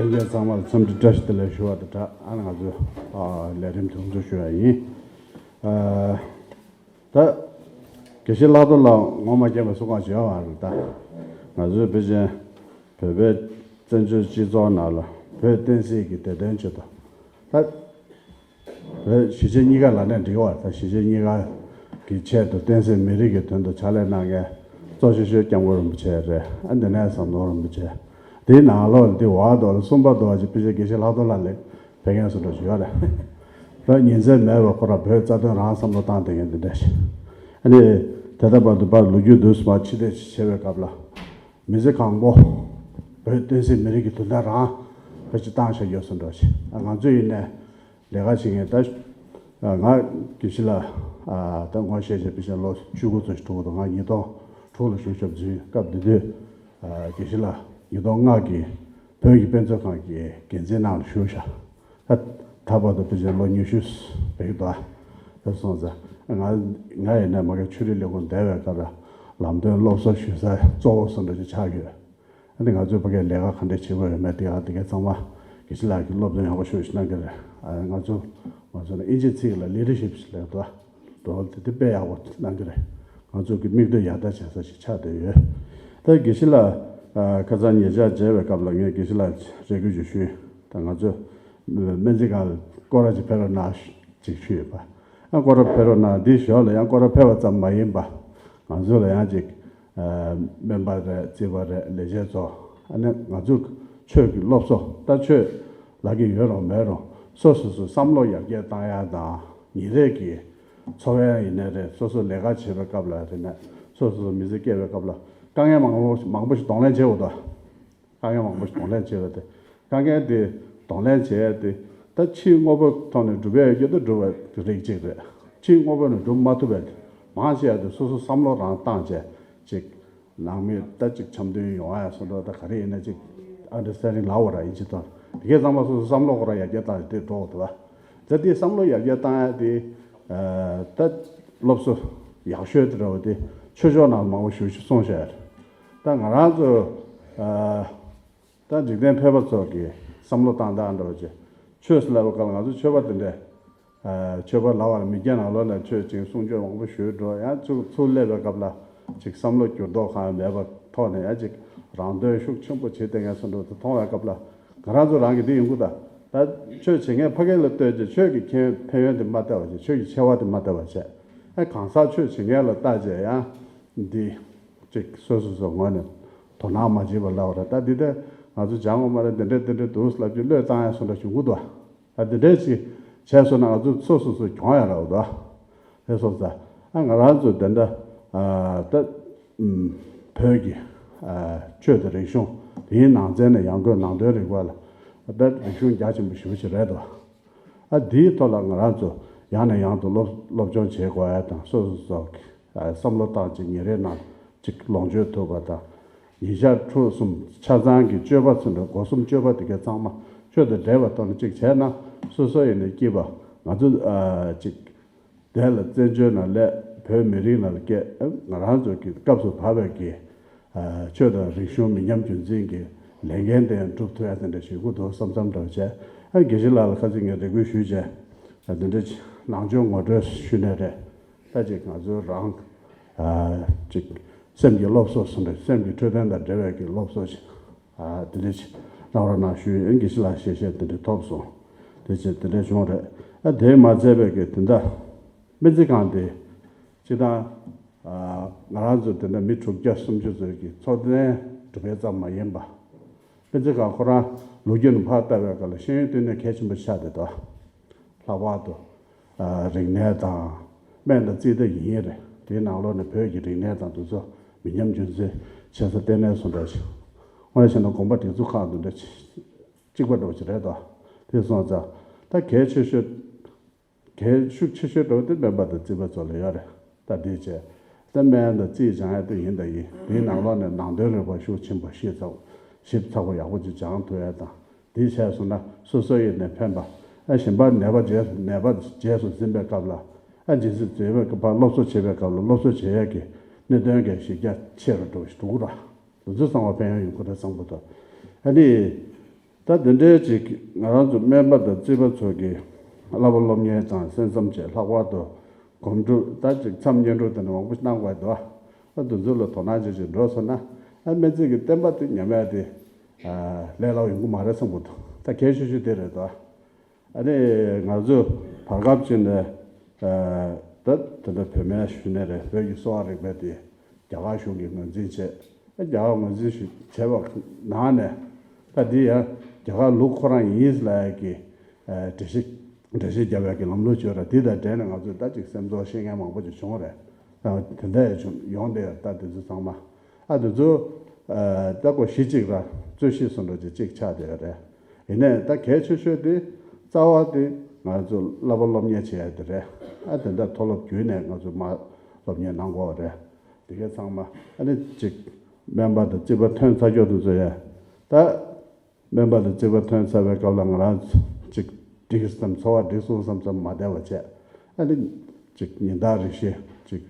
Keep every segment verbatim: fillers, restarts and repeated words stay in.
ལྷན་རྒྱས་ཚང་མར་འཚམས་འདྲི་བཀྲ་ཤིས་བདེ་ལེགས་ཞུ་བ་དང་སྦྲགས། ཨ་ནི་ང་ཚོས་ཨ་ལས་རིམ་དེ་ཚོ་ཞུ་ཡ་ཡིན། ཨ་ད་དགེ་བཤེས་ལྷག་རྡོར་ལགས་ངོ་མ་རྒན་པ་སུ་གང་བྱེད་ཡོད་མ་རེད། ད་ང་ཚོའི་ཕལ་ཆེར་བོད་པའི་བཙན་བྱོལ་སྤྱི་ཚོགས་ནང་ལ་བོད་བསྟན་སྲིད་ཀྱི་བདེ་དོན་ཆེད་དུ་ད། བོད་གཞིས་བྱེས་གཉིས་ཀ་ལབ་ནས་འགྲིག་པ། ད་གཞིས་བྱེས་གཉིས་ཀ་གི་ཆེད་དུ་བསྟན་སྲིད་མི་རིགས་ཀྱི་དོན་དུ་ཕྱག་ལས་གནང་མཁན་གཙོ་ཆེ་ཤོས་སྐྱབས་མགོན་རིན་པོ་ཆེ་རེད། ཨ་འདི་ནས་ཟམ་གདོང་རིན་པོ་ཆེ། དེའི་ནང་ལོགས་འདི་འོག་ཏུ་གསུམ་པ་དུ་བ་ཅིག་ཕལ་ཆེར་དགེ་བཤེས་ལྷག་རྡོར་ལགས་ལས་བོད་རྒན་སུ་འགྲོ་ཞུ་ཡ་རེད། ད་ཉིན་མཚན་མེད་པར་ཁོ་རང་བོད་རྩ་དོན་རང་བསམ་བློ་བཏང་བསྡད་མཁན་འདི་འདྲ་ཞིག་ཨ་ནི་དེ་ལྟ་བར་དུ་ཕར་ལོ་རྒྱུས་དུས་སུ་མར་ཕྱི་བལྟས་བྱེད་པའི་སྐབས་ལ། མི་ཚེ་གང་པོ་བོད་བསྟན་སྲིད་མི་རིགས་ཀྱི་དོན་དག་རང་བོད་ཀྱི་བཏང་བཞག་ཡོད་ཟེར་འགྲོ་ཞིག་ཨ་ང་ཚོ་ཡིན་ནས་ལས་ཀ་བྱེད་མཁན་ད་ང་དགེ་བཤེས་ལགས་ད་ངོ་ཤེས་བྱས་པའི་ཕྱིན་ལོ་བཅུ་དགུ་ཙམ་ཞིག་འགྲོ་གི་འདུག་ང་ཉིས་སྟོང་དྲུག་ལ་གཞུང་ཞབས་འཛུལ་སྐབས་དེ་དུས་དགེ་བཤེས་ལགས་ཉིས་སྟོང་ལྔ་གི་བོད་ཀྱི་དཔེ་མཛོད་ཁང་གི་འགན་འཛིན་ནང་ལ་ཞུགས་ཤག་ད་ད་བར་དུ་ཕལ་ཆེར་ལོ་ཉི་ཤུ་བར་དུ་ཨ་སོང་ཙང་ང་ང་ཡིན་ནས་མ་གི་ཆོས་རིག་ལས་ཁུངས་བསྡད་པའི་སྐབས་ལ་ལམ་སྟོན་སློབ་གསོ་ཞུ་ས་གཙོ་བོ་སུ་འདྲ་ཅིག་ཆགས་ཡོད། ཨ་ནི་ང་ཚོས་ཕ་གིའི་ལས་ཀ་ག་འདྲ་བྱེད་དགོས་ཡོད་མེད་དེ་ཨ་དེ་གའི་ཚང་མ་དགེ་བཤེས་ལགས་ཀྱིས་སློབ་སྟོན་ཡག་པོ་ཞུ་ཞིག་གནང་གི་རེད། ཨ་ང་ཚོ་ང་ཚོ་ནི་ཨིན་ཇི་ཚིག་ལ་ལི་ཌར་ཤིབ་ཞིག་ལབ་འདུག་ཨ། འགྲོ་བ་དེ་དེ་དཔེ་ཡག་པོ་གནང་གི་རེད། ང་ཚོ་གི་མིག་ལྟོས་ཡར་ལྟ་བྱེད་ས་ཞིག་ཆགས་བསྡད་ཡོད། ད་དགེ་བཤེས་ལགས་ཁ་སང་ཉེ་ཆར་མཇལ་བའི་སྐབས་ལ་ངས་དགེ་བཤེས་ལགས་རེ་སྐུལ་ཞིག་ཞུས། ད་ང་ཚོ་སྨན་རྩིས་ཁང་ལ་སྐོར་ར་ཅིག་ཕེབས་རོགས་གནང་ཅིག་ཞུས་ཡོད་པ། ཨ་སྐོར་ར་ཕེབས་རོགས་གནང་། འདི་ཞོར་ལ་ཡང་སྐོར་ར་ཕེབས་པ་ཙམ་མ་ཡིན་པ། ང་ཚོ་ལ་ཡང་ཅིག་སྨན་པ་རེད། རྩིས་པ་རེད། ལས་བྱེད་ཚོ། ཨ་ནི་ང་ཚོ་ཆོས་ཀྱི་སློབ་གསོ་ད་ཆོས་ལབ་ཀྱི་ཡོད་རུང་མེད་རུང་སོ་སོ་སོ་བསམ་བློ་ཡར་རྒྱས་བཏང་ཡ་དང་ཉིན་རེ་གི་འཚོ་བ་ཡིན་ནའི་རེད། སོ་སོ་ལས་ཀ་བྱེད་པའི་སྐབས་ལ་རེད་ན་སོ་སོ་སོ་མི་ཚེ་སྐྱེལ་བའི་སྐབས་ལ་དཀའ་ངལ་མང་པོ་མང་པོ་ཞིག་གདོང་ལེན་བྱེད་དགོས་འདུག་དཀའ་ངལ་མང་པོ་ཞིག་གདོང་ལེན་བྱེད་པ་དེ་དཀའ་ངལ་དེ་གདོང་ལེན་བྱེད་ཡ་དེ་ད་ཕྱིའི་དངོས་པོའི་ཐོག་ནས་སྒྲུབ་ཡ་ཡོད་རྒྱུ་དེ་སྒྲུབ་པ་རིགས་གཅིག་རེད། ཕྱིའི་དངོས་པོ་ནས་སྒྲུབ་མ་ཐུབ་པའི་མང་ཆེ་བ་དེ་སོ་སོ་བསམ་བློ་རང་བཏང་བྱས་ཅིག་ནང་མི་ད་ཅིག་འཆམ་མཐུན་ཡོང་ཡ་སོགས་འགྲོ། ད་ག་རེ་ཡིན་ན་ཅིག་ཨན་ཌར་སི་ཊེན་ཌིང་ལབ་དགོས་ར་ཨིན་ཇི་ཐོག་དེ་གའི་ཚང་མ་སོ་སོ་བསམ་བློ་ཁོ་རང་ཡར་རྒྱས་བཏང་ཡ་དེ་འགྲོ་དགོས་འདུག་བ། ད་དེ་བསམ་བློ་ཡར་རྒྱས་བཏང་ཡ་དེ་ད་སློབ་གསོ་ཡག་ཤོས་དེ་འདྲ་བ་དེ་ཆོས་ཕྱོགས་ནང་མང་པོ་ཞེ་པོ་ཅིག་སོང་བཞག་ཡ་རེད། ད་ང་རང་ཚོ་ད་འཇིག་རྟེན་ཕལ་པ་ཚོ་གི་བསམ་བློ་བཏང་སྟངས་འདྲ་བ་ཅིག་ཆོས་ཟེར་ལབ་པའི་སྐབས་ལ་ང་ཚོ་ཆོས་པ་དེ་འདྲས། ཨ་ཆོས་པ་ལབ་པ་ལ་མི་སྐྱ་ནང་ལོགས་ནས་ཆོས་ཅིག་གསུང་ཆོས་མང་པོ་ཞུས་འགྲོ། ཡང་ཚུར་ཚུར་སླེབས་པའི་སྐབས་ལ་ཅིག་བསམ་བློ་འགྱུར་ལྡོག་གང་ཡང་མེད་པའི་ཐོག་ནས་ཡང་ཅིག་རང་དོན་ཤུགས་ཆེན་པོ་བྱེད་བསྡད་མཁན་སུ་འགྲོ་དེ་མཐོང་བའི་སྐབས་ལ་ང་རང་ཚོ་རང་གི་འདི་ཡོང་གི་ད། ད་ཆོས་བྱེད་མཁན་ཕ་གི་ལ་ལྟོས་ཀྱི་ཆོས་ཀྱི་ཁྱད་ཕན་ཡོན་དེ་མ་བལྟ་བ་བྱས། ཆོས་ཀྱི་ཆེ་བ་དེ་མ་བལྟ་བ་བྱས། ཨ་གང་ཟག་ཆོས་བྱེད་མཁན་ལ་བལྟ་བྱས་ཡང་འདི་ཅིག་སོ་སོ་སོ་ངོས་ནས་དོ་སྣང་མ་བྱེད་པ་ལབ་པ་རེད། ད་འདི་ལྟ་ང་ཚོ་སྦྱང་དགོས་མ་རེད། འདི་འདྲ་འདི་འདྲ་འདུག་ལབ་ཀྱི་བློས་བཏང་ཡ་སོ་འདྲ་བྱུང་གི་འདུག་ད་འདི་འདྲས་ཞིག་བྱས་སོང་ན་ང་ཚོ་སོ་སོ་སོ་གྱོང་ཡ་རག་འདུག་དེ་སོང་ཙང་ཨ་ང་རང་ཚོ་དེ་འདྲ་ཨ་ད་ཨུམ་བོད་ཀྱི་ཨ་ཆོས་དང་རིག་གཞུང་དེའི་ནང་ཚན་ནས་ཡང་སྒོས་ནང་དོན་རིག་པ་ལ་ད་རིག་གཞུང་རྒྱ་ཆེན་པོ་ཞེ་པོ་ཅིག་རེད་འདུག་ཨ་དེའི་ཐོག་ལ་ང་རང་ཚོ་ཡང་ནས་ཡང་དུ་སློབ་སློབ་སྦྱོང་བྱེད་དགོས་ཡ་དང་སོ་སོ་སོ་གི་ཨ་བསམ་བློ་བཏང་ཅིག་ཉིན་རེའི་ནང་ཅིག་ལོངས་སྤྱོད་ཐུབ་པ་དང་། ཉིན་ཞག་ཕྲུགས་གསུམ་ཆ་ཚང་གི་སྤྱོད་པ་ཚུན་དུ་སྒོ་གསུམ་སྤྱོད་པ་དེ་གའི་ཚང་མ་ཆོས་དང་འབྲེལ་བའི་ཐོག་ནས་ཅིག་བྱས་ན་སོ་སོ་ཡིན་ནའི་སྐྱིད་པ། ང་ཚོ་ཨ་ཅིག་དེ་ལ་བཙན་བྱོལ་ནང་སླེབས་བོད་མི་རིགས་ནང་ལ་སྐྱེས། ཨ་ང་རང་ཚོ་གི་སྐབས་སུ་བབས་པའི་གི་ཨ་ཆོས་དང་རིག་གཞུང་མི་ཉམས་རྒྱུན་འཛིན་གྱི་ལས་འགན་དེ་ཡང་སྒྲུབ་ཐུབ་ཡ་དེ་འདྲ་ཞིག་དགོས་འདུག་བསམ་བསམ་འདྲ་བོ་བྱས། ཨ་དགེ་བཤེས་ལགས་ལ་ཁ་སང་ངས་རེ་སྐུལ་ཞུས་བྱས། ཨ་དེ་འདྲ་ནང་ཆོས་ངོ་སྤྲོད་ཞུས་ནའི་རེད། ད་ཅིག་ང་ཚོའི་རང་ཨ་ཅིག་སེམས་ཀྱི་སློབ་གསོ་ཟེར་འདྲ། སེམས་ཀྱི་འཕྲོད་བསྟེན་དང་འབྲེལ་བའི་གི་སློབ་གསོ་ཞིག་ཨ་དེ་འདྲ་ཞིག་གནང་རོགས་གནང་ཞུས་ཡིན། དགེ་བཤེས་ལགས་ཞལ་བཞེས་དེ་འདྲ་ཐོབ་སོང་། དེ་ཅིག་དེ་འདྲ་བྱུང་རེད། ཨ་དེ་མ་ཚད་པའི་གི་དེ་འདྲ་སྨན་རྩིས་ཁང་དེ་སྤྱིར་བཏང་ཨ་ང་རང་ཚོ་དེ་འདྲ་མི་དྲུག་བརྒྱ་སུམ་ཅུ་ཙམ་གྱི་འཚོ་རྟེན་སྒྲུབ་པ་ཙམ་མ་ཡིན་པ། སྤེན་ཚེ་ཁ་ཁོ་རང་ལོ་རྒྱུས་ནས་ཕར་བལྟ་བའི་སྐབས་ལ་ཤེས་ཡོན་ལྟེ་གནས་གལ་ཆེན་པོ་ཆགས་བསྡད་འདུག་ལྷག་པར་དུ་ཨ་རིག་གནས་དང་སྨན་དང་རྩིས་ད་ཡིན་རེད། དེའི་ནང་ལོགས་ནས་བོད་ཀྱི་རིག་གནས་དང་དེ་ཚོ་མི་ཉམས་རྒྱུན་འཛིན་བྱེད་ས་ལྟེ་གནས་སུ་འདྲ་ཞིག་དངོས་གནས་བྱས་ན་དགོན་པ་སྒྲིག་འཛུགས་ཁག་འདི་འདྲ་གཅིག་པ་འདྲ་བོ་ཞིག་རེད་དོ། དེ་སོང་ཙང་ད་གལ་ཆེ་ཤོས། གལ་ཤུགས་ཆེ་ཤོས་འགྲོ་དེ་སྨན་པ་དང་རྩིས་པ་ཚོ་ལ་ཡོད་རེད། ད་དེ་བྱས་ད་སྨན་དང་རྩིས་སྦྱང་ཡ་དེ་ཡིན་ད་ཡིན། དེའི་ནང་ལོགས་ནས་ནང་དོན་རིག་པ་ཤུགས་ཆེན་པོ་ཞིབ་ཚགས་ཞིབ་ཚགས་པོ་ཡག་པོ་ཅིག་སྦྱང་ཐུབ་ཡ་དང་། དེ་བྱས་སོང་ན་སོ་སོ་ཡིན་ནས་ཕན་པ། ཨ་གཞན་པ་ནད་པ་རྗེས་སུ་ནད་པ་རྗེས་སུ་འཛིན་པའི་སྐབས་ལ། ཨ་རྗེས་སུ་འཛིན་པའི་སྐབས་སློབ་གསོ་བྱེད་པའི་སྐབས་ལ་སློབ་གསོ་བྱེད་ཡ་གི་གནད་དོན་གྱི་གཞི་རྒྱ་ཆེ་རུ་འགྲོ་བ་ཞིག་འདུག་ར། དེ་ཚོ་ཚང་མ་ཕན་ཡོན་ཡོང་གི་རེད་བསམ་གི་འདུག་ཨ་ནི། ད་དེ་འདྲའི་ཅིག་ང་རང་ཚོ་སྨན་པ་དང་རྩིས་པ་ཚོ་གི་བསླབ་པ་སློབ་གཉེར་དང་གསན་བསམ་བཅས་ལྷག་པར་དུ་སྒོམ་སྒྲུབ་ད་ཅིག་མཚམས་བསྙེན་སྒྲུབ་དེ་འདྲ་མང་པོ་གནང་དགོས་འདུག་ཨ་དེ་ཚོ་ལ་དོ་སྣང་བྱེད་ཅིག་འགྲོ་སོང་ན། ཨ་སྨན་རྩིས་ཀྱི་བསྟན་པ་དེ་ཉམས་ཡག་དེ་ལས་སླ་པོ་ཡོང་གི་མ་རེད་བསམ་གྱི་འདུག་ད་གལ་ཆེ་ཤོས་དེ་རེད་དོ། ཨ་ནི་ང་ཚོས་བར་སྐབས་ཅིག་ནས་ད་དེ་འདྲ་བོད་སྨན་ཞུས་ནའི་རེད། བོད་ཀྱི་གསོ་བ་རིག་པ་དེ་རྒྱ་གར་གཞུང་གིས་ངོས་འཛིན་བྱས། རྒྱ་གར་ངོས་འཛིན་ཞུ་བྱས་པ་ནང་ནས་ད་འདི་ཡང་རྒྱ་གར་ལུགས་ཁོ་རང་ཡིན་ཟེར་ལབ་ཡག་གི་འགྲེལ་བཤད་འགྲེལ་བཤད་རྒྱབ་ཡག་གི་ལམ་ལུགས་ཡོད་རེད། དེ་དང་འབྲེལ་ནས་ང་ཚོས་ད་ཅིག་སེམས་ཚོར་ཤེས་མཁན་མང་པོ་ཅིག་བྱུང་རེད། ད་དེ་འདྲ་ཡང་བྱུང་ཡོང་བསྡད་ཡོད་རེད། ད་དེ་ཚོ་ཚང་མ། ཨ་དེ་ཚོ་ཨ་ད་ཀོ་གཞི་གཅིག་ར་རྩོད་གཞི་བཟོ་འདྲ་ཅིག་གཅིག་ཆགས་བསྡད་ཡོད་རེད། ཡིན་ནའི་ད་གལ་ཆེ་ཤོས་དེ་རྩ་བ་དེ་ང་ཚོ་བསླབ་པ་སློབ་གཉེར་བྱེད་ཡ་དེ་རེད། ཨ་དེ་འདྲ་མཐོ་སློབ་བརྒྱུད་ནས་ང་ཚོ་མར་སློབ་གཉེར་གནང་དགོས་པ་རེད། དེ་གས་ཚང་མ་ཨ་ནི་ཅིག་སྨན་པ་དང་རྩིས་པ་ཐོན་ཚར་ཀྱོག་དེ་ཚོ་ཡ་ད། སྨན་པ་དང་རྩིས་པ་ཐོན་ཚར་བའི་སྐབས་ལ་ང་རང་ཅིག་འགྲིག་བསམ། འཚོ་བ་འགྲིག་སོང་བསམ་བསམ་མ་བསྡད་པ་བྱས། ཨ་ནི་ཅིག་ཉིན་ལྟར་རེ་བཞིན་ཅིག་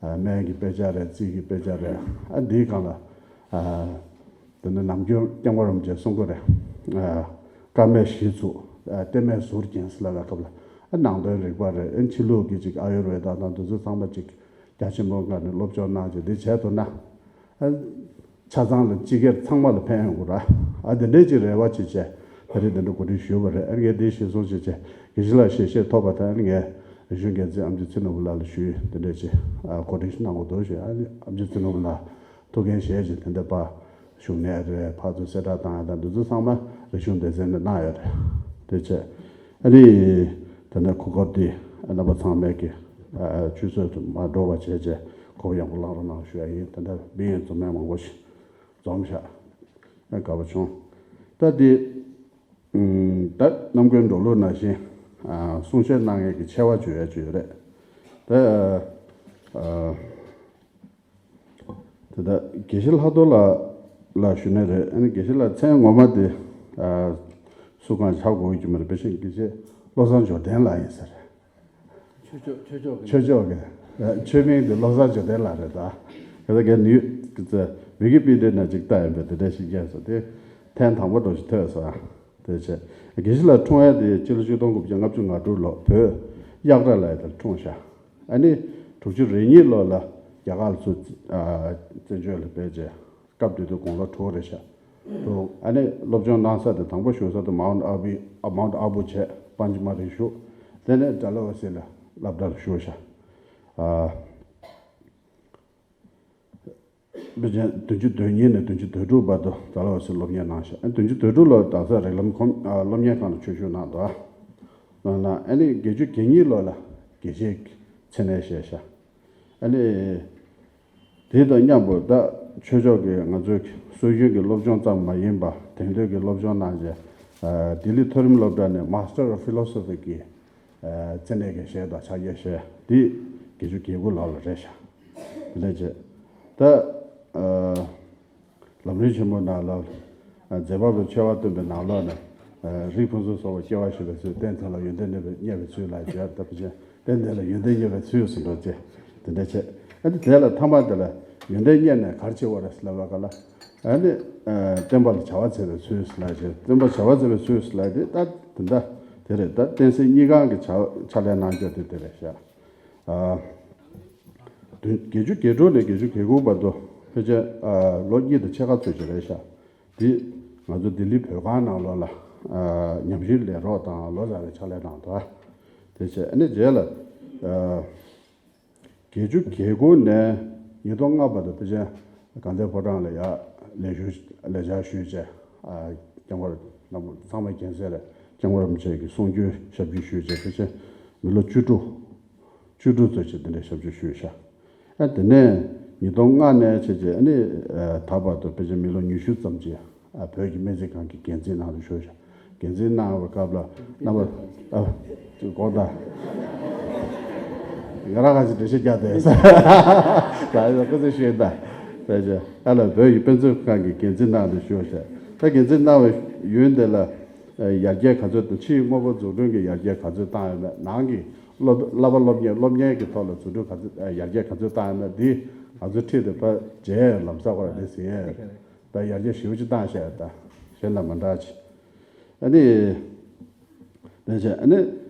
ཨ་སྨན་གྱི་དཔེ་ཆ་རེད། རྩིས་ཀྱི་དཔེ་ཆ་རེད། ཨ་འདིའི་སྒང་ལ་ཨ་དེ་ནི་ནམ་རྒྱུན་སྐྱབས་མགོན་རིན་པོ་ཆེས་གསུང་གི་རེད། ཨ་སྐར་མས་གཞི་ཚུགས། ཨ་ལྟེམས་མས་ཟུར་བརྒྱན་ཟེར་ལབ་པའི་སྐབས་ལ། ཨ་ནང་དོན་རིག་པ་རེད། ཨ་ཕྱི་ལུགས་ཀྱི་ཅིག་ཨ་ཡུར་ཝེ་ད་དང་དེ་ཚོ་ཚང་མ་ཅིག་རྒྱ་ཆེན་པོའི་སྒང་ནས་སློབ་སྦྱོང་གནང་བྱས་འདི་བྱས་ཐུབ་ན། ཨ། ཆ་ཚང་ལ་སྤྱི་སྒེར་ཚང་མ་ལ་ཕན་ཡོང་གི་རེད། ཨ་དེ་འདྲའི་ཅིག་རེ་བ་ཅིག་བྱས། ད་རེས་དེ་འདྲ་གོ་སྒྲིག་ཞུས་པ་རེད། ཨ་ངས་འདི་གཞིར་བཟུང་བྱས་བྱས་དགེ་བཤེས་ལགས་ཞལ་བཞེས་ཐོབ་པ་དང་། ཨ་ངས་རིག་གཞུང་འགན་འཛིན་ཨེམ་ཆི་ཚེ་ནོར་བུ་ལགས་ལ་ཞུས། དེ་འདྲ་ཅིག་ཨ་གོ་སྒྲིག་ཞིག་གནང་དགོས་འདུག་ཞུས། ཨ་ཨེམ་ཆི་ཚེ་ནོར་བུ་ལགས་ཐུགས་འགན་བཞེས་བྱས་དེ་འདྲ་ཕར་བཞུགས་གནས་རེད། ཕར་ཚུར་གསལ་བསྒྲགས་བཏང་ཡ་དང་འདི་ཚོ་ཚང་མ་རིག་གཞུང་སྡེ་ཚན་ནས་གནང་ཡོད་རེད། དེ་བྱས་ཨ་ནི་ད་ལྟ་གོ་སྐབས་འདི་རྣམ་པ་ཚང་མས་ཀྱི་ཨ་ཆུད་ཟོས་དུ་མ་འགྲོ་བ་བྱས་བྱས་གོ་སྐབས་ཡག་པོ་བླང་རོགས་གནང་ཞུ་ཡ་ཡིན། ད་ལྟ་མི་ཡོད་འཛོམས་མེད་མང་པོ་ཞིག་འཛོམས་ཤག་ཨ་དགའ་པོ་བྱུང་། ད་འདི་ཨུམ་ད་རྣམ་ཀུན་འགྲོ་ལུགས་ནང་བཞིན་ཨ་གསུང་བཤད་གནང་མཁན་གྱི་ཆེ་བ་བརྗོད་ཡ་ཅིག་ཡོད་རེད། ད་ཨ་དེ་ད་དགེ་བཤེས་ལྷག་རྡོར་ལགས་ལ་ཞུ་ནི་རེད། ཨ་ནི་དགེ་བཤེས་ལགས་མཚན་ངོ་མ་དེ་ཨ་སུ་གང་ཆགས་དགོས་ཀྱི་མ་རེད། དཔེ་ཆ་དགེ་བཤེས་བློ་བཟང་འབྱོར་ལྡན་ལགས་ཡིན་ས་རེད། ཆོས་ཕྱོགས་ཆོས་ཕྱོགས་ཀྱི་ཆོས་ཕྱོགས་ཀྱི་ཆོས་མིང་དེ་བློ་བཟང་འབྱོར་ལྡན་ལགས་རེད། ད་ག་ད་ག་ནི་ཝི་ཀི་པི་ཌི་ཡ་ནང་ཅིག་ལྟ་ཡིན་པས་དེ་འདྲ་ཞིག་རྒྱག་སོང་། དེ་ཐེངས་དང་པོ་འདྲ་ཞིག་ཐོས་སོང་། དེ་བྱས་དགེ་བཤེས་ལགས་འཁྲུངས་ཡ་དེ་སྤྱི་ལོ་ཆིག་སྟོང་དགུ་བརྒྱ་ལྔ་བཅུ་ང་དྲུག་ལོ་བོད་གཡག་བྲག་ལ་ཡ་དེར་འཁྲུངས་ཤག་ཨ་ནི་དྲུག་ཅུ་རེ་གཉིས་ལོ་ལ་རྒྱ་གར་ལ་ཚུར་ཨ་བཙན་བྱོལ་ལ་ཕེབས་རྗེས་སྐབས་དེ་དུས་དགུང་ལོ་དྲུག་རེད་ཤག་འདུག་ཨ་ནི་སློབ་སྦྱོང་གནང་ས་དེ་དང་པོ་བཞུགས་ས་དེ་མའུན་ཨ་བྷི་ཨ་མའུན་ཨ་བྷུ་བྱས་པན་ཅི་མ་རེ་བཞུགས། དེ་ནས་ཌལ་ཧོ་སི་ལ་སློབ་གྲྭ་ལ་བཞུགས་ཤག་ཨ། དཔེ་ཆ་བདུན་ཅུ་དོན་གཉིས་ནས་བདུན་ཅུ་དོན་དྲུག་བར་དུ་ཌལ་ཧོ་སི་སློབ་གཉེར་གནང་ཤག་ཨ་བདུན་ཅུ་དོན་དྲུག་ལོར་རྡ་ས་རིགས་ལམ་ཁོམ་ཨ་སློབ་གཉེར་ཁང་ལ་ཆོས་ཞུགས་གནང་འདུག་ཨ་ནི་བརྒྱད་ཅུ་གྱ་གཉིས་ལོ་ལ་དགེ་བཤེས་ཀྱི་མཚན་གནས་བཞེས་ཤག་ཨ་ནི་དེ་དང་མཉམ་པོ་ད་ཆོས་ཕྱོགས་ཀྱི་ང་ཚོའི་སྲོལ་རྒྱུན་གྱི་སློབ་སྦྱོང་ཙམ་མ་ཡིན་པ་དེང་དུས་ཀྱི་སློབ་སྦྱོང་གནང་རྗེས་ཨ་ལྡི་ལི་མཐོ་རིམ་སློབ་གྲྭ་ནས་Master of Philosophy་གི་ཨ་མཚན་གནས་ཀྱི་བཞེས་དང་ཕྱག་འཁྱེར་བཞེས་འདི་བརྒྱད་ཅུ་གྱ་དགུ་ལོ་ལ་རེད་ཤག་དེ་འདྲ་བྱས་ད་ཨ་ལམ་རིམ་ཆེན་མོ་ནང་ལ་ཨ་རྗེ་འབངས་ལ་ཆོས་པ་སྟོན་པའི་ནང་ལོགས་ནས་ཨ་རིགས་ཕུན་སུམ་ཚོགས་པ་སྐྱེ་བ་བཞེས་པའི་ཚུལ། རྟེན་དེ་ལ་ཡོན་ཏན་བརྙེས་པའི་ཚུལ་ལ་བརྗོད་ད་བུ་ཆེན། རྟེན་དེ་ལ་ཡོན་ཏན་བརྙེས་པའི་ཚུལ་ཟེར་འགྲོ་ཅེས་དེ་འདྲ་བྱས། ཨ་ནི་དེ་ལ་ཐ་མ་དེ་ལ་ཡོན་ཏན་བརྙེས་ནས་ག་རེ་བྱེད་དགོས་རེད་ཟེར་ལབ་པ་ག་ལ། ཨ་ནི་ཨ་བསྟན་པ་ལ་བྱ་བ་མཛད་པའི་ཚུལ་ཟེར་ལབ་ཅེས། བསྟན་པ་བྱ་བ་མཛད་པའི་ཚུལ་ཟེར་ལབ་དེ་ད་དེ་འདྲ་དེ་རེད། ད་བསྟན་སྲིད་གཉིས་ཀ་གི་ཕྱག་ཕྱག་ལས་གནང་རྒྱུ་དེ་དེ་རེད་ཤག་ཨ་བདུན་བརྒྱད་ཅུ་གྱ་དྲུག་ནས་བརྒྱད་ཅུ་གྱ་དགུ་བར་དུ་ཕལ་ཆེར་ཨ་ལོ་གཉིས་དང་ཕྱེད་ཀ་ཙམ་ཅིག་རེད་ཤག་འདི་ང་ཚོ་ལྡི་ལི་བོད་ཁང་ནང་ལོགས་ལ་ཨ་ཉམས་ཞིབ་ལས་རོགས་དང་ལོ་ཙཱ་བའི་ཕྱག་ལས་གནང་འདུག་དེ་བྱས་ཨ་ནི་རྗེས་ལ་ཨ་བརྒྱད་ཅུ་གྱ་དགུ་ནས་ཉིས་སྟོང་ལྔ་བར་དུ་ཕལ་ཆེར་དགའ་ལྡན་ཕོ་བྲང་ལ་ཡར་ལས་ཞུགས་ལས་བྱ་ཞུས་བྱས་ཨ་སྐྱབས་མགོན་རྣམ་པ་ཚང་མས་མཁྱེན་གསལ་རེད། སྐྱབས་མགོན་རིན་པོ་ཆེ་གི་གསུང་བརྒྱུད་ཞབས་ཕྱི་ཞུས་བྱས་ཕལ་ཆེར་མི་ལོ་བཅུ་དྲུག་བཅུ་དྲུག་ཙམ་ཅིག་འདི་འདྲའི་ཞབས་ཕྱི་ཞུས་ཤག་ཨ་དེ་ནས་ཉིས་སྟོང་ལྔ་ནས་བྱས་རྗེས་ཨ་ནི་ཨ་ད་བར་དུ་ཕལ་ཆེར་མི་ལོ་ཉི་ཤུ་ཙམ་ཅིག་ཨ་བོད་ཀྱི་སྨན་རྩིས་ཁང་གི་འགན་འཛིན་ནང་དུ་བཞུགས་ཤག་འགན་འཛིན་གནང་བའི་སྐབས་ལ་རྣམ་པ་ཨ་ཅིག་དགོངས་དག་ང་རང་ག་ཅིག་འགྲེལ་བཤད་རྒྱག་བསྡད་ས་ད་ཡོད་སྐུ་ཚེ་ཞུས་ད་ཕལ་ཆེར་ཨ་ལ་བོད་ཀྱི་དཔེ་མཛོད་ཁང་གི་འགན་འཛིན་ནང་དུ་བཞུགས་ཤག་ད་འགན་འཛིན་གནང་བའི་ཡུན་དེ་ལ་ཡར་རྒྱས་ག་ཚོད་དང་ཕྱིའི་དངོས་པོ་འཛུགས་སྐྲུན་གྱི་ཡར་རྒྱས་ག་ཚོད་བཏང་ཡོད་མེད། ནང་གི་སློབ་བསླབ་པ་སློབ་གཉེར་སློབ་གཉེར་གྱི་ཐོག་ལ་འཛུགས་སྐྲུན་ག་ཚོད་ཡར་རྒྱས་ག་ཚོད་བཏང་ཡོད་མེད་འདི་ང་ཚོ་ཁྲིད་དེ་ཕར་མཇལ་ལམ་སང་ཁོ་ར་འདི་ཟིན་ཡས་ད་ཡར་རྒྱས་ཞེ་པོ་ཅིག་བཏང་ཤག་ད་གཞན་དང་མ་འདྲ་ཅིག་ཨ་ནི། དེ་བྱས་ཨ་ནི།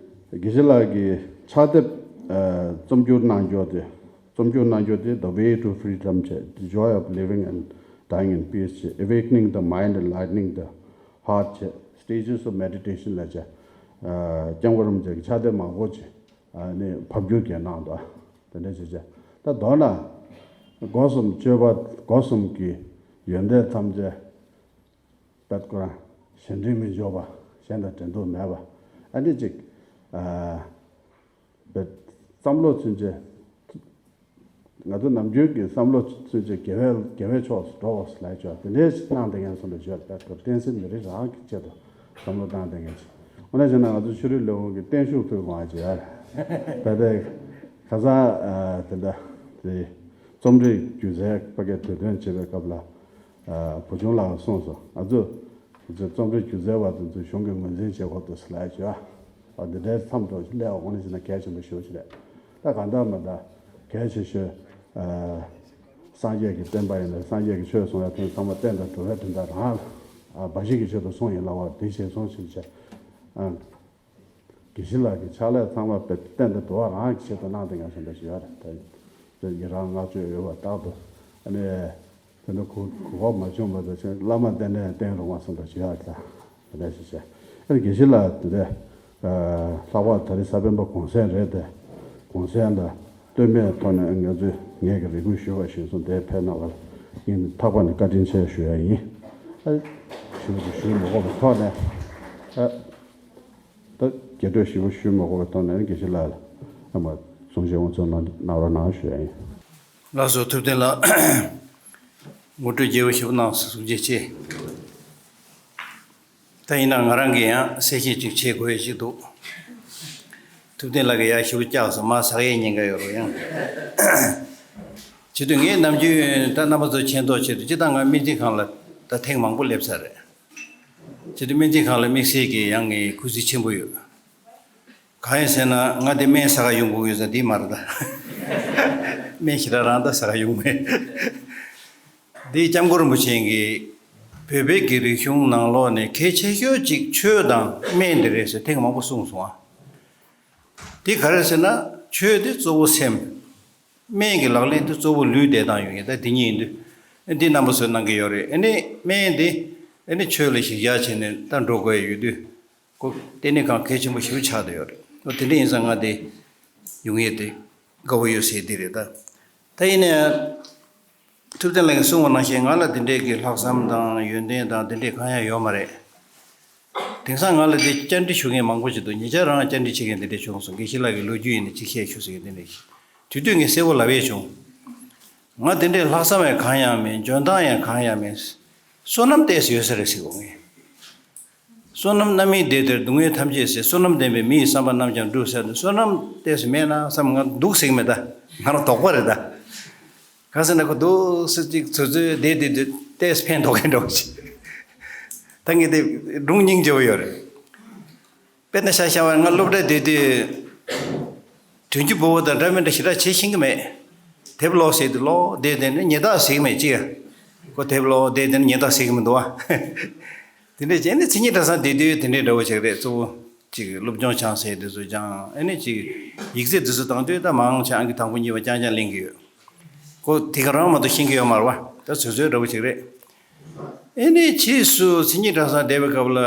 དགེ་བཤེས་ལགས་ཀྱི་ཕྱག་དེབ། ཨ། རྩོམ་སྒྱུར་གནང་རྒྱུ་དེ། རྩོམ་སྒྱུར་གནང་རྒྱུ་དེ། The Way to Freedom བྱས། The Joy of Living and Dying in Peace བྱས། Awakening the Mind, Enlightening the Heart བྱས། Stages of Meditation ལབ་བྱས། ཨ། སྐྱབས་མགོན་རིན་པོ་ཆེ་གི་ཕྱག་དེབ་མང་པོ་ཅིག་ཨ་ནི་ཕབ་བསྒྱུར་གྱིས་གནང་འདུག་དེ་འདྲ་བྱས་བྱས། ད་མདོར་ན། སྒོ་གསུམ་སྤྱོད་པ། སྒོ་གསུམ་གྱི་ཡོན་ཏན་ཐམས་ཅད། པད་ཁོ་རང་གཞན་དྲིང་མི་འཇོག་པ། གཞན་དང་འགྲན་ཟློག་མེད་པ། ཨ་ནི་ཅིག་ཨ། པད། བསམ་བློ་ཚུན་ཆད། ང་ཚོ་ནམ་རྒྱུན་གྱི་བསམ་བློ་ཚུན་ཆད་དགེ་བའི་དགེ་བའི་ཕྱོགས་སུ་འགྲོ་དགོས་ལབ་ཀྱི་ཡོད། དེ་འདྲའི་གནང་བསྡད་མཁན་སོང་འདྲ་ཞུ་ཡ། པད་ཁོ་བསྟན་སྲིད་མི་རིགས་རང་གི་ཆེད་དུ་བསམ་བློ་བཏང་བསྡད་མཁན་ཅིག་འོ་ན་བྱས་ན་ང་ཚོ་ཆོས་རིག་བློན་ཆེན་གྱིས་བརྟན་བཞུགས་ཕུལ་དགོས་ཀྱི་ཡོད་རེད། ད་ལྟ་ཁ་སང་། ཨ། དེ་འདྲ་དེ་རྩོམ་རིག་སྒྱུ་རྩལ་ཕ་གིར་དུས་སྟོན་བྱེད་པའི་སྐབས་ལ། ཨ། བུ་ཆུང་ལགས་གསུངས་སོང་། ང་ཚོ་རྩོམ་རིག་སྒྱུ་རྩལ་བ་དེ་ཚོ་གཞུང་གིས་ངོས་འཛིན་བྱེད་དགོས་འདུག་ཟེར་ལབ་ཡ་བྱས། ཨ། འདི་འདྲའི་མཚམས་འགྲོ་སླེབས་པ་དངོས་གནས་བྱས་ན་གལ་ཆེན་པོ་ཞེ་པོ་ཅིག་རེད། ད་གང་ལྟར་མ་ལྟར་གལ་ཆེ་ཤོས། ཨ། སངས་རྒྱས་ཀྱི་བསྟན་པ་ཡིན་ན། སངས་རྒྱས་ཀྱི་ཆོས་གསུང་ཡ་དེ་ཚང་མ་བསྟན་དང་འགྲོ་བའི་དོན་དག་རང་ལ། ཨ། འབའ་ཞིག་གི་ཆེད་དུ་གསུངས་ཡིན་ལབ་པ་དེ་བཞིན་སོང་ཞིག་བྱས། ཨ། དགེ་བཤེས་ལགས་ཀྱི་ཕྱག་ལས་ཚང་མ་བསྟན་དང་འགྲོ་བ་རང་གི་ཆེད་དུ་གནང་བསྡད་མཁན་སོང་འདྲ་ཞིག་ཡོད་རེད། ད་ཡི་རང་བསྔགས་བརྗོད་ཡོད་པ་རྟག་ཏུ། ཨ་ནི། དེ་འདྲ་གོ་གོ་སྐབས་མ་བྱུང་བ་དང་ཆེད། བླ་མ་བསྟེན་ནས་བསྟེན་རུང་བ་སོང་འདྲ་ཞིག་ཡོད་རེད། ད་དེ་འདྲ་ཞིག་བྱས། ཨ་ནི་དགེ་བཤེས་ལགས་དེ་འདྲ། ཨ། ལྷག་པར་ད་རེས་གཟའ་སྤེན་པ་གུང་སེང་རེད་དེ། གུང་སེང་ལ་ལྟོས་མེད་ཐོག་ནས་ང་ཚོས་ངེད་ཀྱིས་རེ་སྐུལ་ཞུས་པ་བཞིན་སོང་། དེ་ཕེབས་གནང་བར་ངས་ཐག་པ་ནས་བཀའ་དྲིན་ཆེ་ཞུ་ཡ་ཡིན། ཨ། ཞུ་རྒྱུ་ཞུ་མི་དགོས་པའི་ཐོག་ནས། ཨ། ད་རྒྱས་སྤྲོས་ཞིབ་པོ་ཞུ་མི་དགོས་པའི་ཐོག་ནས་དགེ་བཤེས་ལགས་ལ་ཨ་མ་གསུང་བཤད་དབུ་འཛུགས་གནང་རོགས་གནང་ཞུ་ཡ་ཡིན། ལགས་སོ། ཐུབ་བསྟན་ལགས། ངོ་སྤྲོད་རྒྱས་པོ་ཞིབ་པོ་གནང་སོང་། ཐུགས་རྗེ་ཆེ། ད་ཡིན་ན་ང་རང་གིས་ཡང་གསལ་བཤད་ཅིག་བྱེད་དགོས་ཡ་ཞིག་འདུག་ཐུབ་བསྟན་ལགས་ཀྱིས་ཡར་ཞིབ་པོ་བཀྱགས་སོང་། མར་ཟག་ཡས་ཉེན་ཁ་ཡོད་རེད་ཡང་། བྱེད་དུས་ངས་ནམ་རྒྱུན་ད་རྣམ་པ་ཚོ་མཁྱེན་རྟོགས་ཆེད་དུ། སྤྱིར་བཏང་ང་སྨན་རྩིས་ཁང་ལ་ད་ཐེངས་མང་པོ་སླེབས་ཚར་རེད། བྱེད་དུས་སྨན་རྩིས་ཁང་ལ་དམིགས་བསལ་གྱི་ཡང་ངའི་གུས་བརྩི་ཆེན་པོ་ཡོད། གང་ཡིན་ཟེར་ན་ང་དེ་སྨན་ཟ་ག་ཡོང་དགོས་ཡོད་ས་འདི་མ་རེད་ད། སྨན་ཞེ་དྲག་རང་ད་ཟ་ག་ཡོང་མེད། འདི་སྐྱབས་མགོན་རིན་པོ་ཆེ་གིས་བོད་པའི་གི་རིག་གཞུང་ནང་ལོགས་ནས་གལ་ཆེ་ཤོས་ཅིག་ཆོས་དང་སྨན་དེ་རེད་ཟེར་ཐེངས་མང་པོ་གསུངས་སོང་ཨ། དེ་ག་རེ་ཟེར་ན་ཆོས་དེ་གཙོ་བོ་སེམས། སྨན་གྱི་ལག་ལེན་དེ་གཙོ་བོ་ལུས་བདེ་ཐང་ཡོང་ཡིན། ད་དེ་གཉིས་ཡིན་དུས། ཨ། འདི་རྣམ་པ་ཚོས་གནང་གི་ཡོད་རེད། ཨ་ནི་སྨན་དེ་ཨ་ནི་ཆོས་ལ་གཞི་བཞག་བྱས་ནས་ད་འགྲོ་དགོས་ཡོད་དུས། ཁོ་ལྟེ་གནས་ཁང་གལ་ཆེན་པོ་ཞིག་ཆགས་བསྡད་ཡོད་རེད། ཨོ། དེ་འདྲ་ཡིན་ཙང་ང་དེ་ཡོང་ཡས་དེ་དགའ་པོ་ཡོད་ཟེར་དེ་རེད་ད། ད་ཡིན་ནའི་ཐུབ་བསྟན་ལགས་ཀྱིས་གསུངས་པ་ནང་བཞིན་ང་ལ་དེ་འདྲའི་གི་ལྷག་བསམ་དང་ཡོན་ཏན་དང་དེ་འདྲའི་གང་ཡང་ཡོད་མ་རེད། དེང་སང་ང་ལ་དེ་བཅར་འདྲི་ཞུ་མཁན་མང་པོ་ཞིག་འདུག་ཉེ་ཆར་རང་བཅར་འདྲི་བྱེད་མཁན་དེ་འདྲ་བྱུང་སོང་། དགེ་བཤེས་ལགས་ཀྱི་ལོ་རྒྱུས་ཡིན་ན་ཅིག་བཤད་ཤོག་ཟེར་མཁན་དེ་འདྲ་ཞིག་དེ་དུས་ངས་གསལ་པོ་ལབ་ཡས་བྱུང་། ང་དེ་འདྲའི་ལྷག་བསམ་ཡང་གང་ཡང་མེད། འཇོན་ཐང་ཡང་གང་ཡང་མེད། བསོད་ནམས་ཏོག་ཙམ་ཡོད་ས་རེད་ཟེར་གོ་ངས། བསོད་ནམས་རྣམ་སྨིན་བདེ་སྟེར་སྡུག་བསྔལ་ཐམས་ཅད་སེལ། བསོད་ནམས་ལྡན་པས་མི་ཡི་བསམ་པ་རྣམས་ཀྱང་འགྲུབ་ཟེར་ནས། བསོད་ནམས་ཏོག་ཙམ་མེད་ན་བསམ། ང་འདུག་ཟེར་གི་མེད་ད། ང་རང་དོགས་པ་རེད་ད། གང་ཟེར་ན་ཁོ་འདུག་སེ་ཅིག་ཚོད་ཚོད་བསྡད་བསྡད་དུས་ཏོག་ཙམ་ཕན་ཐོགས་མཁན་འདྲ་བོ་ཅིག་ད་ངས་དེ་སྒྲུང་སྙིང་རྗེ་པོ་ཡོད་རེད། དཔེར་ན་ཆ་བཞག་པ་ན་ང་སློབ་གྲྭར་བསྡད་དུས། དྲན་རྒྱུ་བོར་བ་དང་འདྲ་མི་འདྲ་ཞེ་དྲག་བྱེད་ཤེས་ཀྱི་མེད། དེབ་ཀློག་ཟེར་དུས་ཀློག་བསྡད་དེ་ནི་ཉལ་ཐག་ཟེར་གྱི་མེད་ཅི་ཡ། ཁོ་དེབ་ཀློག་བསྡད་དེ་ནི་ཉལ་ཐག་ཟེར་གྱི་མི་འདུག་བ། དེ་འདྲས་བྱས་ནས་མཚན་ཉིད་གྲྭ་ཚང་བསྡད་དུས་དེ་འདྲས་འདྲ་བོ་ཅིག་རེད། གཙོ་བོ་ཅིག་སློབ་སྦྱོང་སྦྱང་ཟེར་དེ་ཚོ་སྦྱང་། ཨ་ནི་ཅིག་ཡིག་ཚད་དེ་ཚོ་བཏང་དུས་ད་མང་ཆེ་ཨང་ཀི་དང་པོ་གཉིས་པ་རྐྱང་རྐྱང་ལེན་གྱི་ཡོད། ཁོ་དེ་ག་རང་མ་གཏོགས་ཤེས་ཀྱི་ཡོད་མ་རེད་བ། ད་ཚོད་ཚོད་འདྲ་བོ་ཅིག་རེད། ཨ་ནི་ཕྱིས་སུ་མཚན་ཉིད་གྲྭ་ཚང་བསྡད་པའི་སྐབས་ལ།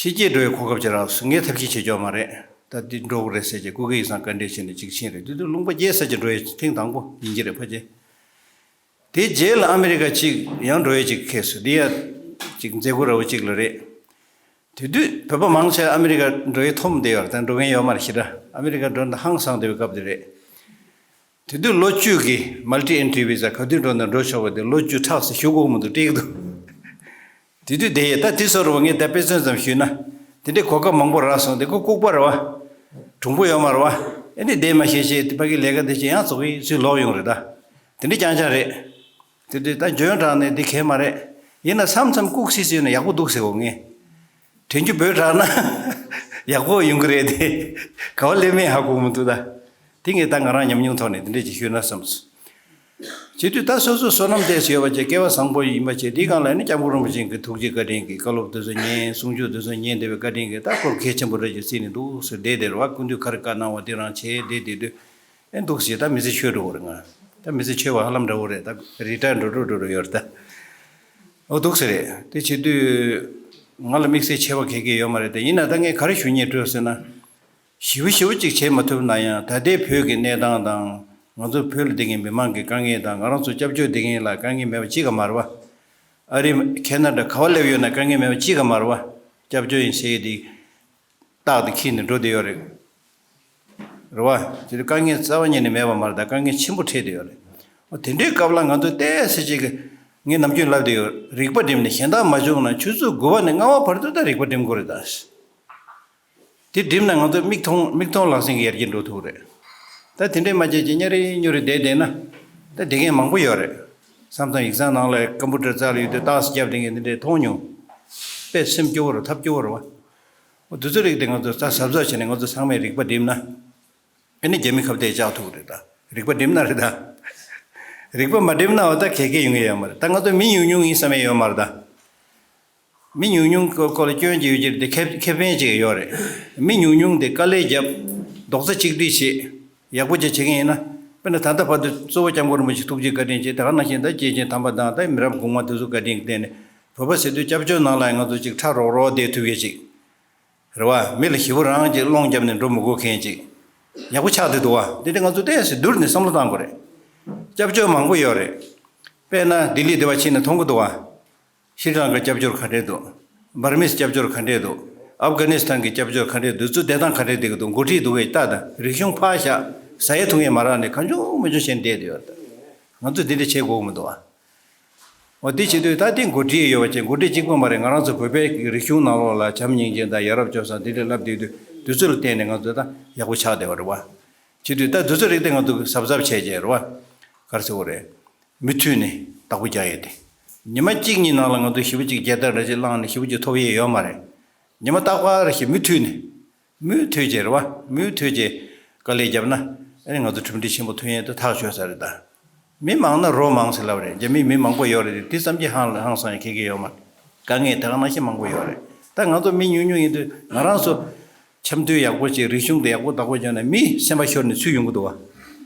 ཕྱི་རྒྱལ་འགྲོ་བའི་གོ་སྐབས་ཅིག་རག་སོང་། ངས་ཐབས་ཤེས་བྱེད་ཆོག་མ་རེད། ད་འདི་འགྲོ་དགོས་རེད་ཟེར་བྱས་སྐུ་སྒེར་ཡིག་ཚང་བཀའ་འདྲི་བྱས་ནས་ཅིག་ཕྱིན་རེད། དེ་དུས་ལུང་པ་བརྒྱད་ཙམ་ཅིག་འགྲོ་ཡས་ཐེངས་དང་པོ་ཡིན་གྱི་རེད་ཕལ་ཆེར། དེ་རྗེས་ལ་ཨ་མི་རི་ཀ་ཅིག་ཡང་འགྲོ་ཡས་ཅིག་ཁེལ་སོང་། འདི་ཡ་ཅིག་མཛད་སྒོ་ར་བ་ཅིག་ལ་རེད། དེ་དུས་བོད་པ་མང་ཆེ་ཨ་མི་རི་ཀ་འགྲོ་ཡས་འཐོམ་བསྡད་ཡོད་རེད། ད་འགྲོ་མཁན་ཡོད་མ་རེད་ཞེ་དྲག་ཨ་མི་རི་ཀ་འགྲོ་ན་ཧང་སངས་བསྡད་པའི་སྐབས་དེ་རེད། དེ་དུས་ལོ་བཅུ་གི་Multi Entry Visa ག་དུས་འགྲོ་ན་འགྲོ་ཆོག་པ་དེ་ལོ་བཅུ་ཕྲག་ཙམ་ཞུ་དགོས་མི་འདུག་སྤྲད་ཀྱི་འདུག་དེ་དུས་དེ་ཡས་ད་དེ་ཚོ་རུ་བ་ངས་ད་དཔེ་མཚོན་ཙམ་ཞུས་ན། དེ་འདྲའི་གོ་སྐབས་མང་པོ་རག་སོང་། དེ་ཁོ་ལྐུགས་པ་རེད་བ། གྲུང་པོ་ཡོད་མ་རེད་བ། ཨེ་ནི་བསྡད་མ་ཤེས་ཤེས་དེ་ཕ་གི་ལས་ཀ་དེ་བྱས་ཡང་ཙོག་གི་ཚུར་ལོག་ཡོང་རེད་ད། དེ་འདྲ་རྐྱང་རྐྱང་རེད། དེ་དུས་ད་འཇོན་དྲགས་ནས་འདི་གས་མ་རེད། ཡིན་ན་མཚམས་མཚམས་ལྐུགས་སི་སི་ཡོད་ན་ཡག་པོ་འདུག་ཟེར་འོ་ངས། དྲན་རྒྱུ་བོད་དྲགས་ན་ཡག་པོ་ཡོང་གི་རེད་དེ། ག་བ་སླེབས་མིན་ཧ་གོ་མི་འདུག་ད། དེ་ངས་ད་ང་རང་ཉམས་མྱོང་ཐོག་ནས་དེ་འདྲས་ཅིག་ཞུས་ན་བསམས། བྱེད་དུས་ད་སོ་སོ་བསོད་ནམས་ཏོག་ཙམ་ཡོད་པ་བྱས། སྐལ་བ་བཟང་པོ་ཡིན་པ་བྱས། དེའི་སྒང་ལ་ནི་སྐྱབས་མགོན་རིན་པོ་ཆེ་གི་ཐུགས་རྗེ་བཀའ་དྲིན་གྱིས་བཀའ་སློབ་དེ་ཚོ་ཉན། གསུང་ཆོས་དེ་ཚོ་ཉན། དེ་བས་བཀའ་དྲིན་གྱིས་ད་ཁོར་གལ་ཆེན་པོ་རེད་ཅེས་བརྩིས་ནས་འདུག་ཟེར་བསྡད་དེ་རེད་བ། སྐུ་མདུན་ཁ་རི་བཀའ་གནང་བ་དེ་རང་བྱས་བསྡད་བསྡད་དུས། ཨེ་འདུག་ཟེར། ད་མི་ཚེ་ཆོད་འགྲོ་གི་རེད། ང་ད་མི་ཚེ་ཆོད་པ་ཧ་ལམ་འདྲ་བོ་རེད། ད་རི་ཊ་ཡར་འགྲོ་འགྲོ་འགྲོ་འགྲོ་ཡོད་རེད་ད། འོ་འདུག་ཟེར་རེད། དེ་བྱེད་དུས་ང་ལ་དམིགས་བསལ་ཆེ་བ་ག་གེ་ཡོད་མ་རེད་དེ། ཡིན་ན་ད་ངས་ག་རེ་ཞུ་སྙིང་བྲོ་ཟེར་ན། ཞེ་པོ་ཞེ་པོ་ཅིག་བྱེད་མ་ཐུབ་ན་ཡང་། ད་ལྟའི་བོད་ཀྱི་གནས་སྟངས་དང་། ང་ཚོ་བོད་ལ་བསྡད་མཁན་མི་མང་གི་དཀའ་ངལ་དང་། ང་རང་ཚོ་སྐྱབས་བཅོལ་བསྡད་མཁན་ལ་དཀའ་ངལ་མེད་པ་གཅིག་ཀྱང་མ་རེད་བ། ཨ་རི་ཁེ་ན་ཌ་ག་པར་སླེབས་ཡོད་ན་དཀའ་ངལ་མེད་པ་གཅིག་ཀྱང་མ་རེད་བ། སྐྱབས་བཅོལ་ཡིན་ཟེར་ཡས་དེ་རྟགས་དེ་འཁྱེར་ནས་འགྲོ་བསྡད་ཡོད་རེད། རེད་བ། དེ་དུས་དཀའ་ངལ་རྩ་བ་ཉིད་ནས་མེད་པ་མ་རེད། ད་དཀའ་ངལ་ཆེན་པོ་འཕྲད་བསྡད་ཡོད་རེད། འོ་དེ་འདྲའི་སྐབས་ལ་ང་ཚོས་ཏོག་ཙམ་ཅིག་གི། ངས་ནམ་རྒྱུན་ལབ་བསྡད་ཡོད། རིག་པ་བསྒྲིམས་ནས། གཞན་དག་མ་བྱུང་ན་ཆུ་ཚོད་དགུ་པ་ནས་ལྔ་པ་བར་དུ་ད་རིག་པ་བསྒྲིམ་དགོས་རེད་ད། དེ་བསྒྲིམས་ན་ང་ཚོ་མིག་མཐོང་མིག་མཐོང་ལག་ཟིན་གྱི་ཡར་རྒྱས་འགྲོ་ཐུབ་རེད། ད་དེ་འདྲས་མ་བྱས་ཀྱི་གཉའ་རི་སྨྱོ་རི་བསྡད་བསྡད་ན། ད་བསྡད་མཁན་མང་པོ་ཡོད་རེད། བསམ་བཏང་ཡིག་ཚང་ནང་ལ་ཀམ་པུ་ཊར་རྩ་ལ་ཡོད་དུས་རྟགས་གསལ་རྒྱབ་བསྡད་མཁན་དེ་འདྲས་མཐོང་མྱོང་། དཔེ་སེམས་སྐྱོ་བོ་རེད། ཐབས་སྐྱོ་བོ་རེད་བ། འོ་དེ་ཚོ་རིགས་དེ་ང་ཚོ་ད་གཟབ་གཟབ་བྱས་ནས། ང་ཚོ་ཚང་མས་རིག་པ་བསྒྲིམས་ན། ཨ་ནི་རྒྱ་མི་ཁ་གཏད་བཅག་ཐུབ་རེད་ད། རིག་པ་བསྒྲིམས་ན་རེད་ད། རིག་པ་མ་བསྒྲིམས་ན་འོ་ད་ག་གེ་ཡོང་གི་ཡོད་མ་རེད། ད་ང་ཚོ་མི་ཉུང་ཉུང་ཡིན་བསམ་ཡས་ཡོད་མ་རེད་ད། མི་ཉུང་ཉུང་སྐོར་སྐོར་ལ་སྐྱོན་ཅིག་ཡོད་ཀྱི་རེད་དེ། ཁེ་ཁེ་ཕན་ཅིག་ཡོད་རེད། མི་ཉུང་ཉུང་དེ་དཀའ་ལས་རྒྱབ། རྡོག་རྩ་གཅིག་སྒྲིལ་བྱེད། ཡག་པོ་ཅིག་བྱེད་མཁན་ཡིན་ན། དཔེར་ན་ད་ལྟ་བར་དུ་གཙོ་བོ་སྐྱབས་མགོན་རིན་པོ་ཆེ་ཐུགས་རྗེ་བཀའ་དྲིན་བྱས། དེ་ག་ནང་བཞིན་ད་སྐྱེས་ཆེན་དམ་པ་དང་། ད་མི་རབས་གོང་མ་དེ་ཚོ་བཀའ་དྲིན་བརྟེན་ནས། བོད་པ་ཟེར་དུས་སྐྱབས་བཅོལ་ནང་ལ་ང་ཚོ་ཅིག་ཕྲག་རོག་རོག་བསྡད་ཐུབ་ཡས་ཅིག་རེད་བ། མི་ལ་ཞེ་པོ་རང་གིས་སློང་བརྒྱབ་ནས་འགྲོ་མི་དགོས་མཁན་ཅིག་ཡག་པོ་ཆགས་བསྡད་འདུག་བ། འདི་འདྲ་ང་ཚོ་ཏོག་ཙམ་བསྡུར་ནས་བསམ་བློ་བཏང་དགོས་རེད། སྐྱབས་བཅོལ་མང་པོ་ཡོད་རེད། དཔེར་ན་ལྡི་ལི་དེ་བ་ཕྱིན་ན་མཐོང་གི་འདུག་བ། ཤྲི་ལངྐ་སྐྱབས་བཅོལ་ག་འདྲས་འདུག། འབར་མིས་སྐྱབས་བཅོལ་ག་འདྲས་འདུག། ཨབ་གྷ་ནི་སི་ཐན་གྱི་སྐྱབས་བཅོལ་ག་འདྲས་འདུག། དེ་ཚོ་བསྡད་སྟངས་ག་འདྲས་བསྡད་ཀྱི་འདུག། འགོ་ཁྲིད་འདུག་གས་ལྟ་དང་། རིག་གཞུང་ཕར་བཞག། ཟ་ཡས་འཐུང་ཡས་མ་རག་ནས་གང་བྱུང་མང་བྱུང་བྱས་ནས་བསྡད་ཡོད་རེད། ང་ཚོས་འདི་འདྲ་བྱེད་དགོས་ཀྱི་མི་འདུག་བ། འོ་དེ་བྱེད་དུས་ད་དེ་འགོ་ཁྲིད་ཡོད་པ་བྱས། འགོ་ཁྲིད་གཅིག་པོ་མ་རེད། ང་རང་ཚོ་བོད་པའི་རིག་གཞུང་ནང་ལོགས་ལ་བྱམས་སྙིང་རྗེ་དང་། ཡ་རབས་སྤྱོད་བཟང་དེ་འདྲ་ལབ་བསྡད་དུས། དེ་ཚོ་ལ་བརྟེན་ནས་ང་ཚོས་ད་ཡག་པོ་ཆགས་བསྡད་པ་རེད་བ། བྱེད་དུས་ད་དེ་ཚོ་རིགས་དེ་ང་ཚོ་གཟབ་གཟབ་བྱས་བྱས་རེད་བ། ག་རེ་ཟེར་དགོས་རེད། མུ་མཐུད་ནས་བདག་པོ་རྒྱག་ཡས་དེ། ཉི་མ་གཅིག་གཉིས་ནང་ལ་ང་ཚོ་ཞེ་པོ་ཅིག་རྒྱལ་དར་འདྲ་ཅིག་བསླངས་ནས་ཞེ་པོ་ཅིག་ཐོབ་ཡས་ཡོད་མ་རེད། ཉི་མ་རྟག་པར་ཞིག་མུ་མཐུད་ནས། མུ་མཐུད་བྱས་རེད་བ། མུ་མཐུད་བྱས་དཀའ་ལས་བརྒྱབ་ན། ཨ་ནི་ང་ཚོ་གྲུབ་འབྲས་ཆེན་པོ་ཐོན་ཡས་དེ་ཐག་ཆོད་ས་རེད་ད། མི་མང་ན་རོ་མང་ཟེར་ལབ་རེད། རྒྱ་མིའི་མི་མང་པོ་ཡོད་རེད། དེ་ཙམ་གྱིས་ཧང་ཧང་སང་ཡས་ག་གེ་ཡོད་མ་རེད། དཀའ་ངལ་ད་ག་ནང་བཞིན་མང་པོ་ཡོད་རེད། ད་ང་ཚོ་མི་ཉུང་ཉུང་ཡིན་དུས་ང་རང་ཚོ་འཆམ་མཐུན་ཡག་པོ་བྱས། རིག་གཞུང་དེ་ཡག་པོ་བདག་པོ་རྒྱག་ན། མི་སེམས་པ་ཤོར་ནས་ཚུར་ཡོང་གི་འདུག་བ།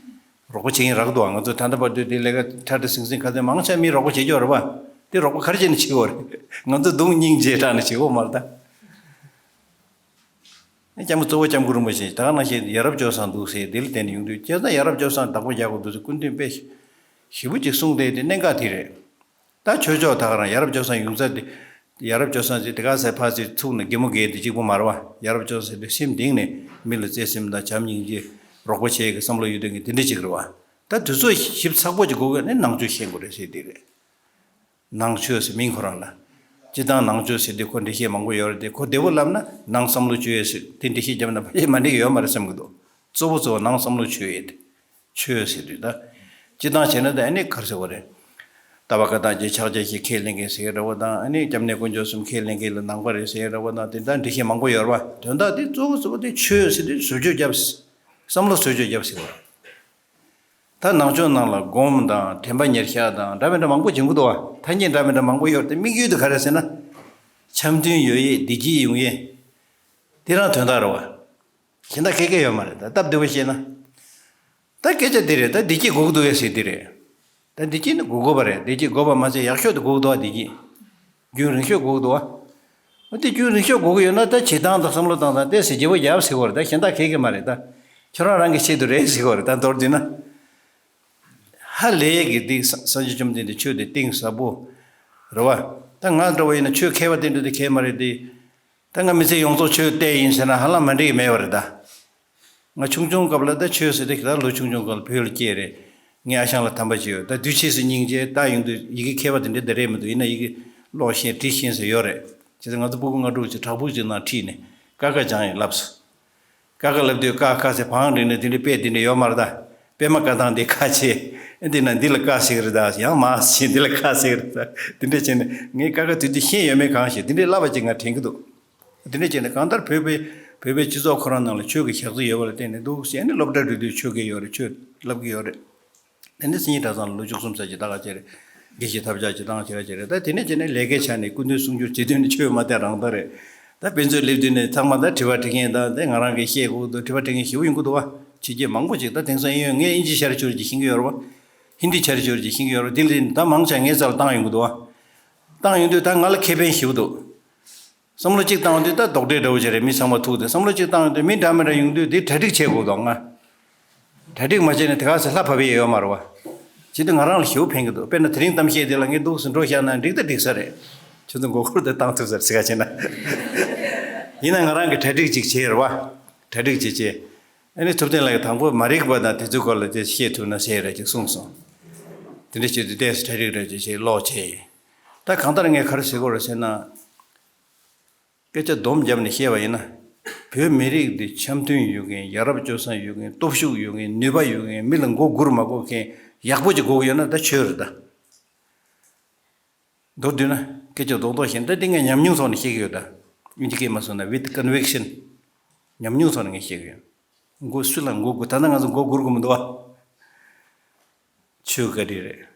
རོགས་པ་བྱེད་མཁན་རག་འདུག་བ། ང་ཚོ་ད་ལྟ་བར་དུ་དེ་ལས་ཀ་ཁྲ་ཁྲ་ཟིང་ཟིང་ཁ་སང་མང་ཆེ་མིས་རོགས་པ་བྱེད་ཀྱི་ཡོད་རེད་བ། དེ་རོགས་པ་ག་རེ་བྱས་ནས་བྱེད་དགོས་རེད། ང་ཚོ་སྡུག་སྙིང་རྗེ་དྲག་ནས་བྱེད་དགོས་མ་རེད་ད། སྐྱབས་མགོན་གཙོ་བོ་སྐྱབས་མགོན་རིན་པོ་ཆེ་ད་ག་ནང་བཞིན་ཡ་རབས་སྤྱོད་བཟང་འདུག་ཟེར། དེ་ལ་བརྟེན་ནས་ཡོང་དུས། བྱས་ཙང་ཡ་རབས་སྤྱོད་བཟང་བདག་པོ་རྒྱག་དགོས་འདུག་ཟེར་སྐུ་མདུན་དཔེ་ཞེ་པོ་ཅིག་གསུངས་བསྡད་དེ་གནད་འགག་དེ་རེད། ད་ཆོས་ཕྱོགས་ད་ག་རང་ཡ་རབས་སྤྱོད་བཟང་ཡོང་ས་དེ། ཡ་རབས་སྤྱོད་བཟང་ཟེར་དེ་ག་ཟེར་ཕར་ཟེར་ཚུགས་ན་གད་མོ་བགད་དེ་གཅིག་པོ་མ་རེད་བ། ཡ་རབས་སྤྱོད་བཟང་ཟེར་དེ་སེམས་གཏིང་ནས་མི་ལ་བརྩེ་སེམས་དང་བྱམས་སྙིང་རྗེ། རོགས་པ་བྱེད་ཀྱི་བསམ་བློ་ཡོད་མཁན་གྱི་དེ་འདྲ་ཅིག་རེད་བ། ད་དེ་ཚོ་ཞིབ་ཚགས་པོ་ཅིག་དགོས་ཀྱི་ནི་ནང་ཆོས་ཤེས་དགོས་རེད་ཟེར་དེ་རེད། ནང་ཆོས་ཟེར་མིང་ཁོ་རང་ལ། སྤྱིར་བཏང་ནང་ཆོས་ཟེར་དུས་ཁོ་འགྲེལ་བཤད་མང་པོ་ཡོད་རེད་དེ། ཁོ་བདེ་པོ་ལབ་ན་ནང་བསམ་བློ་བཅོས་ཡས་ཟེར་དེ་འགྲེལ་བཤད་བརྒྱབ་ན་ཕལ་ཆེར་མ་འགྲིག་གི་ཡོད་མ་རེད་བསམ་གྱི་འདུག། གཙོ་བོ་གཙོ་བོ་ནང་བསམ་བློ་བཅོས་ཡས་དེ། ཆོས་ཟེར་དུས་ད། སྤྱིར་བཏང་བྱས་ན་ད་ཨ་ནི་ག་རེ་ཟེར་དགོས་རེད། ལྟ་བ་བཀའ་ཐམས་ཅད་ཕྱག་རྒྱ་བཞི་ཁས་ལེན་མཁན་ཟེར་འདྲ་བོ་དང་། ཨ་ནི་སྐྱབས་གནས་དཀོན་མཆོག་གསུམ་ཁས་ལེན་མཁན་ལ་ནང་པ་རེད་ཟེར་འདྲ་བོ་དང་། དེ་འདྲ་འགྲེལ་བཤད་མང་པོ་ཡོད་རེད་བ། དོན་དག་དེ་གཙོ་བོ་གཙོ་བོ་དེ་ཆོས་ཟེར་དུས་ཟུར་བཅོས་བརྒྱབ། བསམ་བློ་ཟུར་བཅོས་བརྒྱབ་ཟེར་བ། ད་ནང་ཆོས་ནང་ལ་སྒོམ་དང་དྲན་པ་ཉེར་བཞག་དང་འདྲ་མི་འདྲ་མང་པོ་བྱེད་ཀྱི་འདུག་བ། ཐ་སྙད་འདྲ་མི་འདྲ་མང་པོ་ཡོད་རེད་དེ། དམིགས་ཡུལ་དེ་ག་རེ་ཟེར་ན། འཆམ་མཐུན་ཡོང་ཡས། བདེ་སྐྱིད་ཡོང་ཡས། དེ་རང་དོན་དག་རེད་བ། གཞན་དག་ག་གེ་ཡོད་མ་རེད། ད་སྟབས་བདེ་པོ་བཤད་ན། ད་སྐད་ཆ་འདི་རེད། ད་བདེ་སྐྱིད་དགོས་ཀྱི་འདུག་གས་ཟེར་འདི་རེད། ད་བདེ་སྐྱིད་ནི་དགོས་དགོས་པ་རེད། བདེ་སྐྱིད་དགོས་པ་མ་ཟད་ཡག་ཤོས་དེ་དགོས་ཀྱི་འདུག་བ། བདེ་སྐྱིད་རྒྱུན་རིང་ཤོས་དགོས་ཀྱི་འདུག་བ། འོ་དེ་རྒྱུན་རིང་ཤོས་དགོས་ཀྱི་ཡོད་ན། ད་བྱེད་སྟངས་དང་བསམ་བློ་བཏང་སྟངས་དེ་ཟེར་བརྗེ་པོ་རྒྱབ་ཟེར་དགོས་རེད། ད་གཞན་དག་ག་གེ་མ་རེད། ད་ཁྱོད་རང་རང་གི་ཆེད་དུ་རེད་ཟེར་དགོས་རེད། ད་མདོར་བསྡུས་ན། ཧ་ལས་ཀྱི་འདི་སངས་རྒྱས་བཅོམ་ལྡན་འདས་ཆོས་དེ་གཏིང་ཟབ་པོ་རེད་བ། ད་ང་འདྲ་བོ་ཡིན་ན་ཆོས་མཁས་པ་དེ་འདྲ་དེ་ག་གེ་མ་རེད་དེ། ད་ང་མི་ཚེ་ཡོངས་རྫོགས་ཆོས་བལྟས་ཡིན་ཟེར་ན་ཧ་ལམ་མ་འགྲིག་གི་མེད་པ་རེད་ད། ང་ཆུང་ཆུང་སྐབས་ལ་ད་ཆོས་ཟེར་དེ། ད་ལོ་ཆུང་ཆུང་སྐབས་ལ་བོད་ལ་སྐྱེས་རེད། ངའི་ཨ་ཞང་ལ་དམ་པ་ཅིག་ཡོད། ད་དུས་ཕྱིས་སུ་སྙིང་རྗེ། ད་ཡོང་དུས་ཡི་གེ་མཁས་པ་དེ་འདྲ་དེ་རེད་མི་འདུག། ཡིན་ན་ཡི་གེ་ཀློག་ཤེས་འབྲི་ཤེས་ཟེར་ཡོད་རེད། བྱས་ཙང་ང་ཚོ་སྤུ་གུ་ལྔ་དྲུག་ཅིག་བྲག་ཕུག་ཅིག་ནང་ཁྲིད་ནས་ཀ་ཁ་སྦྱངས་ཡིན་ལབ་སོང་། ཀ་ཁ་ལབ་དུས་ཀ་ཁ་ཟེར་བང་བསྒྲིགས་ནས་དེ་འདྲའི་དཔེ་དེ་འདྲ་ཡོད་མ་རེད་ད། པད་མ་བཀའ་ཐང་དེ་ཁ་ཕྱེ། ཨེ་འདི་ན་འདི་ལ་ཀ་ཟེར་གི་རེད་ད། ཡང་མ་ཕྱེ། འདི་ལ་ཁ་ཟེར་གི་རེད་ད། དེ་འདྲ་བྱས་ནས་ངས་ཀ་ཁ་དེ་དུས་ཤེས་ཡོད་མེད་གང་ཤེས། དེ་འདྲའི་བསླབ་པ་ཅིག་ང་དྲན་གི་འདུག། དེ་འདྲ་བྱས་ནས་གང་ལྟར་བོད་པའི་བོད་པའི་སྤྱི་ཚོགས་ཁོ་རང་ནང་ལ་ཆོས་ཀྱི་ཞག་རྩི་ཡོད་པ་ལ་བརྟེན་ནས་འདུག་ཟེར། ཨ་ནི་སློབ་གྲྭ་འགྲོ་དུས་ཆོས་དགེ་ཡོད་རེད། ཆོས་བསླབ་གི་ཡོད་རེད། དེ་ནས་སེང་གེ་གྲྭ་ཚང་ལ་ལོ་བཅུ་གསུམ་ཙམ་ཅིག་ད་ག་བྱས་རེད། དགེ་བཤེས་ཐབས་ཆག་ཅིག་བཏང་བྱས་ར་བྱས་རེད། ད་དེ་ནས་བྱས་ནས་ལས་ཀའི་ཆ་ནས་སྐུ་མདུན་གསུང་སྒྱུར་བྱེད་དུས་ནས་ཆོས་མ་དེ་རང་དག་རེད། ད་དཔེ་མཛོད་སླེབས་དུས་ནས་ཚང་མ་ད་དྲི་བ་དྲི་མཁན་དང་དེ་ང་རང་གིས་བཤད་དགོས་འདུག་དྲི་བ་དྲི་མཁན་ཞེ་པོ་ཡོང་གི་འདུག་བ། ཕྱི་རྒྱལ་མང་པོ་ཅིག་ད་དེང་སང་ཨེ་ཡོད། ངས་ཨིན་ཇི་ཤར་ཕྱོགས་ཀྱི་ཤེས་ཀྱི་ཡོད་རེད་བ། ཧིན་དི་ཤར་ཕྱོགས་ཀྱི་ཤེས་ཀྱི་ཡོད་རེད། དེ་ལས་ད་མང་ཆེ་ངའི་རྩ་ལ་བཏང་ཡོང་གི་འདུག་བ། བཏང་ཡོང་དུས་ད་ང་ལ་ཁེ་ཕན་ཞེ་པོ་འདུག་བསམ་བློ་གཅིག་བཏང་དུས་ད་རྡོག་ཁྲེས་འདྲ་བོ་ཅིག་རེད། མི་ཚང་མ་ཐུག་དེ་བསམ་བློ་གཅིག་བཏང་དུས་མི་འདྲ་མི་འདྲ་ཡོང་དུས་དེ་གྲ་སྒྲིག་བྱེད་དགོས་འདུག་ང་། གྲ་སྒྲིག་མ་བྱས་ན་དེ་ག་ཚོད་ལྷ་བབས་ཡས་ཡོད་མ་རེད་བ། བྱེད་དུས་ང་རང་ལ་ཞེ་པོ་ཕན་གྱི་འདུག་དཔེར་ན་དེ་རིང་གཏམ་བཤད་དེ་ལ་ངས་འདུག་སེ་འགྲོ་བཞག་ན་འགྲིག་ད་འགྲིག་ས་རེད། ཁྱོད་ཚོ་མགོ་སྐོར་དེ་བཏང་ཐུབ་ས་རེད་ཟེར་ག་བྱས་ན། ཡིན་ན་ང་རང་གི་གྲ་སྒྲིག་ཅིག་བྱས་རེད་བ། གྲ་སྒྲིག་བྱེད་བྱས། ཨ་ནི་ཐུབ་བསྟན་ལགས་ཀྱིས་དང་པོ་མ་རིག་པ་དང་དེ་ཚོའི་སྐོར་ལ་དེ་བཤད་ཐུབ་ན་ཟེར་རེད་ཅེས་གསུངས་སོང་། དེ་འདྲ་བྱེད་དུས་ཏོག་ཙམ་གྲ་སྒྲིག་རེ་བྱེད་བྱེད་ཀློག་བྱས་ཡིན། ད་གང་ལྟར་ངས་ག་རེ་ཟེར་དགོས་རེད་ཟེར་ན། སྐད་ཆ་སྡོམ་བརྒྱབ་ནས་བཤད་པ་ཡིན་ན། བོད་མི་རིགས་འདི་འཆམ་མཐུན་ཡོད་མཁན། ཡ་རབས་སྤྱོད་བཟང་ཡོད་མཁན། སྟོབས་ཤུགས་ཡོད་མཁན། ནུས་པ་ཡོད་མཁན། མི་ལ་མགོ་སྒུར་མ་དགོས་མཁན་ཡག་པོ་ཅིག་དགོས་ཀྱི་ཡོད་ན་ད་ཆོས་རེད་ད། མདོར་བསྡུས་ན་སྐད་ཆ་རྡོག་རྡོག་བཤད་ན་ད་འདི་ངས་ཉམས་མྱོང་ཐོག་ནས་བཤད་ཀྱི་ཡོད་ད། ཨིན་ཇི་སྐད་མ་སོང་ན་with conviction། ཉམས་མྱོང་ཐོག་ནས་ངས་བཤད་ཀྱི་ཡོད། མགོ་སུ་ལ་མགོ་སྒུར། ད་ལྟ་ང་ཚོ་མགོ་སྒུར་དགོས་མི་འདུག་བ། ཆོས་བཀའ་དྲིན་རེད།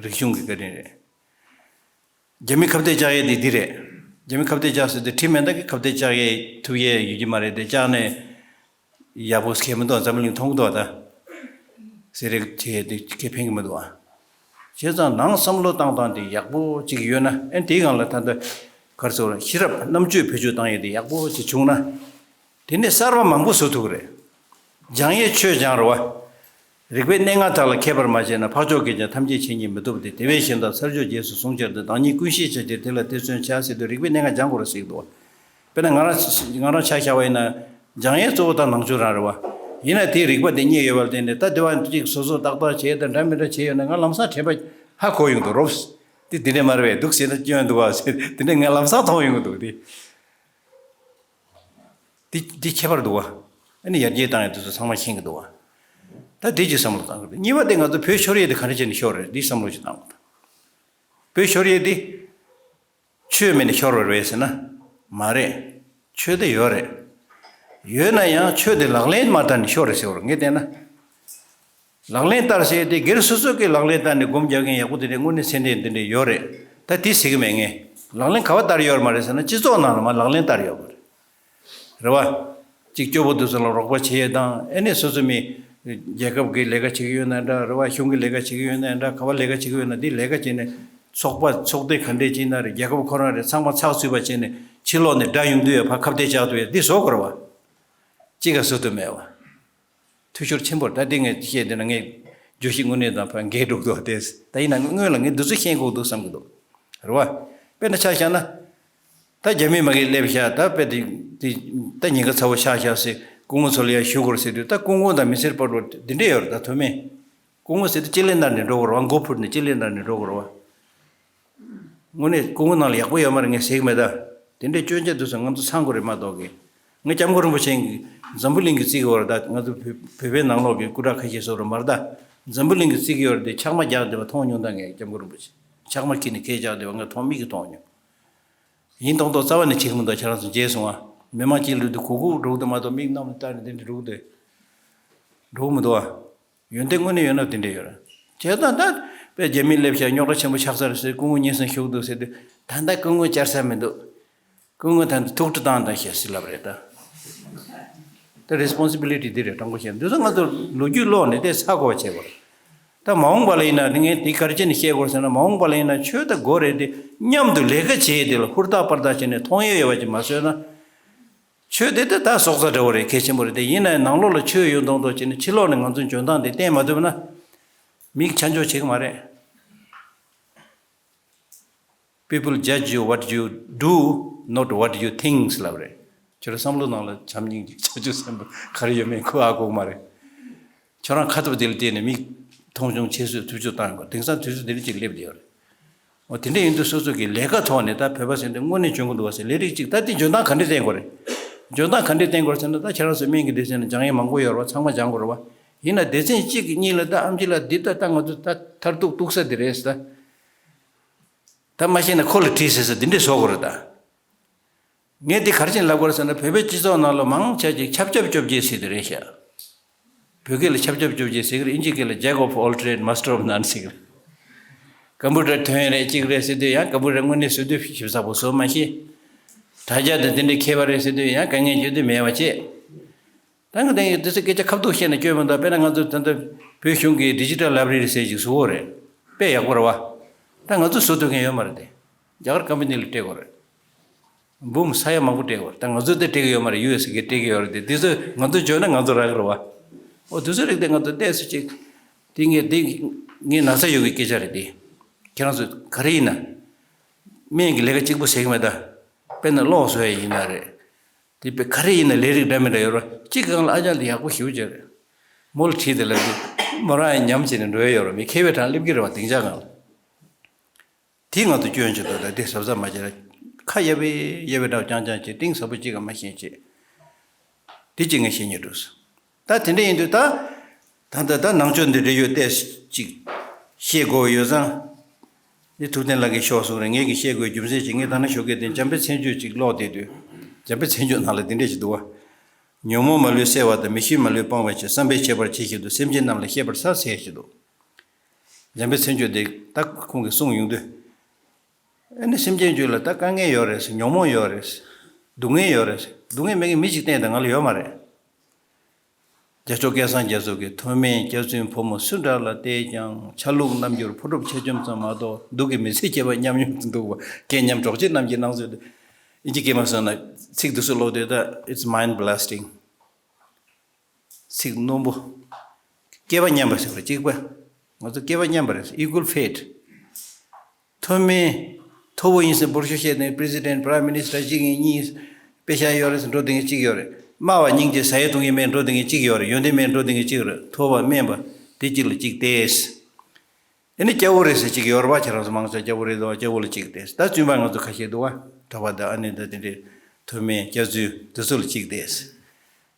རིག་གཞུང་གི་བཀའ་དྲིན་རེད། རྒྱ་མི་ཁ་གཏད་བཅག་ཡས་དེ་འདི་རེད། རྒྱ་མི་ཁ་གཏད་བཅག་ཟེར་དུས་ཁྲིམས་མེད་ན་ཁ་གཏད་བཅག་ཡས་ཐུབ་ཡས་ཡོད་ཀྱི་མ་རེད་དེ། བཅག་ནས་ཡག་པོ་ཁེལ་མི་འདུག་འཛམ་བུ་གླིང་མཐོང་གི་འདུག་ད། ཟེར་རེ་བྱས་དེ་ཁེ་ཕན་གྱི་མི་འདུག་ཨ། བྱས་ཙང་ནང་བསམ་བློ་བཏང་སྟངས་དེ་ཡག་པོ་ཅིག་ཡོད་ན། ཨེ་དེའི་སྒང་ལ་ད་ལྟ་ག་རེ་ཟེར་དགོས་རེད། ཤེས་རབ་རྣམ་དཔྱོད་བེད་སྤྱོད་བཏང་ཡས་དེ་ཡག་པོ་ཅིག་བྱུང་ན། དེ་ནས་གསར་པ་མང་པོ་བཟོ་ཐུབ་ཀྱི་རེད། སྦྱང་ཡས་ཆོས་སྦྱང་རེད་བ། རིག་པའི་གནས་ལྔ་དག་ལ་མཁས་པར་མ་བྱས་ན། འཕགས་མཆོག་གིས་ཀྱང་ཐམས་ཅད་མཁྱེན་ཉིད་མི་ཐོབ་སྟེ། དེ་བས་གཞན་དག་ཚར་གཅོད་རྗེས་སུ་བཟུང་བྱར་ཐལ། བདག་ཉིད་ཀུན་ཤེས་ཆ་ཕྱིར་དེ་ལ་ཐེ་ཚོམ་བྱ་ཟེར་དུས་རིག་པའི་གནས་ལྔ་སྦྱང་དགོས་རེད་ཟེར་གྱི་འདུག་དཔེར་ན་ང་རང་ང་རང་ཆ་བཞག་པ་ཡིན་ན། སྦྱང་ཡས་གཙོ་བོ་ད་ནང་ཆོས་རང་རེད་བ། ཡིན་ན་དེའི་རིག་པ་དེ་རྙེད་ཡོད་པ་ལ་བརྟེན་ནས་ད་དེ་བ་ཅིག་སོ་སོ་ཏག་ཏག་བྱས་དང་འདྲ་མི་འདྲ་བྱས་ཡོད་ན་ང་ལམ་སང་དྲན་པ་ཧ་གོ་ཡོང་འདུག་རོབ། དེ་དེ་འདྲ་མ་རེད་པས། འདུག་ཟེར་ན་སྐྱོན་འདུག་བ་ཟེར་དེ་འདྲ་ང་ལམ་སང་མཐོང་ཡོང་གི་འདུག་དེ། འདི་འདི་ཁྱད་པར་འདུག་བ། ཨ་ནི་ཡར་རྒྱས་བཏང་ཡས་དེ་ཚོ་ཚང་མ་ཤེས་ཀྱི་འདུག་བ། ད་འདི་ཅིག་བསམ་བློ་བཏང་དགོས། གཉིས་པ་དེ་ང་ཚོ་བོད་ཤོར་ཡས་དེ་ག་འདྲ་བྱས་ནས་ཤོར་རེད། འདི་བསམ་བློ་ཅིག་བཏང་དགོས། བོད་ཤོར་ཡས་དེ་ཆོས་མེད་ནས་ཤོར་བ་རེད་ཟེར་ན། མ་རེད། ཆོས་དེ་ཡོད་རེད། ཡོད་ན་ཡང་ཆོས་དེ་ལག་ལེན་མ་བསྟར་ནས་ཤོར་རེད་ཟེར་བ་རེད་ངས་བལྟས་ན། ལག་ལེན་བསྟར་ཟེར་དེ་སྒེར་སོ་སོ་གིས་ལག་ལེན་བསྟར་ནས་སྒོམ་རྒྱག་མཁན་ཡག་པོ་དེ་འདྲས་དངོས་གནས་ཚད་ལྡན་དེ་འདྲས་ཡོད་རེད། ད་དེ་ཟེར་གི་མེད། ངས་ལག་ལེན་ག་པར་བསྟར་ཡོད་རེད་མ་རེད་ཟེར་ན་སྤྱི་ཚོགས་ནང་ལ་མར་ལག་ལེན་བསྟར་ཡོད་པ་རེད། རེད་བ། གཅིག་སྐྱོ་པོ་དེ་ཚོ་ལ་རོགས་པ་བྱེད་ཡས་དང་། ཨ་ནི་སོ་སོ་མི་རྒྱལ་ཁབ་ཀྱི་ལས་ཀ་བྱེད་ཀྱི་ཡོད་ན་འདྲ། རེད་བ། གཞུང་གི་ལས་ཀ་བྱེད་ཀྱི་ཡོད་ན་འདྲ། ག་པར་ལས་ཀ་བྱེད་ཀྱི་ཡོད་ན་དེ་ལས་ཀ་བྱས་ནས་ཚོགས་པ་ཚོགས་སྡེ་ག་འདྲས་ཅིག་ན་རེད། རྒྱལ་ཁབ་ཁོ་རང་རེད། ཚང་མ་ཚགས་ཚུད་པ་བྱས་ནས་ཕྱི་ལོགས་ནས་དགྲ་ཡོང་དུས་ཡ་ཕར་ཁ་གཏད་བཅག་ཐུབ་ཡས་འདི་བཟོ་དགོས་རེད་བ། གཅིག་ག་བཟོ་ཐུབ་མེད་བ། འཐུས་ཤོར་ཆེན་པོ་རེད། ད་འདི་ངས་བཤད་འདི་ན་ངས་བརྗོད་གཞི་དངོས་གནས་དང་ཕར་འགལ་འགྲོ་གི་འདུག་བ། དེ་ད་ཡིན་ན་སྔོན་ལ་ངས་འདི་ཚོ་ཤེས་དགོས་འདུག་བསམ་གི་འདུག་རེད་བ། དཔེར་ན་ཆ་བཞག་ན། ད་རྒྱ་མི་མ་གིར་སླེབས་ཤག་ད་དཔེ་དེ་དེ་ད་ཉེན་ཁ་ཚ་བོ་ཆགས་ཤག་ཟེར་སྐུ་ངོ་ཚོ་ལ་ཡང་ཞུ་དགོས་རེད་ཟེར་དུས། ད་སྐུ་ངོ་དང་མི་སེར་བར་དུ་འདི་འདྲས་ཡོད་རེད། ད་མཐོ་དམན། སྐུ་ངོ་ཟེར་དུས་ལྕེ་ལེ་བསྣར་ནས་འགྲོ་དགོས་རེད་བ། མགོ་ཕུད་ནས་ལྕེ་ལེ་བསྣར་ནས་འགྲོ་དགོས་རེད་བ། དངོས་གནས་སྐུ་ངོ་ནང་ལ་ཡག་པོ་ཡོད་མ་རེད། ངས་ཟེར་གི་མེད་ད། དེ་འདྲའི་སྐྱོན་ཆ་དེ་ཚོ་ང་ཚོ་ཚང་དགོས་རེད་མ་གཏོགས་གི། ང་སྐྱབས་མགོན་རིན་པོ་ཆེ་གིས་འཛམ་བུ་གླིང་གི་རྩིས་ཀྱི་འོག་ད་ང་ཚོ་བོད་བོད་པའི་ནང་ལོགས་ཀྱི་སྐུ་དྲག་ཁ་ཤས་སོགས་རེད་མ་རེད་ད། འཛམ་བུ་གླིང་གི་རྩིས་ཀྱི་འོག་དེ་ཆག་མ་རྒྱག་བསྡད་པ་མཐོང་མྱོང་ད། ངས་སྐྱབས་མགོན་རིན་པོ་ཆེ་ཆག་མ་ཁྱེར་ནས་སྐད་རྒྱག་བསྡད་པ་ངས་མཐོང་། མིག་གིས་མཐོང་མྱོང་། ཡིན་མདོག་མདོག་རྩ་བ་ནས་བྱེད་ཀྱི་མི་འདུག་ཁྱེད་རང་ཚོ་མཇལ་སོང་ང་། མི་མང་སྤྱི་འཐུས་དེ་གུག་གུག་འགྲོ་གི་འདུག་མ་གཏོགས་མིག་གནམ་ལ་བལྟས་ནས་དེ་འདྲ་འགྲོ་གི་འདུག་འགྲོ་གི་མི་འདུག་ཨ། ཡོན་ཏན་དངོས་གནས་ཡོད་ན་དེ་འདྲ་ཡོད་རེད། བྱས་ཙང་ད་དཔེ་རྒྱ་མི་སླེབས་ཤག་རྙོག་དྲ་ཆེན་པོ་ཆགས་ཚར་ཟེར། སྐུ་ངོ་སྙན་སེང་ཞུ་གི་འདུག་ཟེར་དུས། ད་ལྟ་སྐུ་ངོ་བཅར་ས་མི་འདུག་སྐུ་ངོ་ད་ལྟ་ཐུགས་ཁྲོ་བཏང་བཏང་ཞེས་ཟེར་ལབ་རེད་ད། ད་རེ་སི་པོན་སི་བི་ལི་ཊི་འདི་རེད། དྲང་པོ་བཤད་ན་འདི་ཚོ་ང་ཚོ་ལོ་རྒྱུས་ཀློག་ནས་དེ་ཚ་གོ་བ་བྱེད་དགོས་རེད། ད་མ་འོངས་པ་ལ་ཡིན་ན་ངས་དེ་ག་རེ་བྱས་ནས་བཤད་དགོས་ཟེར་ན། མ་འོངས་པ་ལ་ཡིན་ན་ཆོས་ད་དགོས་རེད་དེ། མཉམ་དུ་ལས་ཀ་བྱེད་དེ་ལ་ཧུར་ཐག་པར་ཐག་བྱས་ནས་མཐོང་ཡས་ཡོད་པ་ཅིག་མ་བཟོས་ན། ཆོས་དེ་ད་ད་སྲོག་རྩ་འདྲ་བོ་རེད། གལ་ཆེན་པོ་རེད་དེ། ཡིན་ནའི་ནང་ལོགས་ལ་ཆོས་ཡོད་མདོག་མདོག་བྱས་ནས་ཕྱི་ལོགས་ནས་ང་ཚོའི་འཇོན་ཐང་དེ་བསྟན་མ་ཐུབ་ན། མིག་ཆ་འཇོག་བྱེད་ཀྱི་མ་རེད། People judge you what you do, not what you think ལབ་རེད། ཁྱོད་རང་བསམ་བློ་ནང་ལ་བྱམས་སྙིང་རྗེ་བྱང་ཆུབ་སེམས་དཔའ་ག་རེ་ཡོད་མེད་ཁོ་ཨ་གོ་གི་མ་རེད། ཁྱོད་རང་ཁ་ཐུབ་དེ་ལ་བལྟས་ནས་མིག་མཐོང་ཆུང་བྱེད་སྲོལ་ཐུབ་ཚོད་བཏང་ཡོད་པ། དེང་སང་དུས་ཚོད་འདི་འདྲ་ཅིག་སླེབས་བསྡད་ཡོད་རེད། འོ་དེ་འདྲ་ཡིན་དུས་སོ་སོ་གི་ལས་ཀ་ཐོག་ནས་ད་བོད་པ་ཟེར་འདི་དངོས་གནས་འཇོན་གི་འདུག་བ་ཟེར། ལས་རིགས་གཅིག་ད་འདི་འཇོན་ཐང་ག་འདྲས་བསྟན་དགོས་རེད། འཇོན་ཐང་ག་འདྲས་བསྟན་དགོས་རེད་ཟེར་ན། ད་ཁྱེད་རང་ཚོ་སྨན་གྱི་སྡེ་ཚན་ནང་སྦྱང་ཡས་མང་པོ་ཡོད་རེད་བ། ཚང་མ་སྦྱང་དགོས་རེད་བ། ཡིན་ན་སྡེ་ཚན་གཅིག་གཉིས་ལ་ད་ཨེམ་ཆི་ལགས་འདི་ད་ད་ང་ཚོ་ད་མཐར་ཐུག་གཏུག་ས་འདི་རེད་ཟེར་ད། ད་མ་ཤེས་ན་ཁོ་ལ་དྲིས་ཟེར་ཟེར་འདི་འདྲས་བཟོ་དགོས་རེད་ད། ངས་འདི་ག་རེ་བྱས་ནས་ལབ་དགོས་རེད་ཟེར་ན། བོད་པའི་སྤྱི་ཚོགས་ནང་ལ་མང་ཆེ་ཅིག་ཆབ་ཆབ་ཅོབ་ཅེས་ཟེར་དེ་རེད་ཤག་བོད་སྐད་ལ་ཆབ་ཆབ་ཅོབ་ཅེས་ཟེར་གི་རེད། ཨིན་ཇི་སྐད་ལ་Jack of all trade, master of none ཟེར་གི་རེད། ཀམ་པུ་ཊར་ཐོན་རེད་གཅིག་རེད་ཟེར་དུས་ཡང་ཀམ་པུ་ཊར་དངོས་གནས་བཟོ་དུས་ཞིབ་ཚགས་པོ་བཟོ་མ་ཤེས། དྲ་རྒྱ་དང་དེ་འདྲའི་མཁས་པ་རེད་ཟེར་དུས་ཡང་དཀའ་ངལ་བརྗོད་དུས་མེད་པ་བྱས། ད་ང་དེང་གི་དེ་ཚོ་སྐད་ཆ་ཁ་ཐུག་བཤད་ན་སྐྱོན་མི་འདུག་དཔེར་ན་ང་ཚོ་ད་ལྟ་བོད་གཞུང་གི་ཌི་ཇི་ཊལ་ལའི་བྷ་རེ་རི་ཟེར་ཅིག་བཟོ་གི་རེད། དཔེ་ཡག་པོ་རེད་བ། ད་ང་ཚོ་བཟོ་ཐུབ་མཁན་ཡོད་མ་རེད་དེ། རྒྱ་གར་ཀམ་པ་ནི་ལ་སྤྲད་དགོས་རེད། འབུམ་ས་ཡ་མང་པོ་སྤྲད་དགོས་རེད། ད་ང་ཚོ་དེ་སྤྲད་ཀྱི་ཡོད་མ་རེད། ཡུ་ཨེས་གིས་སྤྲད་ཀྱི་ཡོད་རེད་དེ། དེ་ཚོ་ང་ཚོ་འཇོན་ན་ང་ཚོ་རག་གི་རེད་བ། འོ་དེ་ཚོ་རིགས་དེ་ང་ཚོ་ཏོག་ཙམ་ཅིག་དེ་ངས་དེ་ངས་ན་ཚ་ཡོད་ཀྱི་སྐད་ཆ་རེད་དེ། ཁྱེད་རང་ཚོ་ག་རེ་ཡིན་ན། སྨན་གྱི་ལས་ཀ་གཅིག་པུ་བྱེད་ཀྱི་མེད་ད། དཔེར་ན་གློག་བཟོ་ཡ་ཡིན་ན་རེད། དེ་དཔེ་ག་རེ་ཡིན་ན་ལས་རིགས་འདྲ་མི་འདྲ་ཡོད་རེད། གཅིག་སྒང་ལ་ཨ་ཅག་འདི་ཡག་པོ་ཞེ་པོ་ཅིག་རེད། མོ་ལ་དྲིས་དེ་ལབ་དུས་མོ་རང་ཡང་ཉམས་བྱས་ནས་འགྲོ་ཡ་ཡོད་རེད། མི་མཁས་པའི་གྲས་སླེབས་ཀྱི་རེད་བ། སྡིངས་ཆ་སྒང་ལ། དེ་ང་ཚོ་སྐྱོན་ཆེ་འདུག་ད་དེ་གཟབ་གཟབ་མ་བྱས་ན་ཁ་གཡར་བའི་གཡར་བའི་འདྲ་བ་རྐྱང་རྐྱང་བྱས། གཏིང་ཟབ་པོ་གཅིག་ག་མ་ཤེས་བྱས། དེ་གཅིག་ངས་བཤད་སྙིང་འདོད། ད་དེ་འདྲ་ཡིན་དུས་ད། ད་ལྟ་ད་ནང་ཆོས་འདི་འདྲ་ཡོད་ཏེ་ཅིག་བཤད་དགོས་ཡོད་ཙང་། འདི་ཐུབ་བསྟན་ལགས་ཀྱིས་ཤོག་གསུངས་རེད། ངས་ཀྱིས་བཤད་དགོས་རྒྱུ་མཚན་ཅིག་ངས་ད་ནི་ཞོགས་ཀས་དེ་འཇམ་དཔལ་མཚན་བརྗོད་ཅིག་ཀློག་བསྡད་དུས། འཇམ་དཔལ་མཚན་བརྗོད་ནང་ལ་འདི་འདྲ་ཞིག་འདུག་བ། ཉོན་མོངས་མ་ལུས་སེལ་བ་དང་། མི་ཤེས་མ་ལུས་སྤང་བར་བྱེད། བསམ་པས་ཁྱད་པར་ཇི་བཞིན་དུ། སེམས་ཅན་རྣམས་ལ་ཤེས་པར་བྱ་ཟེར་ཞིག་འདུག་འཇམ་དཔལ་མཚན་བརྗོད་དེ་ད་ཁོང་གིས་གསུངས་ཡོང་དུས། ཨ་ནི་སེམས་ཅན་རྒྱུད་ལ་ད་དཀའ་ངལ་ཡོད་རེད་ཟེར། ཉོན་མོངས་ཡོད་རེད་ཟེར། སྡུག་བསྔལ་ཡོད་རེད་ཟེར། སྡུག་བསྔལ་མེད་མཁན་མི་གཅིག་བསྟན་དང་ང་ལ་ཡོད་མ་རེད། རྒྱལ་མཆོག་སྐལ་བཟང་རྒྱ་མཚོ་གིས། མཐོ་དམན་སྐྱག་རྫུན་ཕོ་མོ་སུ་འདྲ་ལ་བལྟས་ཀྱང་། ཆ་ལུགས་རྣམ་འགྱུར་ཕོ་གྲུབ་ཆེ་ཆུང་ཙམ་མ་གཏོགས། སྡུག་གི་མི་ཚེ་སྐྱེལ་བ་མཉམ་མཉམ་དུ་འདུག་པ། སྐད་ཉམས་གྲོགས་བྱེད་རྣམས་ཀྱི་སྣང་ཚུལ་དུ། ཨིན་ཇི་སྐད་མ་སོང་ན་ཚིག་འདི་ཚོ་ཀློག་དུས་ད་it's mind blasting། ཚིག་རྣོན་པོ། སྐྱེ་བ་མཉམ་པ་ཟེར་བ་གཅིག་པ། ང་ཚོ་སྐྱེ་བ་མཉམ་པ་རེད། equal fate། མཐོ་དམན། མཐོ་བོ་ཡིན་ཟེར་འབོར་ཤོག་བཤད་དེ་president, prime minister གཅིག་ཡིན་གཉིས། པེ་ཤ་ཡོད་རེད་ཟེར་འགྲོ་དེ་ངས་གཅིག་ཡོད་རེད། དམའ་བ་སྙིང་རྗེ་ཟ་ཡས་བཏུང་ཡས་མེད་འགྲོ་དེ་ངས་གཅིག་ཡོད་རེད། ཡོན་ཏན་མེད་འགྲོ་དེ་ངས་གཅིག་རེད། མཐོ་བ་དམན་པ་དེ་གཅིག་ལ་གཅིག་སྟེ། ཨ་ནི་སྐྱ་བོ་རེད་ཟེར་གཅིག་ཡོད་རེད་བ། ཁྱེད་རང་ཚོ་མང་ཆེ་སྐྱ་བོ་རེད་འདུག་བ། སྐྱ་བོ་ལ་གཅིག་སྟེ། ད་བཙུན་པ་ང་ཚོ་ཁ་ཤས་འདུག་བ། གྲྭ་པ་དང་ཨ་ནེ་དང་དེ་འདྲའི་མཐོ་དམན་སྐྱག་རྫུན་དེ་ཚོ་ལ་གཅིག་སྟེ།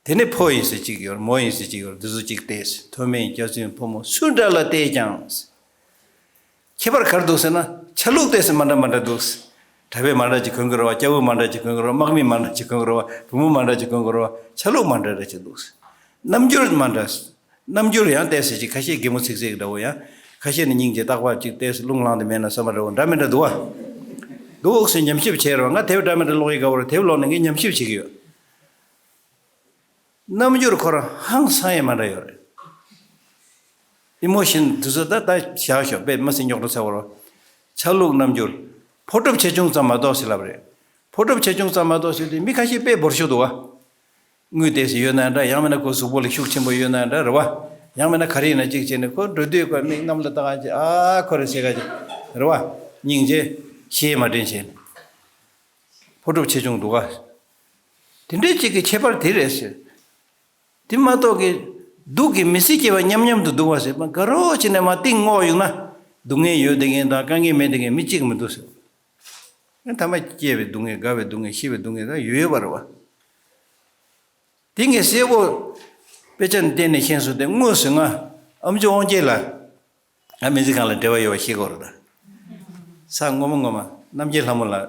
དེ་ནས་ཕོ་ཡིན་ཟེར་གཅིག་ཡོད་རེད། མོ་ཡིན་ཟེར་གཅིག་ཡོད་རེད། འདི་ཚོ་གཅིག་སྟེ། མཐོ་དམན་སྐྱག་རྫུན་ཕོ་མོ་སུ་འདྲ་ལ་བལྟས་ཀྱང་། ཁྱད་པར་ག་རེ་འདུག་ཟེར་ན་ཆ་ལུགས་ཏོག་ཙམ་མ་འདྲ་མ་འདྲ་འདུག་གྲྭ་པས་མ་འདྲ་ཅིག་གོན་གྱི་རེད་བ། སྐྱ་བོས་མ་འདྲ་ཅིག་གོན་གྱི་རེད་བ། དམག་མིས་མ་འདྲ་ཅིག་གོན་གྱི་རེད་བ། བུ་མོས་མ་འདྲ་ཅིག་གོན་གྱི་རེད་བ། ཆ་ལུགས་མ་འདྲ་འདྲ་ཅིག་འདུག་རྣམ་འགྱུར་མ་འདྲ། རྣམ་འགྱུར་ཡང་ཏོག་ཙམ་ཅིག་ཁ་ཤས་གད་མོ་ཚིག་ཚིག་འདྲ་བོ། ཡང་ཁ་ཤས་ནི་སྙིང་རྗེ་རྟག་པར་ཅིག་ཏོག་ཙམ་རླུང་ལངས་ཏེ་མེད་ན་བསམ་པ་འདྲ་བོ་འདྲ་མི་འདྲ་འདུག་བ། འདུག་ཟེར་ཉམས་ཞིབ་བྱས་རེད་བ། ང་དེབ་འདྲ་མི་འདྲ་ཀློག་གི་དགའ་བོ་རེད། དེབ་ཀློག་ནས་ངས་ཉམས་ཞིབ་བྱེད་ཀྱི་ཡོད། རྣམ་འགྱུར་ཁོ་རང་ཧང་སང་ཡས་མ་འདྲ་ཡོད་རེད། ཨི་མོ་ཤན་དེ་ཚོ་ད་ད་བཞག་ཤོག་དཔེ་མི་སྲིད་རྙོག་དྲ་ཚ་བོ་རེད། ཆ་ལུགས་རྣམ་འགྱུར། ཕོ་གྲུབ་ཆེ་ཆུང་ཙམ་མ་གཏོགས་ཟེར་ལབ་རེད། ཕོ་གྲུབ་ཆེ་ཆུང་ཙམ་མ་གཏོགས་ཟེར་དུས་མི་ཁ་ཤས་དཔེ་འབོར་ཤོག་འདུག་བ། དངུལ་ཏོག་ཙམ་ཡོད་ན་འདྲ། ཡང་མིན་ན་ཁོ་གཟུགས་པོ་ལ་ཤུགས་ཆེན་པོ་ཡོད་ན་འདྲ་རེད་བ། ཡང་མིན་ན་ག་རེ་ཡིན་ན་གཅིག་བྱས་ནས་ཁོ་འགྲོ་དུས་ཁོ་མིག་གནམ་ལ་བལྟ་ག་ཅིག་ཨ་ཁོ་རེ་ཟེར་ག་ཅིག་རེད་བ། སྙིང་རྗེ། ཤེས་མ་དྲན་བྱས་ནས། ཕོ་གྲུབ་ཆེ་ཆུང་འདུག་ག་དེ་འདྲའི་གཅིག་གི་ཁྱད་པར་དེ་རེད་ཟེར། དེ་མ་གཏོགས་ཀྱི་སྡུག་གི་མི་ཚེ་སྐྱེལ་བ་མཉམ་མཉམ་དུ་འདུག་བ་ཟེར་བ་དགའ་རོགས་བྱས་ནས་མ་གཏིང་སྔོག་ཡོང་ན། སྡུག་བསྔལ་ཡོད་བསྡད་མཁན་དང་དཀའ་ངལ་མེད་བསྡད་མཁན་མི་གཅིག་མི་འདུག་ཟེར། ཐ་མ་སྐྱེ་བའི་སྡུག་བསྔལ། རྒ་བའི་སྡུག་བསྔལ། ཤི་བའི་སྡུག་བསྔལ་ད་ཡོད་ཡོད་པ་རེད་བ། དེ་ངས་གསལ་པོ་དཔེ་ཆ་ནས་བལྟས་ནས་ཤེས་སོང་སྟེ། དངོས་སུ་ང་ཨེམ་ཆི་དབང་རྒྱལ་ལགས་ང་སྨན་རྩིས་ཁང་ལ་འབྲེལ་བ་ཡོད་པ་ཤེས་དགོས་རེད་ད། ས་སྔོན་མ་སྔོན་མ་རྣམ་རྒྱལ་ལྷ་མོ་ལགས་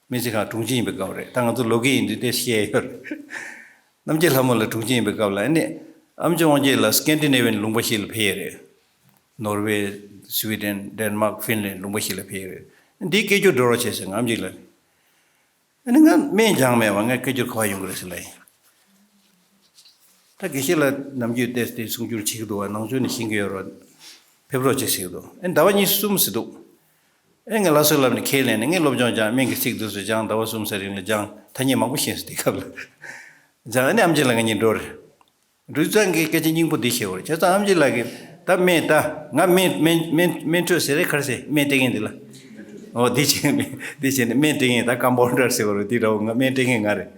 སྨན་རྩིས་ཁང་དྲུང་ཆེ་ཡིན་པའི་སྐབས་རེད། ད་ང་ཚོ་ལོ་རྒས་ཡིན་དུས་དེ་བཤད་ཡོད་རེད། རྣམ་རྒྱལ་ལྷ་མོ་ལགས་དྲུང་ཆེ་ཡིན་པའི་སྐབས་ལ་ཨ་ནི་ཨེམ་ཆི་དབང་རྒྱལ་ལགས་སི་ཀན་ཌི་ནེ་ཝི་ཡན་ལུང་པ་ཞིག་ལ་ཕེབས་ཡོད་རེད། ནོར་ཝེ། སུའི་ཌེན། ཌེན་མཱག་ཕིན་ལན་ལུང་པ་ཞིག་ལ་ཕེབས་ཡོད་རེད། འདིའི་སྐད་སྒྱུར་འགྲོ་རོགས་བྱས་ཟེར་ངམ་ཅིག་ལ། ཨ་ནི་ང་སྨན་སྦྱངས་མེད་པ། ངས་སྐད་སྒྱུར་ག་པར་ཡོང་གི་རེད་ཟེར་ལབ་ཡིན། ད་དགེ་བཤེས་ལགས་ནམ་རྒྱུན་ཏོག་ཙམ་དེ་གསུང་སྒྱུར་བྱེད་ཀྱི་འདུག་བ། ནང་ཆོས་ནས་ཤེས་ཀྱི་ཡོད་རེད། ཕེབས་རོགས་བྱེད་ཟེར་གྱི་འདུག་ཨ་ནི་ཟླ་བ་གཉིས་གསུམ་ཟེར་འདུག་ཨེ་ངས་ལགས་སོ་ལབ་ནས་ཁས་ལེན་ནས་ངས་སློབ་སྦྱོང་སྦྱངས། སྨན་གྱི་ཚིག་འདི་ཚོ་སྦྱངས། ཟླ་བ་གསུམ་ཙམ་རིང་ལ་སྦྱངས། ཐ་སྙད་མང་པོ་ཤེས་སོང་དེ་སྐབས་ལ། སྦྱངས། ཨ་ནི་ཨེམ་ཆི་ལགས་ང་གཉིས་འགྲོ་རེད། འབྲུག་ཚང་གིས་སྐད་ཆ་སྙིང་པོ་འདི་བཤད་པ་རེད། བྱས་ཙང་ཨེམ་ཆི་ལགས་ཀྱིས་ད་སྨན་ད་ང་སྨན་སྨན་སྨན་སྨན་སྤྲོད་ཟེར་རེད། ག་རེ་ཟེར། སྨན་སྤྲད་མཁན་འདི་ལ། འོ་འདི་བྱས་ནས་འདི་བྱས་ནས་སྨན་སྤྲད་མཁན་ད་ཀམ་པའུན་ཌར་ཟེར་བ་རེད། འདི་འདྲ་བོ་ང་སྨན་སྤྲད་མཁན་ང་རེད།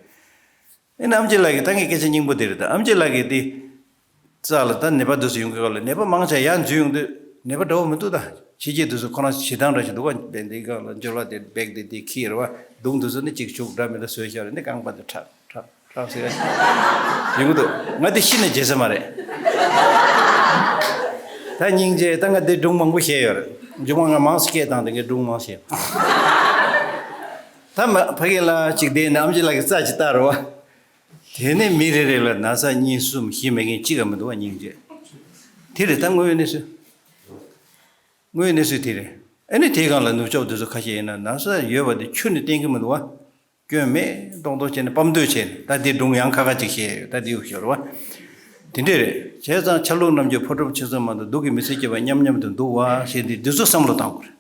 ཨེ་ནི་ཨེམ་ཆི་ལགས་ཀྱིས་ད་ངས་སྐད་ཆ་སྙིང་པོ་འདི་རེད་ད། ཨེམ་ཆི་ལགས་ཀྱིས་འདི་རྩ་ལ་ད་ནད་པ་འདི་ཚོ་ཡོང་གི་སྐབས་ལ་ནད་པ་མང་ཆེ་ཡར་འཛུལ་ཡོང་དུས་ནད་པ་འདྲ་བོ་མི་འདུག་ད་ཕྱི་རྒྱལ་འདི་ཚོ་ཁོ་རང་བྱེད་སྟངས་འདྲ་ཞིག་འདུག་ག་དཔེ་འདི་སྒང་ལ་འཇོལ་བ་དེ་བེག་དེ་དེ་ཁྱེར་བ། མདུང་འདི་ཚོ་ནི་གཅིག་བྱུག་འདྲ་མི་འདྲ་བཟོས་བཞག་རེད། འདི་རྐང་པ་དེ་ཁྲག་ཁྲག་ཁྲག་ཟེར་ཡོང་གི་འདུག་ང་དེ་ཤི་ནས་བརྗེད་ས་མ་རེད། ད་སྙིང་རྗེ། ད་ང་དེ་སྒྲུང་མང་པོ་བཤད་ཡོད་རེད། མཇུག་མ་ང་མང་ཙམ་སྐད་བཏང་དེ་ངས་སྒྲུང་མང་བཤད། ད་མ་ཕ་གི་ལ་གཅིག་བསྡད་ནས་ཨེམ་ཆི་ལགས་ཀྱིས་རྩ་ཅིག་བལྟ་རོགས། དེ་ནས་མི་རེ་རེ་ལ་ན་ཚ་གཉིས་གསུམ་བཞི་མེད་མཁན་གཅིག་ཀྱང་མི་འདུག་བ། སྙིང་རྗེ། དེ་རེད་ད་དངོས་ཡོད་གནས་ཚུལ། དངོས་ཡོད་གནས་ཚུལ་དེ་རེད། ཨ་ནི་དེའི་སྒང་ལ་ནུབ་ཕྱོགས་དེ་ཚོ་ཁ་ཤས་ཡིན་ན་ན་ཚ་ཡོད་པ་དེ་ཆུ་ནས་བསྟན་གྱི་མི་འདུག་བ། སྐྱོན་མེད་མདོག་མདོག་བྱས་ནས་སྤམ་མདོག་བྱས་ནས། ད་དེ་སྒྲུང་ཡང་ཁ་ཁ་ཅིག་བཤད་ཡོད། ད་དེ་ཡོད་ཤོར་བ། དེ་འདྲས་རེད། བྱས་ཙང་ཆ་ལུགས་རྣམས་ཀྱི་ཕོ་གྲུབ་ཆེ་ཚོད་མ་གཏོགས་སྡུག་གི་མི་ཚེ་སྐྱེལ་བ་མཉམ་མཉམ་དུ་འདུག་བ་ཞེས་འདི་འདི་ཚོ་བསམ་བློ་བཏང་དགོས་རེད།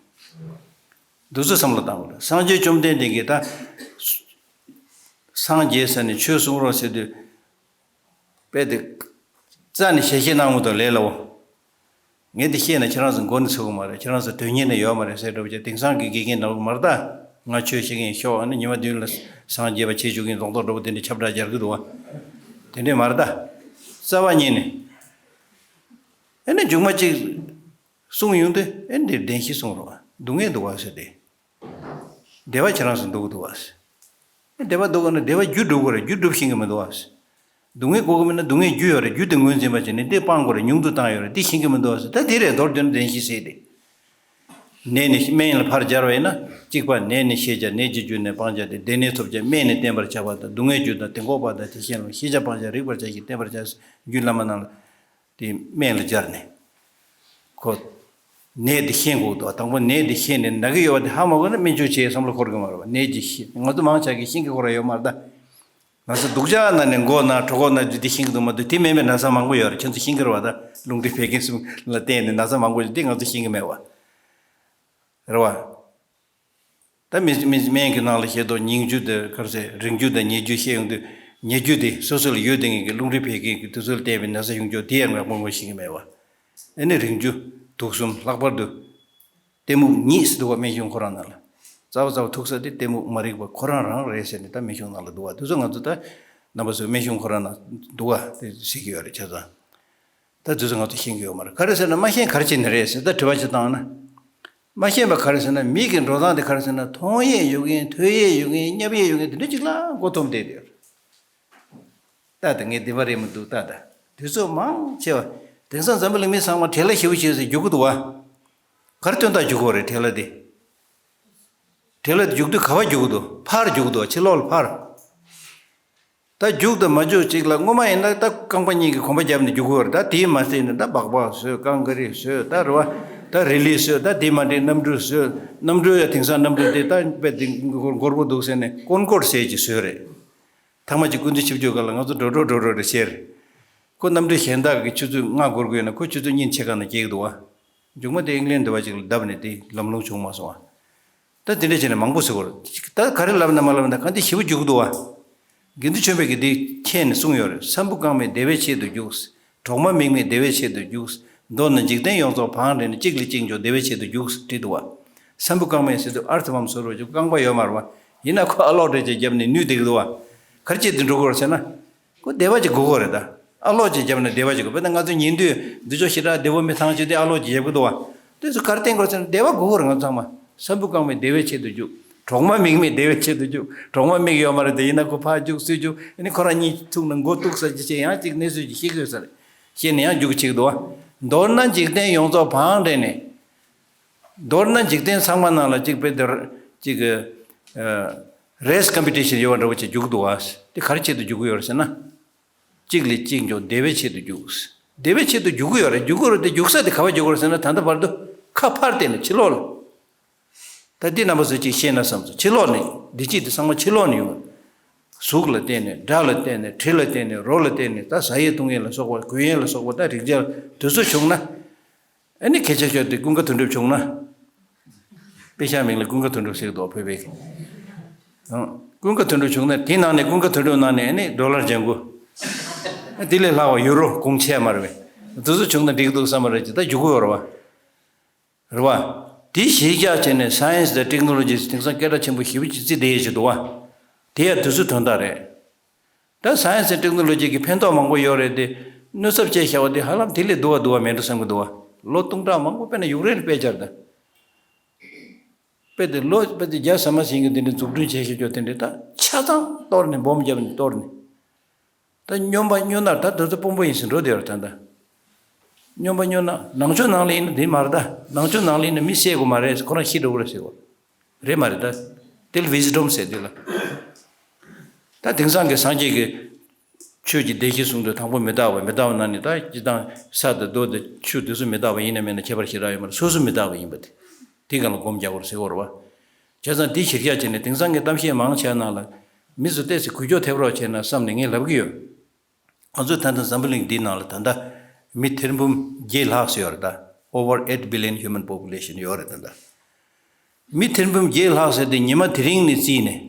འདི་ཚོ་བསམ་བློ་བཏང་དགོས་རེད། སངས་རྒྱས་བཅོམ་ལྡན་འདས་ཀྱིས་ད་སངས་རྒྱས་ཟེར་ནས་ཆོས་གསུང་རོགས་ཟེར་དུས། དཔེ་དེ་རྩ་ནས་ཞལ་བཞེས་གནང་མི་འདུག་ལས་སླ་བོ། ངས་འདི་བཤད་ན་ཁྱེད་རང་ཚོ་མགོ་ནས་ཚོས་ཀྱི་མ་རེད། ཁྱེད་རང་ཚོ་དོན་གཉེར་ནས་ཡོད་མ་རེད་ཟེར་འདྲ་བོ་ཅིག། དེང་སང་གི་དགེ་རྒན་འདྲ་བོ་མ་རེད་ད། ང་ཆོས་བཤད་མཁན་ཤོག་ཨ་ནི་ཉི་མ་བདུན་ལ་སངས་རྒྱས་པ་བྱེད་བཅུག་མཁན་རྡོག་རྡོག་འདྲ་བོ་དེ་འདྲ་ཁྱབ་བསྒྲགས་རྒྱག་གི་འདུག་བ། དེ་འདྲས་མ་རེད་ད། རྩ་བ་ཉིད་ནས། ཨ་ནི་མཇུག་མ་ཅིག་གསུང་ཡོང་དུས་ཨེ་འདིར་བདེན་བཞི་གསུང་རོགས། སྡུག་བསྔལ་འདུག་བ་ཟེར་ཏེ། བདེ་བ་ཁྱེད་རང་ཚོ་འདུག་འདུག་བ་ཟེར། བདེ་བ་འདུག་ག་ན་བདེ་བ་རྒྱུ་སྒྲུབ་དགོས་རེད། རྒྱུ་སྒྲུབ་ཤེས་ཀྱི་མི་འདུག་བ་ཟེར། སྡུག་བསྔལ་དགོས་ཀྱི་མིན་ན་སྡུག་བསྔལ་རྒྱུ་ཡོད་རེད། རྒྱུ་དེ་ངོས་འཛིན་པ་བྱས་ནས་འདི་སྤང་དགོས་རེད། ཉུང་དུ་བཏང་ཡོད་རེད། འདི་ཤེས་ཀྱི་མི་འདུག་བ་ཟེར། ད་དེ་རེད་མདོར་བསྡུས་ན་བདེན་བཞི་ཟེར་ཏེ། ནད་ནི་སྨན་ལ་ཕར་སྦྱར་བ་ཡིན་ན་གཅིག་པ་ནད་ནི་ཤེས་བྱ། ནད་ཀྱི་རྒྱུ་ནི་སྤང་བྱ་སྟེ། བདེ་གནས་ཐོབ་བྱ་སྨན་ནི་བསྟེན་པར་བྱ་བ་དང་། སྡུག་བསྔལ་རྒྱུ་དང་དེ་འགོག་པ་དང་དེ་ཤེས་ལ། ཤེས་བྱ་སྤང་བྱ་རིག་པར་བྱ་ཞིང་བསྟེན་པར་བྱ། རྒྱུད་བླ་མ་རྣམས་ལ། དེ་སྨན་ལ་སྦྱར་ནས། ཁོ། ནད་དེ་ཤེས་དགོས་འདུག་དང་པོ་ནད་དེ་ཤེས་ནས་ན་གི་ཡོད་པ་དེ་ཧ་མ་གོ་ན་སྨན་བཅོས་བྱེད་བསམ་བློ་འཁོར་གི་མ་རེད་པ། ནད་ཀྱི་ཤེས། ང་ཚོ་མང་ཆ་གིས་ཤེས་ཀྱི་ཁོ་རང་ཡོད་མ་རེད་ད། ང་ཚོ་སྡུག་ཅག་ན་ནས་མགོ་ན་གྲོད་ཁོག་ན་རྒྱུ་དེ་ཤེས་ཀྱི་འདུག་མ་གཏོགས་དེ་མིན་པའི་ན་ཚ་མང་པོ་ཡོད་རེད། ཁྱེད་ཚོ་ཤེས་ཀྱི་རེད་པ། ད་རླུང་མཁྲིས་བད་ཀན་གསུམ་ལ་བརྟེན་ནས་ན་ཚ་མང་པོ་ཡོད་དེ་ང་ཚོ་ཤེས་ཀྱི་མེད་པ། རེད་པ། ད་མི་མི་སྨན་གྱི་ནང་ལ་བཤད་དོ། ཉིང་རྒྱུ་དང་ག་རེ་ཟེར། རེང་རྒྱུ་དང་ཉེ་རྒྱུ་བཤད་ཡོང་དུས། ཉེ་རྒྱུ་དེ་སོ་སོ་ལ་ཡོད་བསྡད་མཁན་གྱི་རླུང་མཁྲིས་བད་ཀན་གྱི་དེ་ཚོ་ལ་བརྟེན་པའི་ན་ཚ་ཡོང་རྒྱུ་དེ་ཡང་ང་དངོས་པོ་ཤེས་ཀྱི་མེད་པ། ཨ་ནི་རེང་རྒྱུ་དུག་གསུམ། ལྷག་པར་དུ་གཏི་མུག་གཉིས་ཟེར་འདུག་པ། སྨན་གཞུང་ཁོ་རང་ནང་ལ། རྩ་བ་རྩ་བ་ཐུག་ས་དེ་གཏི་མུག་མ་རིག་པ་ཁོ་རང་རང་རེད་ཟེར་ནས་ད་སྨན་གཞུང་ནང་ལ་འདུག་པ། དེ་ཚོ་ང་ཚོ་ད་རྣམ་པ་ཚོ་སྨན་གཞུང་ཁོ་རང་ནང་འདུག་པ་དེ་གཟིགས་ཀྱི་ཡོད་རེད་ཆ་ཚང་། ད་དེ་ཚོ་ང་ཚོ་ཤེས་ཀྱི་ཡོད་མ་རེད། ག་རེ་ཟེར་ན་མ་ཤེས་ག་རེ་བྱས་ནས་རེད་ཟེར་ད་དྲི་བ་ཅིག་བཏང་ན། མ་ཤེས་པ་ག་རེ་ཟེར་ན་མི་གི་འགྲོ་སྟངས་དེ་ག་རེ་ཟེར་ན་མཐོང་ཡས་ཡོད་མཁན། ཐོས་ཡས་ཡོད་མཁན། མཉམ་ཡས་ཡོད་མཁན་དེ་འདྲ་ཅིག་ལ་མགོ་འཐོམས་བསྡད་ཡོད་རེད། ད་ལྟ་ངས་བདེན་པ་རེད་མི་འདུག་ད་ལྟ་དུས་ཚོད་མང་ཆེ་བ། དེང་སང་འཛམ་བུ་གླིང་མི་ཚང་མ་བྲེལ་བ་ཞེ་པོ་བྱས་ཟེར་རྒྱུག་གི་འདུག་བ། ག་རེ་དོན་དག་རྒྱུག་གི་ཡོད་རེད། བྲེལ་བ་དེ། བྲེལ་བ་དེ་རྒྱུག་དུས་ག་པར་རྒྱུག་གི་འདུག་ཕར་རྒྱུག་གི་འདུག་ཕྱི་ལོགས་ལ་ཕར། ད་རྒྱུག་དང་མ་རྒྱུག་ཅིག་ལ་སྔོན་མ་ཡིན་ན་ད་རྐང་པ་གཉིས་ཀྱིས་གོམ་པ་བརྒྱབ་ནས་རྒྱུག་གི་ཡོད་རེད། ད་དེའི་མ་ཟད་ནས་ད་སྦག་སྦག་བཟོས། རྐང་ག་རེ་བཟོས། ད་རེད་བ། ད་རི་ལི་བཟོས། ད་དེ་མ་འདྲའི་གནམ་གྲུ་བཟོས། གནམ་གྲུ་ཡང་དེང་སང་གནམ་གྲུ་དེ་ད་དཔེ་དེ་མགྱོགས་པོ་འདུག་ཟེར་ནས་ཀོན་ཀོར་ཟེར་ཅིག་བཟོས་རེད། ཐ་མ་ཅིག་སྐུ་མདུན་ཆིབས་བསྒྱུར་སྐབས་ལ་ང་ཚོ་འགྲོ་འགྲོ་འགྲོ་འགྲོ་རེད་ཟེར། ཁོ་གནམ་གྲུ་གཞན་དག་གི་ཆུ་ཚོད་ལྔ་འགོར་དགོས་ན་ཁོ་ཆུ་ཚོད་གཉིས་ཕྱེད་ཀ་ནང་སྐྱེལ་གི་འདུག་བ། མཇུག་མ་དེ་ཨིང་ལན་འདི་བ་ཅིག་ལ་བརྡབས་ནས་དེ་ལམ་ལྷོང་བྱུང་མ་སོང་བ། ད་དེ་འདྲ་བྱས་ནས་མང་པོ་ཟེར་གོ། ད་ག་རེ་ལབ་ན་མ་ལབ་ན་གང་དེ་ཞེ་པོ་རྒྱུག་གི་འདུག་བ། དགེ་འདུན་ཆོས་འཕེལ་གྱིས་དེ་མཁྱེན་ནས་གསུངས་ཡོད་རེད། ས་འབུ་རྐང་མས་བདེ་བའི་ཆེད་དུ་རྒྱུག། གྲོག་མ་མིག་མས་བདེ་བའི་ཆེད་དུ་རྒྱུག། མདོར་ན་འཇིག་རྟེན་ཡོངས་རྫོགས་བག་འགྲེང་ནས་གཅིག་ལས་གཅིག་མགྱོགས་བདེ་བའི་ཆེད་དུ་རྒྱུག་བྲིས་འདུག་བ། ས་འབུ་རྐང་མས་ཟེར་དུས་ཨར་ཐི་བྷམ་བཟོ་རོགས་ཀྱི་རྐང་པ་ཡོད་མ་རེད་བ། ཡིན་ན་ཁོ་ཨ་ལོག་འདྲ་ཅིག་བརྒྱབ་ནས་ནུས་བསྡད་ཀྱི་འདུག་བ། ག་རེ་བྱས་དུས་འགྲོ་དགོས་རེད་ཟེར་ན། ཁོ་བདེ་བ་ཅིག་དགོས་ཀྱི་རེད་ད། ཨ་ལོག་ཅིག་བརྒྱབ་ན་བདེ་བ་ཅིག་དགོས། དཔེར་ན་ང་ཚོ་ཉལ་དུས་འདི་ཕྱོགས་ཞེ་དྲག་བདེ་པོ་མི་ཐང་ཆད་དུས་ཨ་ལོག་ཅིག་བརྒྱབ་ཀྱི་འདུག་བ། དེ་ཚོ་ག་རེ་བསྟན་དགོས་ཟེར་ན་བདེ་བ་དགོས་ཀྱི་རེད་ང་ཚོ་ཚང་མ། ས་འབུ་རྐང་མས་བདེ་བའི་ཆེད་དུ་རྒྱུག། གྲོག་མ་མིག་མས་བདེ་བའི་ཆེད་དུ་རྒྱུག། གྲོག་མ་མིག་ཡོད་མ་རེད་དེ། ཡིན་ན་ཁོ་ཕར་རྒྱུག་ཚུར་རྒྱུག་ཨ་ནི་ཁོ་རང་གཉིས་ཐུག་ན་མགོ་གཏུག་ས་ཅིག་བྱས། ཡང་ཅིག་གནས་ཚུལ་ཅིག་ཤེས་ཀྱི་ཡོད་ས་རེད། ཤེས་ནས་ཡང་རྒྱུག་བྱེད་ཀྱི་འདུག་བ། མདོར་ན་འཇིག་རྟེན་ཡོངས་རྫོགས་བག་འགྲེང་ནས། མདོར་ན་འཇིག་རྟེན་ཚང་མ་ནང་ལ་གཅིག་དཔེ་དེར་གཅིག་གི་རེས་ཀམ་པི་ཊི་ཤན་ཡོད་པ་འདྲ་བོ་ཅིག་རྒྱུག་འདུག་བ། དེ་ག་རེ་ཆེད་དུ་རྒྱུག་གི་ཡོད་རེད་ཟེར་ན། གཅིག་ལས་གཅིག་མགྱོགས་བདེ་བའི་ཆེད་དུ་རྒྱུག། བདེ་བའི་ཆེད་དུ་རྒྱུག་གི་ཡོད་རེད། རྒྱུག་གི་རེད་དེ་རྒྱུག་ས་དེ་ག་པར་རྒྱུག་གི་རེད་ཟེར་ན། ད་ལྟ་བར་དུ་ཁ་ཕར་བལྟས་ནས་ཕྱི་ལོགས་ལ། ད་འདི་རྣམ་པ་ཚོས་ཅིག་ཤེས་ན་བསམ་སོང་། ཕྱི་ལོགས་ནས་བདེ་སྐྱིད་དེ་ཚང་མ་ཕྱི་ལོགས་ནས་ཡོང་། གཟུགས་ལ་བརྟེན་ནས། སྒྲ་ལ་བརྟེན་ནས། དྲི་ལ་བརྟེན་ནས། རོ་ལ་བརྟེན་ནས། ད་ཟ་ཡས་བཏུང་ཡས་ལ་སོགས་པ། གོན་ཡས་ལ་སོགས་པ། ད་རེག་བྱ་དེ་ཚོ་བྱུང་ན། ཨ་ནི་སྐད་ཆ་ཤོད་དེ་ཀུན་དགའ་དོན་གྲུབ་བྱུང་ན། དཔེ་ཤག་མིང་ལ་ཀུན་དགའ་དོན་གྲུབ་ཟེར་གི་འདུག་བོད་པའི་གི། ཨང་། ཀུན་དགའ་དོན་གྲུབ་བྱུང་ན་དེའི་ནང་ནས་ཀུན་དགའ་དོན་གྲུབ་ནང་ནས་ཨ་ནི་ཌོ་ལར་ལྗང་གུ། དེ་ལས་ལྷག་པ་ཡུ་རོ་གོང་ཆེ་མ་རེད་པས། དེ་ཚོ་བྱུང་ན་འགྲིག་གི་འདུག་བསམ་པ་རེད་ཅེ། ད་རྒྱུག་གི་ཡོད་རེད་བ། རེད་བ། དེ་གཞི་བཞག་བྱས་ནས་སའེན་སི་དང་ཊེག་ནོ་ལོ་ཇི་དེང་སང་སྐད་གྲགས་ཆེན་པོ་ཞེ་པོ་ཅིག་བརྩིས་བསྡད་ཡས་ཅིག་འདུག་བ། དེ་ཡང་དུས་ཚོད་དོན་དག་རེད། ད་སའེན་སི་དང་ཊེག་ནོ་ལོ་ཇི་གི་ཕན་ཐོགས་མང་པོ་ཡོད་རེད་དེ། གནོད་ཚབས་བཅས་བཞག་པ་དེ་ཧ་ལམ་དེ་ལས་སྡུག་པ་སྡུག་པ་མེད་འགྲོ་བསམ་གི་འདུག་བ། ལོ་སྟོང་ཕྲག་མང་པོ་དཔེར་ན་ཡུཀ་རེན་དཔེ་བྱས་ན། དཔེ་དེ་ལོ་དཔེ་དེ་བརྒྱ་ཟ་མ་ཟིན་གི་དེ་འདྲའི་འཛུགས་སྐྲུན་བྱས་བཞག་ཆོག་དེ་འདྲའི་ད་ཆ་ཚང་གཏོར་ནས་སྦོམ་བརྒྱབ་ནས་གཏོར་ནས། ད་སྨྱོན་པ་སྨྱོ་ནག་ད་དེ་ཚོ་དཔོན་པོ་ཡིན་ཟེར་འགྲོ་བསྡད་ཡོད་རེད་ད་ལྟ། སྨྱོན་པ་སྨྱོ་ནག་ནང་ཆོས་ནང་ལ་ཡིན་ན་དེ་མ་རེད་ད། ནང་ཆོས་ནང་ལ་ཡིན་ན་མི་བསད་དགོས་མ་རེད། ཁོ་རང་ཤི་འགྲོ་གི་རེད་ཟེར་གོ། རེད་མ་རེད་ད། དེ་ལ་ཝི་སི་ཌམ་ཟེར་དུས་ལ། ད་དེང་སང་གི་སངས་རྒྱས་ཀྱི་ ཆོས་ཀྱི་བདེ་གཤེགས་གསུང་དུས་དང་པོ་མི་རྟག་པ། མི་རྟག་པ་ན་ནི་ད་སྤྱིར་བཏང་ས་དང་རྡོ་དང་ཆུ་དེ་ཚོ་མི་རྟག་པ་ཡིན་ན་མིན་ན་ཁྱད་པར་ཞེ་དྲག་ཡོད་མ་རེད། སོ་སོ་མི་རྟག་པ་ཡིན་པ་དེ། དེ་སྒང་ལ་སྒོམ་རྒྱག་དགོས་རེད་ཟེར་གྱི་ཡོད་རེད་བ། བྱས་ཙང་དེ་གཞིར་བཞག་བྱས་ནས་དེང་སང་གི་གཏམ་བཤད་མང་ཆེ་བ་ནང་ལ་མི་ཚོ་ཏོག་ཙམ་འགུལ་སྐྱོད་ཐེབས་རོགས་བྱས་ན་བསམ་ནས་ངས་ལབ་ཀྱི་ཡོད། ང་ཚོའི་ད་ལྟ་འཛམ་བུ་གླིང་འདིའི་ནང་ལ་ད་ལྟ་མི་ཐེར་འབུམ་བརྒྱད་ལྷག་ཙམ་ཡོད་རེད་ད། Over eight billion human population ཡོད་རེད་ད་ལྟ། མི་ཐེར་འབུམ་བརྒྱད་ལྷག་ཟེར་དེ་ཉི་མ་དེ་རིང་ནས་བརྩིས་ནས།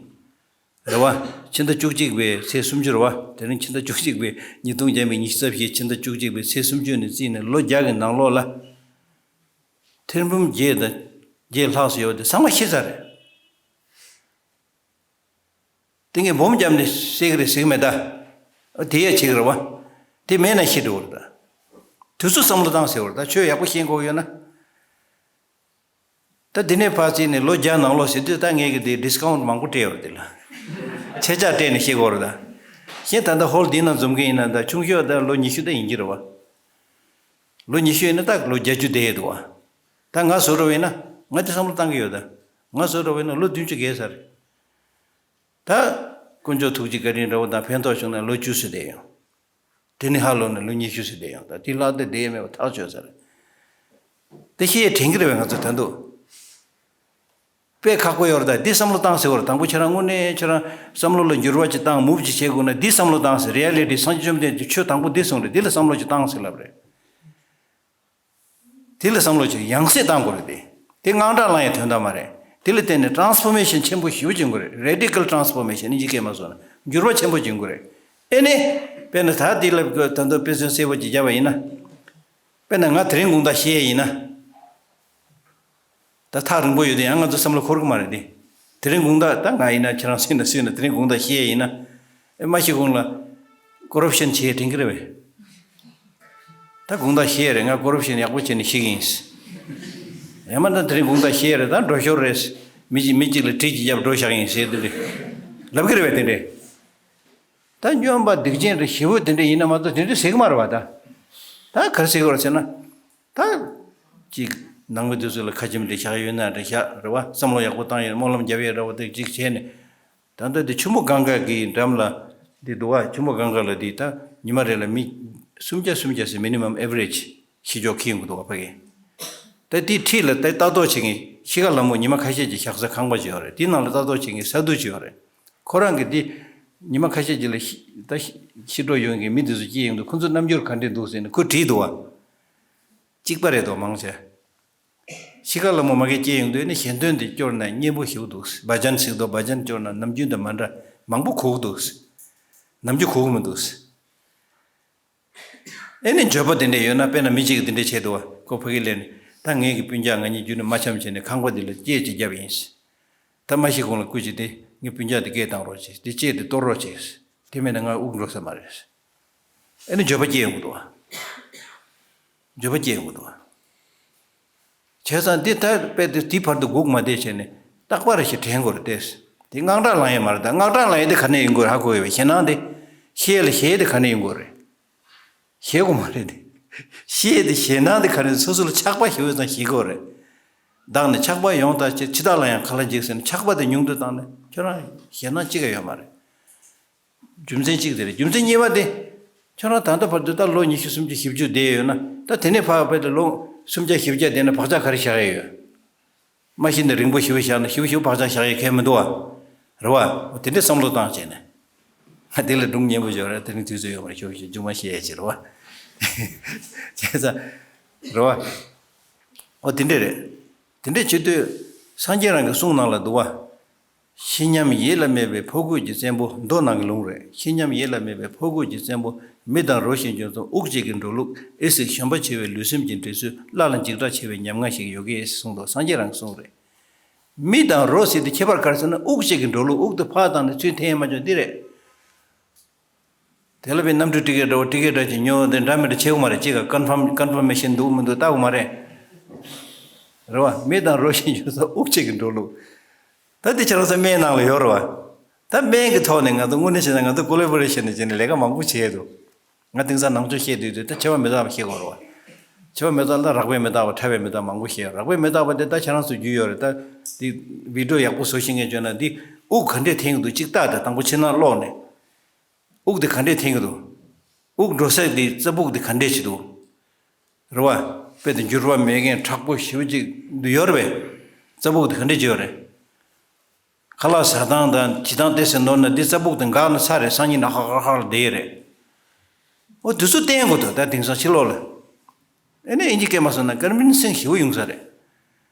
རེད་བ། ཕྱི་ཟླ་བཅུ་གཅིག་པའི་ཚེས་སུམ་ཅུ་རེད་བ། དེ་རིང་ཕྱི་ཟླ་བཅུ་གཅིག་པའི་ཉིས་སྟོང་བརྒྱ་མེད་ཉི་ཤུ་རྩ་བཞི་ཕྱི་ཟླ་བཅུ་གཅིག་པའི་ཚེས་སུམ་ཅུ་ནས་བརྩིས་ནས་ལོ་བརྒྱ་གི་ནང་ལོགས་ལ། ཐེར་འབུམ་བརྒྱད་དང་བརྒྱད་ལྷག་ཙམ་ཡོད་དེ་ཚང་མ་ཤི་ཚར་རེད། དེ་ངས་སྦོམ་བརྒྱབ་ནས་བཤད་གི་རེད་ཟེར་གི་མེད་ད། དེ་ཡ་བྱེད་གི་རེད་བ། དེ་མེད་ན་ཤི་འགྲོ་བ་རེད་ད། དུས་ཚོད་བསམ་བློ་བཏང་ཟེར་བ་རེད་ད། ཆོས་ཡག་པོ་ཤེས་དགོས་ཡོད་ན། ད་འདི་ནས་ཕར་བརྩིས་ནས་ལོ་བརྒྱ་ནང་ལོགས་ཟེར་དུས་ད་ངས་གི་དེ་ཌི་སི་ཀའུན་ཊི་མང་པོ་སྤྲད་ཡོད་རེད་དེ་ལ། ཆད་ཆག་སྤྲད་ནས་ཤི་དགོས་རེད་ད། གཞན་ད་ལྟ་ཧོལ་འདི་ནང་འཛོམས་མཁན་ཡིན་ན་ད་ཆུང་ཤོས་ད་ལོ་ཉི་ཤུ་ད་ཡིན་གྱི་རེད་བ། ལོ་ཉི་ཤུ་ཡིན་ན་ད་ལོ་བརྒྱད་ཅུ་བསྡད་ཡོད་འདུག་བ། ད་ང་བཟོ་འདྲ་བ་ཡིན་ན། ང་དེ་བསམ་བློ་བཏང་གི་ཡོད་ད། ང་བཟོ་འདྲ་བ་ཡིན་ན་ལོ་བདུན་ཅུ་བརྒལ་ཚར་རེད། ད་དཀོན་མཆོག་ཐུགས་རྗེ་བཀའ་དྲིན་འདྲ་བོ་དང་ཕན་ཐོགས་བྱུང་ན་ལོ་བཅུ་ཙམ་བསྡད་ཡོང་། དེ་ནས་ཧ་ལོ་ནས་ལོ་ཉི་ཤུ་ཙམ་བསྡད་ཡོང་། ད་དེ་ལྷག་དེ་བསྡད་མེད་པ་ཐག་ཆོད་ཚར་རེད། དེ་ཤེས་དྲན་གྱི་རེད་བས་ང་ཚོ་ད་འདུག་དཔེ་ཁག་པོ་ཡོད་རེད་ད། འདི་བསམ་བློ་བཏང་ཟེར་བར་དང་པོ་ཁྱེད་རང་དངོས་གནས་ཁྱེད་རང་བསམ་བློ་ལ་འགྱུར་བ་ཅིག་བཏང་མུབ་ཅིག་བྱེད་དགོས་ན་འདི་བསམ་བློ་བཏང་ཟེར། རི་ཨེ་ལི་ཊི་སངས་རྒྱས་བཅོམ་ལྡན་འདས་ཀྱིས་ཆོས་དང་པོ་འདི་གསུངས་རེད། འདི་ལ་བསམ་བློ་ཅིག་བཏང་ཟེར་ལབ་རེད། དེ་ལ་བསམ་བློ་ཅིག་ཡང་སེ་བཏང་དགོས་རེད་དེ། དེ་དངངས་སྐྲག་ལངས་ཡའི་དོན་དག་མ་རེད། དེ་ལ་བརྟེན་ནས་ཊ་རན་སི་ཕོར་མེ་ཤན་ཆེན་པོ་ཞེ་པོ་བྱུང་གི་རེད། རེ་ཌི་ཀལ་ཊ་རན་སི་ཕོར་མེ་ཤན་ནི་འཇིགས་སྐད་མ་སོང་ན་འགྱུར་བ་ཆེན་པོ་བྱུང་གི་རེད། ཨེ་ནི། དཔེར་ན་ད་དེ་ལ་ད་དུང་དཔེ་མཚོན་གསལ་པོ་ཅིག་བརྒྱབ་པ་ཡིན་ན། དཔེར་ན་ང་དེ་རིང་དགོང་དག་ཤི་ཡས་ཡིན་ན། ད་ཐག་རིང་པོ་ཡོད་དེ་ཡང་ང་ཚོ་བསམ་བློ་འཁོར་གི་མ་རེད་དེ། དེ་རིང་དགོང་དག་ད་ང་ཡིན་ན་ཁྱེད་རང་སུ་ཡིན་ན་སུ་ཡིན་ན་དེ་རིང་དགོང་དག་ཤི་ཡས་ཡིན་ན། ཨེ་མ་ཤི་གོང་ལ། ཀོ་རབ་ཤན་བྱེད་དྲན་གི་རེད་བས། ད་དགོང་དག་ཤི་ཡས་རེད། ང་ཀོ་རབ་ཤན་ཡག་པོ་བྱས་ནས་ཤི་གི་ཡིན། ཡང་མ་ད་དེ་རིང་དགོང་དག་ཤི་ཡས་རེད། ད་འགྲོ་ཤོར་རེད། མི་གཅིག་མི་གཅིག་ལ་གྲི་གཅིག་བརྒྱབ་འགྲོ་བཞག་ཡིན་ཟེར་དེ་འདྲ། ལབ་གི་རེད་བས་དེ་འདྲས། ད་སྨྱོན་པ་སྡིག་ཅན་རེད་ཞེ་པོ་དེ་འདྲ་ཡིན་ན་མ་གཏོགས་དེ་འདྲ་ཟེར་གི་མ་རེད་བ་ད། ད་ག་རེ་ཟེར་གི་རེད་ཟེར་ན། ད། ཅིག་ནང་མི་དེ་ཚོ་ལ་ཁ་ཆེམས་དེ་བཞག་ཡོད་ན་རེད་བཞག་རེད་བ། བསམ་བློ་ཡག་པོ་བཏང་ཡོད། སྨོན་ལམ་རྒྱབ་ཡོད་འདྲ་བོ་དེ་ཅིག་བྱས་ནས། ད་ལྟ་དེ་ཆུ་མོ་གངྒཱ་གི་འགྲམ་ལ་དེ་འདུག་བ། ཆུ་མོ་གངྒཱ་ལ་དེ་ད་ཉི་མ་རེ་ལ་མི་སུམ་བརྒྱ་སུམ་བརྒྱ་ཟེར་མི་ནི་མམ་ཨེ་ཝ་རེཇ་ཤི་ཆོག་ཁེལ་ཡོང་གི་འདུག་བ་ཕ་གི། ད་དེའི་འཁྲིས་ལ་ད་ལྟ་རྟོག་བྱེད་མཁན་ཤི་ཁ་ལ་མོ་ཉི་མ་ཁ་ཤས་ཀྱི་བཞག་ས་ཁང་པ་ཅིག་ཡོད་རེད། དེའི་ནང་ལ་ལྟ་རྟོག་བྱེད་མཁན་ས་འདུག་ཅིག་ཡོད་རེད། ཁོ་རང་གིས་དེ་ཉི་མ་ཁ་ཤས་ཀྱི་ལ་ཤི་ད་ཤི་ཤི་འགྲོ་ཡོང་མཁན་མི་དེ་ཚོ་སྐྱེལ་ཡོང་དུས་ཁོ་ཚོ་རྣམ་འགྱུར་ག་འདྲས་འདུག་ཟེར་ནས་ཁོས་དྲིས་འདུག་བ། གཅིག་པ་རེད་དོ་མང་ཆེ། ཤི་ཁ་ལ་མོ་མ་གི་སྐྱེལ་ཡོང་དུས་ནི་ཞལ་འདོན་དེ་སྐྱོར་ན་སྙན་པོ་ཞིག་འདུག་བ་ཇན་ཟེར་དོ། བ་ཇན་སྐྱོར་ན་ནམ་རྒྱུན་དང་མ་འདྲ་མང་པོ་གོ་གི་འདུག་ནམ་རྒྱུན་གོ་གི་མི་འདུག་ཨེ་ནི་འགྱོད་པ་དེ་འདྲ་ཡོད་ན། དཔེར་ན་མི་གཅིག་གིས་དེ་འདྲ་བྱས་འདུག་བ། ཁོ་ཕ་གི་སླེབས་ནས་ད་ངེད་ཀྱི་སྤུན་ཀྱག་ང་གཉིས་རྒྱུན་ནས་མ་འཆམ་བྱས་ནས་ཁང་པ་འདི་ལ་སྐྱེལ་ཅིག་བརྒྱབ་ཡིན། ད་མ་ཤི་གོང་ལ་སྐུ་མཁྱེན་ཏེ་ངའི་སྤུན་ཀྱག་དེ་སྐད་བཏང་རོགས་བྱེད། དེ་ལྕེ་དེ་གཏོར་རོགས་བྱེད། དེ་མེད་ན་ང་དབུགས་འགྲོ་ས་མ་རེད། ཨེ་ནི་འགྱོད་པ་སྐྱེ་ཡོང་གི་འདུག་བ། འགྱོད་པ་སྐྱེ་ཡོང་གི་འདུག་བ། བྱས་ཙང་འདི་ལྟར་དཔེ་དེ་དེའི་བར་དུ་སྒུག་མ་བསྡད་བྱས་ནས་རྟག་པར་ཞིག་དྲན་དགོས་རེད་དེ། དེ་དངངས་སྐྲག་ལངས་ཡས་མ་རེད། ད་དངངས་སྐྲག་ལངས་ཡས་དེ་ག་ནས་ཡོང་གི་རེད་ཧ་གོ་ཡོད་པས། ཞེད་སྣང་དེ། ཤི་ཡས་ལ་ཞེད་ཡས་དེ་ག་ནས་ཡོང་གི་རེད། ཞེད་དགོས་མ་རེད་དེ། ཤི་ཡས་དེ་ཞེད་སྣང་དེ་ག་རེ་སོ་སོ་ལ་ཆགས་པ་ཞེ་པོ་ཙམ་ཞིག་དགོས་རེད། བདག་ནི་ཆགས་པ་ཡོངས་དག་ཕྱིར། འཆི་བདག་ལ་ཡང་ག་ལ་འཇིགས་ཟེར་ནས་ཆགས་པ་དེ་ཉུང་དུ་བཏང་ནས་ཁྱོད་རང་ཞེད་སྣང་གཅིག་ཀྱང་ཡོད་མ་རེད། རྒྱུ་མཚན་གཅིག་དེ་རེད། རྒྱུ་མཚན་གཉིས་པ་དེ། ཁྱོད་རང་ད་ལྟ་བར་དུ་ད་ལོ་ཉི་ཤུ་སུམ་ཅུ་བཞི་བཅུ་བསྡད་ཡོད་ན། ད་དེ་ནས་ཕར་བལྟས་ཏེ་ལོ་སུམ་བརྒྱ་བཞི་བརྒྱ་བསྡད་ན་བག་ཆགས་ག་རེ་བཞག་ཡས་ཡོད། མ་གཞི་ནས་རིང་པོ་ཞེ་པོ་བཞག་ན་ཞེ་པོ་ཞེ་པོ་བག་ཆགས་བཞག་ཡས་གལ་མི་འདུག་བ། རེད་བ། འོ་དེ་འདྲའི་བསམ་བློ་བཏང་བྱས་ནས། ང་དེ་ལས་སྒྲུང་སྙན་པོ་ཞིག་ཡོད་རེད། དེ་རིང་དུས་ཚོད་ཡོད་མ་རེད། ཞོག་ཞོག་མཇུག་མ་བཤད་ཡས་ཅིག་རེད་བ། བྱས་ཙང་། རེད་བ། འོ་དེ་འདྲས་རེད། དེ་འདྲས་བྱེད་དུས། སངས་རྒྱས་རང་གི་གསུང་ནང་ལ་འདུག་བ། ཤེས་ཉམས་ཡིད་ལ་མེད་པའི་ཕོ་རྒོད་ཀྱི་བཙན་པོ། མདོ་ནང་གི་ལུང་རེད། ཤེས་ཉམས་ཡིད་ལ་མེད་པའི་ཕོ་རྒོད་ཀྱི་བཙན་པོ། མི་དང་རོ་བཞིན་འགྱུར་ཚུལ། དབུགས་གཅིག་གིས་འགྲོ་ལུགས། ཨེ་ཟིག་གཞོན་པ་བྱེད་པའི་ལུས་སེམས་ཀྱི་འདྲེས་ཚུལ། བླ་ལ་འཇིགས་སྐྲག་ཆེ་བའི་ཉམ་ང་ཞིག་ཡོད་ཀྱི་གསུངས་འདུག་སངས་རྒྱས་རང་གི་གསུང་རེད། མི་དང་རོ་ཟེར་དེ་ཁྱད་པར་ག་རེ་ཟེར་ན། དབུགས་གཅིག་གིས་འགྲོ་ལུགས། དབུགས་དེ་ཕར་བཏང་ནས་ཚུར་འཐེན་ཡས་མ་བྱུང་འདི་རེད། དེ་ལ་བའི་གནམ་གྲུ་ཊི་ཀེ་ཊི་འདྲ་བོ་ཊི་ཀེ་ཊི་འདྲ་ཅིག་ཉོ་དེ་འདྲ་མི་འདྲ་བྱེད་དགོས་མ་རེད། གཅིག་ག་ཀོན་ཕམ་ཀོན་ཕར་མེ་ཤན་འདུག་མི་འདུག་ལྟ་དགོས་མ་རེད། རེད་བ། མི་དང་རོ་བཞིན་འགྱུར་ཚུལ། དབུགས་གཅིག་གིས་འགྲོ་ལུགས། ད་འདི་ཁྱེད་རང་ཚོ་སྨན་ནང་ལ་ཡོད་རེད་བ། ད་སྨན་གྱི་ཐོག་ནས་ང་ཚོ་དངོས་གནས་བྱས་ན་ང་ཚོ་ཀོ་ལེ་བོ་རེ་ཤན་ནས་བྱས་ནས་ལས་ཀ་མང་པོ་བྱས་འདུག་ང་དེང་སང་ནང་ཆོས་བཤད་དུས་དུས་ད་འཆི་བ་མི་རྟག་པ་བཤད་དགོས་རེད་བ། འཆི་བ་མི་རྟག་ད་རགས་པའི་མི་རྟག་པ་ཕྲ་བའི་མི་རྟག་པ་མང་པོ་བཤད་ཡོད། རགས་པའི་མི་རྟག་པ་དེ་ད་ཁྱེད་རང་ཚོ་རྒྱུས་ཡོད་རེད། ད་འདི་བི་ཌི་ཡོ་ཡག་པོ་བཟོ་ཤེས་མཁན་བྱུང་ན་འདི་དབུགས་ག་འདྲས་འཐེན་གྱི་འདུག་གཅིག་ལྟ་དང་། དང་པོ་ཕྱི་ནང་ཀློག་ནས། དབུགས་དེ་ག་འདྲས་འཐེན་གྱི་འདུག་དབུགས་འགྲོ་ས་དེ་རྩ་སྦུག་དེ་ག་འདྲས་བྱེད་འདུག་རེད་བ། དཔེ་དེ་འགྱུར་བ་མེད་མཁན་མཁྲེགས་པོ་ཞེ་པོ་ཅིག་འདུག་ཡོད་རེད་པས། རྩ་སྦུག་དེ་ག་འདྲས་བྱེད་ཡོད་རེད། ཁ་ལག་ཟ་སྟངས་དང་བྱེད་སྟངས་ཏོག་ཙམ་ནོར་ན་འདི་རྩ་སྦུག་དེ་འགག་ན་ཚར་རེད། སང་ཉིན་ནས་ཧ་ཧ་ཧ་ལ་བསྡད་ཡོད་རེད། འོ་དེ་ཚོ་བསྟན་དགོས་འདུག་ད་དེང་སང་ཕྱི་ལོགས་ལ། ཨེ་ནས་ཨིན་ཇི་སྐད་མ་སོང་ན་ཀོན་བིན་སིང་ཞེ་པོ་ཡོང་ས་རེད།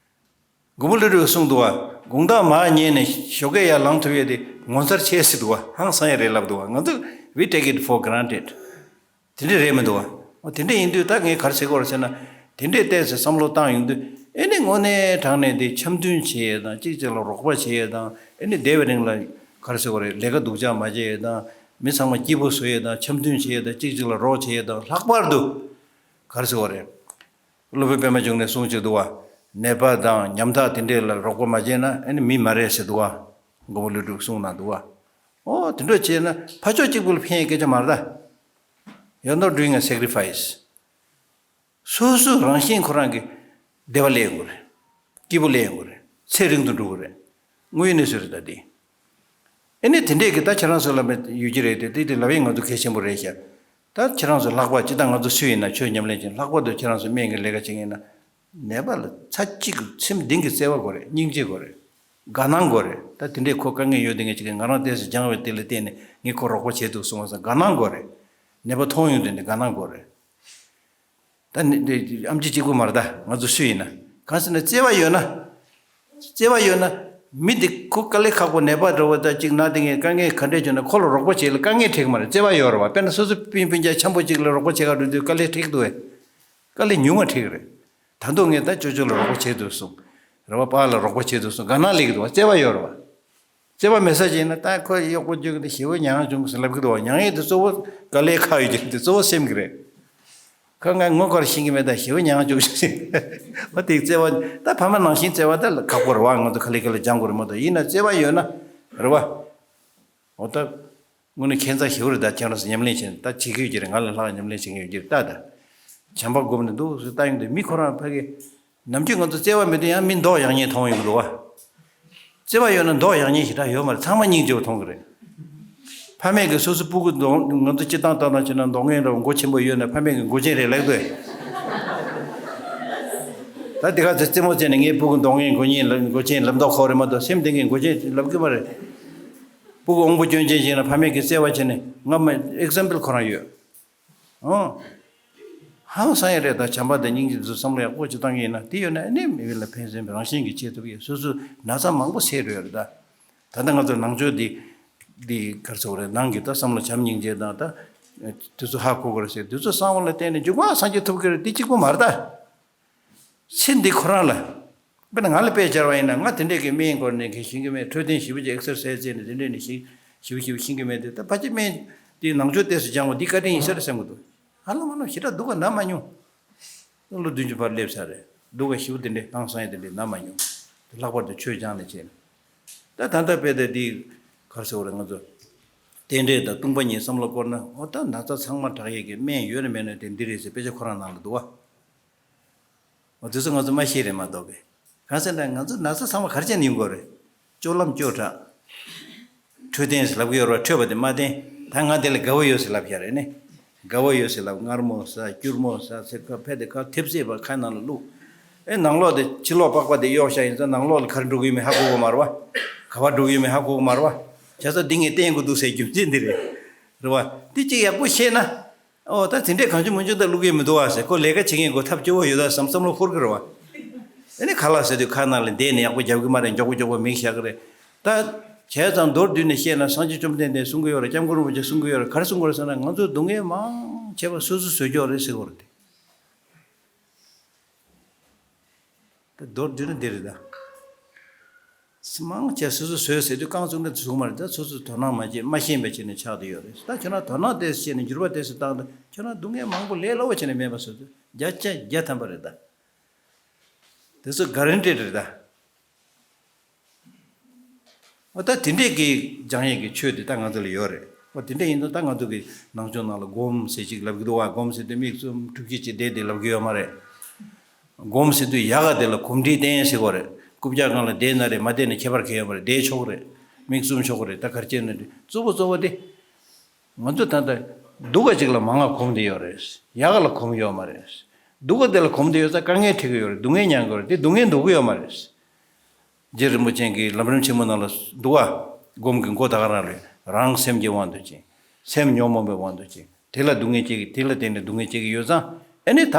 མགོན་པོ་ཀླུ་སྒྲུབ་གསུངས་འདུག་བ། དགོང་དག་མར་ཉལ་ནས་ཞོགས་ཀས་ཡར་ལངས་ཐུབ་ཡས་དེ་ངོ་མཚར་ཆེ་ཟེར་འདུག་བ། ཧང་སང་ཡས་རེད་ལབ་འདུག་བ། ང་ཚོ་we take it for granted། དེ་འདྲས་རེད་མི་འདུག་བ། འོ་དེ་འདྲས་ཡིན་དུས་ད་ངས་ག་རེ་ཟེར་དགོས་རེད་ཟེར་ན། དེ་འདྲས་བལྟས་ཚེ་བསམ་བློ་བཏང་ཡོང་དུས་ཨེ་ནི་དངོས་གནས་དྲང་གནས་དེ་འཆམ་མཐུན་བྱེད་ཡས་དང་གཅིག་གཅིག་ལ་རོགས་པ་བྱེད་ཡས་དང་ཨེ་ནི་བསྡད་པའི་རིང་ལ་ག་རེ་ཟེར་དགོས་རེད། ལས་ཀ་སྡུག་ཅག་མ་བྱེད་ཡས་དང་མི་ཚང་མ་སྐྱིད་པོ་བཟོ་ཡས་དང་འཆམ་མཐུན་བྱེད་ཡས་དང་གཅིག་གཅིག་ལ་རོགས་བྱེད་ཡས་དང་ལྷག་པར་དུ་ག་རེ་ཟེར་དགོས་རེད། སློབ་དཔོན་པད་མ་འབྱུང་གནས་གསུང་བྱེད་འདུག་བ། ནད་པ་དང་ཉམ་ཐག་དེ་འདྲས་ལ་རོགས་པ་མ་བྱས་ན་ཨེ་ནི་མི་མ་རེད་ཟེར་འདུག་བ། མགོན་པོ་ཀླུ་སྒྲུབ་གསུང་གནང་འདུག་བ། ཨོ་དེ་འདྲ་བྱས་ན་ཕར་ཕྱོགས་གཅིག་པུ་ལ་ཕན་ཡས་སྐད་ཆ་མ་རེད་ད། You are not doing a sacrifice. སོ་སོ་རང་བཞིན་ཁོ་རང་གི་བདེ་བ་སླེབས་ཡོང་གི་རེད། སྐྱིད་པོ་སླེབས་ཡོང་གི་རེད། ཚེ་རིང་དུ་འགྲོ་གི་རེད། དངོས་ཡོད་གནས་ཚུལ་རེད་ད་དེ། ཨེ་ནི་དེ་འདྲས་ཀྱི་ད་ཁྱེད་རང་ཚོ་ལ་མེད་ཡོད་ཀྱི་རེད་དེ་དེ་དེ་ལབ་ཡས་ང་ཚོ་གལ་ཆེན་པོ་རེད་ཤག་ད་ཁྱེད་རང་ཚོ་ལྷག་པར་སྤྱིར་བཏང་ང་ཚོ་སུ་ཡིན་ན་ཆོས་ཉམས་ལེན་བྱེད་ལྷག་པར་དུ་ཁྱེད་རང་ཚོ་སྨན་གྱི་ལས་ཀ་བྱེད་མཁན་ཡིན་ན་ནད་པ་ལ་ཚར་གཅིག་གི་སེམས་གཏིང་གི་བརྩེ་བ་དགོས་རེད། སྙིང་རྗེ་དགོས་རེད། དགའ་སྣང་དགོས་རེད། ད་དེ་འདྲས་ཁོ་དཀའ་ངལ་ཡོད་དེ་ངས་ཅིག་ང་རང་ཏོག་ཙམ་སྦྱངས་པའི་དེ་ལ་བརྟེན་ནས་ངས་ཁོ་རོགས་པ་བྱས་འདུག་གསུངས་པ་སང་དགའ་སྣང་དགོས་རེད། ནད་པ་མཐོང་ཡོང་དུས་ནས་དགའ་སྣང་དགོས་རེད། ད་ནི་འདི་ཨམ་ཆི་གཅིག་པུ་མ་རེད་ད་ང་ཚོ་སུ་ཡིན་ན། གང་ཟེར་ན་བརྩེ་བ་ཡོད་ན། བརྩེ་བ་ཡོད་ན། མི་འདི་ཁོ་དཀའ་ལས་ཁག་པོ་ནད་པ་འདྲ་བོ་ད་གཅིག་ན་དེ་ངས་དཀའ་ངལ་ག་འདྲས་བྱུང་ན་ཁོ་ལ་རོགས་པ་བྱེད་ལ་དཀའ་ངལ་འཕྲད་ཀྱི་མ་རེད། བརྩེ་བ་ཡོད་རེད་བ། དཔེར་ན་སོ་སོ་སྤུན་སྤུན་ཀྱག་འཆམ་པོ་གཅིག་ལ་རོགས་པ་བྱེད་ག་འགྲོ་དུས་དཀའ་ལས་འཕྲད་ཀྱི་འདུག་བས། དཀའ་ལས་ཉུང་བ་འཕྲད་ཀྱི་རེད། ད་དུང་ངས་ད་ཅོ་ཅོ་ལ་རོགས་པ་བྱེད་འདུག་གསུངས། རེད་བ། པཱ་ལགས་ལ་རོགས་པ་བྱེད་འདུག་གསུངས། དགའ་སྣང་སླེབས་ཀྱི་འདུག་བ། བརྩེ་བ་ཡོད་རེད་བ། བརྩེ་བ་མེད་ས་ཅིག་ཡིན་ན་ད་ཁོ་གཡོག་པོ་རྒྱུག་གི་འདུག་ཞེ་པོ་མྱངས་བྱུང་ཟེར་ལབ་ཀྱི་འདུག་བ། མྱངས་ཡས་དེ་གཙོ་བོ་དཀའ་ལས་ཁག་ཡོད་ཀྱི་རེད་དེ་གཙོ་བོ་སེམས་ཀྱི་རེད། ཁོ་ང་ངོ་དཀར་ཤེས་ཀྱི་མེད་ད་ཞེ་པོ་མྱངས་བྱུང་ཟེར། བ་དེ་བརྩེ་བ་ད་ཕ་མ་ནང་བཞིན་བརྩེ་བ་ད་ཁག་པོ་རེད་བ། ང་ཚོ་ག་ལེ་ག་ལེ་སྦྱང་དགོས་རེད་མ་གཏོགས་ཡིན་ན་བརྩེ་བ་ཡོད་ན་རེད་བ། འོ་ད། དངོས་གནས་ཁྱད་མཚར་ཞེ་པོ་རེད་ད། ཁྱེད་རང་ཚོ་ཉམས་ལེན་བྱེད་ད་བྱེད་ཀྱི་ཡོད་ཀྱི་རེད། ང་ལས་ལྷག་ཉམས་ལེན་བྱེད་མཁན་ཡོད་ཀྱི་རེད་ད། ད་བྱམས་པ་སྒོམ་ནས་འདུག་ཟེར་ལྟ་ཡོང་དུས་མི་ཁོ་རང་ཕ་གི་ནམ་རྒྱུན་ང་ཚོ་བརྩེ་བ་མེད་དུས་ཡང་མི་མདོག་ཡག་ཉེས་མཐོང་ཡོང་གི་འདུག་བ། བརྩེ་བ་ཡོད་ན་མདོག་ཡག་ཉེས་ཞེ་དྲག་ཡོད་མ་རེད། ཚང་མ་སྙིང་རྗེ་པོ་མཐོང་གི་རེད། ཕ་མས་ཀྱི་སོ་སོ་སྤུ་གུ་མདོག་ང་ཚོ་སྤྱིར་བཏང་ལྟ་ན་བྱས་ན་མདོག་ངན་འདྲ་བོ་མགོ་ཆེན་པོ་ཡོད་ན་ཕ་མས་ཀྱི་མགོ་ཆེན་རེད་ལབ་དགོས། ད་དེ་ག་ཚོད་རྩེད་མོ་རྩེ་ནས་ངའི་སྤུ་གུ་མདོག་ངན་མགོ་ངན་ལབ་མགོ་ཆེན་ལབ་མདོག་ཁ་པོ་རེད་མ་གཏོགས་སེམས་གཏིང་གི་མགོ་ཆེན་ལབ་གི་མ་རེད། སྤུ་གུ་དབང་པོ་སྐྱོན་ཅན་ཞིག་ན་ཕ་མས་ཀྱི་བརྩེ་བ་བྱས་ནས་ང་མ་ཨེག་ཛམ་པལ་ཁོ་རང་ཡོད། ཨང་། ཧང་སང་ཡ་རེད་ད། བྱམས་པ་དང་སྙིང་རྗེ་ཚོ་བསམ་བློ་ཡག་པོ་ཅིག་བཏང་གི་ཡིན་ན་དེ་ཡོད་ན་ཨ་ནི་མི་ལ་ཕན་སེམས་རང་བཞིན་གྱིས་བྱེད་ཐུབ་ཡོད། སོ་སོ་ན་ཚ་མང་པོ་སེལ་འགྲོ་ཡ་རེད་ད། ད་ལྟ་ང་ཚོ་ནང་ཆོས་འདི་འདི་གར་ཚོགས་རེད། ནང་གི་ད་བསམ་བློ་བྱམས་སྙིང་རྗེ་དང་ད་དེ་ཚོ་ཧ་གོ་དགོས་རེད་ཟེར། དེ་ཚོ་གསང་བ་ལ་བརྟེན་ནས་མཇུག་མ་སངས་རྒྱས་ཐུབ་ཀྱི་རེད། དེ་གཅིག་པོ་མ་རེད་ད། ཚེ་འདི་ཁོ་རང་ལ། དཔེར་ན་ང་ལ་དཔེ་སྦྱར་བ་ཡིན་ན་ང་དེ་འདྲས་ཀྱི་སྨན་སྐོར་ནས་གི་ཤེས་ཀྱི་མེད། འཕྲོད་བསྟེན་ཞེ་པོ་ཅིག་ཨེག་སར་སའི་ཛི་བྱས་ནས་དེ་འདྲས་ནས་ཤེས་ཞེ་པོ་ཞེ་པོ་ཤེས་ཀྱི་མེད་དེ། ད་ཕལ་ཆེར་སྨན་དེ་ནང་ཆོས་ཏོག་ཙམ་སྦྱང་བ་འདི་བཀའ་དྲིན་ཡིན་ས་རེད་བསམ་གྱི་འདུག་ཧ་ལམ་ཧ་ལམ་ཞེ་དྲག་སྡུག་ག་ན་མ་མྱོང་། ལོ་བདུན་ཅུ་བར་སླེབས་ས་རེད། སྡུག་ག་ཞེ་པོ་དེ་འདྲས་ཧང་སང་ཡ་དེ་འདྲས་ན་མ་མྱོང་། དེ་ལྷག་པར་དུ་ཆོས་སྦྱངས་ནས་བྱས་ནས། ད་ད་ལྟ་དཔེ་དེ་འདི་གར་ཟེར་བ་རེད། ང་ཚོ་རྟེན་འབྲེལ་དང་སྟོང་པ་ཉིད་བསམ་བློ་བསྐོར་ན་འོ་ད་ན་ཚ་ཚང་མ་དྲག་ཡས་ཀྱི་སྨན་ཡོད་རེད་མེད་ན་དེ་འདི་རེད་ཟེར་དཔེ་ཆ་ཁོ་རང་ནང་ལ་འདུག་བ། འོ་དེ་ཚོ་ང་ཚོ་མ་ཤེས་རེད་མ་གཏོགས་གི། གང་ཟེར་ན་ང་ཚོ་ན་ཚ་ཚང་མ་ག་རེ་བྱས་ནས་ཡོང་གི་རེད། སྤྱོད་ལམ་སྐྱོ་དྲགས། འཕྲོད་བསྟེན་ཟེར་ལབ་གི་ཡོད་རེད་བ། འཕྲོད་པ་དེ་མ་བསྟེན། ད་ང་དེ་ལ་དགའ་བོ་ཡོད་ཟེར་ལབ་ཡ་རེད་ནི། དགའ་བོ་ཡོད་ཟེར་ལབ། མངར་མོ་ཟ། སྐྱུར་མོ་ཟ་ཟེར་ཁ་ཕེ་དེ་ཁ་ཐེབས་ཟེར་བ་ཁ་ནང་ལ་བླུགས། ཨེ་ནང་ལོགས་དེ་ཕྱི་ལོགས་པགས་པ་དེ་གཡོག་བཞག་ཡིན་ཙང་ནང་ལོགས་ལ་ག་རེ་འགྲོ་གི་ཡོད་མེད་ཧ་གོ་གི་མ་རེད་བ། ག་པར་འགྲོ་གི་ཡོད་མེད་ཧ་གོ་གི་མ་རེད་བ། བྱས་ཙང་འདི་ངས་བསྟེན་དགོས་འདུག་ཟེར་རྒྱུ་མཚན་འདི་རེད། རེད་བ། འདི་གཅིག་ཡག་པོ་ཤེས་ན། ཨོ་ད་དེ་འདྲས་གང་བྱུང་མང་བྱུང་ད་བླུག་གི་མི་འདུག་བ་ཟེར། ཁོ་ལས་ཀ་བྱེད་མཁན་ཁོ་ཐབས་སྐྱོ་བོ་ཡོད་ད་བསམ་བསམ་བློ་འཁོར་གི་རེད་བ། ཨ་ནི་ཁ་ལག་ཟ་དུས་ཁ་ནང་ལ་བསྡད་ནས་ཡག་པོ་རྒྱབ་གི་མ་རེད། མགྱོགས་པོ་མགྱོགས་པོ་མིག་བཞག་གི་རེད། ད་བྱས་ཙང་མདོར་བསྡུས་ནས་བཤད་ན་སངས་རྒྱས་བཅོམ་ལྡན་འདས་གསུང་གི་ཡོད་རེད། སྐྱབས་མགོན་རིན་པོ་ཆེ་གསུང་གི་ཡོད་རེད། ག་རེ་གསུང་གི་རེད་ཟེར་ན་ང་ཚོ་སྡུག་བསྔལ་མང་ཆེ་བ་སོ་སོས་བཟོས་ཀྱི་ཡོད་རེད་ཟེར་གི་རེད་དེ། ད་མདོར་བསྡུས་ན་འདི་རེད་ད། མང་ཆེ་སོ་སོ་བཟོས་ཟེར་དུས་རྐང་བཙུགས་ན་བཟུང་མ་རེད་ད། སོ་སོ་དོ་སྣང་མ་བྱེད་མ་ཤེས་པའི་ཆ་ནས་ཆགས་བསྡད་ཡོད་རེད། ད་ཁྱོད་རང་དོ་སྣང་ཏོག་ཙམ་བྱས་ནས་འགྱུར་བ་ཏོག་ཙམ་བཏང་ད་ཁྱོད་རང་སྡུག་བསྔལ་མང་པོ་ལས་སླ་བོ་བྱས་ནས་མེད་པ་བཟོ་དུས་བརྒྱ་ཆ་བརྒྱ་ཐམ་པ་རེད་ད། དེ་ཚོ་གྷ་རན་ཊི་ཌི་རེད་ད། འོ་ད་དེ་འདྲས་ཀྱི་སྦྱང་ཡས་ཀྱི་ཆོས་དེ་ད་ང་ཚོ་ལ་ཡོད་རེད། འོ་དེ་འདྲས་ཡིན་དུས་ད་ང་ཚོ་གི་ནང་ཆོས་ནང་ལ་སྒོམ་ཟེར་ཅིག་ལབ་ཀྱི་འདུག་བ། སྒོམ་ཟེར་དུས་མིག་བཙུམ་གྲུ་བཞི་ཅིག་བསྡད་དེ་ལབ་ཀྱི་ཡོད་མ་རེད། སྒོམ་ཟེར་དུས་ཡག་ག་དེ་ལ་གོམས་འདྲིས་བསྟེན་ཟེར་གོ་རེད། རྐུབ་བཀྱག་སྒང་ལ་བསྡད་ན་རེད། མ་བསྡད་ན་ཁྱད་པར་གང་ཡོད་མ་རེད། བསྡད་ཆོག་གི་རེད། མིག་བཙུམ་ཆོག་གི་རེད། ད་ག་རེ་བྱས་ན་རེད། གཙོ་བོ་གཙོ་བོ་དེ། ང་ཚོ་ད་ལྟ་ སྡུག་ག་ཅིག་ལ་མང་ང་གོམས་བསྡད་ཡོད་རེད། ཡག་ག་ལ་གོམས་ཡོད་མ་རེད། སྡུག་ག་དེ་ལ་གོམས་བསྡད་ཡོད་ཙང་དཀའ་ངལ་འཕྲད་ཀྱི་ཡོད་རེད། སྡུག་བསྔལ་མྱང་གི་ཡོད་རེད། དེ་སྡུག་བསྔལ་འདོར་གི་ཡོད་མ་རེད། རྗེ་རིན་པོ་ཆེ་གིས་ལམ་རིམ་ཆེན་མོ་ནང་ལ་འདུག་བ། སྒོམ་གྱི་མགོ་ད་ག་རང་རེད། རང་སེམས་ཀྱི་དབང་དུ་བྱས། སེམས་ཉོན་མོངས་པའི་དབང་དུ་བྱས། དེ་ལ་སྡུག་བསྔལ་སྐྱེ་གི། དེ་ལ་བརྟེན་ནས་སྡུག་བསྔལ་སྐྱེ་གི་ཡོད་ཙང་། ཨ་ནི་ད་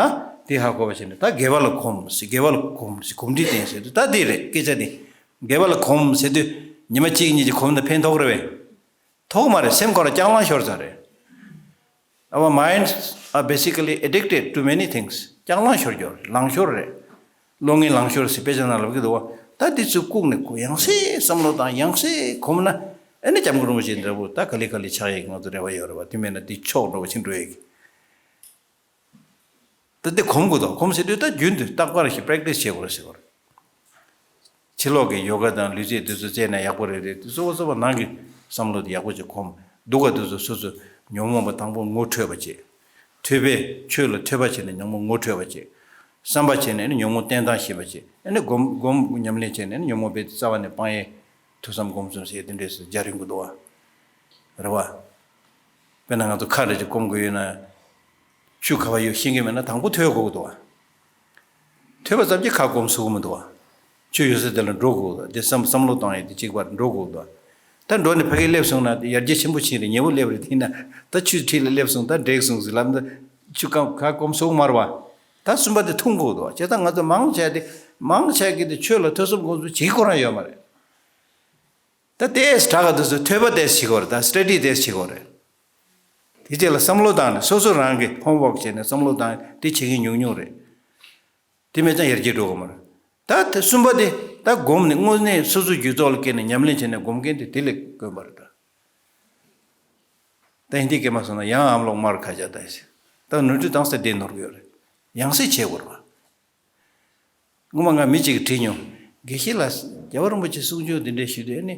དེ་ཧ་གོ་བ་བྱས་ནས་ད་དགེ་བ་ལ་གོམས་ཟེར། དགེ་བ་ལ་གོམས་ཟེར། གོམས་འདྲིས་ལྡན་ཟེར་དུས་ད་དེ་རེད། སྐད་ཆ་དེ། དགེ་བ་ལ་གོམས་ཟེར་དུས་ཉི་མ་གཅིག་གཉིས་ཀྱི་གོམས་ན་ཕན་ཐོགས་རེད་པས། ཐོགས་མ་རེད། སེམས་ཁོ་རང་ལྕགས་ལང་ཤོར་ཚར་རེད། Our minds are basically addicted to many things. ལྕགས་ལང་ཤོར་རྒྱུ་རེད། ལང་ཤོར་རེད། བློ་ངན་ལང་ཤོར་ཟེར་དཔེ་ཆ་ནང་ལབ་ཀྱི་འདུག་བ། ད་འདི་ཚུར་བཀུག་ནས་ཡང་སེ་བསམ་བློ་བཏང་། ཡང་སེ་གོམས་ན། ཨ་ནི་སྐྱབས་མགོན་རིན་པོ་ཆེ་འདྲ་པོ་ད་ག་ལེ་ག་ལེ་ཆགས་ཡས་ཀྱི་ང་ཚོ་རེ་བ་ཡོད་རེད་བ། དེ་མེད་ན་འདི་ཕྱོགས་འགྲོ་བ་ཕྱིན་འགྲོ་ཡས་ཀྱི། ད་འདི་གོམས་དགོས་དོ། གོམས་ཟེར་དུས་ད་རྒྱུན་དུ་རྟག་པར་ཞིག་པྲེག་ཊི་སི་བྱེད་དགོས་རེད་ཟེར་བ་རེད། ཕྱི་ལོགས་ཀྱི་ཡོ་ག་དང་ལུས་རྩལ་དེ་ཚོ་རྩེས་ན་ཡག་པོ་རེད་རེད། དེ་གཙོ་བོ་གཙོ་བོ་ནང་གི་བསམ་བློ་དེ་ཡག་པོ་ཅིག་གོམས། སྡུག་ག་དེ་ཚོ་སོ་སོ་ཉོན་མོངས་པ་དང་པོ་ངོ་འཕྲོད་པ་བྱེད། ཐོས་པས་ཆོས་ལ་ཐོས་པ་བྱས་ནས་ཉོན་མོངས་ངོ་འཕྲོད་པ་བྱེད། བསམ་པ་བྱས་ནས་ནི་ཉོན་མོངས་བསྟེན་སྟངས་ཤེས་པ་བྱེད། ཨ་ནི་སྒོམ་སྒོམ་ཉམས་ལེན་བྱས་ནས་ནི་ཉོན་མོངས་རྦད་དེ་རྩ་བ་ནས་སྤང་ཡས་ཐོས་བསམ་སྒོམ་གསུམ་ཟེར་དེ་འདྲས་སུ་སྦྱར་ཡོང་གི་འདུག་བ། རེད་བ། དཔེར་ན་ང་ཚོ་ཁ་འདྲ་ཅིག་སྐོམ་དགོས་ཡོད་ན། ཆུ་ག་བ་ཡོད་ཤེས་ཀྱི་མེད་ན་དང་པོ་ཐོས་དགོས་ཀྱི་འདུག་བ། ཐོས་པ་ཙམ་གྱིས་ཁ་སྐོམ་ཚུགས་ཀྱི་མི་འདུག་བ། ཆུ་ཡོད་ས་དེ་ལ་འགྲོ་དགོས་ཀྱི་འདུག་དེ་བསམ་བསམ་བློ་བཏང་ཡས་དེ་གཅིག་པར་འགྲོ་དགོས་ཀྱི་འདུག་ད་འགྲོ་ནས་ཕ་གིར་སླེབས་སོང་ན་དེ་ཡར་རྒྱས་ཆེན་པོ་ཕྱིན་རེད། ཉེ་བོ་སླེབས་རེད། དེ་ན་ད་ཆུ་འཁྲིས་ལ་སླེབས་སོང་། ད་འགྲིག་སོང་ཟེར་ལབ་ན་ཆུ་སྐམ་ཁ་སྐོམ་ཚུགས་མ་རེད་བ། ད་གསུམ་པ་དེ་འཐུང་དགོས་ཀྱི་འདུག་བ། བྱས་ཙང་ང་ཚོ་མང་ཆེ་དེ་མང་ཆེ་གི་དེ་ཆོས་ལ་ཐོས་བསམ་སྒོམ་གསུམ་བྱེད་ཀྱི་ཁོ་རང་ཡོད་མ་རེད། ད་ཏེས་དྲག་ག་དུས་སུ་ཐོས་པ་ཏེས་བྱེད་དགོས་རེད། ད་སི་ཊ་ཌི་ཏེས་བྱེད་དགོས་རེད། དེ་རྗེས་ལ་བསམ་བློ་བཏང་ནས་སོ་སོ་རང་གི་ཧོམ་ཝོག་བྱས་ནས་བསམ་བློ་བཏང་། དེ་བྱེད་མཁན་ཉུང་ཉུང་རེད། དེ་མེད་ཙང་ཡར་རྒྱས་འགྲོ་གི་མ་རེད། ད་དེ་གསུམ་པ་དེ་ད་སྒོམ་ནས་དངོས་གནས་སོ་སོའི་རྒྱུད་ཚོགས་ལ་བསྐྱལ་ནས་ཉམས་ལེན་བྱས་ནས་སྒོམ་མཁན་དེ་དེ་ལས་དཀོན་པ་རེད་ད། ད་ཧིན་དི་སྐད་མ་སོང་ན་ཡང་ཨམ་ལོག་མར་ཁ་ཇ་ད་ཞེས། ད་ནོར་འཁྲུལ་དང་ས་དེ་ནོར་གི་ཡོད་རེད། ཡང་སེ་བྱེད་དགོས་རེད་བ། སྔོན་མ་ང་མི་གཅིག་གིས་དྲིས་མྱོང་། དགེ་བཤེས་ལགས། རྒྱལ་བ་རིན་པོ་ཆེ་གསུང་ཆོས་འདི་འདྲས་ཞུས་དུས་ཨ་ནི།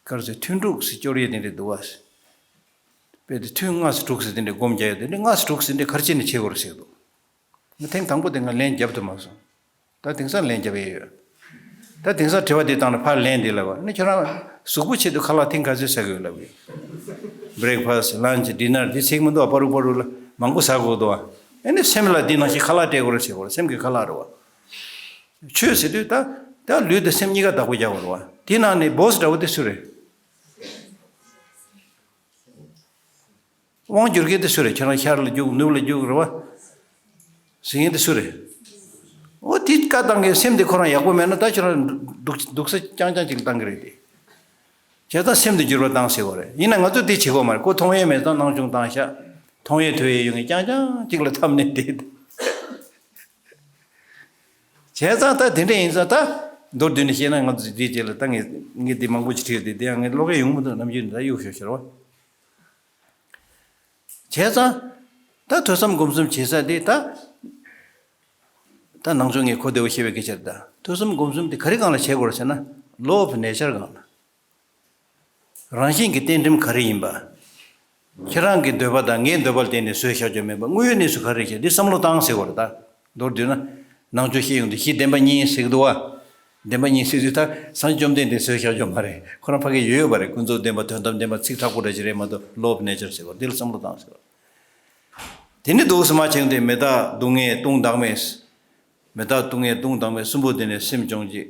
ག་རེ་ཟེར། ཐུན་དྲུག་ཟེར་སྐྱོར་ཡས་དེ་འདྲས་འདུག་བ། དཔེ་དེ་ཐུན་ལྔ་ཙམ་དྲུག་ཙམ་དེ་འདྲས་སྒོམ་རྒྱག་ཡས་དེ་འདྲས་ལྔ་ཙམ་དྲུག་ཙམ་དེ་འདྲས་ག་རེ་བྱས་ནས་བྱེད་དགོས་རེད་ཟེར་འདུག་ང་ཐེངས་དང་པོ་དེ་ང་ལན་རྒྱབ་ཐུབ་མ་སོང་། ད་དེང་སང་ལན་རྒྱབ་ཡས་ཡོད། ད་དེང་སང་དྲི་བ་འདི་བཏང་ན་ཕར་ལན་འདི་ལབ་པ། ཨ་ནི་ཁྱོད་རང་གཟུགས་པོ་ཆེད་དུ་ཁ་ལག་ཐེངས་ག་ཚོད་ཟ་གི་ཡོད་ལབ་གི། བྷི་རེག་ཕ་སི་ཊི། ལན་ཆི། ཌི་ནར་འདི་ཚིག་མི་འདུག་བ། བར་དུ་བར་དུ་ལ་མང་པོ་ཟ་དགོས་འདུག་བ། ཨ་ནི་སེམས་ལ་འདི་ནང་བཞིན་ཁ་ལག་སྤྲད་དགོས་རེད་ཟེར་དགོས་རེད། སེམས་ཀྱི་ཁ་ལག་རེད་བ། ཆོས་ཟེར་དུས་ད་ད་ལུས་དང་སེམས་གཉིས་ཀ་བདག་པོ་རྒྱག་དགོས་རེད་བ། དེ་ནང་ནས་བོ་སི་འདྲ་བོ་དེ་སུ་རེད། དབང་སྒྱུར་མཁན་དེ་སུ་རེད། ཁྱེད་རང་ཤར་ལ་རྒྱུག་ནུབ་ལ་རྒྱུག་རེད་བ། ཟེར་མཁན་དེ་སུ་རེད། འོ་དེ་བཀའ་བཏང་མཁན་སེམས་དེ་ཁོ་རང་ཡག་པོ་མེད་ན་ད་ཁྱེད་རང་སྡུག་སྡུག་ས་རྐྱང་རྐྱང་ཅིག་བཏང་གི་རེད་དེ། བྱས་ཙང་སེམས་དེ་འགྱུར་བ་བཏང་ཟེར་བ་རེད། ཡིན་ན་ང་ཚོས་དེ་བྱེད་དགོས་མ་རེད། ཁོ་མཐོང་ཡས་མེད་ཙང་སྣང་ཆུང་བཏང་ཤག་མཐོང་ཡས་ཐོས་ཡས་ཡོད་མཁན་རྐྱང་རྐྱང་ཅིག་ལ་འཐམས་ནས་བསྡད། བྱས་ཙང་ད་དེ་འདྲ་ཡིན་ཙང་ད་མདོར་བསྡུས་ནས་བཤད་ན་ང་ཚོ་འདིའི་རྗེས་ལ་ད་ངས་ངས་འདི་མང་པོ་ཅིག་བྲིས་ཏེ་དེ་ཡང་ངས་ཀློག་ཡས་ཡོང་མི་འདུག་ནམ་རྒྱུན་ད་གཡུག་ཞོག་ཤོར་བ། བྱས་ཙང་། ད་ཐོས་བསམ་སྒོམ་གསུམ་བྱེད་ས་དེ་ད། ད་ནང་ཆོས་ངས་གོ་བདེ་བོ་ཤེས་པའི་སྐད་ཆ་རེད་ད། ཐོས་བསམ་སྒོམ་གསུམ་དེ་ག་རེ་སྒང་ལ་བྱེད་དགོས་རེད་ཟེར་ན། Law of Nature སྒང་ལ། རང་བཞིན་གྱི་གཏན་ཁྲིམས་ག་རེ་ཡིན་པ། ཁྱེད་རང་གི་འདོད་པ་དང་ངའི་འདོད་པ་ལ་བརྟེན་ནས་བཟོས་བཞག་རྒྱུ་མེད་པ། དངོས་ཡོད་གནས་ཚུལ་ག་རེ་རེད་ཟེར་འདི་བསམ་བློ་བཏང་ཟེར་བ་རེད་ད། མདོར་བསྡུས་ན། ནང་ཆོས་བཤད་ཡོང་དུས་གཞི་བདེན་པ་གཉིས་ཟེར་གི་འདུག་བ། བདེན་པ་གཉིས་ཟེར་དུས་ད་སངས་རྒྱས་བཅོམ་ལྡན་འདས་བཟོས་བཞག་རྒྱུ་མ་རེད། ཁོ་རང་ཕ་གི་ཡོད་ཡོད་པ་རེད། ཀུན་རྫོབ་བདེན་པ། དོན་དམ་བདེན་པ། ཚིག་ཁྲག་པོ་འདྲ་ཅིག་རེད་མ་གཏོགས། Law of Nature ཟེར་བ་འདི་ལ་བསམ་བློ་བཏང་ཟེར་བ། དེ་ནི་འདུག་སེ་མ་བྱུང་སྟེ། མི་རྟག་སྡུག་བསྔལ་སྟོང་བདག་མེད། མི་རྟག་སྡུག་བསྔལ་སྟོང་བདག་མེད་གསུམ་པོ་དེ་ནི་སེམས་སྦྱོང་བྱེད།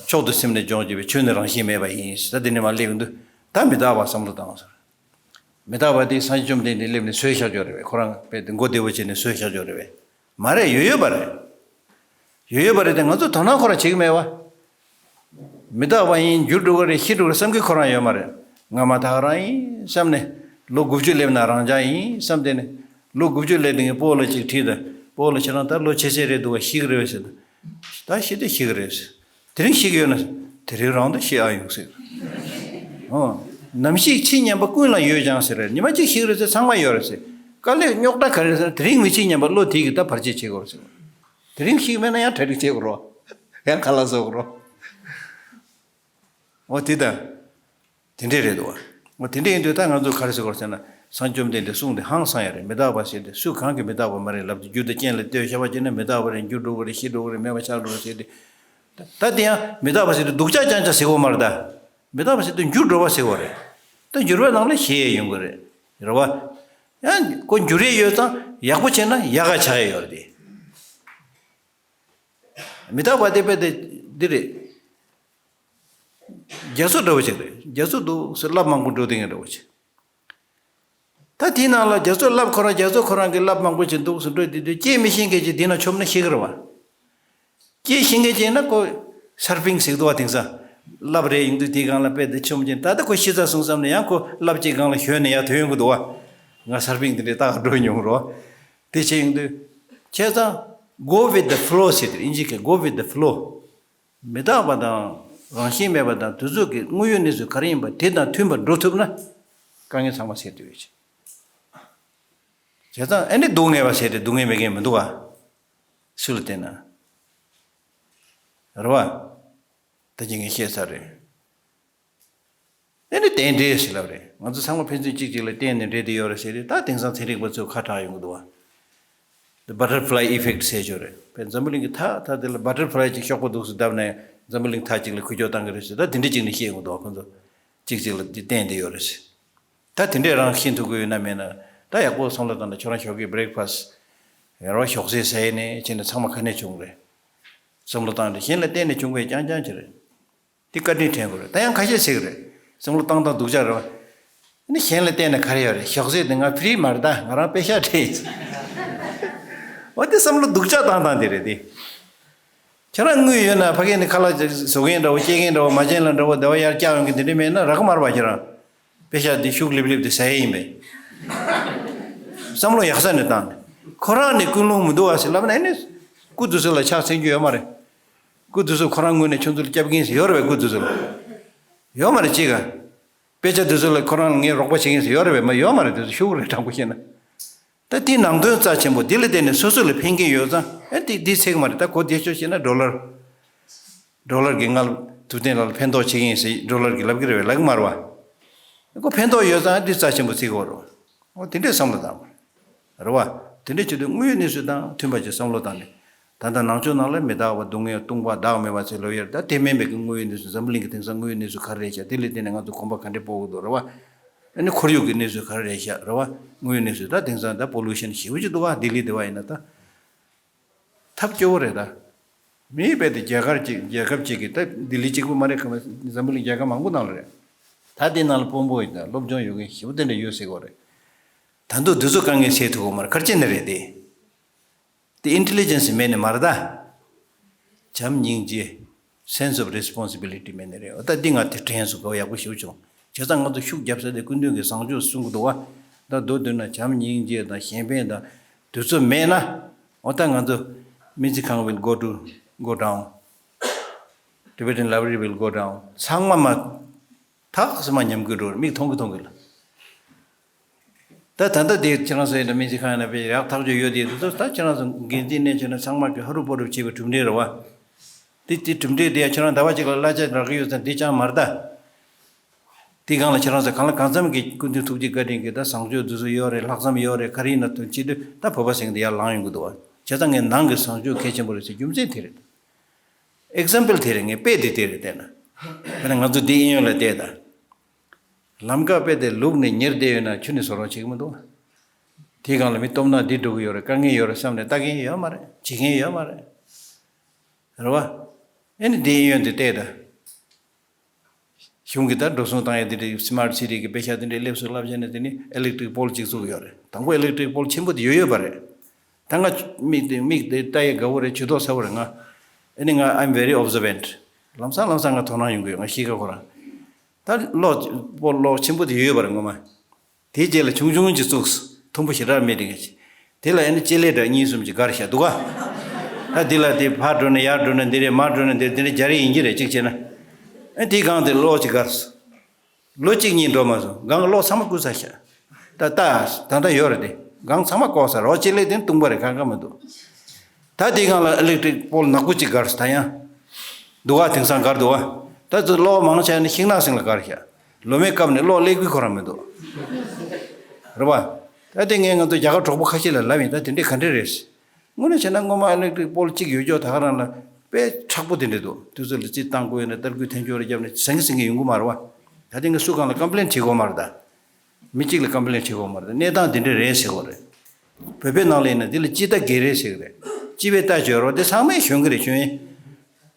མཆོག་ཏུ་སེམས་ནི་སྦྱོང་བྱེད་པའི་ཆོས་ནི་རང་བཞིན་མེད་པ་ཡིན། ད་དེ་ནི་མ་སླེབས་འདུག་ད་མི་རྟག་པ་བསམ་བློ་བཏང་ཟེར། མི་རྟག་པ་དེ་སངས་རྒྱས་བཅོམ་ལྡན་འདས་སླེབས་ནས་བཟོས་བཞག་ཡོད་རེད་པས། ཁོ་རང་དཔེ་དེ་མགོ་བདེ་བོ་བྱས་ནས་བཟོས་བཞག་ཡོད་རེད་པས། མ་རེད། ཡོད་ཡོད་པ་རེད། ཡོད་ཡོད་པ་རེད་དེ་ང་ཚོ་དོ་སྣང་ཁོ་རང་བྱེད་ཀྱི་མེད་པ། མི་རྟག་པ་ཡིན། འགྱུར་འགྲོ་གི་རེད། ཤི་འགྲོ་གི་རེད་བསམ་གི་ཁོ་རང་ཡོད་མ་རེད། ང་མ་ཐག་རང་ཡིན་བསམ་ནས། ལོ་དགུ་བཅུ་སླེབས་ན་རང་ཅག་ཡིན་བསམ་སྟེ་ནས། ལོ་དགུ་བཅུ་སླེབས་དེ་ངས་སྤོ་ལོ་ཅིག་དྲིས་དང་། སྤོ་ལོ་ཁྱེད་རང་ད་ལོ་ཆེ་ཆེ་རེད་འདུག་བ། ཤི་གི་རེད་བས་ཟེར། ད་ཤི་དེ་ཤི་གི་རེད་ཟེར། དེ་རིང་ཤི་གི་ཡོད་ན། དེ་རིང་རང་དུ་ཤི་ཨ་ཡོང་ཟེར། ཨོ། ནམ་ཤི་ཕྱི་ཉམས་པ་ཀུན་ལ་ཡོད་ཀྱང་ཟེར་རེད། ཉི་མ་གཅིག་ཤི་གི་རེད་ཟེར། ཚང་མ་ཡོད་རེད་ཟེར། དཀའ་ལས་རྙོག་དྲ་ག་རེ་ཟེར་ན་དེ་རིང་མི་ཤི་ཉམས་པ་བློ་དེ་གི་ད་བར་ཆད་བྱེད་དགོས་རེད་ཟེར། དེ་རིང་ཤི་གི་མེད་ན་ཡང་གྲ་སྒྲིག་བྱེད་དགོས་རོ། ཡང་ཁ་ལག་བཟོ་དགོས་རོ། འོ་དེ་དང་། དེ་འདྲས་རེད་འདུག་བ། འོ་དེ་འདྲས་ཡིན་དུས་ད་ང་ཚོས་ག་རེ་ཟེར་དགོས་ཟེར་ན། སངས་རྒྱས་བཅོམ་ལྡན་འདས་གསུངས་དེ་ཧང་སང་ཡ་རེད། མི་རྟག་པ་ཟེར་དེ་སུ་གང་གིས་མི་རྟག་པ་མ་རེད་ལབ་དེ། རྒྱུ་དང་རྐྱེན་ལ་ལྟོས་ཤ་བ་བྱས་ན་མི་རྟག་པ་རེད། འགྱུར་འགྲོ་གི་རེད། ཤི་འགྲོ་གི་རེད། མེད་པ་ཆགས་འགྲོ་གི་རེད་ཟེར་དེ། ད་དེ་ཡང་མི་རྟག་པ་ཟེར་དེ་སྡུག་ཅག་རྐྱང་ཅག་ཟེར་དགོས་མ་རེད་ད། མི་རྟག་པ་ཟེར་དེ་འགྱུར་འགྲོ་བ་ཟེར་དགོས་རེད། ད་འགྱུར་བའི་ནང་ལ་ཞེད་ཡོང་གི་རེད། རེད་བ། ཡང་ཁོ་འགྱུར་ཡས་ཡོད་ཙང་ཡག་པོ་བྱས་ན་ཡག་ག་ཆགས་ཡས་ཡོད་རེད་དེ། མི་རྟག་པ་དེ་དཔེ་དེ་འདི་རེད། རྒྱ་མཚོ་འདྲ་བོ་ཅིག་རེད། རྒྱ་མཚོ་འདུག་སེ་རླབས་མང་པོ་འགྲོ་དེ་ངས་འདྲ་བོ་ཅིག་ད་དེའི་ནང་ལ་རྒྱ་མཚོ་རླབས་ཁོ་རང་རྒྱ་མཚོ་ཁོ་རང་གི་རླབས་མང་པོ་ཅིག་འདུག་སེ་འགྲོ་དེ་དུས་སྐྱེ་མི་ཤེས་མཁན་ཅིག་དེ་ན་མཆོངས་ན་ཤི་གི་རེད་བ། སྐྱེ་ཤེས་མཁན་ཅིག་ན་ཁོ་སར་ཕིང་ཟེར་འདུག་བ། དེང་སང་རླབས་རེད་ཡིན་དུས་དེའི་སྒང་ལ་དཔེ་དེ་མཆོངས་ཅིག་ད་ལྟ་ཁོ་ཤི་ཚར་སོང་བསམ་ནས་ཡང་ཁོ་རླབས་ཅིག་སྒང་ལ་ཞོན་ནས་ཡར་ཐོན་ཡོང་གི་འདུག་བ། ང་སར་ཕིང་དེ་འདྲའི་ལྟ་ག་འགྲོ་མྱོང་རོགས། དེ་བྱས་ཡོང་དུས་བྱས་ཙང་go with the flow ཟེར་དེ་ཨིན་ཇི་སྐད་go with the flow། མི་རྟག་པ་དང་རང་བཞིན་མེད་པ་དང་དུས་ཚོད་ཀྱི་དངོས་ཡོད་གནས་ཚུལ་ག་རེ་ཡིན་པ་དེ་དང་མཐུན་པར་འགྲོ་ཐུབ་ན་དཀའ་ངལ་ཚང་མ་སེལ་ཐུབ་ཡོད་ཅིང་། བྱས་ཙང་ཨ་ནི་སྡུག་བསྔལ་བ་ཟེར་ཏེ་སྡུག་བསྔལ་མེད་མཁན་མི་འདུག་ག་སུ་ལ་བལྟས་ན། རེད་བ། ད་ཅི་ངས་བཤད་ཚར་རེད། ཨེ་ནི་རྟེན་འབྲེལ་ཞེས་ལབ་རེད། ང་ཚོ་ཚང་མ་ཕན་ཚུན་གཅིག་གཅིག་ལ་བརྟེན་ནས་འབྲེལ་བསྡད་ཡོད་རེད་ཟེར་ཏེ་ད་དེང་སང་ཚན་རིག་པ་ཚོས་ཁ་གྲག་ཡོང་གི་འདུག་བ། The butterfly effect ཟེར་ཆོག་རེད། བས་འཛམ་བུ་གླིང་གི་མཐའ་མཐའ་དེ་ལ་butterfly ཅིག་གཤོག་པ་འདུག་སེ་བརྡབས་ནས་འཛམ་བུ་གླིང་མཐའ་གཅིག་ལ་འཁོར་སྐྱོད་བཏང་གི་རེད་ཟེར། ད་དེ་འདྲ་ཅིག་ནས་བཤད་ཡོང་གི་འདུག་བ། ཁོ་ཚོ་གཅིག་གཅིག་ལ་བརྟེན་བསྡད་ཡོད་རེད་ཟེར། ད་དེ་འདྲས་རང་ཤེས་ཐུབ་ཀྱི་ཡོད་ན་མེད་ན་ད་ཡག་པོ་བསམ་བློ་བཏང་ན་ཁྱོད་རང་ཞོགས་ཀས་breakfast ཡར་བ་ཞོགས་ཟས་ཟས་ནས་བྱས་ནས་ཚང་མ་ག་ནས་བྱུང་རེད། བསམ་བློ་བཏང་ནས་གཞན་ལ་བརྟེན་ནས་བྱུང་བའི་རྐྱང་རྐྱང་ཅིག་རེད། དེ་བཀའ་དྲིན་དྲན་དགོས་རེད། ད་ཡང་ཁ་ཤས་ཟེར་གི་རེད། བསམ་བློ་བཏང་སྟངས་སྡུག་ཅག་རེད་བ། ནི་གཞན་ལ་བརྟེན་ནས་ག་རེ་ཡོད་རེད། ཞོགས་ཟས་དེ་ང་free མ་རེད། ད་ང་རང་པེ་ཤག་སྤྲད་ཡིན། འོ་དེ་བསམ་བློ་སྡུག་ཅག་བཏང་སྟངས་དེ་རེད་དེ། ཁྱེད་རང་དངུལ་ཡོད་ན་ཕ་གི་ནས་ཁ་ལག་བཟོ་མཁན་འདྲ་བོ་སྐྱེལ་མཁན་འདྲ་བོ་མ་བྱན་ལ་འདྲ་བོ་བདེ་བ་ཡར་བཀྱག་ཡོང་གི་དེ་འདྲ་མེད་ན་རག་གི་མ་རེད་བ། ཁྱེད་རང་པེ་ཤག་དེ་ཤུགས་ལེབ་ལེབ་དེ་ཟ་ཡས་ཡིན་པས། བསམ་བློ་ཡག་ས་ནས་བཏང་ནས་ཁོ་རང་ནས་ཀུན་སློང་མི་འདུག་བ་ཟེར་ལབ་ན་ཨེ་ནས་སྐུ་དུས་ཚོད་ལ་ཕྱག་འཚལ་རྒྱུ་ཡོད་མ་རེད། སྐུ་དུས་ཚོད་ཁོ་རང་ངོས་ནས་ཁྱོད་ཚོ་ལ་སྐྱབས་མཁན་ཟེར་ཡོད་རེད་བས། སྐུ་དུས་ཚོད་ལ་ཡོད་མ་རེད། ཅིག་ག་དཔེ་ཆ་དུས་ཚོད་ལ་ཁོ་རང་ལ་ངས་རོགས་པ་བྱེད་མཁན་ཟེར་ཡོད་རེད་བས། མ་ཡོད་མ་རེད། དུས་ཚོད་ཤུགས་རེད་དྲང་པོ་བཤད་ན། ད་དེའི་ནང་དོན་རྩ་ཆེན་པོ་དེ་ལ་བརྟེན་ནས་སོ་སོ་ལ་ཕན་གྱི་ཡོད་ཙང་ཨེ་དེ་དེ་ཚེག་མ་རེད། ད་གོ་བདེ་ཤོས་བཤད་ན་ཌོ་ལར། ཌོ་ལར་གྱིས་ང་ལ་ཐུབ་བསྟན་ལགས་ལ་ཕན་ཐོགས་བྱེད་ཀྱི་ཡིན་ཟེར་ཌོ་ལར་གྱིས་ལབ་ཀྱི་རེད་བས། ལབ་ཀྱི་མ་རེད་བ། ཁོ་ཕན་ཐོགས་ཡོད་ཙང་ཨེ་དེ་རྩ་ཆེན་པོ་བརྩི་དགོས་རེད་བ། འོ་དེ་འདྲས་བསམ་བློ་བཏང་དགོས་རེད་བ། དེ་འདྲས་བྱེད་དུས་དངོས་ཡོད་གནས་ཚུལ་དང་མཐུན་པ་ཅིག་བསམ་བློ་བཏང་ནས། ད་ལྟ་ནང་ཆོས་ནང་ལ་མི་རྟག་པ་སྡུག་བསྔལ་སྟོང་པ་བདག་མེད་པ་ཚོའི་ལོ་ཡར་ད་དེ་མིན་པའི་གི་དངོས་ཡོད་གནས་ཚུལ་འཛམ་བུ་གླིང་གི་དེང་སང་དངོས་ཡོད་གནས་ཚུལ་ག་རེ་རེད་ཤག་དེ་ལས་བརྟེན་ནས་ང་ཚོ་གོམ་པ་ག་འདྲས་སྤོ་དགོས་འདུག་རེད་བ། ཨ་ནི་ཁོར་ཡུག་གི་གནས་ཚུལ་ག་རེ་རེད་ཤག་རེད་བ། དངོས་ཡོད་གནས་ཚུལ་ད་དེང་སང་ད་པོ་ལུ་ཤན་ཞེ་པོ་ཅིག་འདུག་བ། ལྡི་ལི་དེ་བ་ཡིན་ན་ད། ཐབས་སྐྱོ་བོ་རེད་ད། མིའི་རྦད་དེ་རྒྱལ་ཁབ་ཅིག་རྒྱལ་ཁབ་ཅིག་གི་ད་ལྡི་ལི་གཅིག་པུ་མ་རེད། ཁ་མ་འཛམ་བུ་གླིང་རྒྱལ་ཁབ་མང་པོ་ནང་ལ་རེད། ད་དེ་ནང་ལ་དཔོན་པོ་ཡིན་ད་སློབ་སྦྱོང་ཡོད་མཁན་ཞེ་པོ་དེ་འདྲ་ཡོད་ཟེར་གོ་རེད། ད་དུང་དུས་ཚོད་དཀའ་ངལ་སེལ་ཐུབ་གོ་མ་རེད། ག་རེ་བྱས་ནས་རེད་དེ། དེ་ཨིན་ཊེ་ལི་ཇེན་སི་མེད་ནས་མ་རེད་ད། བྱམས་སྙིང་རྗེ། Sense of responsibility མེད་ནས་རེད། འོ་ད་འདི་ང་དེ་དྲན་སོང་། གོ་ཡག་པོ་ཞེ་པོ་བྱུང་། བྱས་ཙང་ང་ཚོ་ཤུགས་རྒྱབ་ས་དེ་སྐུ་མདུན་གྱི་བཟང་སྤྱོད་གསུང་གི་འདུག་བ། ད་མདོར་བསྡུས་ན་བྱམས་སྙིང་རྗེ་དང་གཞན་ཕན་དང་དུས་ཚོད་མེད་ན། འོ་ད་ང་ཚོ་སྨན་རྩིས་ཁང་will go to go down། Tibetan library will go down། ཚང་མ་མ་ཐག་སེ་མ་ཉམས་རྒུད་འགྲོ་རེད། མིག་མཐོང་གི་མཐོང་གི་ལ། ད་ད་ལྟ་དེ་ཁྱེད་རང་ཚོ་ཡིན་ན་སྨན་རྩིས་ཁང་ཡིན་ན་དཔེ་ཡག་ཐག་ཆོད་ཡོད་དེ་དུས་ཚོད་ད་ཁྱེད་རང་ཚོ་འགན་འཛིན་གནས་བྱས་ན་ཚང་མ་གི་ཧ་རུ་པ་རུ་བྱེད་པའི་གྲུབ་འབྲས་རེད་བ། དེ་དེ་གྲུབ་འབྲས་དེ་ཡང་ཁྱེད་རང་ཟླ་བ་གཅིག་ལ་གླ་ཆ་རག་གི་ཡོད་ཙང་དེ་ཅང་མ་རེད་ད། དེ་སྒང་ལ་ཁྱེད་རང་ཚོ་གང་ལ་གང་འཚམ་གྱི་སྐུ་མདུན་ཐུགས་རྗེ་བཀའ་དྲིན་གྱིས་ད་བཟང་སྤྱོད་དུས་ཚོད་ཡོད་རེད། ལྷག་བསམ་ཡོད་རེད། ག་རེ་ཡིན་ན་དོན་བྱེད་དུས་ད་བོད་པ་ཟེར་མཁན་དེ་ཡར་ལངས་ཡོང་གི་འདུག་བ། བྱས་ཙང་ངས་ནང་གི་བཟང་སྤྱོད་གལ་ཆེན་པོ་རེད་ཟེར་རྒྱུ་མཚན་དེ་རེད། ཨེག་ཛམ་པལ་དེ་རེད། ངས་དཔེ་དེ་དེ་རེད་བལྟས་ན། དཔེར་ན་ང་ཚོ་འདི་གཡས་གཡོན་ལ་བལྟས་ད། ལམ་ཁ་དཔེ་དེ་ལུག་ནས་ཉལ་བསྡད་ཡོད་ན་ཆུ་ནས་བཟོ་རོགས་བྱེད་ཀྱི་མི་འདུག་དེའི་སྒང་ལ་མི་སྟོབས་ན་འདི་འགྲོ་གི་ཡོད་རེད། དཀའ་ངལ་ཡོད་རེད་བསམ་ནས་ལྟ་མཁན་ཡོད་མ་རེད། བྱེད་མཁན་ཡོད་མ་རེད། རེད་བ། ཨེ་ནི་འདི་གཡས་གཡོན་དེ་བལྟས་ད། གཞུང་གིས་ད་འགྲོ་སོང་བཏང་ཡ་དེ་འདྲའི་སི་མཱར་ཊི་སི་ཊི་གི་པེ་ཤ་དེ་འདྲའི་སླེབས་སོང་ལབ་བྱས་ནས་དེ་ནི་ཨི་ལེག་ཊི་རིག་པོལ་ཅིག་བཙུགས་ཀྱི་ཡོད་རེད། དང་པོ་ཨི་ལེག་ཊི་རིག་པོལ་ཆེན་པོ་དེ་ཡོད་ཡོད་པ་རེད། ད་ང་མིག་དེ་མིག་དེ་ལྟ་ཡ་དགའ་བོ་རེད། ཇུས་གཏོགས་ཚ་བོ་རེད་ང་། ཨེ་ནི་ང་I'm very observant། ལམ་སང་ལམ་སང་ང་དོ་སྣང་ཡོང་གི་ཡོད། ང་གཤིས་ཀ་ཁོ་རང་། ད་གློག་པོལ་གློག་ཆེན་པོ་དེ་ཡོད་ཡོད་པ་རེད་ངོ་མ། དེའི་རྗེས་ལ་ཆུང་ཆུང་ཅིག་བཙུགས། མཐོན་པོ་ཞེ་དྲག་མེད་དེ་ག་ཅིག་དེ་ལ་ཨ་ནི་ལྕེ་ལེ་འདྲ་གཉིས་གསུམ་ཅིག་བསྒར་བཞག་འདུག་ག་ད་འདི་ལ་དེ་ཕར་འགྲོ་ན་ཡར་འགྲོ་ན་འདི་རེད། མར་འགྲོ་ན་འདི་རེད། འདི་འདྲ་རྒྱག་རེས་ཡིན་གྱི་རེད། གཅིག་བྱས་ན། ཨ་དེའི་སྒང་དེ་གློག་ཅིག་བསྒར་སོང་། ལོ་གཅིག་གཉིས་འགྲོ་མ་སོང་། སྒང་གློག་ཚང་མ་བསྐུས་ཚར་བཞག་ད་ལྟ་ད་ལྟ་ཡོད་རེད་དེ། སྒང་ཚང་མ་བཀོག་ཚར་རོགས། ལྕེ་ལེ་དེ་བཏུང་པ་རེད། གང་ག་མི་འདུག་ད་དེའི་སྒང་ལ་ཨི་ལེག་ཊི་རིག་པོལ་ནག་པོ་གཅིག་བསྒར་སོང་། ད་ཡང་། འདུག་ག་དེང་སང་བསྒར་འདུག་ག་ད་ཚོ་གློག་མང་ཆེ་ནི་ཤིང་ནགས་གསེང་ལ་བསྒར་བཞག་ལོ་མའི་སྐབས་ནས་གློག་སླེབས་ཀྱི་ཁོ་རང་མི་འདུག་རེད་བ། ད་དེ་ངས་ང་ཚོ་རྒྱ་གར་གྲོགས་པོ་ཁ་ཤས་ལ་ལབ་ཡིན། ད་དེ་འདྲས་ག་འདྲས་རེད། དངོས་གནས་བྱས་ན་སྔོན་མ་ཨི་ལེག་ཊི་རིག་པོལ་གཅིག་ཡོད་ཀྱོག་ད་ག་རང་ལ་དཔེ་མཁྲེགས་པོ་དེ་འདྲས་འདུག་དུས་ཚོད་ལ་རྩིས་བཏང་དགོས་ཡོད་ན་ཏར་སྐུད་འཐེན་ཆོག་རེ་བརྒྱབ་ནས་ཟང་ངེ་ཟིང་ངེ་ཡོང་གི་མ་རེད་བ། ད་དེ་ངས་སུ་གང་ལ་ཀམ་པི་ལེན་བྱེད་དགོས་མ་རེད་ད། མི་གཅིག་ལ་ཀམ་པི་ལེན་བྱེད་དགོས་མ་རེད། གནས་སྟངས་འདི་འདྲ་རེད་ཟེར་དགོས་རེད། བོད་པའི་ནང་ལ་ཡིན་ན་འདི་ལ་སྤྱི་ཟླ་བརྒྱད་རེད་ཟེར་གི་རེད། སྤྱི་པའི་ཟླ་བརྗོད་རོགས་དེ་ཚང་མས་གཞོན་གི་རེད། གཞོན་ཡིན།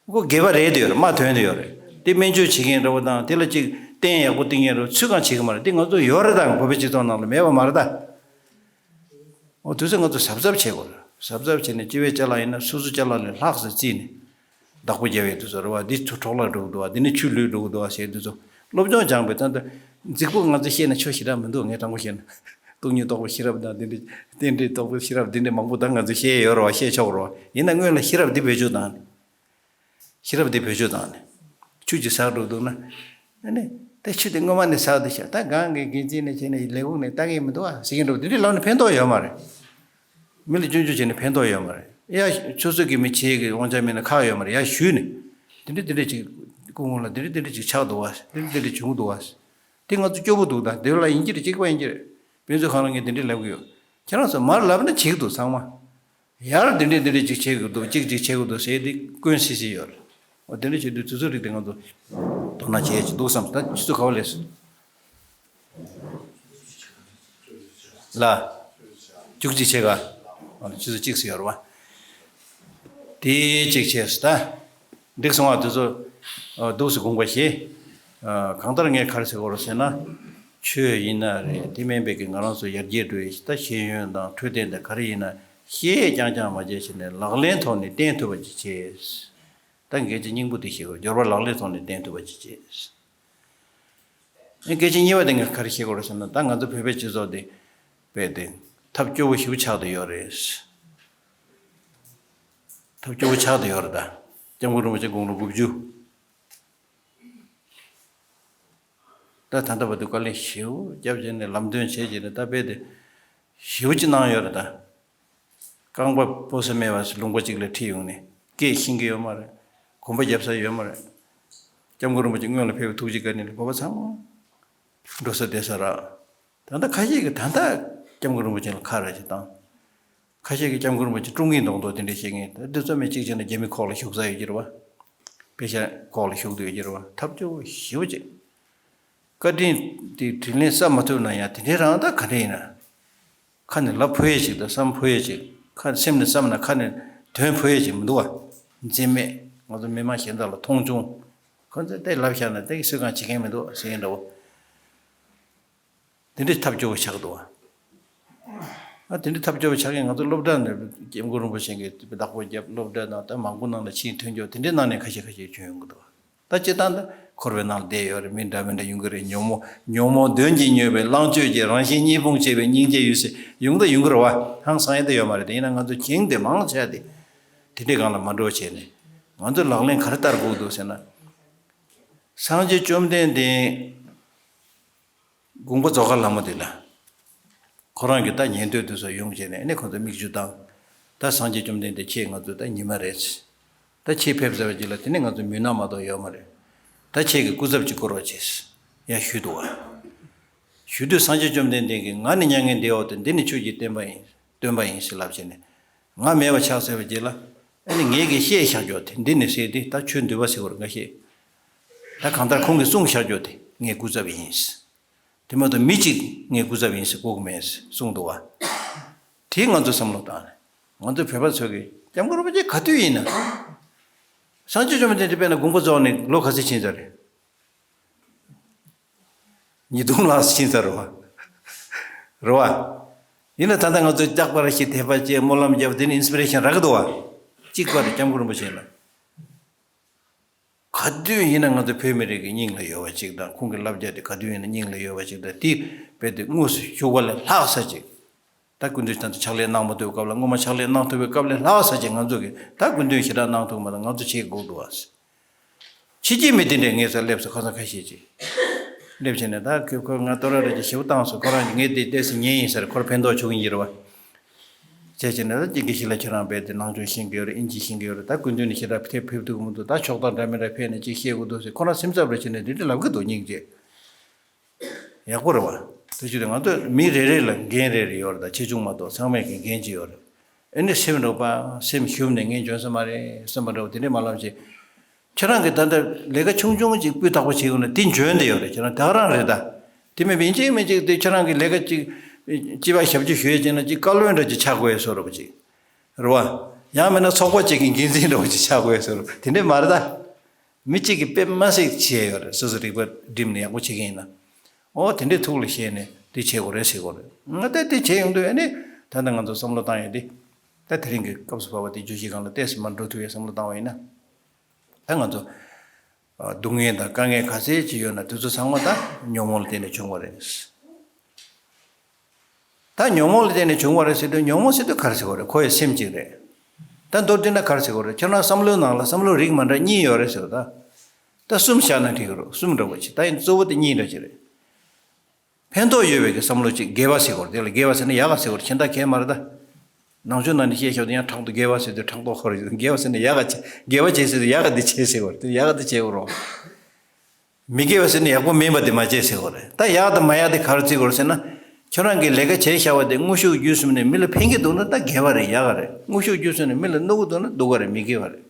ཁོ་སྒེར་པ་རེད་དེ་ཡོད་རེད། མ་ཐོན་དེ་ཡོད་རེད། དེ་སྨན་བཅོས་བྱེད་མཁན་འདྲ་བོ་དང་དེ་ལ་ཅིག་རྟེན་ཡག་པོ་བཏིང་མཁན་འདྲ་བོ་ཚུལ་གང་བྱེད་གི་མ་རེད། དེ་ང་ཚོ་ཡོད་རེད། ད་བོད་པའི་སྤྱི་ཚོགས་ནང་ལ་མེད་པ་མ་རེད་ད། འོ་དུས་ཚོད་ང་ཚོ་གཟབ་གཟབ་བྱེད་དགོས་རེད། གཟབ་གཟབ་བྱས་ནས་སྤྱི་པའི་ཅ་ལག་ཡིན་ན་སོ་སོའི་ཅ་ལག་ལས་ལྷག་ཙམ་བརྩིས་ནས་བདག་པོ་རྒྱབ་ཡས་དུས་ཚོད་རེད་བ། འདི་ཚུར་འཕྲོ་བརླག་འགྲོ་གི་འདུག་བ། འདི་ནི་ཆུ་ལུད་འགྲོ་གི་འདུག་བ་ཟེར་དུས་ཚོད་སློབ་སྦྱོང་སྦྱངས་པའི་ད་ལྟ་རྫིག་པོ་ང་ཚོ་བཤད་ན་ཆོ་ཞེ་དྲག་མི་འདུག་ངས་དྲང་པོ་བཤད་ན། སྟོང་ཉིད་རྟོགས་པའི་ཤེས་རབ་དང་འདི་འདྲའི་རྟེན་འབྲེལ་རྟོགས་པའི་ཤེས་རབ་འདི་འདྲའི་མང་པོ་ད་ང་ཚོས་བཤད་ཡོད་རེད་བ། བཤད་ཆོག་རེད་བ། ཡིན་ན་སྔོན་ལ་ཤེས་རབ་འདི་བེད་སྤྱོད་བཏང་ནས། ཤེས་རབ་འདི་བེད་སྤྱོད་བཏང་ནས། ཆུ་ཅིག་ཟག་འགྲོ་འདུག་ན། ཨ་ནི། ད་ཆུ་དེ་སྔོན་མ་ནས་ཟག་འདུག་ཤག་ད་གང་གི་འགན་འཛིན་ནས་བྱས་ནས་ལས་ཁུངས་ནས་ལྟ་གི་མི་འདུག་ཨ་ཟེར་གྱིན་འགྲོ། འདི་འདྲའི་ལམ་ནས་ཕན་ཐོགས་ཡོད་མ་རེད། མི་ལ་སྐྱོན་བརྗོད་བྱས་ནས་ཕན་ཐོགས་ཡོད་མ་རེད། ཡ་ཆུ་ཚོད་ཀྱི་མི་བྱེད་ཀྱི་དབང་ཆ་མེད་ན་ཁག་ཡོད་མ་རེད། ཡ་ཞུས་ནས། འདི་འདྲ་འདི་འདྲ་ཅིག་སྐུ་ངོ་ལ་འདི་འདྲ་འདི་འདྲ་ཅིག་ཆགས་འདུག་ཨ། འདི་འདྲ་འདི་འདྲ་བྱུང་འདུག་ཨ། དེ་ང་ཚོ་སྐྱོ་པོ་འདུག་ད་དེ་ལ་ཡིན་གྱི་རེད། གཅིག་པ་ཡིན་གྱི་རེད། དཔེ་མཛོད་ཁང་ལ་ངས་འདི་འདྲ་ལབ་གི་ཡོད། ཁྱེད་རང་ཚོ་མར་ལབ་ན་བྱེད་ཀྱི་འདུག་ཚང་མ། ཡར་འདི་འདྲས་འདི་འདྲས་ཅིག་བྱེད་དགོས་འདུག་ཅིག་ཅིག་བྱེད་དགོས་འདུག་ཟེར་ཏེ་སྐྱོན་སི་སི་ཡོད་རེད། འོ་དེ་འདྲས་བྱེད་དུས་དུས་ཚོད་རིགས་དེ་ང་ཚོ་དོ་སྣང་བྱེད་ཡས་ཅིག་འདུག་བསམ། ད་ཆུ་ཚོད་ག་བ་ལས་སོང་ལ། བཅུ་གཅིག་བྱེད་ག་ཨ་ནི་ཆུ་ཚོད་གཅིག་སུ་ཡོད་རེད་བ། དེ་གཅིག་བྱས་སོ་ད། འགྲིག་སོང་བ། དུས་ཚོད་འདུག་སེ་དགོངས་པ་བཞེས། གང་ལྟར་ངས་ག་རེ་ཟེར་དགོས་རེད་ཟེར་ན། ཆོས་ཡིན་ན་རེད། དེ་མིན་པའི་གི་ང་རང་ཚོ་ཡར་རྒྱས་འགྲོ་ཡས་ད་ཤེས་ཡོན་དང་འཕྲོད་བསྟེན་དང་ག་རེ་ཡིན་ན་ཤེས་རྐྱང་རྐྱང་མ་བྱས་བྱས་ནས་ལག་ལེན་ཐོག་ནས་བསྟན་ཐུབ་པ་ཅིག་བྱས། ད་འགན་འཁྲི་སྙིང་པོ་དེ་བཞེས་དགོས། སྦྱོར་བ་ལག་ལེན་ཐོག་ནས་བསྟན་ཐུབ་པ་ཅིག་བྱས། ཨེ་སྐད་ཆ་གཉིས་པ་དེ་ངས་ག་རེ་བཤད་དགོས་རེད་ཟེར་ན། ད་ང་ཚོ་བོད་པའི་སྤྱི་ཚོགས་དེ་དཔེ་དེ་ཐབས་སྐྱོ་བོ་ཞེ་པོ་ཆགས་བསྡད་ཡོད་རེད། ཐབས་སྐྱོ་བོ་ཆགས་བསྡད་ཡོད་རེད་ད། སྐྱབས་མགོན་རིན་པོ་ཆེ་དགུང་ལོ་དགུ་བཅུ། ད་ད་ལྟ་བར་དུ་བཀའ་ལན་ཞེ་པོ་བརྒྱབ་བྱས་ནས་ལམ་སྟོན་བྱས་བྱས་ནས་ད་དཔེ་དེ་ཞེ་པོ་ཅིག་གནང་ཡོད་རེད་ད། རྐང་པ་སྤོ་ས་མེད་པ་ལུང་པ་གཅིག་ལ་ཁྲིད་ཡོང་ནས་སྐད་ཤེས་ཀྱི་ཡོད་མ་རེད། གོམ་པ་རྒྱབ་ས་ཡོད་མ་རེད། སྐྱབས་མགོན་རིན་པོ་ཆེ་སྔོན་ལ་ཕེབས་པའི་ཐུགས་རྗེ་བཀའ་དྲིན་ལ་བོད་པ་ཚང་མ་འགྲོ་ས་བསྡད་ས་རག་ད་ལྟ་ཁ་ཤས་ཀྱིས་ད་ལྟ་སྐྱབས་མགོན་རིན་པོ་ཆེ་ལ་ཁ་ར་ཞིག་བཏང་། ཁ་ཤས་ཀྱིས་སྐྱབས་མགོན་རིན་པོ་ཆེ་བཀྲོངས་ཀྱི་འདུག་འདུག་དེ་འདྲ་བཤད་མཁན། ད་འདི་ཚོ་མི་གཅིག་བྱས་ན་རྒྱ་མི་ཁོག་ལ་ཞུགས་ས་ཡོད་ཀྱི་རེད་བ། པེ་ཤ་ཁོག་ལ་ཞུགས་བསྡད་ཡོད་ཀྱི་རེད་བ། ཐབས་སྐྱོ་བོ་ཞེ་པོ་ཅིག་བཀའ་དྲིན་དེ་དྲིན་ལན་བསབ་མ་ཐུབ་ན་ཡང་དེ་འདྲའི་རང་ད་ག་འདྲ་ཡིན་ན། ཁ་ནས་ལབ་ཕོད་ཡས་ཅིག་དང་བསམ་ཕོད་ཡས་ཅིག་ཁ་སེམས་ནས་བསམ་ན་ཁ་ནས་དོན་ཕོད་ཡས་ཅིག་མི་འདུག་བ། འཛེམ་མེད་ང་ཚོ་མི་མང་གཞན་དག་ལ་མཐོང་ཆུང་། ཁོ་ཚོས་དེ་ལབ་བཞག་ན་དེ་གི་སུས་གང་བྱེད་མཁན་མི་འདུག་ཟེར་མཁན་འདྲ་བོ། དེ་འདྲའི་ཐབས་སྐྱོ་བོ་ཆགས་འདུག་བ། ཨ་དེ་འདྲའི་ཐབས་སྐྱོ་བོ་ཆགས་མཁན་ང་ཚོ་སློབ་གྲྭ་ནས་སྐྱབས་མགོན་རིན་པོ་ཆེ་གི་བདག་པོ་རྒྱབ་སློབ་གྲྭ་ནང་ད་མང་པོ་ནང་ལ་ཕྱིན་ཐོན་རྒྱུ་དེ་འདྲའི་ནང་ནས་ཁ་ཤས་ཁ་ཤས་བྱུང་ཡོང་གི་འདུག་ད་སྤྱིར་བཏང་ད་འཁོར་བའི་ནང་ལ་བསྡད་ཡོད་རེད། མི་འདྲ་མི་འདྲ་ཡོང་གི་རེད། ཉོན་མོངས་ཉོན་མོངས་གདོན་གྱིས་མྱོས་པའི་ལྷག་སྤྱོད་ཀྱི་རང་བཞིན་གཉིས་སྤུངས་བྱས་པའི་སྙིང་རྗེ་ཡོད་ཟེར་ཡོང་ད་ཡོང་གི་རེད་བ། ཧང་སང་ཡ་ད་ཡོད་མ་རེད། དེ་ཡིན་ན་ང་ཚོ་གཞན་དེ་མང་ཆེ་བ་དེ་དེ་འདྲའི་སྒང་ལ་མ་འགྲོ་བྱས་ནས་ང་ཚོ་ལག་ལེན་ག་རེ་བསྟར་དགོས་འདུག་ཟེར་ན། སངས་རྒྱས་བཅོམ་ལྡན་འདས་དགོངས་པ་རྫོགས་མཁན་ལྷ་མོ་དེ་ལ། ཁོ་རང་གིས་ད་ཉན་ཐོས་དེ་ཚོ་ཡོང་བྱས་ནས་ཨ་ནི་ཁོ་ཚོ་མིག་ཆུ་བཏང་། ད་སངས་རྒྱས་བཅོམ་ལྡན་འདས་ཁྱེད་ང་ཚོ་ད་ཉི་མ་རེད། ད་ཁྱེད་ཕེབས་ཚར་བ་ཅིག་ལ་དེ་ནས་ང་ཚོ་མུན་ནག་མ་གཏོགས་ཡོད་མ་རེད། ད་ཁྱེད་ཀྱི་སྐུ་ཚབ་ཅིག་བསྐོ་རོགས་བྱས། ཡ་ཞུས་འདུག་བ། ཞུས་དུས་སངས་རྒྱས་བཅོམ་ལྡན་འདས་ཀྱིས་ང་ནི་མྱ་ངན་འདས་འོག་ཏུ་འདི་ནི་ཆོས་ཀྱི་བསྟན་པ་ཡིན། སྟོན་པ་ཡིན་ཞེས་ལབ་བྱས་ནས། ང་མེད་པ་ཆགས་ཚར་བ་ཅིག་ལ། ཨ་ནི་ངེད་ཀྱིས་བཤད་བཞག་རྒྱུ་དེ་འདི་ནི་ཟེར་ཏེ་ད་ཆོས་འདུལ་བ་ཟེར་བར་ང་བཤད། ད་གང་ལྟར་ཁོང་གིས་གསུངས་བཞག་རྒྱུ་དེ་ངའི་སྐུ་ཚབ་ཡིན། དེ་མ་གཏོགས་མི་གཅིག་ངའི་སྐུ་ཚབ་ཡིན་ཟེར་གོ་གི་མེད་གསུངས་འདུག་བ། དེ་ང་ཚོ་བསམ་བློ་བཏང་ནས་ང་ཚོ་བོད་པ་ཚོ་གིས་སྐྱབས་མགོན་རིན་པོ་ཆེ་ག་དུས་ཡིན་ན། སངས་རྒྱས་བཅོམ་ལྡན་འདས་དཔེར་ན་དགོངས་པ་རྫོགས་ནས་ལོ་ག་ཚོད་ཕྱིན་ཚར་རེད། ཉིས་སྟོང་ལྷག་ཕྱིན་ཚར་རེད་བ། རེད་བ། ཡིན་ན་ད་ལྟ་ང་ཚོ་ལྕགས་པར་ཞིག་དད་པ་བྱས་སྨོན་ལམ་བརྒྱབ་དེ་ནི་ཨིན་སི་པི་རེ་ཤན་རག་གི་འདུག་བ། གཅིག་པ་རེད། སྐྱབས་མགོན་རིན་པོ་ཆེ་ལ། ག་དུས་ཡིན་ན་ང་ཚོ་བོད་མི་རིགས་ཀྱི་སྙིང་ལ་ཡོད་པ་ཅིག་དང་ཁོང་གི་བསླབ་བྱ་དེ་ག་དུས་ཡིན་ན་སྙིང་ལ་ཡོད་པ་ཅིག་དང་དེ་རྦད་དེ་དངོས་སུ་ཞུགས་པ་ལས་ལྷག་ས་ཅིག་ད་སྐུ་མདུན་ད་ལྟ་ཕྱག་ལས་གནང་མ་ཐུབ་པའི་སྐབས་ལ་སྔོན་མ་ཕྱག་ལས་གནང་ཐུབ་པའི་སྐབས་ལས་ལྷག་ས་ཅིག་ང་ཚོ་གིས་ད་སྐུ་མདུན་ཞེ་དྲག་གནང་ཐུབ་མ་ཐུབ་ང་ཚོ་བྱེད་དགོས་འདུག་བ། ཕྱི་རྒྱལ་མི་དེ་འདྲས་ངའི་སར་སླེབས་སོང་། ཁ་སང་ཁ་ཤས་ཅིག་སླེབས་བྱས་ནས་ད་ཁོས་ཁོས་ང་ལྟོ་ར་ར་ཅིག་ཞེ་པོ་བཏང་སོང་། ཁོ་རང་གིས་ངས་དེ་ཏོག་ཙམ་ཉན་ཡིན་ཟེར། ཁོར་ཕན་ཐོགས་བྱུང་ཡིན་རེད་བ། བྱས་བྱས་ནས་ད་དེ་གི་ཞིག་ལ་ཁྱེད་རང་རྦད་དེ་ནང་ཆོས་ཤེས་ཀྱི་ཡོད་རེད། ཨིན་ཇི་ཤེས་ཀྱི་ཡོད་རེད། ད་སྐུ་མདུན་ནས་ཞེ་དྲག་ཕེབས་ཕེབས་ཐུབ་ཀྱི་མི་འདུག་ད་ཕྱོགས་སྟངས་འདྲ་མི་འདྲ་ཕེབས་ནས་ཅིག་བཤད་དགོས་འདུག་ཟེར། ཁོ་རང་སེམས་འཚབ་རེ་བྱས་ནས་འདི་འདྲ་ལབ་ཀྱི་འདུག་སྙིང་རྗེ། ཡག་པོ་རེད་བ། དེ་བྱས་ཏེ་ང་ཚོ་མི་རེ་རེ་ལ་འགན་རེ་རེ་ཡོད་རེད། ད་ཆེ་ཆུང་མ་གཏོགས་ཚང་མས་ཀྱི་འགན་ཅིག་ཡོད་རེད། ཨེ་ནི་སེམས་རུང་པ་སེམས་ཞུམ་ནས་ངས་འཇོན་ས་མ་རེད་བསམ་པ་འདྲ་བོ་དེ་འདྲས་མ་ལབ་བྱས། ཁྱེད་རང་གིས་ད་ལྟ་ལས་ཀ་ཆུང་ཆུང་ཅིག་སྤུས་དག་པོ་བྱེད་དགོས་ན་དེ་འཇོན་བསྡད་ཡོད་རེད། ཁྱེད་རང་ད་ག་རང་རེད་ད། དེ་མིན་པ་ཡིན་གཅིག་མིན་གཅིག་དེ་ཁྱེད་རང་གི་ལས་ཀ་གཅིག་སྤྱི་པ་ཞབས་ཕྱི་ཞུ་ཡས་ཅིག་ན་གཅིག་བཀའ་བློན་འདྲ་ཅིག་ཆགས་དགོས་ཡས་བཟོ་འདྲ་པོ་ཅིག་རེད་བ། ཡང་མིན་ན་ཚོགས་པ་གཅིག་གི་འགན་འཛིན་འདྲ་པོ་ཅིག་ཆགས་དགོས་ཡས་བཟོ་འདྲ་དེ་འདྲས་མ་རེད་ད། མི་གཅིག་གིས་དཔེ་མ་སྲིད་བྱས་ཡོད་རེད། སོ་སོ་རིག་པ་བསྒྲིམས་ནས་ཡག་པོ་བྱེད་མཁན་ཡིན་ན། ཨོ་དེ་འདྲས་ཐུགས་ལ་བཞེས་ནས་དེ་བྱེད་དགོས་རེད་ཟེར་དགོས་རེད། ང་ད་དེ་བྱས་ཡོང་དུས་ཨ་ནི་ད་ལྟ་ང་ཚོ་བསམ་བློ་བཏང་ཡས་དེ། ད་དེ་རིང་གི་སྐབས་སུ་བབས་པ་དེ་བརྗོད་གཞི་སྒང་ལ་ཏོག་ཙམ་མར་འགྲོ་ཐུབ་ཡས་བསམ་བློ་བཏང་བ་ཡིན་ན། ད་ང་ཚོ་ཨ་སྡུག་བསྔལ་དང་དཀའ་ངལ་ག་ཚད་ཅིག་ཡོད་ན་དེ་ཚོ་ཚང་མ་ད་ཉོན་མོངས་ལ་བརྟེན་ནས་བྱུང་བ་རེད། ད་ཉོན་མོངས་ལ་བརྟེན་ནས་བྱུང་བ་རེད་ཟེར་དུས་ཉོན་མོངས་ཟེར་དུས་ག་རེ་ཟེར་བ་རེད། ཁོ་ཡི་སེམས་གཅིག་རེད། ད་མདོར་བསྡུས་ན་ག་རེ་ཟེར་བ་རེད། ཁྱོད་རང་བསམ་བློའི་ནང་ལ་བསམ་བློ་རིགས་མ་འདྲ་གཉིས་ཡོད་རེད་ཟེར་བ་ད། ད་གསུམ་བཞག་ན་འགྲིག་གི་རེད། གསུམ་འདྲ་བོ་ཅིག་ད་ཡིན་གཙོ་བོ་དེ་གཉིས་འདྲ་ཅིག་རེད། ཕན་ཐོགས་ཡོད་པའི་གི་བསམ་བློ་ཅིག་དགེ་བ་ཟེར་བ་རེད། དེ་ལ་དགེ་བ་ཟེར་ན་ཡག་ག་ཟེར་བ་རེད། གཞན་དག་གས་མ་རེད་ད། ནང་ཆོས་ནང་ནས་བཤད་ཤོག་དེ་ཡང་ཕྲག་དོག་དགེ་བ་ཟེར་དུས་ཕྲག་དོག་ཁོ་རེད། དགེ་བ་ཟེར་ན་ཡག་ག་བྱེད། དགེ་བ་བྱེད་ཟེར་དུས་ཡག་ག་འདི་བྱེད་ཟེར་བ་རེད། དེ་ཡག་ག་འདི་བྱེད་དགོས་རོགས། མི་དགེ་བ་ཟེར་ན་ཡག་པོ་མིན་པ་དེ་མ་བྱེད་ཟེར་བ་རེད། ད་ཡག་དང་མ་ཡག་དེ་ག་རེ་བརྩི་དགོས་རེད་ཟེར་ན། ཁྱོད་རང་གིས་ལས་ཀ་བྱས་བཞག་པ་དེ་དངོས་ཤུགས་བརྒྱུད་གསུམ་ནས་མི་ལ་ཕན་གྱི་འདུག་ན་ད་དགེ་བ་རེད། ཡག་ག་རེད། དངོས་ཤུགས་བརྒྱུད་གསུམ་ནས་མི་ལ་གནོད་ཀྱི་འདུག་ན་སྡུག་ག་རེད། མི་དགེ་བ་རེད།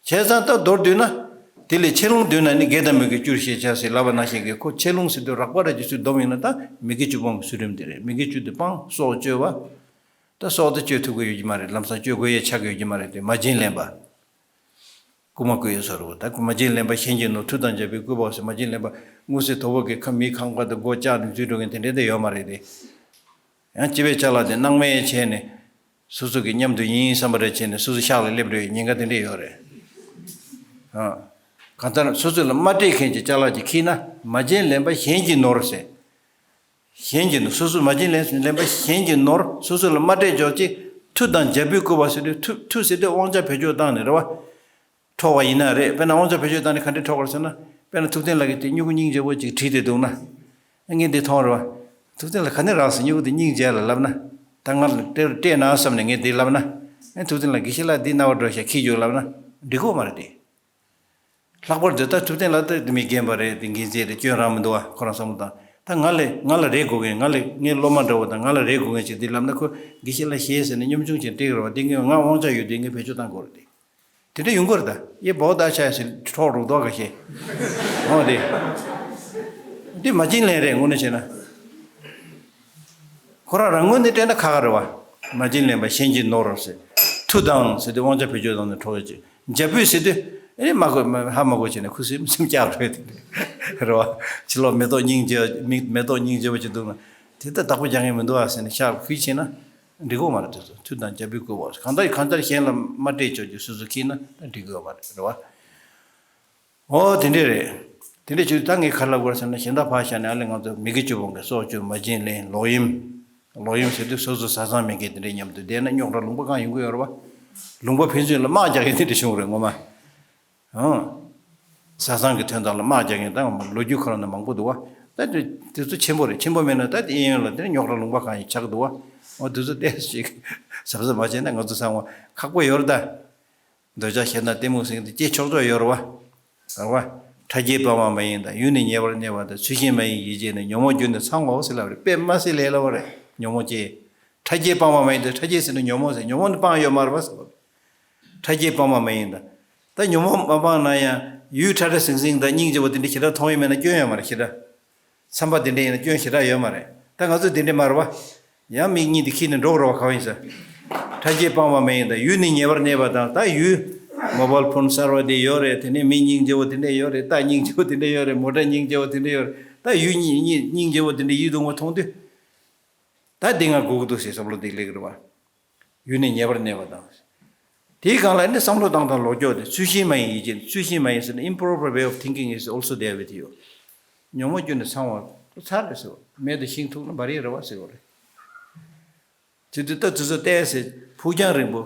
བྱས་ཙང་ད་མདོར་བསྡུས་ན། དེ་ལས་ཆེ་ལུང་བསྡུས་ན་ནི་དགེ་དང་མི་དགེ་བཅུར་ཤེས་བྱ་ཟེར་ལབ་པ་ནང་བཞིན་གྱི་ཁོ་ཆེ་ལུང་ཟེར་དུས་རགས་པ་རེ་ཅིག་ཚུར་བསྡོམས་ཡིན་ན་ད་མི་དགེ་བཅུ་སྤོང་གི་ཚུལ་ཁྲིམས་དེ་རེད། མི་དགེ་བཅུ་དེ་སྤང་། སྲོག་གཅོད་པ། ད་སྲོག་དེ་གཅོད་ཐུབ་ཀྱི་ཡོད་ཀྱི་མ་རེད། ལམ་སང་གཅོད་དགོས་ཡས་ཆགས་ཀྱི་ཡོད་ཀྱི་མ་རེད་དེ། མ་བྱིན་ལེན་པ། རྐུ་མ་རྐུ་ཡས་བཟོ་འདྲ་བོ་ད། རྐུ་མ་བྱིན་ལེན་པ་གཞན་གྱིས་ནོར། མཐུ་དང་རྒྱལ་པོའི་བཀོད་པའོ་ཟེར། མ་བྱིན་ལེན་པ་དངོས་གསལ་དོག་པོ་གི་ཁ་མིའི་ཁང་པ་དེ་སྒོ་བཅག་ནས་འཛུལ་འགྲོ་མཁན་དེ་འདྲས་དེ་ཡོད་མ་རེད་དེ། ཡང་སྤྱི་པའི་ཅ་ལག་དེ་སྣང་མེད་བྱས་ནས། སོ་སོ་གི་མཉམ་དུ་ཡིན་བསམ་པ་རེ་བྱས་ནས་སོ་སོ་ཤག་ལ་སླེབས་འགྲོ་ཡི་ཉེན་ཁ་དེ་འདྲས་ཡོད་རེད། ཨ། གང་ལྟར་སོ་སོ་ལ་མ་སྤྲད་མཁན་གྱི་ཅ་ལག་ཅིག་ཁྱེར་ན། མ་བྱིན་ལེན་པ་གཞན་གྱིས་ནོར་ཟེར། གཞན་གྱིས་ནོར། སོ་སོ་མ་བྱིན་ལེན་ལེན་པ་གཞན་གྱིས་ནོར། སོ་སོ་ལ་མ་སྤྲད་ཅོག་ཅིག་མཐུ་དང་རྒྱལ་པོའི་བཀོད་པ་ཟེར་དུས་མཐུ་མཐུ་ཟེར་དུས་དབང་ཆ་བེད་སྤྱོད་བཏང་ནས་རེད་བ། འཕྲོག་པ་ཡིན་ན་རེད། དཔེར་ན་དབང་ཆ་བེད་སྤྱོད་བཏང་ནས་ག་འདྲས་འཕྲོག་པ་རེད་ཟེར་ན། དཔེར་ན་ཐུབ་བསྟན་ལགས་ཀྱིས་དེ་སྨྱུ་གུ་སྙིང་རྗེ་པོ་ཅིག་བྲིས་ཏེ་འདུག་ན། ངས་འདི་མཐོང་རེད་བ། ཐུབ་བསྟན་ལགས་ག་ནས་རག་ཟེར། སྨྱུ་གུ་དེ་སྙིང་རྗེ་ལ་ལབ་ན། ད་ང་ལ་སྤྲད་སྤྲད་ན་བསམ་ནས་ངས་འདི་ལབ་ན། ཨེ་ཐུབ་བསྟན་ལགས་དགེ་བཤེས་ལགས་འདི་རྣ་བར་འགྲོ་ཤག་ཁྱི་རྒྱུགས་ལབ་ན། འགྲིག་གོ་མ་རེད་དེ། ལྷག་པར་དུ་ད་ཐུབ་བསྟན་ལགས་ད་མི་རྒན་པ་རེད། དེ་འགན་འཛིན་རེད། སྐྱོན་རང་མི་འདུག་བ། ཁོ་རང་བསམ་བློ་བཏང་། ད་ང་ལས་ང་ལ་རེ་དགོས་མཁན། ང་ལས་ངའི་སློབ་མ་འདྲ་བོ་དང་ང་ལ་རེ་དགོས་མཁན་ཅིག་འདི་ལབ་ན། ཁོ་དགེ་བཤེས་ལགས་ཞེས་ཟེར་ནས་གཉོམ་ཆུང་ཅིག་སྤྲད་ཀྱི་རེད་བ། འདི་ངས་ང་དབང་ཆ་ཡོད་དུས་ངས་བེད་སྤྱོད་བཏང་དགོས་རེད་དེ། དེ་འདྲ་ཡོང་གི་རེད་ད། ཡེ་བོ་ད་ཆ་ཡ་ཟེར་འཕྲོག་རུག་དོག་ག་ཤེས། འོ་དེ། འདི་མ་བྱིན་ལེན་རེད་དངོས་གནས་བྱས་ན། ཁོ་རང་རང་ངོས་ནས་སྤྲད་ན་ཁག་ཁག་རེད་བ། མ་བྱིན་ལེན་པ་གཞན་གྱིས་ནོར་ཟེར། མཐུ་དང་ཟེར་དུས་དབང་ཆ་བེད་སྤྱོད་བཏང་ནས་འཕྲོག་ཡ་ཅིག་རྒྱལ་པོས་ཟེར་དུས་ཨེ་མ་གོ་མ་ཧ་མ་གོ་བྱས་ནས་ཁུ་སིམ་སིམ་བཀྱག་འགྲོ་ཡ་དེ་འདྲ་རེད་བ། ཕྱི་ལོགས་མེ་ཏོག་སྙིང་རྗེ་མི་མེ་ཏོག་སྙིང་རྗེ་པོ་ཅིག་འདུག་ན། དེ་ལྟར་བདག་པོ་རྒྱག་མཁན་མི་འདུག་ཨ་ཟེར་ནས་ཤག་ཁུལ་བྱས་ན། འགྲིག་གི་མ་རེད། དེ་ཚོ་མཐུ་དང་རྒྱལ་པོའི་བཀོད་པ་གང་ལྟར་གང་ལྟར་གཞན་ལ་མ་སྤྲད་ཆོག་རྒྱུ་སོ་སོ་ཁྱེར་ན་ད་འགྲིག་གི་ཡོད་མ་རེད། རེད་བ། ཨོ་དེ་འདྲས་རེད། དེ་འདྲས་བྱུང་ད་ངས་ག་རེ་ལབ་དགོས་རེད་ཟེར་ན། གཞན་དག་ཕར་བཞག་ནས་ཨ་ལས་ང་ཚོ་མི་དགེ་བཅུ་སྤོང་གི་སྲོག་གཅོད། མ་བྱིན་ལེན། ལོག་གཡེམ། ལོག་གཡེམ་ཟེར་དུས་སོ་སོ་བཟའ་ཚང་མེད་མཁན་དེ་འདྲས་མཉམ་དུ་བསྡད་ན་རྙོག་དྲ་ལུང་པ་གང་ཡོང་གི་ཡོད་རེད་བ། ལུང་པ་ཕན་ཚུན་ལ་དམག་རྒྱག་མཁན་དེ་འདྲས་བྱུང་རེད་ངོ་མ། ཨང་། བཟའ་ཚང་གི་དོན་དག་ལ་དམག་རྒྱག་མཁན་ད་ལོ་རྒྱུས་ཁོ་རང་ན་མང་པོ་འདུག་བ། ད་དེ་དེ་ཚོ་ཆེན་པོ་རེད། ཆེན་པོ་མེད་ན་ད་དེ་གཡས་གཡོན་ལ་དེ་རྙོག་དྲ་ལུང་པ་གང་ཡིན་ཆགས་འདུག་བ། འོ་དེ་ཚོ་ཏོག་ཙམ་ཞིག་གཟབ་གཟབ་མ་བྱས་ན་ང་ཚོ་ཚང་མ་ཁག་པོ་ཡོད་རེད་ད། འདོད་ཆགས་ཞེ་སྡང་གཏི་མུག་ཟེར་མཁན་དེ་སྐྱེ་ཆོག་ཆོག་ཡོད་རེད་བ། རེད་བ། ཕྲ་རྒྱས་སྤངས་པ་མ་ཡིན་དང་། ཡུལ་ནི་ཉེ་བར་གནས་པ་དང་། ཚུལ་ཤིང་མ་ཡིན་ཡིད་བྱེད་ནི། ཉོན་མོངས་རྒྱུ་ནི་ཚང་བའོ་ཟེར་ལབ་རེད། དཔེ་མ་སྲིད་ལས་སླ་བོ་རེད། ཉོན་མོངས་སྐྱེ། ཕྲ་རྒྱས་སྤངས་པ་མ་ཡིན་དང་། ཕྲ་རྒྱས་ཟེར་ན་ཉོན་མོངས་ཟེར། ཉོན་མོངས་ནི་སྤངས་ཡོད་མ་རེད་བ་ཟེར་བ། ཕྲ་རྒྱས་སྤངས་པ་མ་ཡིན་དང་། ད་ཉོན་མོངས་མ་སྤངས་ན་ཡང་ཡུལ་ཕྲ་ཕྲ་ཟིང་ཟིང་དང་སྙིང་རྗེ་བོ་དེ་འདྲ་ཞེ་དྲག་མཐོང་ཡོད་མེད་ན་སྐྱོན་ཡོད་མ་རེད་ཞེ་དྲག། བསམ་པ་དེ་འདྲ་ཡིན་ན་སྐྱོན་ཞེ་དྲག་ཡོད་མ་རེད། ད་ང་ཚོ་དེ་འདྲ་མ་རེད་བ། ཡང་མིག་གཉིས་དེ་ཁྱེར་ནས་འགྲོ་དགོས་རེད་བ། ག་བ་ཡིན་ཟེར། ཕྲ་རྒྱས་སྤངས་པ་མ་ཡིན་དང་། ཡུལ་ནི་ཉེ་བར་གནས་པ་དང་། ད་ཡུལ། མོ་བལ་ཕོན་གསར་བ་དེ་ཡོད་རེད། དེ་ནས་མི་སྙིང་རྗེ་བོ་དེ་འདྲ་ཡོད་རེད། རྟ་སྙིང་རྗེ་བོ་དེ་འདྲ་ཡོད་རེད། མོ་ཊ་སྙིང་རྗེ་བོ་དེ་འདྲ་ཡོད་རེད། ད་ཡུལ་སྙིང་སྙིང་རྗེ་བོ་དེ་འདྲ་ཡིད་དུ་འོང་བ་མཐོང་དུས། ད་འདི་ང་དགོས་ཀྱི་འདུག་ཟེར་བསམ་བློ་འདི་སླེབས་ཀྱི་རེད་བ། ཡུལ་ནི་ཉེ་བར་གནས་པ་དང་། དེའི་སྒང་ལ་ནི་བསམ་བློ་བཏང་སྟངས་ལོག་སྐྱོར་དེ། ཚུལ་ཤིང་མ་ཡིན་ཡིད་བྱེད། ཚུལ་ཤིང་མ་ཡིན་ཟེར་ན། improper way of thinking is also there with you. ཉོན་མོངས་རྒྱུ་ནི་ཚང་བ་ཚར་རེད་ཟེར་བ། མེ་དང་ཤིང་ཐུག་ན་འབར་ཡས་རེད་བ་ཟེར་བ་རེད། དེ་དུས་ད་དེ་ཚོ་ཏོག་ཙམ་ཕུགས་རྒྱང་རིང་པོ།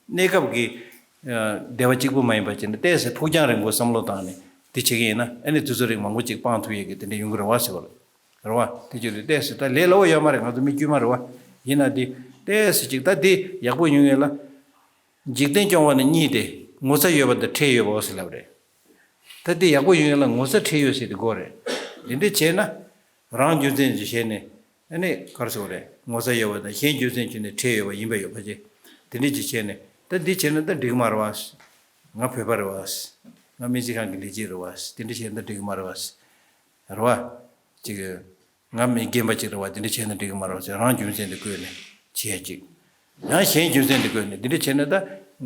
གནས་སྐབས་ཀྱི་ཨ་བདེ་བ་གཅིག་པུ་མ་ཡིན་པ་བྱས་ནས་ཏོག་ཙམ་ཕུགས་རྒྱང་རིང་པོ་བསམ་བློ་བཏང་ནས་དེ་བྱེད་ཀྱི་ཡིན་ན། ཨ་ནི་དུས་ཚོད་རིང་མང་པོ་ཅིག་སྤང་ཐུབ་ཡས་ཀྱི་དེ་འདྲ་ཡོང་གི་རེད་བ་ཟེར་བ་རེད། རེད་བ། དེ་ཅི་རེད། ཏོག་ཙམ་ད་ལས་སླ་བོ་ཡོད་མ་རེད། ང་ཚོ་མི་དཀྱུས་མ་རེད་བ། ཡིན་ན་དེ་ཏོག་ཙམ་ཅིག་ད་དེ་ཡག་པོ་ཡོང་ཡས་ལ། འཇིག་རྟེན་སྐྱོང་བ་ནི་གཉིས་ཏེ། ངོ་ཚ་ཡོད་པ་དང་ཁྲེལ་ཡོད་པའོ་ཟེར་ལབ་རེད། ད་དེ་ཡག་པོ་ཡོང་ཡས་ལ་ངོ་ཚ་ཁྲེལ་ཡོད་ཟེར་དེ་དགོས་རེད། དེ་འདྲ་བྱས་ན། རང་རྒྱུ་མཚན་གྱིས་བྱས་ནས། ཨ་ནི་ག་རེ་ཟེར་དགོས་རེད། ངོ་ཚ་ཡོད་པ་དང་གཞན་རྒྱུ་མཚན་གྱིས་ནི་ཁྲེལ་ཡོད་པ་ཡིན་པ་ཡོད་པ་ཅེ། དེ་འདྲ་ཅིག་བྱས་ནས་ད་འདི་བྱས་ན་ད་འགྲིག་མ་རེད་བ། ང་བོད་པ་རེད་བ། ང་སྨན་རྩིས་ཁང་གི་ལས་བྱེད་རེད་བ། དེ་འདྲ་བྱས་ན་ད་འགྲིག་མ་རེད་བ། རེད་བ། ཅིག་ང་མི་རྒན་པ་ཅིག་རེད་བ། དེ་འདྲ་བྱས་ན་འགྲིག་གི་མ་རེད་བ་ཟེར། རང་རྒྱུ་མཚན་དེ་བཀོད་ནས་བྱས་ཅིག་ཡང་གཞན་རྒྱུ་མཚན་དེ་བཀོད་ནས་འདི་འདྲ་བྱས་ན་ད་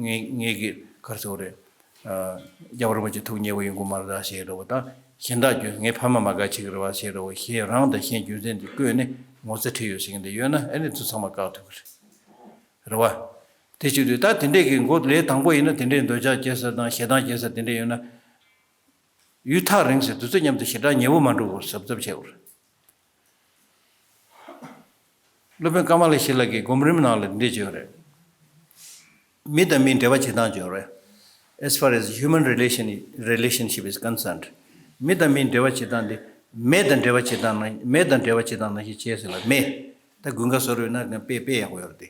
ངས་ངས་ཀྱི་ག་རེ་ཟེར་དགོས་རེད། རྒྱལ་བ་རིན་པོ་ཆེ་ཐུགས་མཉེས་པོ་ཡོང་གི་མ་རེད་ད་ཟེར་རེད་བ། ད་གཞན་དག་རྒྱུ་ངའི་ཕ་མ་མ་དགའ་བྱེད་ཀྱི་རེད་བ་ཟེར་རེད་བ། གཞན་རང་དང་གཞན་རྒྱུ་མཚན་དེ་བཀོད་ནས་ངོ་ཚ་ཁྲེལ་ཡོད་ཟེར་མཁན་དེ་ཡོད་ན་ཨ་ནི་དེ་ཚོ་ཚང་མ་བཀག་ཐུབ་ཀྱི་རེད། རེད་བ། དེ་བྱེད་དུས་ད་དེ་འདྲས་ཀྱི་མགོ་ལས་དང་པོ་ཡིན་ན་དེ་འདྲས་འདོད་ཆགས་སྐྱེ་ས་དང་ཞེ་སྡང་སྐྱེ་ས་དེ་འདྲས་ཡོད་ན། ཡུལ་ཐག་རིང་ཟེར་དུས་ཚོད་མཉམ་དུ་ཞེ་དྲག་ཉེ་བོ་མ་འགྲོ་བར་གཟབ་གཟབ་བྱེད་དགོས་རེད། སློབ་དཔོན་ཀ་མ་ལ་ཤཱི་ལ་གིས་སྒོམ་རིམ་ནང་ལ་འདི་བརྗོད་རེད། མི་དང་མིའི་འབྲེལ་བ་བྱེད་སྟངས་བརྗོད་རེད། As far as human relation relationship is concerned, མི་དང་མིའི་འབྲེལ་བ་བྱེད་སྟངས་འདི་མེ་དང་འབྲེལ་བ་བྱེད་སྟངས་ནང་མེ་དང་འབྲེལ་བ་བྱེད་སྟངས་ནང་བཞིན་བྱས་ཟེར་ལ། མེ་ད་དགུན་ཁ་བཟོ་རུ་ཡོད་ན་དཔེ་དཔེ་ཡག་པོ་ཡོད་རེད་དེ།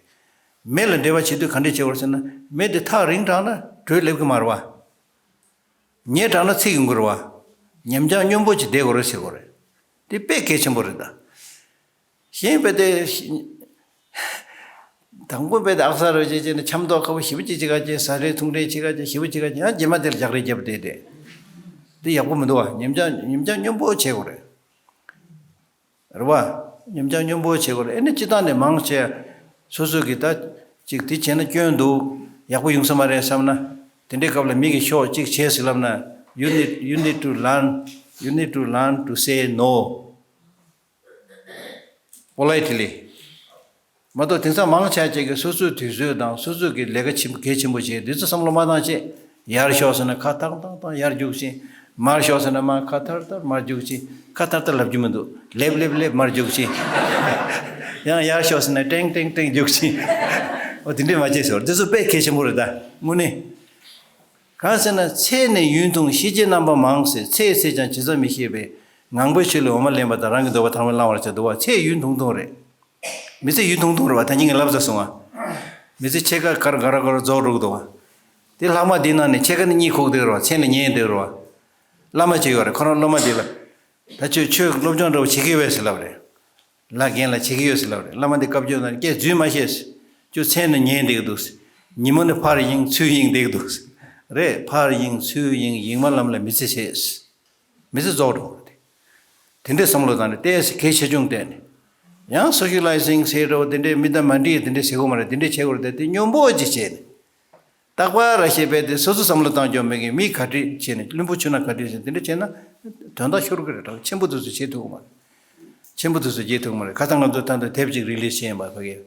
མེ་ལ་འབྲེལ་བ་བྱེད་དུས་ག་འདྲས་བྱེད་དགོས་རེད་ཟེར་ན། མེ་དེ་ཐག་རིང་དྲགས་ན་དྲོད་སླེབས་ཀྱི་མ་རེད་བ། ཉེ་དྲགས་ན་ཚིག་ཡོང་གི་རེད་བ། ཉམས་ཆག་སྙོམས་པོ་ཅིག་བསྡད་དགོས་རེད་ཟེར་དགོས་རེད། དེ་དཔེ་གལ་ཆེན་པོ་རེད་ད། གཞན་དཔེ་དེ། དང་པོ་དཔེ་དེ་ཨག་ས་རོ་ཅེ་ཅེ་ནས་འཆམ་མདོག་ཁ་པོ་ཞེ་པོ་ཅིག་བྱེད་ག་ཅེ། ཟ་རེས་འཐུང་རེས་བྱེད་ག་ཅེ་ཞེ་པོ་བྱེད་ག་ཅེ། ཡང་རྗེས་མ་དེ་ལ་རྒྱག་རེས་རྒྱབ་བསྡད་དེ། དེ་ཡག་པོ་མི་འདུག་བ། ཉམས་ཆག་ཉམས་ཆག་སྙོམས་པོ་བྱེད་དགོས་རེད། རེད་བ། ཉམས་ཆག་སྙོམས་པོ་བྱེད་དགོས་རེད། ཨེ་ནི་སྤྱི་བཏང་ནས་མང་ཆེ་སོ་སོ་གིས་ད་ཅིག་དེ་བྱས་ན་སྐྱོན་འདུག་ཡག་པོ་ཡོང་ས་མ་རེད་བསམ་ན། དེ་འདྲའི་སྐབས་ལ་མི་གིས་ཤོག་ཅིག་བྱས་ཟེར་ལབ་ན། You need, you need to learn, you need to learn to say no politely. མ་གཏོགས་དེང་སང་མང་ཆེ་ཅིག་གིས་སོ་སོའི་དུས་ཚོད་དང་སོ་སོ་གི་ལས་ཀ་ཆེན་པོ་གལ་ཆེན་པོ་བྱས་དུས་ཚོད་བསམ་བློ་མ་བཏང་བྱས། ཡར་ཤོག་ཟེར་ན་ཁ་ཐག་ཐག་ཐག་ཡར་རྒྱུག་ཕྱིན། མར་ཤོག་ཟེར་ན་མར་ཁ་ཐར་ཐར་མར་རྒྱུག་ཕྱིན། ཁ་ཐར་ཐར་ལབ་རྒྱུ་མི་འདུག་ལེབ་ལེབ་ལེབ་མར་རྒྱུག་ཕྱིན། ཡང་ཡར་ཤོག་ཟེར་ན་ཀྲེང་ཀྲེང་ཀྲེང་རྒྱུག་ཕྱིན། འོ་དེ་འདྲས་མ་བྱེད་ཟེར། དེ་ཚོ་དཔེ་གལ་ཆེན་པོ་རེད་ད་དངོས་གནས། གང་ཟེར་ན། ཚེ་ནི་ཡུན་ཐུང་ཤེས་བྱའི་རྣམ་པ་མང་ཟེར། ཚེ་ཡི་ཚད་ཀྱང་ཇི་ཙམ་མི་ཤེས་པས། ངང་པའི་ཆོས་ལས་འོ་མ་ལེན་པ་དང་། རང་གི་འདོད་པ་ཐར་བར་བླང་བར་བྱ། འདུག་བ། ཚེ་ཡུན་ཐུང་ཐུང་རེད། མི་ཚེ་ཡུན་ཐུང་ཐུང་རེད་བ། ད་ཉིན་ངས་ལབ་ཚར་སོང་ང་། མི་ཚེ་ཕྱེད་ཀ་གར་ག་ར་ག་ར་རྫོགས་འགྲོ་གི་འདུག་བ། དེ་ལྷག་མ་འདིའི་ནང་ནས་ཕྱེད་ཀ་ནི་གཉིད་ཁུག་བསྡད་རེད་བ། མཚན་ལ་ཉལ་བསྡད་རེད་བ། བླ་མ་ཅིག་ཡོད་རེད། ཁོ་རང་སློབ་མ་འདི་ལ། ད་ཁྱོད་ཆོས་སློབ་སྦྱོང་འདྲ་བོ་བྱེད་ཀྱི་ཡོད་པས་ཟེར་ལབ་རེད། ལ་རྒན་ལ་བྱེད་ཀྱི་ཡོད་ཟེར་ལབ་རེད། བླ་མ་འདི་བཀའ་བརྒྱུད་ནང་སྐད་རྫུན་མ་བཤད་ཟེར། ཁྱོད་མཚན་ནི་ཉལ་བསྡད་ཀྱི་འདུག་ཟེར། ཉིན་མོ་ནི་ཕར་གཡེང་ཚུར་གཡེང་བསྡད་ཀྱི་འདུག་ཟེར། རེད། ཕར་གཡེང་ཚུར་གཡེང་གཡེང་མ་ལམ་ལ་མི་ཚེ་ཆད་ཟེར། མི་ཚེ་རྫོགས་འགྲོ་གི་རེད། དེ་འདྲའི་བསམ་བློ་བཏང་ནས་བལྟས་ཟེར། གལ་ཆེ་ཆུང་བལྟས་ནས། ཡང་སོ་ཤི་ལའི་ཟིང་ཟེར་འདྲ་བོ་དེ་འདྲའི་མི་དང་མ་འགྲིག་དེ་འདྲའི་བྱེད་དགོས་མ་རེད། དེ་འདྲའི་བྱེད་དགོས་རེད་དེ། དེ་སྙོམས་པོ་ཅིག་བྱས་ནས། རྟག་པར་ར་ཤེས་པས་དེ་སོ་སོ་བསམ་བློ་བཏང་སྐྱོ་མེད་ཀྱི། མི་ག་འདྲ་བྱས་ནས་བླུན་པོ་ཆུ་ནང་ག་འདྲ་བྱས་ནས་དེ་འདྲ་བྱས་ན་དོན་དག་ཤོར་གི་རེད། ད་ཆེན་པོ་དེ་ཚོ་བྱེད་ཐུབ་ཀྱི་མ་རེད། ཆེན་པོ་དེ་ཚོ་བྱེད་ཐུབ་ཀྱི་མ་རེད། ཁ་སང་ང་ཚོ་ད་ལྟ་དེབ་ཅིག་རི་ལིས་བྱས་ཡིན་པ་ཕ་གིར།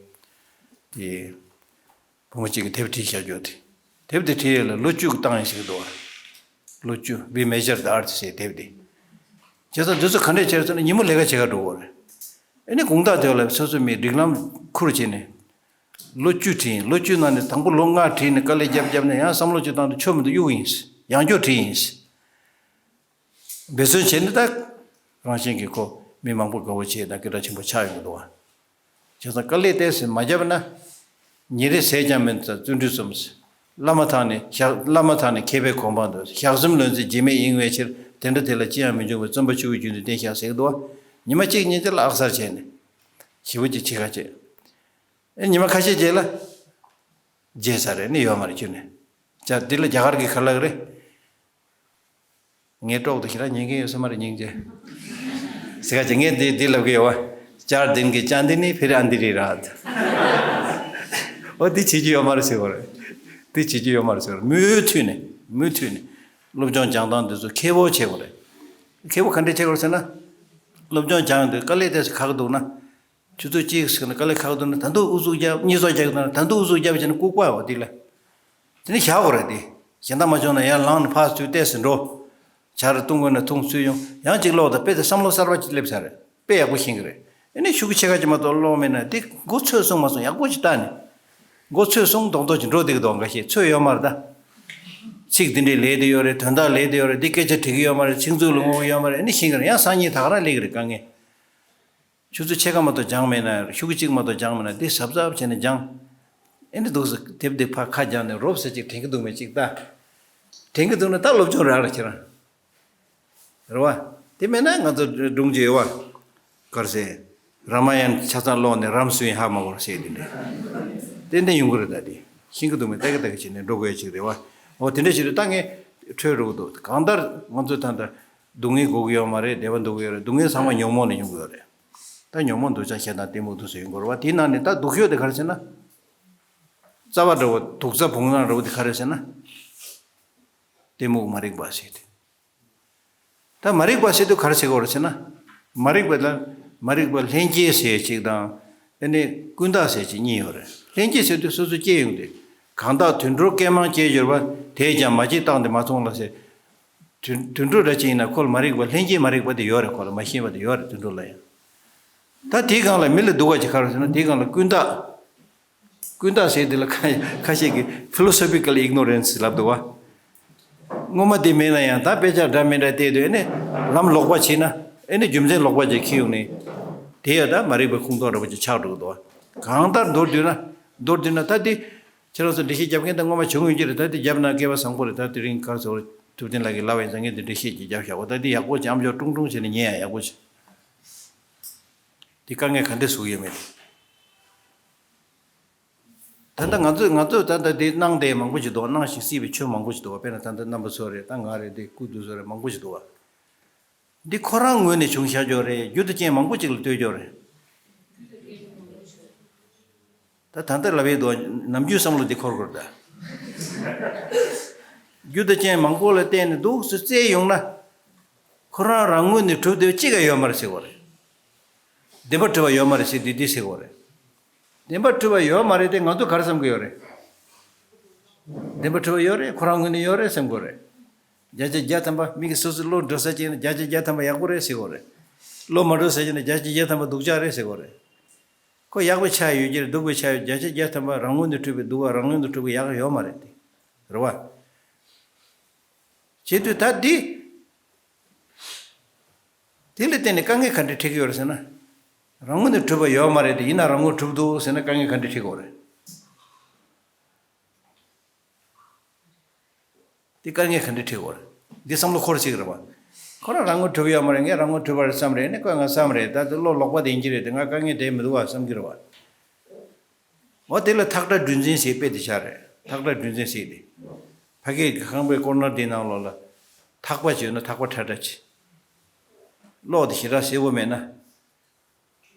དེ་བུ་མོ་གཅིག་གིས་དེབ་བྲིས་བཞག་རྒྱུ་དེ། དེབ་དེ་བྲིས་ཡས་ལ་ལོ་བཅུ་བཏང་ཡས་ཞིག་འདུག་བ། ལོ་བཅུ། We Measure the Earth ཟེར་དེབ་དེ། བྱས་ཙང་འདི་ཚོ་ག་འདྲས་བྱས་ཟེར་ན་ཉིན་མོ་ལས་ཀ་བྱེད་ག་འགྲོ་གི་རེད། ཨ་ནི་དགོང་དག་དེ་ལ་སོ་སོ་མིའི་སྒྲིག་ལམ་ཁུར་བྱས་ནས། ལོ་བཅུ་བྲིས་ཡིན། ལོ་བཅུ་ནང་ནས་དང་པོ་ལོ་ལྔ་བྲིས་ནས་དཀའ་ལས་རྒྱབ་རྒྱབ་ནས་ཡང་བསམ་བློ་ཅིག་བཏང་དུས་ཆོ་མི་འདུག་གཡུག་ཡིན། ཡང་བསྐྱར་བྲིས་ཡིན། འབད་བརྩོན་བྱས་ནས་ད་རང་བཞིན་གྱིས་ཁོ་མི་མང་པོ་དགའ་བོ་བྱས་དང་སྐད་གྲགས་ཆེན་པོ་ཆགས་ཡོང་གི་འདུག་བ། བྱས་ཙང་དཀའ་ལས་ཏོག་ཙམ་མ་བརྒྱབ་ན། ཉིན་རེ་ཟས་ཀྱང་མེད་ཙང་བརྩོན་འགྲུས་རྩོམ། བླ་མ་དག་ནི་ཞག་བླ་མ་དག་ནི་མཁས་པའི་གོ་འཕང་དུ། ཞག་གསུམ་ལོན་ཚེ་རྗེས་མེད་ཡིན་པའི་ཕྱིར། དེ་འདྲ་དེ་ལ་ཅི་ཡང་མི་འབྱུང་བའི། བརྩོན་པ་ཆུ་བོའི་རྒྱུན་དུ་བསྟེན་བཞག་ཟེར་གི་འདུག་བ། ཉི་མ་གཅིག་གཉིས་དེ་ལ་ཨག་སར་བྱས་ནས། ཞེ་པོ་ཅིག་བྱེད་ཁ་བྱེད། ཨེ་ཉི་མ་ཁ་ཤས་རྗེས་ལ། བརྗེད་ས་རེད་ནི་ཡོད་མ་རེད་ཁྱོད་ནི། ཅག་འདི་ལ་རྒྱ་གར་གྱི་ཁ་ལག་རེད། ངའི་གྲོགས་དེ་ཞེ་དྲག་ཉན་མཁན་ཡོད་ས་མ་རེད་སྙིང་རྗེ། ཟེར་ག་ཅིག་ངས་འདི་འདི་ལབ་གི་ཡོད་བ། ཅར་དིན་གི་ཅན་དི་ནི་ཕིར་ཨན་དི་རི་ར། འོ་འདི་བྱེད་རྒྱུ་ཡོད་མ་རེད་ཟེར་བ་རེད། འདི་བྱེད་རྒྱུ་ཡོད་མ་རེད་ཟེར་བ་རེད། མུ་མཐུད་ནས་མུ་མཐུད་ནས། སློབ་སྦྱོང་སྦྱང་སྟངས་འདི་ཚོ་མཁས་པོ་བྱེད་དགོས་རེད། མཁས་པོ་ག་འདྲས་བྱེད་དགོས་རེད་ཟེར་ན། སློབ་སྦྱོང་སྦྱང་དུས་དཀའ་ལས་ཏོག་ཙམ་ཁག་འདུག་ན། ཆུ་ཚོད་གཅིག་ཟེར་ན་དཀའ་ལས་ཁག་འདུག་ན་ད་དུང་ཨུ་ཚུགས་རྒྱབ། གཉིས་ཚོགས་རྒྱག་གི་འདུག་ན་ད་དུང་ཨུ་ཚུགས་རྒྱབ་བྱས་ན་ལྐུགས་པའོ་འདི་ལ། དེ་ནི་བཞག་དགོས་རེད་དེ། གཞན་དག་མ་བྱུང་ན་ཡར་ལངས་ནས་ཕར་ཚུར་ཏོག་ཙམ་འགྲོ། ཇ་རུ་བཏུང་དགོས་ན་འཐུང་ཚུར་ཡོང་། ཡང་གཅིག་ཀློག་དང་དཔེ་དེ་བསམ་བློ་གསར་པ་ཅིག་སླེབས་ཚར་རེད། དཔེ་ཡག་པོ་ཤེས་ཀྱི་རེད། ཨེ་ནི་ཤུགས་ཆེ་ཁ་ཅིག་མ་གཏོགས་ཀློག་མེད་ན་དེ་མགོ་ཚོས་སོང་མ་སོང་ཡག་པོ་ཅིག་བལྟས་ནས། མགོ་ཚོས་སོང་མདོག་མདོག་ཅིག་འགྲོ་བསྡད་ཀྱི་འདུག་འགའ་ཤས་ཚོས་ཡོད་མ་རེད་ད། ཚིག་འདི་འདྲས་ལས་བསྡད་ཡོད་རེད། དོན་དག་ལས་བསྡད་ཡོད་རེད། འདི་སྐད་ཆ་དྲི་གི་ཡོད་མ་རེད། ཚིག་མཛོད་ལ་བསྔོག་གི་ཡོད་མ་རེད། ཨེ་ནི་ཤེས་ཀྱི་རེད། ཡང་སང་ཉིན་ད་ག་རང་སླེབས་ཀྱི་རེད་དཀའ་ངལ། ཆུ་ཚོད་ཕྱེད་ཀ་མ་གཏོགས་སྦྱངས་མེད་ན། ཤོག་གུ་གཅིག་མ་གཏོགས་སྦྱངས་མེད་ན། འདི་གཟབ་གཟབ་བྱས་ནས་སྦྱངས། ཨེ་འདི་འདུག་ཟེར། དེབ་འདི་ཕར་ཁ་སྦྱངས་ནས་རོབ་ཙམ་ཅིག་དྲན་གྱི་འདུག་མེད་ཅིག་ལྟ། དྲན་གྱི་འདུག་ན་ད་སློབ་སྦྱོང་རག་ལ་ཁྱེད་རང་། རེད་བ། དེ་མེད་ན་ང་ཚོ་སྒྲུང་ཅིག་ཡོད་བ། ག་རེ་ཟེར། རཱ་མ་ཡན་ཆ་ཚང་ཀློག་ནས་རམ་སུ་ཡིན་ཧ་མ་གོ་ཟེར་དེ་འདྲ། ཏན་ཏན་ཡོང་གི་རེད་ད་དེ། ཤེས་ཀྱི་འདུག་མེད་ལྟ་གི་ལྟ་གི་བྱས་ནས་འགྲོ་དགོས་ཡ་ཅིག་རེད་བ། འོ་དེ་འདྲ་ཞིག་རེད། ད་ངས་འཕྲོས་རོགས་འདུག་གང་ལྟར་ང་ཚོ་ད་ལྟ། སྡུག་བསྔལ་དགོས་ཀྱི་ཡོད་མ་རེད། བདེ་བ་འདོད་ཀྱི་ཡོད་རེད། སྡུག་བསྔལ་ཚང་མ་ཉོན་མོངས་ནས་ཡོང་གི་ཡོད་རེད། ད་ཉོན་མོངས་འདོད་ཆགས་ཞེ་སྡང་གཏི་མུག་འདུག་སེ་ཡོང་གི་རེད་བ། དེའི་ནང་ནས་ད་སྡུག་ཤོས་དེ་ག་རེ་ཟེར་ན། རྩ་བ་འདྲ་བོ་དུག་རྩ་བུང་ནག་འདྲ་བོ་དེ་ག་རེ་ཟེར་ན། གཏི་མུག་མ་རིག་པ་ཟེར་དེ། ད་མ་རིག་པ་ཟེར་དུས་ག་རེ་ཟེར་དགོས་རེད་ཟེར་ན། མ་རིག་པ་ལ་མ་རིག་པ་ལྷན་སྐྱེས་ཟེར་གཅིག་དང་། ཨ་ནི་ཀུན་བརྟགས་ཟེར་གཅིག་གཉིས་ཡོད་རེད། ལྷན་སྐྱེས་ཟེར་དུས་སོ་སོ་སྐྱེས་ཡོང་དུས། གང་དག་དུད་འགྲོར་སྐད་མང་སྐྱེས་གྱུར་པ། དེས་ཀྱང་མ་སྐྱེས་རྟགས་འདི་མ་མཐོང་ལ་ཟེར། དུད་དུད་འགྲོ་འདྲ་ཅིག་ཡིན་ན་ཁོ་ལ་མ་རིག་པ་ལྷན་སྐྱེས་མ་རིག་པ་དེ་ཡོད་རེད། ཁོ་ལ་མ་ཤེས་པ་དེ་ཡོད་རེད། དུད་འགྲོ་ལ་ཡང་། ད་དེའི་སྒང་ལ་མི་ལ་སྡུག་པ་ཅིག་ག་རེ་ཟེར་ན། དེའི་སྒང་ལ་ཀུན་བརྟགས། ཀུན་བརྟགས་ཟེར་དེ་ལ་ཁ་ཁ་ཤས་ཀྱིས་ཕི་ལོ་སོ་ཕི་ཀལ་ཨིག་ནོ་རན་སི་ལབ་འདུག་བ། སྔོན་མ་དེ་མེད་ན་ཡང་ད་དཔེ་ཆ་འདྲ་མི་འདྲ་བལྟས་དུས་ཨེ་ནི་ལམ་ལོག་པ་བྱས་ན། ཨེ་ནི་རྒྱུ་མཚན་ལོག་པ་ཅིག་འཁྱེར་ཡོང་ནས། དེ་ཡང་ད་མ་རིག་པའི་ཁུངས་གཏོགས་འདྲ་པོ་ཅིག་ཆགས་འགྲོ་གི་འདུག་བ། གང་ལྟར་མདོར་བསྡུས་ན། མདོར་བསྡུས་ན་ད་དེ་ཁྱེད་རང་ཚོ་འགྲེལ་བཤད་རྒྱབ་མཁན་ད་སྔོན་མ་བྱུང་ཡོད་ཀྱི་རེད། ད་དེ་རྒྱབ་ན་སྐལ་བ་བཟང་པོ་རེད། ད་དེ་རིང་ག་རེ་ཟེར་བ། ཐུབ་བསྟན་ལགས་ཀྱིས་ལབ་པ་ཡིན་ཙང་ངས་དེ་འགྲེལ་བཤད་ཅིག་རྒྱབ་བཞག་གོ། ད་དེ་ཡག་པོ་ཅིག་ཨམ་ཅོག་ཀྲུང་ཀྲུང་བྱས་ནས་ཉན་ཡ་ཡག་པོ་ཅིག་དེ་དཀའ་ངལ་ག་འདྲས་བཟོ་གི་ཡོད་མེད་དེ། ད་ལྟ་ང་ཚོས་ང་ཚོས་ད་ལྟ་དེ་གནང་བསྡད་མང་པོ་ཞིག་འདུག་གནང་ཞིང་སྲིད་པའི་ཆོས་མང་པོ་ཞིག་འདུག་དཔེར་ན་ད་ལྟ་རྣམ་པ་ཚོ་རེད། ད་ང་རེད། དེ་སྐུ་དུས་ཚོད་རེད། མང་པོ་ཞིག་འདུག་འདི་ཁོ་རང་ངོས་ནས་བྱུང་བཞག་ཀྱོག་རེད། རྒྱུ་དང་རྐྱེན་མང་པོ་ཅིག་ལ་ལྟོས་ཀྱོག་རེད། ད་ད་ལྟ་ལབ་ཡས་འདུག་ནམ་རྒྱུན་བསམ་བློ་འདི་འཁོར་དགོས་རེད་ད། རྒྱུ་དང་རྐྱེན་མང་པོ་ལ་བརྟེན་ནས་འདུག་སེ་བཙལ་ཡོང་ན། ཁོ་རང་རང་ངོས་ནས་གྲུབ་བསྡད་པ་གཅིག་ཀྱང་ཡོད་མ་རེད་ཟེར་དགོས་རེད། བདེན་པར་གྲུབ་པ་ཡོད་མ་རེད་ཟེར་དུས་འདི་ཟེར་དགོས་རེད། བདེན་པར་གྲུབ་པ་ཡོད་མ་རེད་དེ་ང་ཚོ་ག་རེ་བསམ་གྱི་ཡོད་རེད། བདེན་པར་གྲུབ་པ་ཡོད་རེད། ཁོ་རང་ངོས་ནས་ཡོད་རེད་བསམ་གྱི་ཡོད་རེད། བརྒྱ་ཆ་བརྒྱ་ཐམ་པ། མི་གིས་སོ་སོའི་བློ་འགྲོ་ས་བྱས་ན་བརྒྱ་ཆ་བརྒྱ་ཐམ་པ་ཡག་པོ་རེད་ཟེར་གྱི་ཡོད་རེད། བློ་མ་འགྲོ་ས་བྱས་ན་བརྒྱ་ཆ་བརྒྱ་ཐམ་པ་སྡུག་ཅག་རེད་ཟེར་གྱི་ཡོད་རེད། ཁོ་ཡག་པའི་ཆ་ཡོད་ཀྱི་རེད། སྡུག་པའི་ཆ་ཡོད། བརྒྱ་ཆ་བརྒྱ་ཐམ་པ་རང་ངོས་ནས་གྲུབ་པའི་སྡུག་པ་རང་ངོས་ནས་གྲུབ་པའི་ཡག་ཡོད་མ་རེད་དེ། རེད་བ། བྱེད་དུས་ད་འདི། དེ་ལ་བརྟེན་ནས་དཀའ་ངལ་ག་འདྲ་འཕྲད་ཀྱི་ཡོད་རེད་ཟེར་ན། རང་ངོས་ནས་གྲུབ་པ་ཡོད་མ་རེད་དེ། ཡིན་ན་རང་ངོས་གྲུབ་འདུག་ཟེར་ན་དཀའ་ངལ་ག་འདྲ་འཕྲད་ཀྱི་ཡོད་རེད། དེ་དཀའ་ངལ་ག་འདྲ་འཕྲད་ཀྱི་ཡོད་རེད། འདི་བསམ་བློ་འཁོར་ཅིག་རེད་བ། ཁོ་རང་རང་ངོས་གྲུབ་ཡོད་མ་རེད། ངས་རང་ངོས་གྲུབ་པ་རེད་བསམ་རེད། ནི་ཁོས་ང་བསམ་རེད། ད་དེ་བློ་ལོག་པ་དེ་ཡིན་གྱི་རེད་དེ། ང་དཀའ་ངལ་དེ་མི་འདུག་བ་བསམ་གྱི་རེད་བ། འོ་དེ་ལ་ཐག་ཁྲ་སྦྲུལ་འཛིན་ཟེར་དཔེ་དེ་ཆགས་རེད། ཐག་ཁྲ་སྦྲུལ་འཛིན་ཟེར་དེ། ཕ་གིའི་ཁང་པའི་ཀོར་ནར་དེའི་ནང་ལོགས་ལ། ཐག་པ་ཅིག་ཡོད་ན་ཐག་པ་ཁྲ་ཁྲ་ཅིག་གློག་དེ་ཞེ་དྲག་གསལ་པོ་མེད་ན།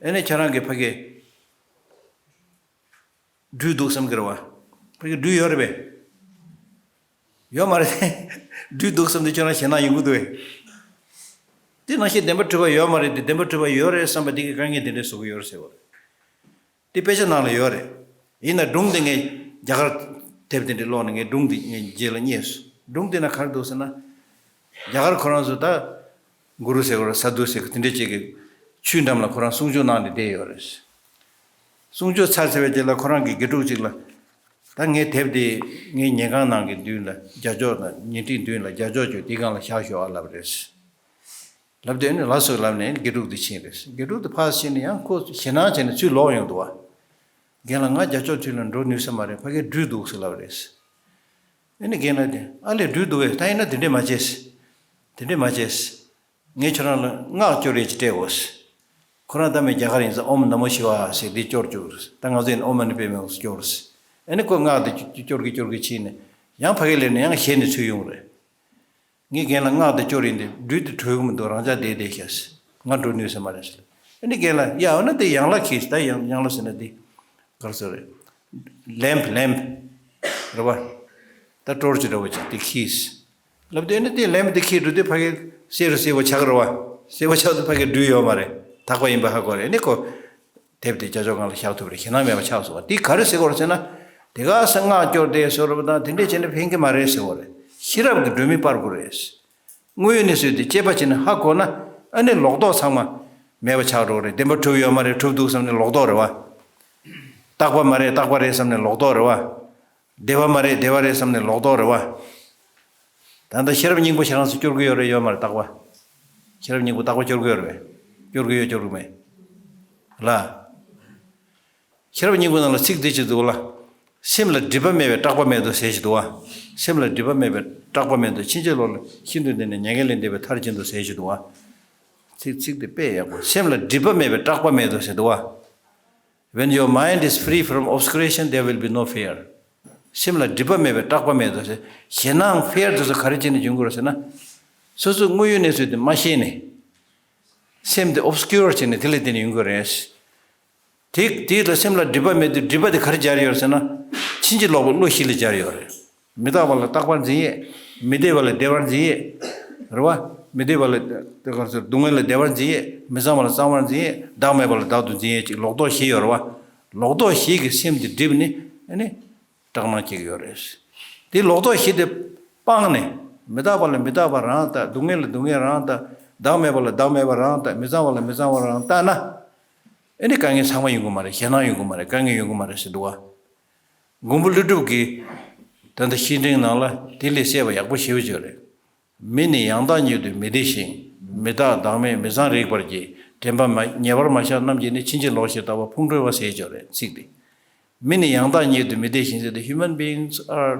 ཨེ་ནས་ཁྱེད་རང་གིས་ཕ་གི་སྦྲུལ་འདུག་བསམ་གི་རེད་བ། ཕ་གི་སྦྲུལ་ཡོད་རེད་པས། ཡོད་མ་རེད། སྦྲུལ་འདུག་བསམ་དུས་ཁྱོད་རང་ཞེད་སྣང་ཡོང་གི་འདུག་བས། དེ་ནང་བཞིན་བདེན་པར་གྲུབ་པ་ཡོད་མ་རེད་དེ། བདེན་པར་གྲུབ་པ་ཡོད་རེད་བསམ་པ་དེ་གིས་དཀའ་ངལ་དེ་འདྲ་བཟོ་གི་ཡོད་རེད་ཟེར་བ་རེད། དེ་དཔེ་ཆ་ནང་ལ་ཡོད་རེད། ཡིན་ན་སྒྲུང་དེ་ངས་རྒྱ་གར་དེབ་དེ་འདྲ་ཀློག་ནས་ངས་སྒྲུང་དེ་ངས་རྗེས་ལ་རྙེད་སོང་། སྒྲུང་དེ་ན་ག་རེ་འདུག་ཟེར་ན། རྒྱ་གར་ཁོ་རང་ཚོ་ད་གུ་རུ་ཟེར་བ་རེད། ས་དྷུ་ཟེར་གི་དེ་འདྲ་ཅིག་གི་ཆོས་འགྲམ་ལ་ཁོ་རང་གསུང་ཆོས་གནང་ནས་བསྡད་ཡོད་རེད། གསུང་ཆོས་ཚར་ཚར་བའི་རྗེས་ལ་ཁོ་རང་གི་དགེ་ཕྲུག་ཅིག་ལ། ད་ངའི་དེབ་དེ་ངའི་ཉལ་ཁང་ནང་གི་མདུན་ལ་རྒྱ་ཅོག་དང་ཉལ་ཁྲིའི་མདུན་ལ་རྒྱ་ཅོག་ཅིག་དེའི་སྒང་ལ་བཞག་ཤོག་ཨ་ལབ་རེད། ལབ་དུས་ཨ་ནི་ལགས་སོ་ལབ་ནས་དགེ་ཕྲུག་དེ་ཕྱིན་རེད། དགེ་ཕྲུག་དེ་ཕར་ཕྱིན་ནས་ཡང་ཁོ་ཞེད་སྣང་བྱས་ནས་ཚུར་ལོག་ཡོང་འདུག་བ། རྒན་ལགས་ང་རྒྱ་ཅོག་མཐིལ་ལ་འགྲོ་ནུས་ས་མ་རེད། ཕ་གིར་སྦྲུལ་འདུག་ཟེར་ལབ་རེད། ཨ་ནི་རྒན་ལགས་དེ་ཨ་ལས་སྦྲུལ་འདུག་བས། ད་ཡིན་ན་དེ་འདྲས་མ་བྱེད། དེ་འདྲས་མ་བྱེད། ངས་ཁྱོད་རང་ལ་སྔགས་སྐྱོར་ཡས་ཅིག་སྤྲད་འོ། ཁོ་རང་ད་མི་རྒྱ་གར་ཡིན་ཙང་ཨོཾ་ན་མོ་ཤི་ཝ་ཟེར་འདི་སྐྱོར་བཅུག་རེད། ད་ང་ཚོ་ཡིན་ཨོཾ་མ་ཎི་པདྨེ་ཧཱུྃ་སྐྱོར་རེད། ཨ་ནི་ཁོ་སྔགས་དེ་སྐྱོར་གི་སྐྱོར་གི་ཕྱིན་ནས་ཡང་ཕ་གིར་སླེབས་ནས་ཡང་ཞེད་ནས་ཚུར་ཡོང་རེད། ངས་རྒན་ལ་སྔགས་དེ་སྐྱོར་ཡིན་ཏེ་སྦྲུལ་དེ་གྲོལ་གི་མི་འདུག་རང་ཅག་བསྡད་བསྡད་ཤག་ང་འགྲོ་ནུས་ས་མ་རེད་ཟེར། ཨ་ནི་རྒན་ལགས་ཡ་འོ་ན་དེ་ཡན་ལག་གིས་ད་ཡང་ཡན་ལག་ཟེར་ན་དེ་ག་རེ་ཟེར་རེད། ལེམ་པ་ལེམ་པ་རེད་བ། ད་ཊོར་ཆི་འདྲ་བོ་ཅིག་དེ་གིས་ལབ་དུས་ཨ་ནི་དེ་ལེམ་པ་དེ་གིས་འགྲོ་དུས་ཕ་གིར་གསལ་རུ་གསལ་པོ་ཆགས་རེད་བ། གསལ་པོ་ཆགས་དུས་ཕ་གིར་སྦྲུལ་ཡོད་མ་རེད། ཐག་པ་ཡིན་པ་ཧ་གོ་རེད། ཨ་ནི་ཁོ། དེབ་དེ་རྒྱ་ཅོག་སྒང་ལ་བཞག་ཐུབ་རེད། ཞེད་སྣང་མེད་པ་ཆགས་སོང་བ། དེ་ག་རེ་ཟེར་དགོས་རེད་ཟེར་ན། དེ་ག་ས་སྔགས་སྐྱོར་དེ་བཟོ་རུབ་དང་དེ་འདྲས་བྱས་ན་ཕན་གྱི་མ་རེད་ཟེར་དགོས་རེད། ཤེས་རབ་ཀྱི་སྒྲོན་མེ་སྤར་དགོས་རེད། དངོས་ཡོད་གནས་ཚུལ་དེ་དཔྱད་པ་བྱས་ནས་ཧ་གོ་ན་ཨ་ནི་ལོག་རྟོག་ཚང་མ་མེད་པ་ཆགས་འགྲོ་གི་རེད། བདེན་པར་གྲུབ་ཡོད་མ་རེད། གྲུབ་འདུག་བསམ་ནས་ལོག་རྟོག་རེད་བ། རྟག་པ་མ་རེད། རྟག་པ་རེད་བསམ་ནས་ལོག་རྟོག་རེད་བ། བདེ་བ་མ་རེད། བདེ་བ་རེད་བསམ་ནས་ལོག་རྟོག་རེད་བ། ད་ལྟ་ཤེས་རབ་སྙིང་པོ་ཁྱེད་རང་ཚོ་སྐྱོར་གི་ཡོད་རེད་ཡོད་མ་རེད། རྟག་པ། ཤེས་རབ་སྙིང་པོ་རྟག་པ་སྐྱོར་གི་ཡོད་རེད་པས། སྐྱོར་གི་ཡོད་སྐྱོར་གི་མེད། ལ། ཤེས་རབ་སྙིང་པོ་ནང་ལ་ཚིག་འདི་ཅིག་འདུག་ལ། སེམས་ལ་སྒྲིབ་པ་མེད་པའི་རྟག་པ་མེད་དོ་ཟེར་ཞིག་འདུག་བ། སེམས་ལ་སྒྲིབ་པ་མེད་པའི་རྟག་པ་མེད་དོ། ཕྱིན་ཅི་ལོག་ལ་ཤིན་ཏུ་འདས་ནས་མྱ་ངན་ལས་འདས་པའི་མཐར་ཕྱིན་དོ་ཟེར་ཞིག་འདུག་བ། ཚིག་ཚིག་དེ་དཔེ་ཡག་པོ། སེམས་ལ་སྒྲིབ་པ་མེད་པའི་རྟག་པ་མེད་དོ་ཟེར་འདུག་བ། When your mind is free from obscuration, there will be no fear. སེམས་ལ་སྒྲིབ་པ་མེད་པའི་རྟག་པ་མེད་དོ་ཟེར། ཞེད་སྣང་ཕི་ཡར་དེ་ཚོ་ག་རེ་བྱས་ནས་འབྱུང་གི་རེད་ཟེར་ན། སོ་སོའི་དངོས་ཡོད་གནས་ཚུལ་དེ་མ་ཤེས་ནས། སེམས་དེ་ཨོབ་སི་ཀིའུར་བྱས་ནས་དེ་ལ་བརྟེན་ནས་ཡོང་གི་རེད། དེ་དེ་ལ་སེམས་ལ་སྒྲིབ་པ་མེད་དུས་སྒྲིབ་པ་དེ་ག་རེ་སྦྱར་ཡོད་ཟེར་ན། ཕྱིན་ཅི་ལོག་པའི་བློ་བཞི་ལ་སྦྱར་ཡོད་རེད། མི་རྟག་པ་ལ་རྟག་པར་འཛིན་ཡས། མི་བདེ་བ་ལ་བདེ་བར་འཛིན་ཡས། རེད་བ། མི་བདེ་བ་ལ་དེ་ག་ཚོད་སྡུག་བསྔལ་ལ་བདེ་བར་འཛིན་ཡས། མི་གཙང་བ་ལ་གཙང་བར་འཛིན་ཡས། བདག་མེད་པ་ལ་བདག་ཏུ་འཛིན་ཡས་ཅིག་ལོག་རྟོག་བཞི་ཡོད་རེད་བ། ལོག་རྟོག་བཞི་གི་སེམས་དེ་སྒྲིབ་ནས་ཨ་ནི། སྐྲག་སྣང་སྐྱེ་གི་ཡོད་རེད། དེ་ལོག་རྟོག་བཞི་དེ་སྤངས་ནས། མི་རྟག་པ་ལ་མི་རྟག་པ་རང་ལྟ། སྡུག་བསྔལ་ལ་སྡུག་བསྔལ་རང་ལྟ། བདག་མེད་པ་ལ་བདག་མེད་པ་རང་ལྟ། མི་གཙང་བ་ལ་མི་གཙང་བ་རང་ལྟ་ན། ཨེ་ནི་དཀའ་ངལ་ཚང་མ་ཡོང་གི་མ་རེད། ཞེད་སྣང་ཡོང་གི་མ་རེད། དཀའ་ངལ་ཡོང་གི་མ་རེད་ཟེར་འདུག་བ། མགོན་པོ་ཀླུ་སྒྲུབ་ཀྱིས་ད་ལྟ་བཤེས་སྤྲིང་ནང་ལ་དེ་ལས་གསལ་བ་ཡག་པོ་ཞེ་པོ་ཅིག་རེད། མི་ནི་ཡང་དག་ཉིད་དུ་མི་བདེ་ཞིང་། མི་རྟག་བདག་མེད་མི་གཙང་རིག་པར་གྱིས། དྲན་པ་མ་ཉེ་བར་མ་བཞག་རྣམས་ཀྱིས་ནི། ཕྱིན་ཅི་ལོག་བཞི་ལྟ་བུ་ཕུང་ཁྲོལ་བ་ཟེར་ཅིག་རེད། ཚིག་འདི། མི་ནི་ཡང་དག་ཉིད་དུ་མི་བདེ་ཞིང་ཟེར་ཏེ། Human beings are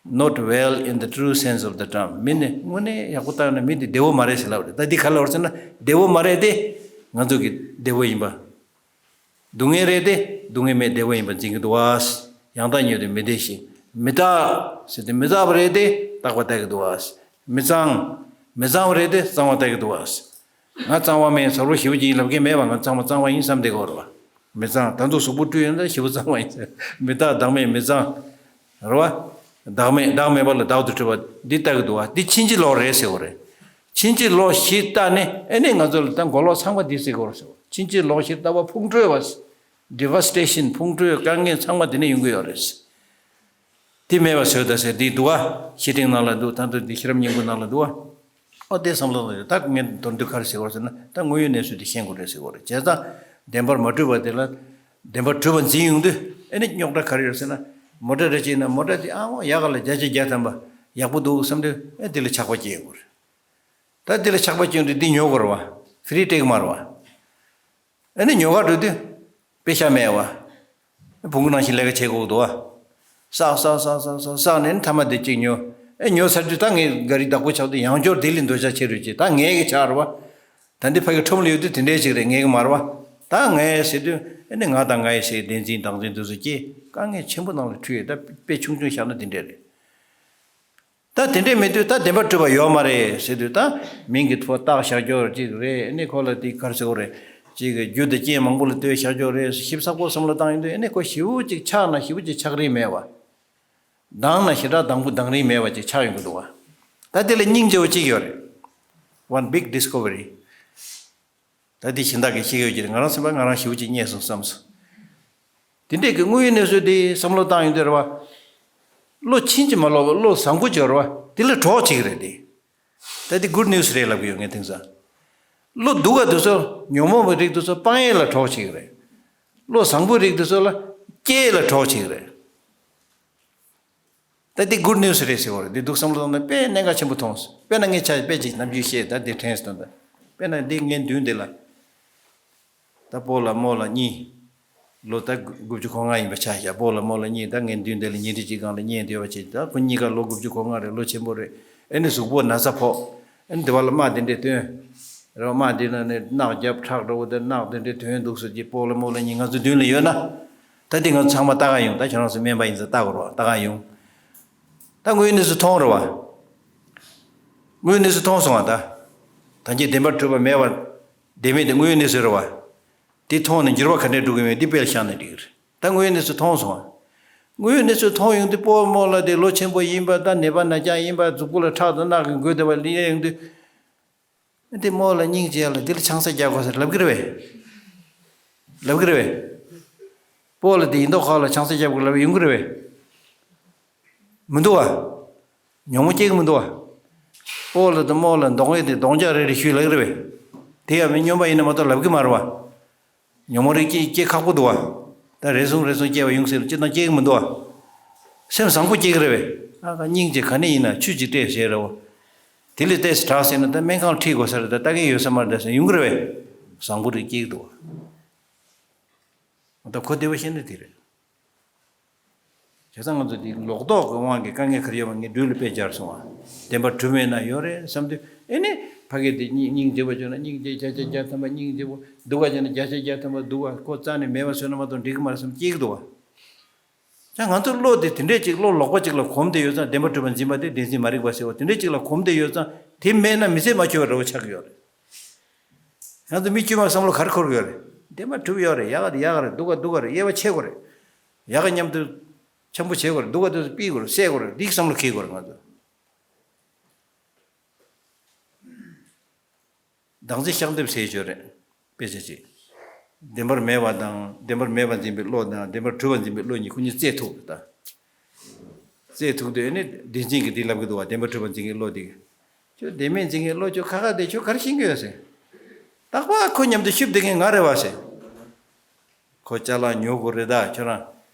not well in the true sense of the term. མི་ནི་དངོས་གནས་ཡག་པོ་བལྟས་ན་མི་དེ་བདེ་བོ་མ་རེད་ཟེར་ལབ་རེད། ད་འདི་ག་ལབ་རེད་ཟེར་ན། བདེ་བོ་མ་རེད་དེ། ང་ཚོ་གི་བདེ་བོ་ཡིན་པ། སྡུག་བསྔལ་རེད་དེ། སྡུག་བསྔལ་མེད་བདེ་བོ་ཡིན་པ་འཛིན་གྱི་འདུག་བ། ཡང་དག་ཉིད་དུ་མི་བདེ་ཞིང་། མི་རྟག་ཟེར་ཏེ་མི་རྟག་པ་རེད་དེ། རྟག་པ་ལྟ་གི་འདུག་བ། མི་གཙང་། མི་གཙང་བ་རེད་དེ། གཙང་བ་ལྟ་གི་འདུག་བ། ང་གཙང་བ་མིན་གཟར་པོ་ཞེ་པོ་ཅིག་ཡིན་ལབ་མཁན་མེད་པ། ང་གཙང་མ་གཙང་བ་ཡིན་བསམ་བསྡད་ཀྱི་ཡོད་རེད་བ། མི་གཙང་། ད་དུང་གཟུགས་པོ་བཀྲུས་ཡོད་ན་ཞེ་པོ་གཙང་བ་ཡིན་ཟེར། མི་རྟག་བདག་མེད་མི་གཙང་། རེད་བ། བདག་མེད། བདག་མེད་པ་ལ་བདག་ཏུ་གྲུབ་པ་འདི་ལྟ་གི་འདུག་བ། འདི་ཕྱིན་ཅི་ལོག་རེད་ཟེར་བ་རེད། ཕྱིན་ཅི་ལོག་བཞི་ལྟ་ནས་ཨེ་ནས་ང་ཚོ་ལ་ད་མགོ་ལོག་ཚང་མ་འདི་ཟེར་གི་ཡོད་རེད་ཟེར་བ། ཕྱིན་ཅི་ལོག་བཞི་ལྟ་བུ་ཕུང་ཁྲོལ་བ། Devastation། ཕུང་ཁྲོལ་དཀའ་ངལ་ཚང་མ་འདི་ནས་ཡོང་གི་ཡོད་རེད། དེ་མེད་པ་བཟོས་ད་ཟེར་འདི་འདུག་བ། བཤེས་སྤྲིང་ནང་ལ་འདུག་ད་དུང་འདི་ཤེས་རབ་སྙིང་པོ་ནང་ལ་འདུག་བ། ཨོ་དེ་བསམ་བློ་བཏང་ཡོད། ད་ངས་མདོར་བསྡུས་ག་རེ་ཟེར་བ་ཟེར་ན། ད་དངོས་ཡོད་གནས་ཚུལ་དེ་ཤེས་དགོས་རེད་ཟེར་བ་རེད། བྱས་ཙང་བདེན་པར་མ་གྲུབ་པ་དེ་ལ་བདེན་པར་གྲུབ་པ་འཛིན་ཡོང་དུས་ཨེ་ནི་རྙོག་དྲ་ག་རེ་ཡོད་ཟེར་ན། མོ་ཊ་རེ་ཅིག་ཡིན་ན་མོ་ཊ་དེ་ཨ་འོ་ཡག་ག་ལ་བརྒྱ་ཆ་བརྒྱ་ཐམ་པ་ཡག་པོ་འདུག་བསམ་དུས་ཨེ་དེ་ལ་ཆགས་པ་སྐྱེ་ཡོང་གི་རེད། ད་དེ་ལ་ཆགས་པ་སྐྱེ་ཡོང་དུས་འདི་ཉོ་དགོས་རེད་བ། ཧྥི་རི་སྤྲད་གི་མ་རེད་བ། ཨ་ནི་ཉོ་ག་འགྲོ་དུས་དཔེ་ཤ་མེད་བ། བོང་གུ་ནང་བཞིན་ལས་ཀ་བྱེད་དགོས་འདུག་བ། བསགས་བསགས་བསགས་བསགས་བསགས་བསགས་ནས་མཐའ་མ་དེ་གཅིག་ཉོ། ཨེ་ཉོ་ཚར་དུས་ད་ངའི་ག་རི་བདག་པོ་ཆགས་དུས་ཡང་བསྐྱར་དེ་ལས་འདོད་ཆགས་ཆེ་རུ་ཆེ། ད་ངའི་གི་ཆགས་རེད་བ། ད་འདི་ཕ་གི་ཁྲོམ་ལ་ཡོད་དུས་དེ་འདྲའི་ཅིག་རེད། ངའི་གི་མ་རེད་བ། ད་ངའི་ཟེར་དུས་ཨེ་ནི་ང་དང་ངའི་ཟེར་བདེན་འཛིན་བདག་འཛིན་དེ་ཚོ་སྐྱེ། དཀའ་ངལ་ཆེན་པོ་ནང་ལ་འཁྲུལ་ཡོད། ད་དཔེ་ཆུང་ཆུང་བཞག་ན་དེ་འདྲས་རེད། ད་དེ་འདྲས་མེད་དུས་ད་བདེན་པར་གྲུབ་པ་ཡོད་མ་རེད་ཟེར་དུས། ད་མིང་གི་ཐོག་བཏགས་བཞག་རྒྱུ་ཅིག་རེད། ཨེ་ནི་ཁོ་ལ་དེ་ག་རེ་ཟེར་དགོས་རེད། ཅིག་རྒྱུ་དང་རྐྱེན་མང་པོ་ལ་ལྟོས་བཞག་རྒྱུ་རེད། ཞིབ་ཚགས་པོ་བསམ་བློ་བཏང་ཡོང་དུས་ཨེ་ནི་ཁོ་ཞེ་པོ་ཅིག་ཆགས་ན་ཞེ་པོ་ཅིག་ཆགས་རིན་མེད་བ། དྭངས་ན་ཞེ་དྲག་དྭངས་པོ་དྭངས་རིན་མེད་བ་ཅིག་ཆགས་ཡོང་གི་འདུག་བ། ད་དེ་ལ་སྙིང་རྗེ་བོ་ཅིག་ཡོད་རེད། One big discovery། ད་འདི་གཞན་དག་གིས་ཤེས་ཀྱི་ཡོད་ཀྱི་རེད། ང་རང་སེམས་པ་ང་རང་ཞེ་པོ་ཅིག་རྙེད་སོང་བསམ་སོང་། དེ་འདྲས་ཀྱི་དངོས་ཡོད་གནས་ཚུལ་དེ་བསམ་བློ་བཏང་ཡོང་དུས་རེད་བ། བློ་ཕྱིན་ཅི་མ་ལོག་པ་བློ་བཟང་པོ་ཅིག་ཡོད་རེད་བ། དེ་ལ་གྲོགས་བྱེད་ཀྱི་རེད་དེ། ད་དེ་good news་རེད་ལབ་ཀྱི་ཡོད་ངས་དེང་སང་། བློ་སྡུག་ག་དེ་ཚོ་ཉོན་མོངས་པའི་རིགས་དེ་ཚོ་སྤང་ཡས་ལ་གྲོགས་བྱེད་ཀྱི་རེད། བློ་བཟང་པོའི་རིགས་དེ་ཚོ་ལ་སྐྱེ་ཡས་ལ་གྲོགས་བྱེད་ཀྱི་རེད། ད་འདི་good news་རེད་ཟེར་བ་རེད། འདི་འདུག་བསམ་བློ་བཏང་ན་དཔེ་གནད་འགག་ཆེན་པོ་མཐོང་སོང་། དཔེར་ན་ངས་ཆ་དཔེ་ཅིག་ནམ་རྒྱུན་བཤད། ད་འདི་དྲན་སོང་། ད་དཔེར་ན་འདི་ངའི་མདུན་འདི་ལ་ད་སྤོ་ལགས་རྨོ་ལགས་གཉིས། ལོ་ད་དགུ་བཅུ་གོ་ལྔ་ཡིན་པ་ཆ་བཞག་སྤོ་ལགས་རྨོ་ལགས་གཉིས་ད་ངའི་མདུན་འདི་ལ་ཉིན་རེ་གཅིག་སྒང་ལ་བརྙན་སྡོད་པ་བྱེད། ད་ཁོ་གཉིས་ཀ་ལོ་དགུ་བཅུ་གོ་ལྔ་རེད། ལོ་ཆེན་པོ་རེད། ཨེ་ནི་གཟུགས་པོ་ན་ཚ་ཕོག་ཨེ་ནི་དེ་བ་ལ་རྨ་དེ་འདྲས་ཐོན། རེད་བ། རྨ་དེ་ན་ནི་རྣག་རྒྱབ་ཁྲག་འདྲ་བོ་དེ་རྣག་དེ་འདྲས་ཐོན་འདུག་ཟེར་གྱི་སྤོ་ལགས་རྨོ་ལགས་གཉིས་ང་ཚོ་མདུན་ལ་ཡོད་ན། ད་འདི་ང་ཚོ་ཚང་མ་ལྟ་ག་ཡོང་། ད་ཁྱེད་རང་ཚོ་སྨན་པ་ཡིན་ཙང་ལྟ་དགོས་རེད་བ། ལྟ་ག་ཡོང་། ད་དངོས་ཡོད་གནས་ཚུལ་མཐོང་རེད་བ། དངོས་ཡོད་གནས་ཚུལ་མཐོང་སོང་བ། ད་ད་གིན་བདེན་པར་གྲུབ་པ་མེད་པ་བདེན་མེད་དེ་དངོས་ཡོད་གནས་ཚུལ་རེད་བ། དེ་མཐོང་ནས་འགྱུར་བ་ག་འདྲས་འགྲོ་གི་ཡོད་མེད་འདི་དཔེ་ལ་བཞག་ན་འགྲིག་གི་རེད། ད་དངོས་ཡོད་གནས་ཚུལ་མཐོང་སོང་བ། དངོས་ཡོད་གནས་ཚུལ་མཐོང་ཡོང་དུས་སྤོ་རྨོ་ལགས་དེ་ལོ་ཆེན་པོ་ཡིན་པ། ད་ནད་པ་ན་རྐྱང་ཡིན་པ། གཟུགས་པོ་ལ་ཁྲག་དང་རྣག་གིས་འགོས་བསྡད་པ་ལ་ཡོང་དུས། འདི་རྨོ་ལགས་སྙིང་རྗེ་ལ་འདི་ལ་ཆང་ས་རྒྱག་དགོས་ཟེར་ལབ་ཀྱི་རེད་པས། ལབ་ཀྱི་རེད་པས། སྤོ་ལགས་འདི་ཡིན་མདོག་ཁ་ལ་ཆང་ས་རྒྱག་དགོས་ལབ་ཡོང་གི་རེད་པས། མི་འདུག་བ། ཉོན་མོངས་སྐྱེ་གི་མི་འདུག་བ། སྤོ་ལགས་དང་རྨོ་ལགས་གདོང་ཡོད་དེ་གདོང་རྒྱག་རེ་རེ་ཞུས་ལབ་ཀྱི་རེད་པས། དེ་ཡང་མི་སྨྱོན་པ་ཡིན་ན་མ་གཏོགས་ལབ་ཀྱི་མ་རེད་བ། ཉོན་མོངས་རིགས་སྐྱེ་སྐྱེ་ཁག་པོ་འདུག་བ། ད་རེ་ཟུང་རེ་ཟུང་སྐྱེ་བ་ཡོང་སྲིད་ལ་སྤྱིར་བཏང་སྐྱེ་གི་མི་འདུག་བ། སེམས་བཟང་པོ་སྐྱེ་གི་རེད་པས། ཨ་ཁ་སྙིང་རྗེ་ག་ནས་ཡིན་ན་ཆུ་ཅིག་སྤྲད་ཟེར་རེད་བ། དེ་ལས་ཏོག་ཙམ་དྲག་ཟེར་ན་ད་སྨན་ཁང་ལ་ཁྲིད་དགོས་ས་རེད། ད་ལྟ་གི་ཡོད་ས་མ་རེད་ད་ཟེར་ཡོང་གི་རེད་པས། བཟང་པོ་རིགས་སྐྱེ་གི་འདུག་བ། ད་གོ་བདེ་བ་བཤད་ན་དེ་རེད། བྱས་ཙང་ང་ཚོ་འདི་ལོག་རྟོག་གི་དབང་གིས་དཀའ་ངལ་ག་རེ་ཡོད་པ་ངས་སྦྲུལ་ལ་དཔེ་སྦྱར་སོང་བ། བདེན་པར་གྲུབ་མེད་ན་ཡོད་རེད་བསམ་དུས་ཨེ་ནི་ཕ་གི་དེ་སྙིང་སྙིང་རྗེ་བོ་བྱུང་ན་སྙིང་རྗེ་བརྒྱ་ཆ་བརྒྱ་ཐམ་པ་སྙིང་རྗེ་བོ། སྡུག་ག་བྱུང་ན་བརྒྱ་ཆ་བརྒྱ་ཐམ་པ་སྡུག་ག་ཁོ་རྩ་ནས་མེད་པ་བཟོས་ན་མ་གཏོགས་འགྲིག་གི་མ་རེད་བསམ་སྐྱེ་གི་འདུག་བ། ད་ང་ཚོ་བློ་དེ་དེ་འདྲས་ཅིག་བློ་ལོག་པ་ཅིག་ལ་གོམས་ཏེ་ཡོད་ཙང་བདེན་པ་གྲུབ་པ་འཛིན་པ་དེ་བདེན་འཛིན་མ་རིག་པ་ཟེར་བ་དེ་འདྲས་ཅིག་ལ་གོམས་ཏེ་ཡོད་ཙང་དེ་མེད་ན་མི་ཚེ་མ་འཁྱོལ་བ་འདྲ་བོ་ཆགས་ཀྱི་ཡོད་རེད། ང་ཚོ་མི་དཀྱུས་མ་བསམ་བློ་ག་རེ་འཁོར་གྱི་ཡོད་རེད། བདེན་པ་གྲུབ་ཡོད་རེད། ཡག་ག་དེ་ཡག་ག་རེད། སྡུག་ག་སྡུག་ག་རེད། དབྱེ་བ་ཕྱེ་དགོས་རེད། ཡག་ག་མཉམ་དུ་འཆམ་པོ་བྱེད་དགོས་རེད། སྡུག་ག་དེ་ཚོ་ཕུད་དགོས་རེད། བསད་དགོས་རེད། འདི་བསམ་བློ་འཁྱེར་དགོས་རེད་ང་ཚོ། བདག་འཛིན་བཤགས་འདེབས་ཟེར་ཡོད་རེད། དཔེ་ཆ་ཅིག་བདེན་པར་མེད་པ་དང་བདེན་པར་མེད་པར་འཛིན་པའི་བློ་དང་བདེན་པར་གྲུབ་པར་འཛིན་པའི་བློ་གཉིས་ཁོ་གཉིས་རྩོད་ཐུག་ད། རྩོད་ཐུག་དུས་ནི་བདེན་འཛིན་གྱིས་འདི་ལབ་ཀྱི་འདུག་བ། བདེན་པར་གྲུབ་པར་འཛིན་མཁན་བློ་དེ་གིས། ཁྱོད་བདེན་མེད་འཛིན་མཁན་བློ་ཁྱོད་ཁ་ཁ་དེ་ཁྱོད་ག་རེ་ཤེས་ཀྱི་ཡོད་ཟེར། རྟག་པར་ཁོ་མཉམ་དུ་ཤུབ་བསྡད་མཁན་ང་རེད་བ་ཟེར། ཁོ་ཅ་ལག་ཉོ་དགོས་རེད་ད། ཁྱོད་རང་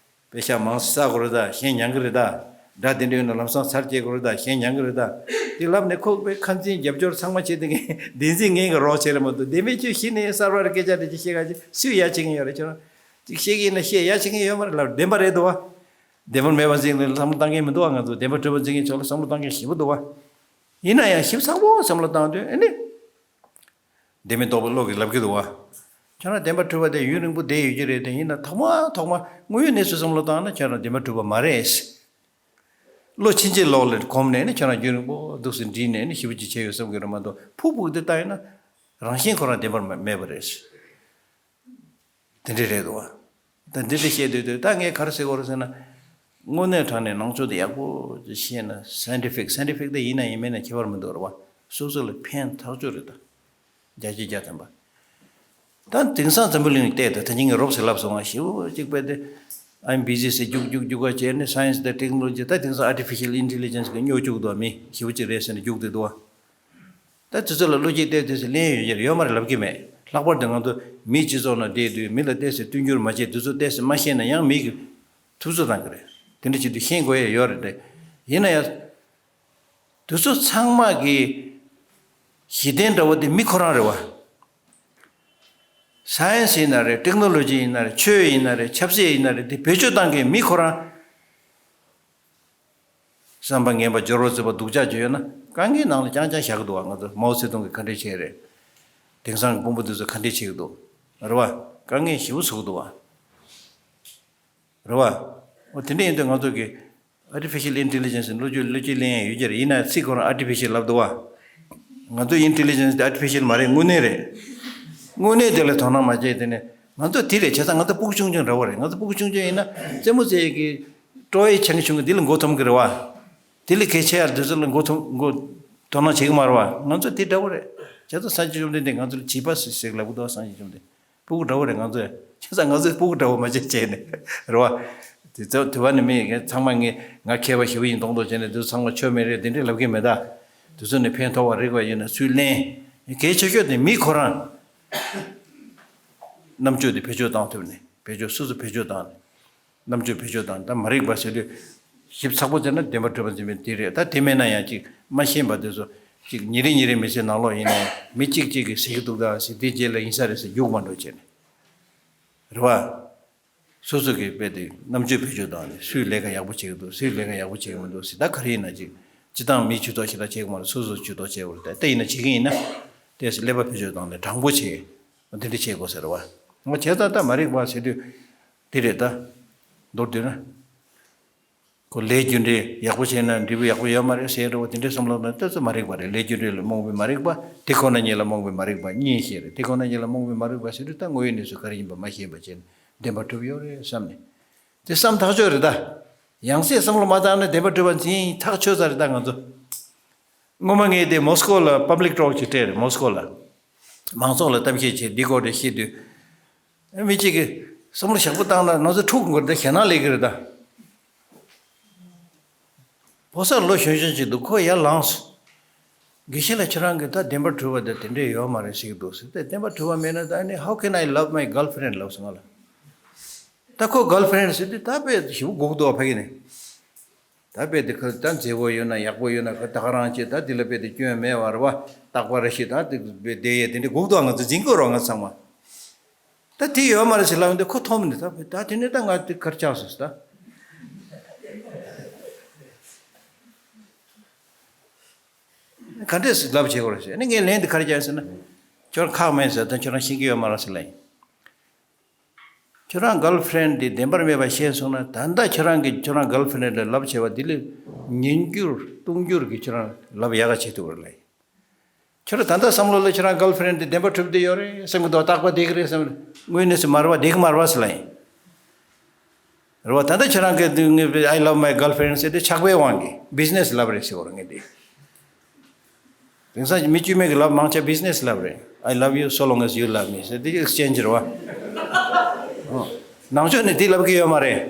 པེ་ཤ་མང་ཙམ་ཟ་དགོས་རེད་ད། གཞན་མྱང་གི་རེད་ད། དགྲ་དེ་འདྲ་ཡོད་ན་ལམ་སང་ཚར་སྐྱེལ་དགོས་རེད་ད། གཞན་མྱང་གི་རེད་ད། དེ་ལབ་ནས་ཁོ་པའི་ཁ་འཛིན་རྒྱབ་སྐྱོར་ཚང་མ་བྱེད་དེ་ངས་བདེན་འཛིན་ངན་གྱི་རོགས་བྱེད་རེད་མ་གཏོགས་བདེན་པའི་ཆོས་གཞི་ནས་གསར་བ་རེ་སྐད་ཆ་དེ་ཅིག་བཤད་ག་ཅིག་སུས་ཡ་བྱེད་མཁན་ཡོད་རེད། ཁྱོད་རང་ཅིག་བཤད་ཀྱི་ཡིན་ན་བཤད། ཡ་བྱེད་མཁན་ཡོད་མ་རེད་ལབ། བདེན་པ་རེད་འདུག་བ། བདེན་པར་མེད་པ་འཛིན་ལ་བསམ་བློ་བཏང་མཁན་མི་འདུག་བ། ང་ཚོ་བདེན་པར་གྲུབ་པ་འཛིན་མཁན་ཕྱོགས་ལ་བསམ་བློ་བཏང་མཁན་ཞེ་པོ་འདུག་བ། ཡིན་ན་ཡང་ཞིབ་ཚགས་པོ་བསམ་བློ་བཏང་དུས་ཨེ་ནི། བདེན་མེད་རྟོག་པའི་བློ་གིས་ལབ་ཀྱི་འདུག་བ། ཁྱོད་རང་བདེན་པར་གྲུབ་པ་དེ་ཡུན་རིང་པོ་བསྡད་ཡོད་ཀྱི་རེད་དེ། ཡིན་ན་ཐོག་མ་ཐོག་མ་དངོས་ཡོད་གནས་ཚུལ་བསམ་བློ་བཏང་ན་ཁྱོད་རང་བདེན་པར་གྲུབ་པ་མ་རེད། བློ་ཕྱིན་ཅི་ལོག་ལ་གོམས་ནས་ནི་ཁྱོད་རང་རྒྱུན་རིང་པོ་འདུག་སེ་འདྲིས་ནས་ནི་ཞེ་པོ་ཅིག་བྱས་ཡོད་བསམ་གྱི་རེད་མ་གཏོགས། ཕུག་ཕུག་དེ་ལྟ་ཡིན་ན་རང་བཞིན་ཁོ་རང་བདེན་པར་མ་མེད་པ་རེད། དེ་འདྲ་རེད་འདུག་བ། ད་འདི་འདྲ་བཤད་དུས་དུས་ད་ངས་ག་རེ་ཟེར་དགོས་རེད་ཟེར་ན། དངོས་གནས་དྲང་གནས་ནང་ཆོས་དེ་ཡག་པོ་ཤེས་ན། སའེན་ཊི་ཕིག་སའེན་ཊི་ཕིག་དེ་ཡིན་ན་ཡིན་མིན་ན་ཁྱད་པར་མི་འདུག་རེད་བ། སོ་སོ་ལ་ཕན་ཐག་ཆོད་རེད་ད། བརྒྱ་ཆ་བརྒྱ་ཐམ་པ། ད་དེང་སང་འཛམ་བུ་གླིང་བལྟས་ད། ད་ཅི་ངས་རོབ་ཙམ་ལབ་སོང་བ། ཞེ་པོ་ཅིག་དཔེ་དེ་ཨ་མི་བི་ཟི་ཟེར་རྒྱུག་རྒྱུག་རྒྱུག་ག་བྱས་ནས་སའེན་སི་དང་ཊེག་ནོ་ལོ་ཇི། ད་དེང་སང་ཨར་ཊི་ཕི་ཤལ་ཨིན་ཊེ་ལི་ཇེན་སི་གི་སྨྱོ་བཅུག་འདུག་མི་ཞེ་པོ་ཅིག་རེད་ཟེར་ནས་རྒྱུག་བསྡད་འདུག་བ། ད་དེ་ཚོ་ལ་བློ་སྐྱེད་གཏད་དུས་སུ་ལན་ཡོད་ཀྱི་རེད། ཡོད་མ་རེད་ལབ་ཀྱི་མེད། ལྷག་པར་དུ་ང་ཚོ་མིའི་སྤྱི་ཚོགས་ནང་བསྡད་དུས་མི་ལ་ཏོག་ཙམ་མཐུན་འགྱུར་མ་བྱས། དེ་ཚོ་ཏོག་ཙམ་མ་ཤེས་ན་ཡང་མི་གིས་ཐུབ་ཚོད་བཏང་གི་རེད། དེ་འདྲ་བྱེད་དུས་ཤེས་དགོས་ཡ་ཡོད་རེད་དེ། ཡིན་ན་ཡང་དེ་ཚོ་ཚང་མ་གི་གཞི་རྟེན་འདྲ་བོ་དེ་མི་ཁོ་རང་རེད་བ། སའེན་སི་ཡིན་ན་རེད། ཊེག་ནོ་ལོ་ཇི་ཡིན་ན་རེད། ཆོས་ཡིན་ན་རེད། ཆབ་སྲིད་ཡིན་ན་རེད། དེ་བེད་སྤྱོད་བཏང་མཁན་མི་ཁོ་རང་། བསམ་པ་ངན་པ། སྦྱོར་བ་རྩུབ་པ། སྡུག་ཅག་ཅིག་ཡོད་ན་དཀའ་ངལ་ནང་ལ་རྐྱང་རྐྱང་བཞག་གི་འདུག་བ། ང་ཚོ་མའོ་ཙེ་ཏུང་གིས་ག་འདྲས་བྱས་རེད། དེང་སང་གི་དཔོན་པོ་འདི་ཚོ་ག་འདྲས་བྱེད་ཀྱི་འདུག་རེད་བ། དཀའ་ངལ་ཞེ་པོ་བཟོ་གི་འདུག་བ། རེད་བ། འོ་དེ་འདྲས་ཡིན་དུས་ང་ཚོ་གི་ཨར་ཊི་ཕི་ཤལ་ཨིན་ཊེ་ལི་ཇེན་སི་བློ་སྐྱེད་བློ་སྐྱེད་ལེན་ཡ་ཡོད་ཀྱི་རེད། ཡིན་ན་ཚིག་ཁོ་རང་ཨར་ཊི་ཕི་ཤལ་ལབ་འདུག་བ། ང་ཚོ་ཨིན་ཊེ་ལི་ཇེན་སི་དེ་ཨར་ཊི་ཕི་ཤལ་མ་རེད། དངོས་གནས་རེད། དངོས་གནས་དེ་ལ་དོ་སྣང་མ་བྱས། དེ་ནས་ང་ཚོ་དེ་རེད། བྱས་ཙང་ང་ཚོ་སྤུ་གུ་ཆུང་ཆུང་འདྲ་བོ་རེད། ང་ཚོ་སྤུ་གུ་ཆུང་ཆུང་ཡིན་ན་རྩེད་མོ་རྩེ་ཡས་ཀྱི་ཊོའི་ཆུང་ཆུང་གི་འདི་ལ་མགོ་འཐོམ་གི་རེད་བ། དེ་ལས་གལ་ཆེ་ཡར་དུས་ཚོད་ལ་མགོ་འཐོམ་མགོ་དོ་སྣང་བྱེད་ཀྱི་མ་རེད་བ། ང་ཚོ་དེ་འདྲ་བོ་རེད། བྱས་ཙང་སངས་རྒྱས་བཅོམ་ལྡན་འདས་ང་ཚོ་ལ་བྱིས་པ་ཟེར་ཟེར་ལབ་གི་འདུག་བ། སངས་རྒྱས་བཅོམ་ལྡན་སྤུ་གུ་འདྲ་བོ་རེད་ང་ཚོ། བྱས་ཙང་ང་ཚོས་སྤུ་གུ་འདྲ་བོ་མ་བྱེད་བྱས་ནས་རེད་བ། དེ་ཚོ་དེ་བ་ནི་མི་ཚང་མ་ངས་ང་མཁས་པ་ཞེ་པོ་ཡིན་མདོག་མདོག་བྱས་ནས་དེ་ཚོ་ཚང་མ་ཆོ་མེད་རེད་དེ་འདྲས་ལབ་ཀྱི་མེད་ད། དེ་ཚོ་ནས་ཕན་ཐོགས་པ་རིགས་པ་ཡོད་ན་ཚུར་ལེན། གལ་ཆེ་ཤོས་དེ་མི་ཁོ་རང་རྣམ་དཔྱོད་དེ་བེད་སྤྱོད་བཏང་ཐུབ་ནས། བེད་སྤྱོད་སོ་སོ་བེད་སྤྱོད་བཏང་ནས། རྣམ་དཔྱོད་བེད་སྤྱོད་བཏང་། ད་མ་རིག་པ་ཟེར་དུས་ཞིབ་ཚགས་པོ་བྱས་ན་བདེན་པར་གྲུབ་པ་འཛིན་པའི་དེ་རེད། ད་དེ་མེད་ན་ཡང་ཅིག་མ་ཤེས་པ་དེ་ཚོ་ཅིག་ཉིན་རེ་ཉིན་རེ་མི་ཚེ་ནང་ལོགས་ཡིན་ནའི་མི་གཅིག་གཅིག་གིས་ཟེར་གྱི་འདུག་ད་ཟེར། དེ་རྗེས་ལ་ཡིན་ས་རེད་ཟེར་རྒྱུག་མ་འགྲོ་བྱས་ནས་རེད་བ། སོ་སོ་གི་དཔེ་དེ་རྣམ་དཔྱོད་བེད་སྤྱོད་བཏང་ནས་སུས་ལས་ཀ་ཡག་པོ་བྱེད་ཀྱི་འདུག་སུས་ལས་ཀ་ཡག་པོ་བྱེད་ཀྱི་མི་འདུག་ཟེར། ད་ག་རེ་ཡིན་ན་ཅིག་སྤྱི་བཏང་མིའི་ཇུས་གཏོགས་ཞེ་དྲག་བྱེད་ཀྱི་མ་རེད། སོ་སོའི་ཇུས་གཏོགས་བྱེད་དགོས་རེད། ད་ལྟ་ཡིན་ན་བྱེད་ཀྱི་ཡིན་ན་ཏོག་ཙམ་ཀླད་པ་བེད་སྤྱོད་བཏང་ནས་དྲང་པོ་བྱེད། དེ་འདྲ་བྱེད་དགོས་ཟེར་བ། ང་བྱས་ཙང་ད་མ་རིག་པ་ཟེར་དུས་དེ་རེད་ད། མདོར་བསྡུས་ན། ཁོ་ལས་རྒྱུ་འབྲས་ཡག་པོ་བྱས་ན་འབྲས་བུ་ཡག་པོ་ཡོད་མ་རེད་ཟེར་འགྲོ་བ་དེ་འདྲའི་བསམ་བློ་ན་ཏོག་ཙམ་མ་རིག་པ་རེད། ལས་རྒྱུ་འབྲས་ལ་རྨོངས་པའི་མ་རིག་པ། དེ་ཁོ་ན་ཉིད་ལ་རྨོངས་པའི་མ་རིག་པ་གཉིས་ཤིག་རེད། དེ་ཁོ་ན་ཉིད་ལ་རྨོངས་པའི་མ་རིག་པ་ཟེར་དུས་ད་དངོས་ཡོད་གནས་ཚུལ་ག་རེ་ཡིན་པ་མ་ཤེས་པ་བྱས་ནས་བདེན་པར་གྲུབ་ཡོད་རེད་བསམ་ནས། དེ་བསམ་ཐག་ཆོད་རེད་ད། ཡང་སེ་བསམ་བློ་མ་བཏང་ན་བདེན་པར་གྲུབ་པ་འཛིན་ཐག་ཆོད་ས་རེད་ད་ང་ཚོ། སྔོན་མ་ངས་དེ་མོ་སི་ཀོ་ལ་པབ་ལིག་ཊོག་ཅིག་སྤྲད་རེད། མོ་སི་ཀོ་ལ་མང་ཚོགས་ལ་གཏམ་བཤད་བྱས་འདི་སྐོར་དེ་བཤད་དུས། མི་གཅིག་གིས་བསམ་བློ་ཞིབ་པོ་བཏང་ན་ང་ཚོ་འཁྲུག་དགོས་རེད་ད། ཞེད་སྣང་སླེབས་ཀྱི་རེད་ད། ཕོ་གསར་ལོ་གཞོན་གཞོན་ཅིག་འདུག་ཁོ་ཡར་ལངས་སོང་། དགེ་བཤེས་ལགས་ཁྱེད་རང་གིས་ད་བདེན་པར་གྲུབ་པ་དེ་དེ་འདྲས་ཡོད་མ་རེད་ཟེར་གྱི་འདུག་ཟེར་ཏེ། བདེན་པར་གྲུབ་པ་མེད་ན་ད་ནི་how can I love my girlfriend ལབ་སོང་ང་ལ། ད་ཁོ་གརལ་ཕི་རེན་ཌི་ཟེར་དུས་ད་དཔེ་ཞེ་པོ་སྒུག་འདུག་ཕ་གི་ནས། ད་དཔེ་དེ་ཁ་ད་མཛེས་པོ་ཡོད་ན་ཡག་པོ་ཡོད་ན་ཁ་ད་ག་རང་བྱེད། ད་དེ་ལ་དཔེ་དེ་སྐྱོན་མེད་པ་རེད་བ། རྟག་པ་རེ་ཞིག་ད་དེ་དཔེ་བསྡད་ཡས་དེ་འདྲས་སྒུག་འདུག་ང་ཚོ་འཛིན་དགོས་རོགས་ང་ཚང་མ། ད་དེ་ཡོད་མ་རེད་ཟེར་ལབ་ཡོང་དུས་ཁོ་མཐོང་མི་འདུག་ད་དེ་ནས་ད་ང་དེ་གར་ཆགས་སོང་ཟེར་ད། ག་འདྲས་ལབ་བྱེད་དགོས་རེད་ཟེར་ནས་ངས་ལན་དེ་ག་རེ་བརྒྱབ་ཟེར་ན། ཁྱོད་ཁག་མེད་ཟེར། ད་ཁྱོད་རང་ཤེས་ཀྱི་ཡོད་མ་རེད་ཟེར་ལབ་ཡིན། ཁྱོད་རང་གརལ་ཕི་རེན་ཌི་དེ་བདེན་པར་མེད་པ་ཤེས་སོང་ན། ད་ལྟ་ཁྱོད་རང་གིས་ཁྱོད་རང་གརལ་ཕི་རེན་ཌི་ལ་ལབ་བྱས་པ་འདི་ལས་ཉིས་འགྱུར་སྟོང་འགྱུར་གྱིས་ཁྱོད་རང་ལབ་ཡག་ག་བྱེད་ཐུབ་པ་རེད་ལ། ཁྱོད་རང་ད་ལྟ་བསམ་བློ་ལ་ཁྱོད་རང་གརལ་ཕི་རེན་ཌི་དེ་བདེན་པ་གྲུབ་བསྡད་ཡོད་རེད་བསམ་གི་འདུག་རྟག་པར་བསྡད་ཀྱི་རེད་བསམ། དངོས་གནས་སུ་མ་རེད་པ། བསྡད་ཀྱི་མ་རེད་པ་ཟེར་ལབ་ཡིན། རེད་པ། ད་ལྟ་ཁྱོད་རང་གིས་ངས་I love my girlfriend ཟེར་དེ་ཆགས་པའི་དབང་གིས་བི་ཛི་ནེ་སི་ལབ་རེད་ཟེར་བ་རེད་ངས་དེ། དེང་སང་མི་དཀྱུས་མ་གི་ལབ་མང་ཆེ་བ་བི་ཛི་ནེ་སི་ལབ་རེད། I love you so long as you love me ཟེར་དེ་ཨེག་སི་ཅེན་ཇི་རེད་པ། ཨོ། ནང་ཆོས་ནས་དེ་ལབ་ཀྱི་ཡོད་མ་རེད།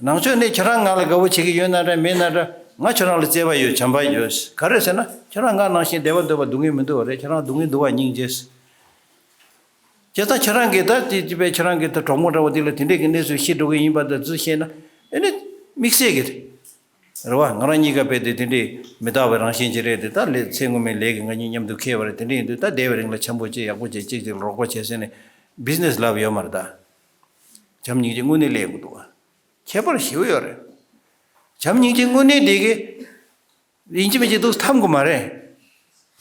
ནང་ཆོས་ནས་ཁྱོད་རང་ང་ལ་དགའ་པོ་བྱེད་ཀྱི་ཡོད་ན་འདྲ་མེད་ན་འདྲ། ང་ཁྱོད་རང་ལ་བརྩེ་བ་ཡོད། བྱམས་པ་ཡོད། ག་རེ་ཟེར་ན་ཁྱོད་རང་ང་ནང་བཞིན་བདེ་བ་འདོད་པ་སྡུག་བསྔལ་མི་འདོད་པ་རེད། ཁྱོད་རང་སྡུག་བསྔལ་འདོད་པ་སྙིང་རྗེ། བྱས་ཙང་ཁྱེད་རང་གིས་ད་དེ་དེ་བས་ཁྱེད་རང་གིས་ད་གྲོགས་མོ་འདྲ་བོ་འདི་ལ་དེ་འདྲས་ཀྱི་གནས་ཚུལ་ཤེས་འགྲོ་གི་ཡིན་པ་འདི་ཚོ་བཤད་ན་ཨེ་ནི་དམིགས་བསལ་གྱི་རེད་པ། ང་རང་གཉིས་ཀ་དཔེ་དེ་དེ་འདྲས་མི་རྟག་པའི་རང་བཞིན་ཅིག་རེད་དེ། ད་ལས་ཚེ་སྔོན་མའི་ལས་ཀྱིས་ང་གཉིས་མཉམ་དུ་འཁེལ་བ་རེད། དེ་འདྲས་ཡིན་དུས་ད་འདས་པའི་རིང་ལ་འཆམ་པོ་བྱེད། ཡག་པོ་བྱེད། གཅིག་གཅིག་ལ་རོགས་པ་བྱེད་ཟེར་ནས་བི་ཛི་ནེ་སི་ལབ་ཡོད་མ་རེད་ད། བྱམས་སྙིང་རྗེ་དངོས་གནས་སླེབས་དགོས་འདུག་པ། ཁྱད་པར་ཞེ་པོ་ཡོད་རེད། བྱམས་སྙིང་རྗེ་དངོས་གནས་འདི་གི་ཡིན་གཅིག་མིན་གཅིག་འདུག་ཐབས་དགོས་མ་རེད།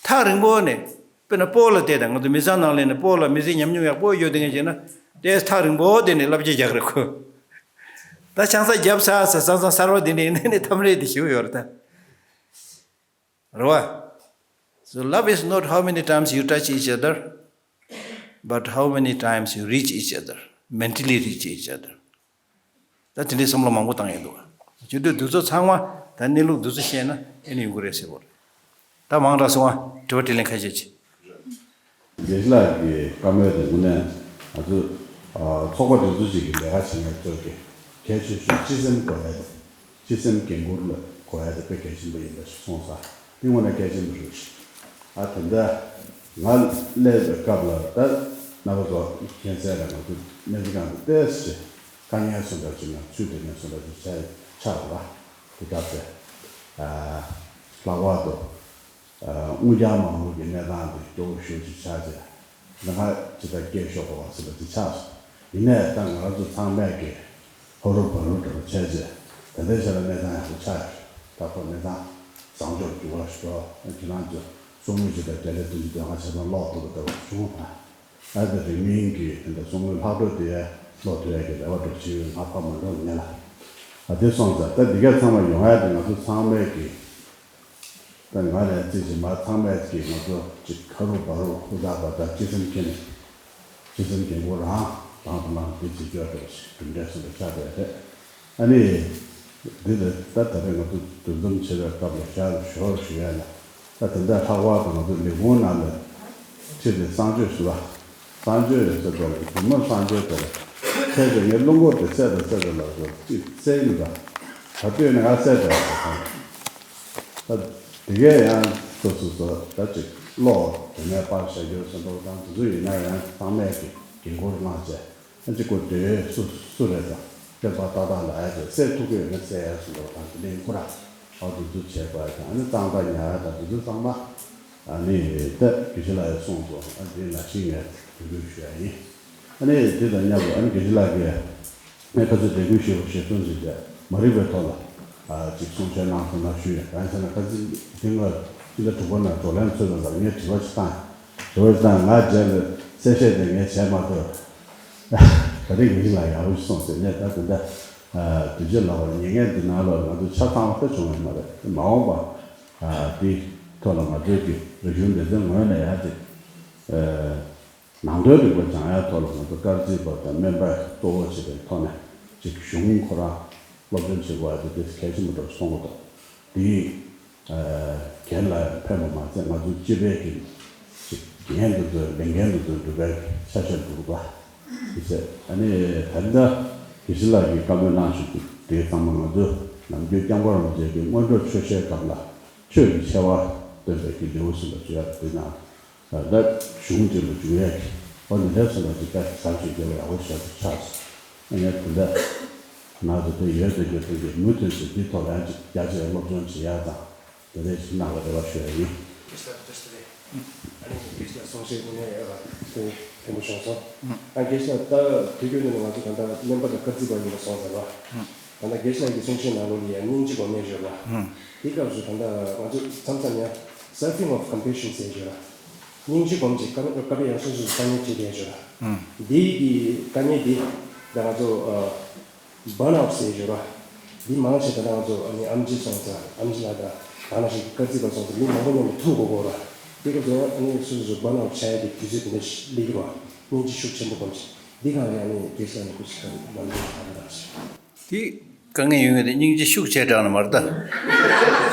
ཐག་རིང་པོ་ནས་དཔེར་ན་སྤོ་ལོ་བལྟས་དང་། ང་ཚོ་མི་ཚང་ནང་ལ་ནས་སྤོ་ལོ་མི་ཚེ་ཉམས་མྱོང་ཡག་པོ་ཡོད་དེ་ངས་བྱས་ན་དེ་ཐག་རིང་པོ་དེ་ནས་བསླབ་བྱ་རྒྱག་རེད་ཁོ། ད་ཆང་ས་བརྒྱབ་ཚར་ས་ས་ས་གསར་པ་དེ་འདྲ་ཡིན་ནའི་ཐམས་ཅད་དེ་ཞུ་ཡོད་རེད་ད། རེད་པ། So love is not how many times you touch each other, but how many times you reach each other, mentally reach each other. ད་དེ་འདྲའི་བསམ་བློ་མང་པོ་བཏང་ཡོད་འདུག་བྱེད་དུས་འདི་ཚོ་ཚང་མ་ད་གནས་ལུགས་འདི་ཚོ་བཤད་ན་ཨེ་ནི་ཡོང་གི་རེད་ཟེར་བ་རེད། ད་མང་དྲགས་སོང་ཨ། དྲི་བ་དྲིས་ལན་ཁ་ཤས་བྱེད། དགེ་བཤེས་ལགས་ཀྱི་བཀའ་མོལ་དེ་དངོས་གནས་ང་ཚོ་ཚོགས་པ་འདི་ཚོ་ཅིག་གི་ལས་ཀ་བྱེད་མཁན་ཚོས་ཀྱི་གལ་ཆེ་ཤོས་སྤྱི་སེམས་དགོས་ཡ་དེ། སྤྱི་སེམས་འགན་འཁུར་ལ་དགོས་ཡ་དེ་དཔེ་གལ་ཆེན་པོ་ཡིན་པ་ཞིག་གསུངས་ས་དེ་དངོས་གནས་གལ་ཆེན་པོ་རེད། ཨ་དེ་འདྲ་ང་སླེབས་པའི་སྐབས་ལ་ད་རྣམ་པ་ཚོ་མཁྱེན་གསལ་རེད། ང་ཚོ་སྨན་རྩིས་ཁང་དུ་ཏོག་ཙམ་དཀའ་ངལ་སོགས་འདྲ་ཅིག་ནང་ཚུད་བསྡད་མཁན་སོགས་འདྲ་ཅིག་ཆགས་ཆགས་པ་དེ་ལྟར་ཚེ་ལྷག་པར་དུ་དངུལ་རྐྱང་མ་དངུལ་གྱི་གནས་སྟངས་དེ་སྐྱོ་བོ་ཞེ་པོ་ཅིག་ཆགས་རྗེས་ལམ་ཁ་ཇི་ལྟར་སྐྱེལ་ཆོག་གོ་བ་ཟེར་བ་དེ་ཆགས་སོང་། ཡིན་ནའི་ད་ང་རང་ཚོ་ཚང་མས་ཀྱི་ཧོ་རུ་བ་རུ་འདྲ་བོ་བྱས་རྗེས་ད་ལྟའི་ཆ་ལ་གནས་སྟངས་ཡག་པོ་ཆགས་ཡོད། ད་ཁོ་གནས་སྟངས་བཟང་ཕྱོགས་འགྱུར་བ་ཞིག་འགྲོ། ཁྱེད་རང་ཚོ་གསུང་མུས་ཇི་ལྟར་བརྒྱ་ཆ་བདུན་ཅུ་དོན་ལྔ་ཆ་ཚང་ཀློག་ཐུབ་པ་ལྟ་བུ་བྱུང་བ་དང་། ཨ་ད་རིང་མིན་གྱི་དེ་འདྲ་གསུང་མུས་ལྷག་འཕྲོ་དེ་ཀློག་ཐུབ་ཡ་གི་རེ་བ་འདྲ་བོ་བྱེད་ཡོད། ང་ཕར་མ་འགྲོ་ཉེ་ལ། ཨ་དེ་སོང་ཙང་ད་འདི་ག་ཚང་མ་ཡོང་ཡ་དེ་ང་ཚོ་ཚང་མས་ཀྱི་ད་ང་ནས་རྩིས་ཀྱི་མ་ཚང་མས་ཀྱི་ང་ཚོ་ཅིག་ཁ་རུ་བ་རུ་ཧུར་ཐག་པ་དང་སྤྱི་སེམས་ཀྱི་ནས་སྤྱི་སེམས་ཀྱི་མགོ་རང་དང་དུ་ལངས་ཏེ་བྱེད་རྒྱུ་འདྲ་བོ་ཞིག་གྲུབ་འབྲས་སུ་འདྲ་ཆགས་བསྡད་རེད། ཨ་ནི་འདི་ལ་ད་ད་རེས་ང་ཚོ་འདུ་འཛོམས་བྱེད་པའི་སྐབས་ལ་ཞར་ཞོར་ཞུ་ཡ་ལ་ད་དེ་འདྲ་ལྷག་པར་དུ་ང་ཚོ་ལས་ཁུངས་ནང་ལ་ཁྲིད་དེ་གསང་སྤྱོད་ཞུ་བ། གསང་སྤྱོད་ཡོད་ཚད་དེ་ལ་སྒྱུ་མ་གསང་སྤྱོད་དེ་ལ་ཁྱེད་ཚོ་ངའི་རླུང་འཁོར་དེ་བསད་དང་བསད་དང་ལབ་སོང་ཅིག་བསད་ཡིན་པ། ད་ལྟོས་ནས་ང་བསད་དང་ལབ་སོང་། ད་དེ་གས་ཡང་སོ་སོ་སོ་ད་ཅིག་བློ་དེ་ནས་པར་བཞག་རྒྱུ་སོ་འདྲ་དང་དེ་ཚོ་ཡིན་ན་ཡང་ཚང་མས་ཀྱི་འགན་འཁུར་གནང་བྱས་ཨ་ཅིག་གོ་དེ་སུ་སུ་རེད་དང་དཔེ་པར་ཏག་ཏག་ལ་ཨ་ཅིག་བསད་ཐུབ་ཀྱི་ཡོད་ན་བསད་ཡ་སོ་འདྲ་དང་དེ་འདྲ་ཡིན་ཁོ་ར་ཨ་དེ་ཚོ་བྱས་པ་དང་ཨ་ནི་གཙང་སྦྲ་ཉར་ཡ་དང་དེ་ཚོ་ཚང་མ་ཨ་ནི་ད་དགེ་བཤེས་ལགས་ཡང་གསུངས་སོང་། ཨ་དེ་ནང་བཞིན་ངས་དེ་འདྲ་ཞུ་ཡ་ཡིན། ཨ་ནི་དེ་དང་མཉམ་དུ་ཨ་ནི་དགེ་བཤེས་ལགས་ཀྱིས་ངས་ཁ་སང་དྲན་སྐུལ་ཞུས་པ་ཞེས་གསུངས་ཟིན་བྱས་མ་རིག་པའི་ཐོག་ལ་ཨ་ཅིག་གསུང་བཤད་གནང་སོང་ན་ཞུས་ཡ། གང་ཡིན་ཟེར་ན་ཁ་སང་དེ་སྔ་སྤྱི་ཟླ་དྲུག་པ་ནང་བགྲོ་གླེང་ཚོགས་པའི་སྐབས་ངས་དྲི་བ་ཅིག་བཏང་། དྲི་བ་ཅིག་བཏང་། ང་རྗེས་ལ་གསལ་བཤད་དེ་ངས་བྱས་མ་ཐུབ། ད་རེས་དགེ་བཤེས་ལགས་ཡག་པོ་ཞིག་གསུངས་ཟེར་ནས་ད་དེ་འདྲ་དུས་ཚོད་ལ་བར་ཉན་མཁན་འདི་ནང་ལ་ང་ཚོ་ཆ་ཚང་བ་ད་བྱུང་ཡོད་མ་རེད། མ་འོངས་པ་དེའི་ཐོག་ལ་ང་ཚོའི་གི་རིག་གཞུང་སྡེ་ཚན་ངོས་ནས་ཡང་ཅིག་ནང་དོན་རིག་པ་སྦྱང་ཡ་ཐོག་ལ་ང་ཚོ་སྐར་རྩིས་པ་དང་སྨན་པ་གཙོ་བོ་བྱས་པའི་ཐོག་ནས་ཅིག་གཞུང་ཁོ་རང་སློབ་སྦྱོང་བྱེད་དགོས་ཡ་དེ་དེ་གལ་ཆེན་པོ་འདྲ་སོང་གི་འདུག་དེ་ཡིས་རྒན་ལ་ཡང་ཕན་པ་མ་ཚད་ང་ཚོའི་སྤྱི་པའི་གི་ཅིག་འགན་དེ་ཚོ་ལས་འགན་དེ་ཚོ་འགྲུབ་པའི་ཆ་ཤས་འདུག་པ་ཞེས་ཟེར། ཨ་ནི་ད་ལྟ་དགེ་བཤེས་ལགས་ཀྱིས་བཀའ་མོལ་གནང་བཞིན་དུ་དེ་ཚང་མ་ང་ཚོ་ནམ་རྒྱུན་སྐྱབས་མགོན་རིན་པོ་ཆེ་གི་སྔོན་འགྲོ་ཆོས་བཤད་སྐབས་ལ་ཆོས་ཀྱི་ཆེ་བ་སྟོན་པའི་གི་ལེའུ་གསུམ་པ་བརྗོད་ཡག་དེ་ནང་། ད་གཞུང་གཅིག་ལ་འཇུག་ཡས་ཀྱི་ཨོ་འདི་འདྲའི་སོང་ལ་ཅིག་ད་ཟབ་ཅིག་རྒྱབ་ཡག་པོ་ཞེ་པོ་ཆགས་སོང་། ཨ་ནི་དེ་འདྲ་ང་ཚོ་དེ་ཡོད་དེ་ཡོད་དེ་གི་མུ་མཐུད་ཅིག་འདི་ཐོག་ལ་ཡང་ཅིག་རྒྱ་ཆེ་སློབ་སྦྱོང་བྱེད་ཡག་དང་དེ་འདྲའི་ཅིག་གནང་བ་རེ་བ་ཞུ་ཡ་ཡིན། ཨ་ནི་དགེ་བཤེས་གསུང་བཤད་ངོ་མ་ཡག་པ་དེ་ཕན་པོ་བྱུང་སོང་། ཨ་དགེ་བཤེས་ད་དུས་རྒྱུན་དུ་ང་ཚོ་ད་ལྟ་སྨན་པ་དང་སྐར་རྩིས་པ་ཡིན་པ་སོང་ཟེར་བ། ད་ལྟ་དགེ་བཤེས་ཀྱི་གསུང་བཤད་ནང་ལོགས་ལ་ཡང་སྙིང་རྗེ་སྒོམ་ནས་བརྗོད་པ། དེའི་སྐབས་སུ་ད་ལྟ་ང་ཚོ་མཚམས་མཚམས་ཡང་serving of compassion ཟེར་བརྗོད་པ། སྙིང་རྗེ་སྒོམ་ཅིག་བཀའ་བཀའ་དྲིན་ཡང་སོ་སོ་སོ་བཀའ་ཉན་བྱེད་དེ་བརྗོད་པ། འདི་གི་དཀའ་ངལ་འདི་ད་ང་ཚོ་བརན་ཨའུཊ་ཟེར་ཡོད་ར། འདི་མང་ཆེ་ད་ང་ཚོ་ཨ་ནི་ཨམ་ཆི་སོང་ཙང་ཨམ་ཆི་ལགས་དང་ད་ནང་བཞིན་དཀར་རྩིས་པ་སོང་ཙང་མི་མང་པོ་མཉམ་དུ་ཐུག་དགོས་དགོས་ར། འདི་ག་ཚོ་ཨ་ནི་སོ་སོ་བརན་ཨའུཊ་བྱ་ཡ་དེ་དུས་ཚོད་དེ་འདྲ་སླེབས་ཀྱི་ར། སྙིང་རྗེ་ཤུགས་ཆེན་པོ་སྒོམ་ཆེ། འདི་གང་ལ་ཨ་ནི་དགེ་རྩ་ནས་སྐུ་ཞིག་ག་ནང་འདྲེན་ཐག་རེད་ཟེར། དེ་དཀའ་ངལ་ཡོད་ངེས་དེ་སྙིང་རྗེ་ཤུགས་ཆེ་དྲགས་ནས་མ་རེད་ད།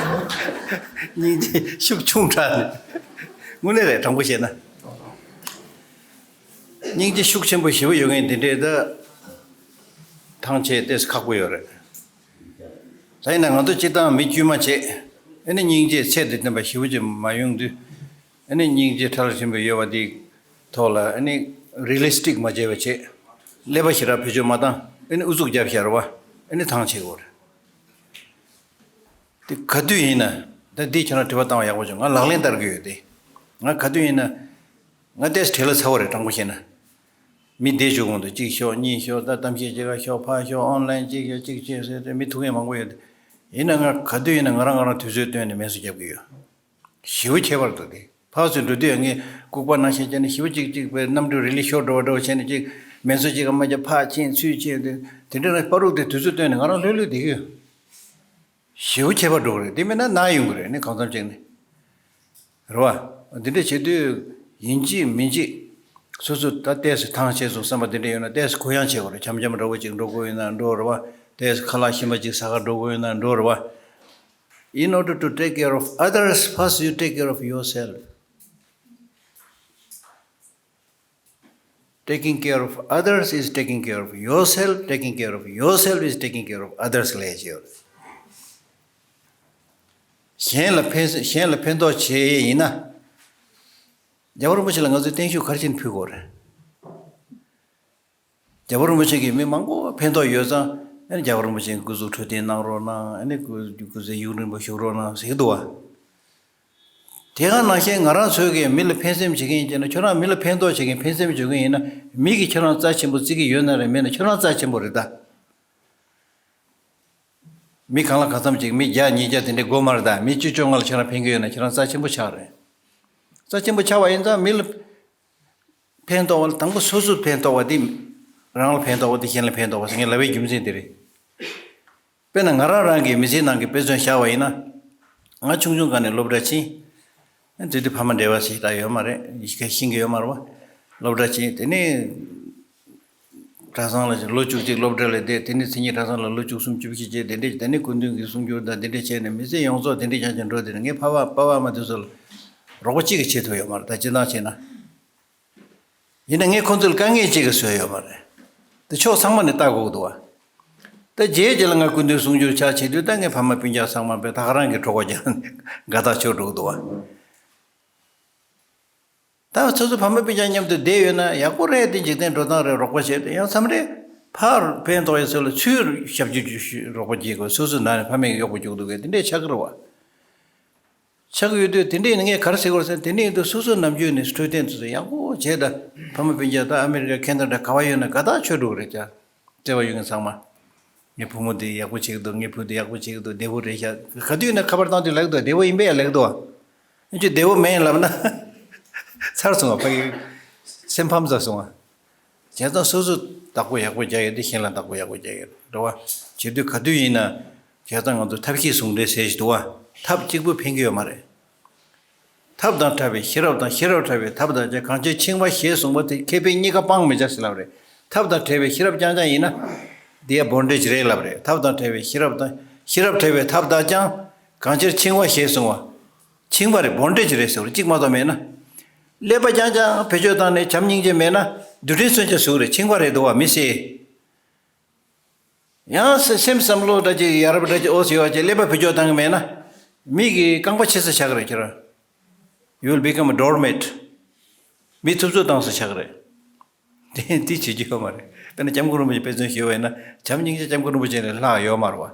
སྙིང་རྗེ་ཤུགས་ཆུང་དྲགས་ནས། དངོས་གནས་རེད། དྲང་པོ་བཤད་ན། སྙིང་རྗེ་ཤུགས་ཆེན་པོ་ཞེ་པོ་ཡོད་མཁན་དེ་འདྲས་ད་ཐང་ཆད་ཏོག་ཙམ་ཁག་པོ་ཡོད་རེད། ད་ཡིན་ན་ང་ཚོ་སྤྱིར་བཏང་མི་དཀྱུས་མ་བྱས། ཨ་ནི་སྙིང་རྗེ་ཚད་དང་ལྡན་པ་ཞེ་པོ་ཅིག་མ་ཡོང་དུས། ཨ་ནི་སྙིང་རྗེ་ཕྲ་ལ་ཞིམ་པོ་ཡོད་པ་འདི་ཐོག་ལ་ཨ་ནི་རི་ལི་སི་ཊིག་མ་བྱས་པ་བྱས། ཀླད་པ་ཞེ་དྲག་བེད་སྤྱོད་མ་བཏང་། ཨ་ནི་ཨུ་ཚུགས་རྒྱབ་ཤར་བ། ཨ་ནི་ཐང་ཆད་དགོས་རེད། དེ་ག་དུས་ཡིན་ན། ད་འདི་ཁྱེད་རང་དྲི་བ་བཏང་བ་ཡག་པོ་བྱུང་། ང་ལག་ལེན་བསྟར་གྱི་ཡོད་དེ། ང་ག་དུས་ཡིན་ན། ང་ཏོག་ཙམ་བྲེལ་བ་ཚ་བོ་རེད། དྲང་པོ་བཤད་ན། མི་བསྡད་བཞུགས་གོང་དུ་གཅིག་ཤོག་གཉིས་ཤོག་ད་གཏམ་བཤད་བྱེད་ག་ཤོག་ཕར་ཤོག་ཨོན་ལན་གཅིག་ཤོག་གཅིག་བྱས་ཟེར་ཏེ་མི་ཐུག་མཁན་མང་པོ་ཡོད་དེ། ཡིན་ན་ང་ག་དུས་ཡིན་ན་ང་རང་ང་རང་དུས་ཚོད་བཏོན་ནས་མེ་སོ་རྒྱབ་ཀྱི་ཡོད། ཞེ་པོ་ཁྱད་པར་འདུག་སྟེ། ཕར་ཚུར་འགྲོ་དུས་ཡང་ངས་ལྐུགས་པ་ནང་བཞིན་བྱས་ནས་ཞེ་པོ་ཅིག་ཅིག་པའི་གནམ་གྲུ་རི་ལི་ཤོར་འགྲོ་བ་འདྲ་བོ་བྱས་ནས་ཅིག་མེ་སོ་ཅིག་ག་མ་རྒྱབ་ཕར་ཕྱིན་ཚུར་ཕྱིན་ཏེ་དེ་འདྲ་ན་བར་དུ་དེ་དུས་ཚོད་བཏོན་ནས་ང་རང་ལྷོད་ལྷོད་བསྡད་ཀྱི་ཡོད། ཞེ་པོ་ཁྱད་པར་འགྲོ་གི་རེད། དེ་མིན་ན་ན་ཡོང་གི་རེད། ནི་གང་འཚམ་ཅིག་ནི། རེད་བ། འདི་འདྲ་བྱེད་དུས་ཡིན་གཅིག་མིན་གཅིག་སོ་སོ་ད་ཏོག་ཙམ་ཐང་ཆད་སོང་བསམ་པ་དེ་འདྲ་ཡོད་ན་ཏོག་ཙམ་གུ་ཡངས་བྱེད་དགོས་རེད། འཆམ་འཆམ་འདྲ་བོ་ཅིག་འགྲོ་དགོས་ཡོད་ན་འགྲོ་རེད་བ། ཏོག་ཙམ་ཁ་ལག་ཞིམ་པ་ཅིག་ཟ་ག་འགྲོ་དགོས་ཡོད་ན་འགྲོ་རེད་བ། In order to take care of others, first you take care of yourself. Taking care of others is taking care of yourself. Taking care of yourself is taking care of others ལས་བྱེད་ཡོད། གཞན་ལ་ཕན་གཞན་ལ་ཕན་ཐོགས་བྱེད་ཡས་ཡིན་ན། རྒྱལ་བ་རིན་པོ་ཆེ་ལ་ང་ཚོས་བརྟན་བཞུགས་ག་རེ་བྱས་ནས་ཕུལ་དགོས་རེད། རྒྱལ་བ་རིན་པོ་ཆེ་གིས་མི་མང་པོ་ཕན་ཐོགས་ཡོད་ཙང་། ཨ་ནི་རྒྱལ་བ་རིན་པོ་ཆེ་སྐུ་གཟུགས་འཕྲོད་བསྟེན་གནང་རོགས་གནང་། ཨ་ནི་སྐུ་སྐུ་ཚེ་ཡུན་རིང་པོ་བཞུགས་རོགས་གནང་ཟེར་གྱི་འདུག་བ། དེ་ག་ནང་བཞིན་ང་རང་ཚོས་ཀྱིས་མི་ལ་ཕན་སེམས་བྱེད་མཁན་བྱས་ན། ཁྱོད་རང་མི་ལ་ཕན་ཐོགས་བྱེད་མཁན་ཕན་སེམས་བྱེད་མཁན་ཡིན་ན། མི་གིས་ཁྱོད་རང་རྩ་ཆེན་པོ་བརྩི་གི་ཡོད་ན་རེད། མེད་ན་ཁྱོད་རང་རྩ་ཆེན་པོ་རེད་ད། མི་གང་ལ་གང་འཚམ་ཅིག་མི་བརྒྱ་ཉིས་བརྒྱ་དེ་འདྲའི་དགོས་མ་རེད་ད། མི་བཅུ་བཅོ་ལྔ་ལ་ཁྱོད་རང་ཕན་གྱི་ཡོད་ན་ཁྱོད་རང་རྩ་ཆེན་པོ་ཆགས་རེད། རྩ་ཆེན་པོ་ཆགས་པ་ཡིན་ཙང་མི་ལ་ཕན་ཐོགས་པ་ལ་དང་པོ་སོ་སོར་ཕན་ཐོགས་པ་དེ། རང་ལ་ཕན་ཐོགས་པ་དེ་གཞན་ལ་ཕན་ཐོགས་པ་ཟེར་ངས་ལབ་པའི་རྒྱུ་མཚན་དེ་རེད། དཔེར་ན་ང་རང་རང་གི་མི་ཚེའི་ནང་གི་དཔེ་མཚོན་བཞག་པ་ཡིན་ན། ང་ཆུང་ཆུང་སྒང་ནས་སློབ་གྲྭ་ཕྱིན། དེ་དུས་ཕ་མ་འབྲེལ་བ་ཞེ་དྲག་ཡོད་མ་རེད། ཤེས་ཀྱི་ཡོད་མ་རེད་བ། སློབ་གྲྭ་ཕྱིན། དེ་ནས་གྲྭ་ཚང་ལ་ལོ་བཅུ་གཅིག་སློབ་གྲྭ་ལ་བསྡད། དེ་ནས་མཚན་ཉིད་གྲྭ་ཚང་ལ་ལོ་བཅུ་གསུམ་བཅུ་བཞི་བྱས། དེ་འདྲས་དེ་ནས་སྐུ་མདུན་གྱི་གསུང་སྒྱུར་དང་དེ་འདྲས་བྱས་ནས་མི་ཚེ་ཡོངས་རྫོགས་དེ་འདྲས་རྐྱང་རྐྱང་འགྲོ། དེ་ནས་ངའི་ཕ་བ་པ་ཕ་མ་དེ་ཚོ་ལ་རོགས་པ་གཅིག་གིས་བྱེད་ཐུབ་ཡོད་མ་རེད་ད། སྤྱིར་བཏང་བྱས་ན། ཡིན་ན་ངས་ཁོང་ཚོ་ལ་དཀའ་ངལ་གཅིག་གི་བཟོས་ཡོད་མ་རེད། དེ་ཕྱོགས་ཚང་མ་ནས་ལྟ་དགོས་ཀྱི་འདུག་བ། ད་རྗེས་རྗེས་ལ་ང་སྐུ་མདུན་གསུང་སྒྱུར་ཕྱག་བྱེད་དུས་ད་ངའི་ཕ་མ་སྤུན་ཀྱག་ཚང་མ་དཔེ་ད་ག་རང་གི་གྲོད་ཁོག་ཀྱང་དགའ་ཐག་ཆོད་འགྲོ་གི་འདུག་བ། ད་སོ་སོ་ཕ་མ་སྤུན་ཀྱག་མཉམ་དུ་བསྡད་ཡོད་ན་ཡག་པོ་རེད། དེ་འཇིག་རྟེན་འགྲོ་སྟངས་རེད། རོགས་པ་བྱས་ཏེ་ཡང་མཚམས་རེ་ཕར་ཕན་ཐོགས་ཡས་ཚོད་ལ་ཚུར་ཞབས་ཕྱི་རོགས་པ་བྱེད་དགོས། སོ་སོ་ན་ནས་ཕ་མས་གཡོག་པོ་བཅུག་འདུག་གས་དེ་འདྲས་ཆགས་ཀྱི་རེད་བ། ཆགས་ཀྱི་ཡོད་དུས་དེ་འདྲས་ནི་ངས་ག་རེ་ཟེར་དགོས་རེད་ཟེར་ན། དེ་འདྲས་ཡིན་དུས་སོ་སོ་ནམ་རྒྱུན་ནས་འཕྲོད་བསྟེན་དེ་ཚོ་ཡག་པོ་བྱས། ད་ཕ་མ་སྤུན་ཀྱག་ད་ཨ་མི་རི་ཀ་ཁེ་ན་ཌ་ག་པར་ཡོད་ན་དགའ་ཐག་ཆོད་འགྲོ་གི་རེད་ཀྱ། བརྩེ་བ་ཡོད་མཁན་ཚང་མ། ངའི་བུ་མོ་དེ་ཡག་པོ་བྱེད་ཀྱི་འདུག་ངའི་བུ་དེ་ཡག་པོ་བྱེད་ཀྱི་འདུག་བདེ་པོ་རེད་ཤག་ག་དུས་ཡིན་ན་ཁ་པར་བཏང་དུས་ལབ་ཀྱི་འདུག་བདེ་པོ་ཡིན་པས་ལབ་ཀྱི་འདུག་ཨ་ཅོ་བདེ་པོ་མེད་ལབ་ན་ཚར་སོང་བ། ཕ་གི་སེམས་ཕམ་ཚར་སོང་བ། བྱས་ཙང་སོ་སོ་བདག་པོ་ཡག་པོ་རྒྱག་ཡ་དེ་གཞན་ལ་བདག་པོ་ཡག་པོ་རྒྱག་ཡ་རེད་བ། བྱེད་དུས་ག་དུས་ཡིན་ན། བྱས་ཙང་ང་ཚོ་ཐབས་ཤེས་ཟུང་འབྲེལ་ཟེར་ཞིག་འདུག་བ། ཐབས་གཅིག་པུས་ཕན་གྱི་ཡོད་མ་རེད། ཐབས་དང་ཕྲ་བའི་ཤེས་རབ་དང་། ཤེས་རབ་ཕྲ་བའི་ཐབས་དང་། ཅེས་གང་ཕྱིར་འཆིང་བ་ཞེས་གསུངས་པ་དེ་ཁེ་ཕན་གཉིས་ཀ་སྤང་མི་བྱ་ཟེར་ལབ་རེད། ཐབས་དང་བྲལ་བའི་ཤེས་རབ་རྐྱང་རྐྱང་ཡིན་ན། འདི་ཡ་བོན་འདྲེ་ཅིག་རེད་ལབ་རེད། ཐབས་དང་བྲལ་བའི་ཤེས་རབ་དང་། ཤེས་རབ་བྲལ་བའི་ཐབས་དག་ཀྱང་། གང་ཕྱིར་འཆིང་བ་ཞེས་གསུངས་པ། འཆིང་བ་རེད། བོན་འདྲེ་ཅིག་རེད་ཟེར་བ་རེད། གཅིག་མ་གཏོགས་མེད་ན། ཀླད་པ་རྐྱང་རྐྱང་བེད་སྤྱོད་བཏང་ནས་བྱམས་སྙིང་རྗེ་མེད་ན། རྡུལ་ཕྲན་མཚོན་ཆ་ཟུག་རེད། འཆིང་བ་རེད་འདུག་བ་མི་སེ། ཡང་སེ་སེམས་བསམ་བློ་འདྲ་ཅིག་ཡ་རབས་འདྲ་ཅིག་འོ་ཟེར་བ་ཅིག་ཀླད་པ་བེད་སྤྱོད་བཏང་གི་མེད་ན། མི་གི་རྐང་པ་ཆད་ས་ཆགས་ཀྱི་རེད་ཁྱེད་རང་། You will become a doormat. མི་ཐུབ་ཚོད་བཏང་ས་ཆགས་ཀྱི་རེད། དེ་དེ་བྱེད་རྒྱུ་ཡོད་མ་རེད། དཔེར་ན་སྐྱབས་མགོན་རིན་པོ་ཆེ་དཔེ་མཚོན་ཞུས་པ་ཡིན་ན། བྱམས་སྙིང་རྗེ་སྐྱབས་མགོན་རིན་པོ་ཆེ་ནས་ལྷག་ཡོད་མ་རེད་བ།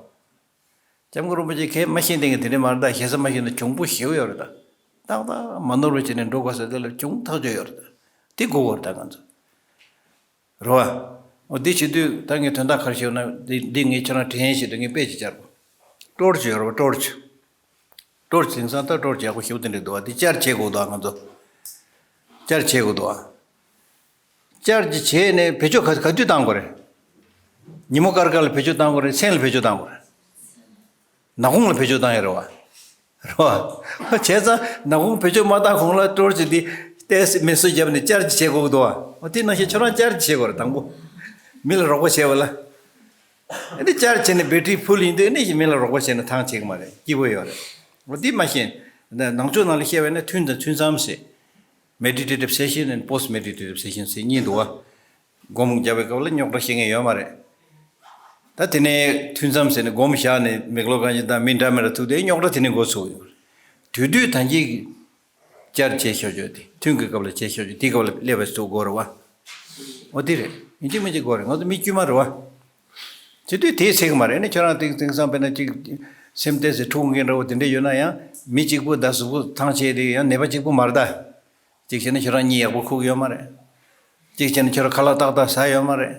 སྐྱབས་མགོན་རིན་པོ་ཆེ་གས་མ་ཤེས་མཁན་གྱི་དེ་འདྲ་མ་རེད་ད། ཞེ་ས་མ་ཤེས་ན་གྱོང་པོ་ཞེ་པོ་ཡོད་རེད་ད། ཏག་ཏག་མ་ནོར་བ་བྱས་ནས་འགྲོ་དགོས་ས་དེ་ལ་གྱོང་ཐག་ཆོད་ཡོད་རེད་ད། དེ་དགོས་པ་རེད་ད་ང་ཚོ། རེད་བ། འོ་འདི་བྱེད་དུས་ད་ངས་དོན་དག་ག་རེ་ཞུ་ན། འདི་འདི་ངས་ཁྱེད་རང་དྲན་ཡས་ཞིག་འདུག་ངས་དཔེ་ཅིག་བཅར་གོ། ཊོར་ཆི་ཡོད་རེད་བ། ཊོར་ཆི། ཊོར་ཆི་དེང་སང་ད་ཊོར་ཆི་ཡག་པོ་ཞེ་པོ་དེ་འདྲ་འདུག་བ། འདི་བཅར་བྱེད་དགོས་འདུག་ང་ཚོ་བཅར་བྱེད་དགོས་འདུག་བ། བསྐྱར་གྱི་བྱས་ནས་བེད་སྤྱོད་ག་ག་དུས་བཏང་དགོས་རེད། ཉིན་མོ་སྐར་སྐར་ལ་བེད་སྤྱོད་བཏང་དགོས་རེད། མཚན་ལ་བེད་སྤྱོད་བཏང་དགོས་རེད། ནག་ཁུང་ལ་བེད་སྤྱོད་བཏང་ཡ་རེད་བ། རེད་བ། བྱས་ཙང་ནག་ཁུང་བེད་སྤྱོད་མ་བཏང་གོང་ལ་ཀྲོར་གྱི་འདི་ཏོག་ཙམ་མེ་གསོད་བརྒྱབ་ནས་བསྐྱར་གྱི་བྱེད་དགོས་ཀྱི་འདུག་བ། འོ་དེ་ནང་བཞིན་ཁྱོད་རང་བསྐྱར་གྱི་བྱེད་དགོས་རེད། དང་པོ་མི་ལ་རོགས་པ་བྱས་པ་ལ། ཨ་ནི་བསྐྱར་བྱས་ནས་བེ་ཊི་རི་ཕུལ་ཡིན་དུས་ཨ་ནི་མི་ལ་རོགས་པ་བྱས་ནས་ཐང་ཆད་ཀྱི་མ་རེད། སྐྱིད་པོ་ཡོད་རེད། འོ་དེ་མ་ཤེས། ནང་ཆོས་ནང་ལ་བཤད་པ་ཡིན་ན་ཐུན་དང་ཐུན་མཚམས་ཟེར། Meditative session and post meditative session ཟེར་གཉིས་འདུག་བ། སྒོམ་རྒྱབ་པའི་སྐབས་ལ་རྙོག་དྲ་བཤད་མཁན་ཡོད་མ་རེད། ད་དེ་ནས་ཐུན་མཚམས་ཟེར་ནས་སྒོམ་བཞག་ནས་མིག་ལོག་གང་ཅི་དང་མི་འདྲ་མི་འདྲ་ཐུག་དེ་རྙོག་དྲ་དེ་ནས་འགོ་ཚུགས་ཡོད་རེད། དུས་དུས་ཐང་ཅིག་བསྐྱར་བྱས་ཤོག་ཅོ་དེ་ཐུན་གྱི་སྐབས་ལ་བྱས་ཤོག་ཅོ་དེའི་སྐབས་ལ་སླེབས་པའི་ཚུགས་དགོས་རེད་བ། འོ་དེ་རེད། ཡིན་གཅིག་མིན་གཅིག་དགོས་རེད། ང་ཚོ་མི་དཀྱུས་མ་རེད་བ། དེ་དུས་དེའི་ཚེ་གི་མ་རེད། ནི་ཁྱོད་རང་དེང་དེང་སང་དཔེར་ན་ཅིག་སེམས་ཏོག་ཙམ་འཁྲུག་མཁན་འདྲ་བོ་དེ་འདྲ་ཡོད་ན་ཡང་མི་གཅིག་པུ་ད་གཟུགས་པོ་ཐང་ཆད་དེ་ཡང་ནད་པ་གཅིག་པུ་མ་རེད་ད། གཅིག་བྱས་ན་ཁྱོད་རང་གཉིད་ཡག་པོ་ཁུག་ཡོད་མ་རེད། གཅིག་བྱས་ན་ཁྱོད་རང་ཁ་ལག་ཏག་ཏག་ཟ་ཡོད་མ་རེད།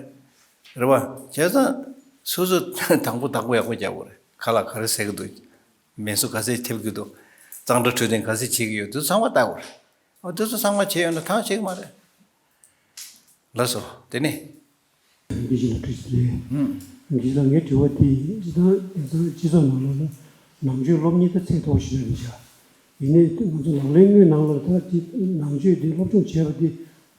རེད་བ། བྱས་ཙང་སོ་སོ་དང་པོ་བདག་པོ་ཡག་པོ་རྒྱག་དགོས་རེད། ཁ་ལག་ག་རེ་ཟ་གི་འདུག་མལ་གསོ་ག་ཚད་ཐེབས་ཀྱི་འདུག་གཙང་སྦྲ་འཕྲོད་བསྟེན་ག་ཚད་བྱེད་ཀྱི་ཡོད་འདུག་ཚང་མ་བལྟ་དགོས་རེད། འོ་དེ་ཚོ་ཚང་མ་བྱས་ཡོད་ན་ཐང་ཆད་ཀྱི་མ་རེད། ལགས་སོ། དེ་ནས། འདི་ཞིག་ལ་དྲིས་ལན། ཧུམ། འདི་ལ་ངའི་དྲི་བ་དེ་སྤྱིར་བཏང་དེང་སང་སྤྱི་ཚོགས་ནང་ལོགས་ལ་ནང་ཆོས་སློབ་གཉེར་ད་ཚད་མཐོ་པོ་ཞིག་རེད་བཞག་ཡིན་ནའི་ང་ཚོ་ལག་ལེན་དངོས་ནང་ལ་ད་དེ་ནང་ཆོས་དེ་སློབ་སྦྱོང་བྱས་པ་དེ་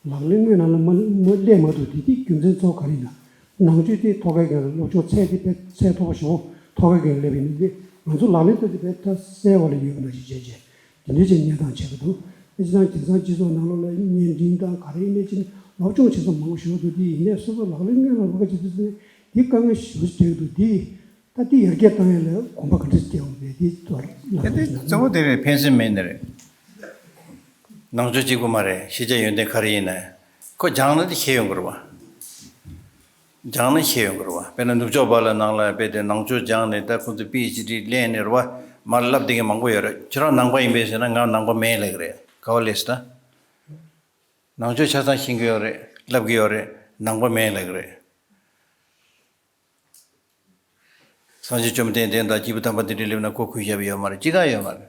ལག་ལེན་དངོས་ནང་ལ་མ་མ་སླེབས་མ་ཐུབ་དེ་དེ་རྒྱུ་མཚན་གཙོ་བོ་ག་རེ་ཡིན་ན། ནང་ཆོས་དེ་ཐོག་ཁའི་སྒང་ལ་སློབ་སྦྱོང་ཚད་དེ་དཔེ་ཚད་མཐོ་པོ་ཞིག་པོ་ཐོག་ཁའི་སྒང་ལ་སླེབས་ཡིན་ནའི་ང་ཚོ་ལག་ལེན་ད་དེ་དཔེ་ད་གསལ་བ་ལ་ཡོད་པ་ནང་བཞིན་བྱས་བྱས། དེ་འདྲ་ཅིག་གནས་སྟངས་བྱེད་ཀྱི་འདུག་ཨེ་ཅི་དང་དེང་སང་སྤྱི་ཚོགས་ནང་ལོགས་ལ་བརྙན་འཕྲིན་དང་ག་རེ་ཡིན་ནའི་ཅིག་སློབ་སྦྱོང་བྱེད་ས་མང་པོ་ཞིག་འདུག་དེ་ཡིན་ནའི་སོ་སོ་ལག་ལེན་དངོས་ལ་རོལ་ཁ་བྱེད་དུས་ཙམ་ནས་དེ་དཀའ་ངལ་ཞེ་པོ་ཅིག་འཕྲད་ཀྱི་འདུག་དེ་ད་དེ་ཡར་རྒྱས་བཏང་ཡ་ལ་གོམ་པ་ག་འདྲ་སྐྱེལ་འོང་མེད་དེ་ཐོག་ལ་གནང་གནང་རོགས་གནང་། གཙོ་བོ་དེ་རེད། ཕན་སེམས་མེད་ནི་རེད། ནང་ཆོས་གཅིག་པུ་མ་རེད། ཤེས་བྱ་ཡོན་ཏན་ག་རེ་ཡིན་ནའི་ཁོ་སྦྱངས་ན་དེ་ཤེས་ཡོང་གི་རེད་བ། སྦྱངས་ནས་ཤེས་ཡོང་གི་རེད་བ། དཔེར་ན་ནུབ་ཕྱོགས་པ་ལ་ནང་ལ་དཔེ་དེ་ནང་ཆོས་སྦྱངས་ནས་ད་ཁོང་ཚོ་པི་ཨེཆ་ཌི་ལེན་ནས་རེད་བ། མར་བསླབ་བསྡད་མཁན་མང་པོ་ཡོད་རེད། ཁྱོད་རང་ནང་པ་ཡིན་པས་ཟེར་ན་ང་ནང་པ་མིན་ལབ་ཀྱི་རེད། ག་བ་ལས་ད། ནང་ཆོས་ཆ་ཚང་ཤེས་ཀྱི་ཡོད་རེད། བསླབ་ཀྱི་ཡོད་རེད། ནང་པ་མིན་ལབ་ཀྱི་རེད། སངས་རྒྱས་བཅོམ་ལྡན་འདས་དང་སྐྱེས་བུ་དམ་པ་དེ་འདྲ་སླེབས་ན་ཁོ་གུས་ཞབས་ཡོད་མ་རེད། ཅི་གང་ཡོད་མ་རེད།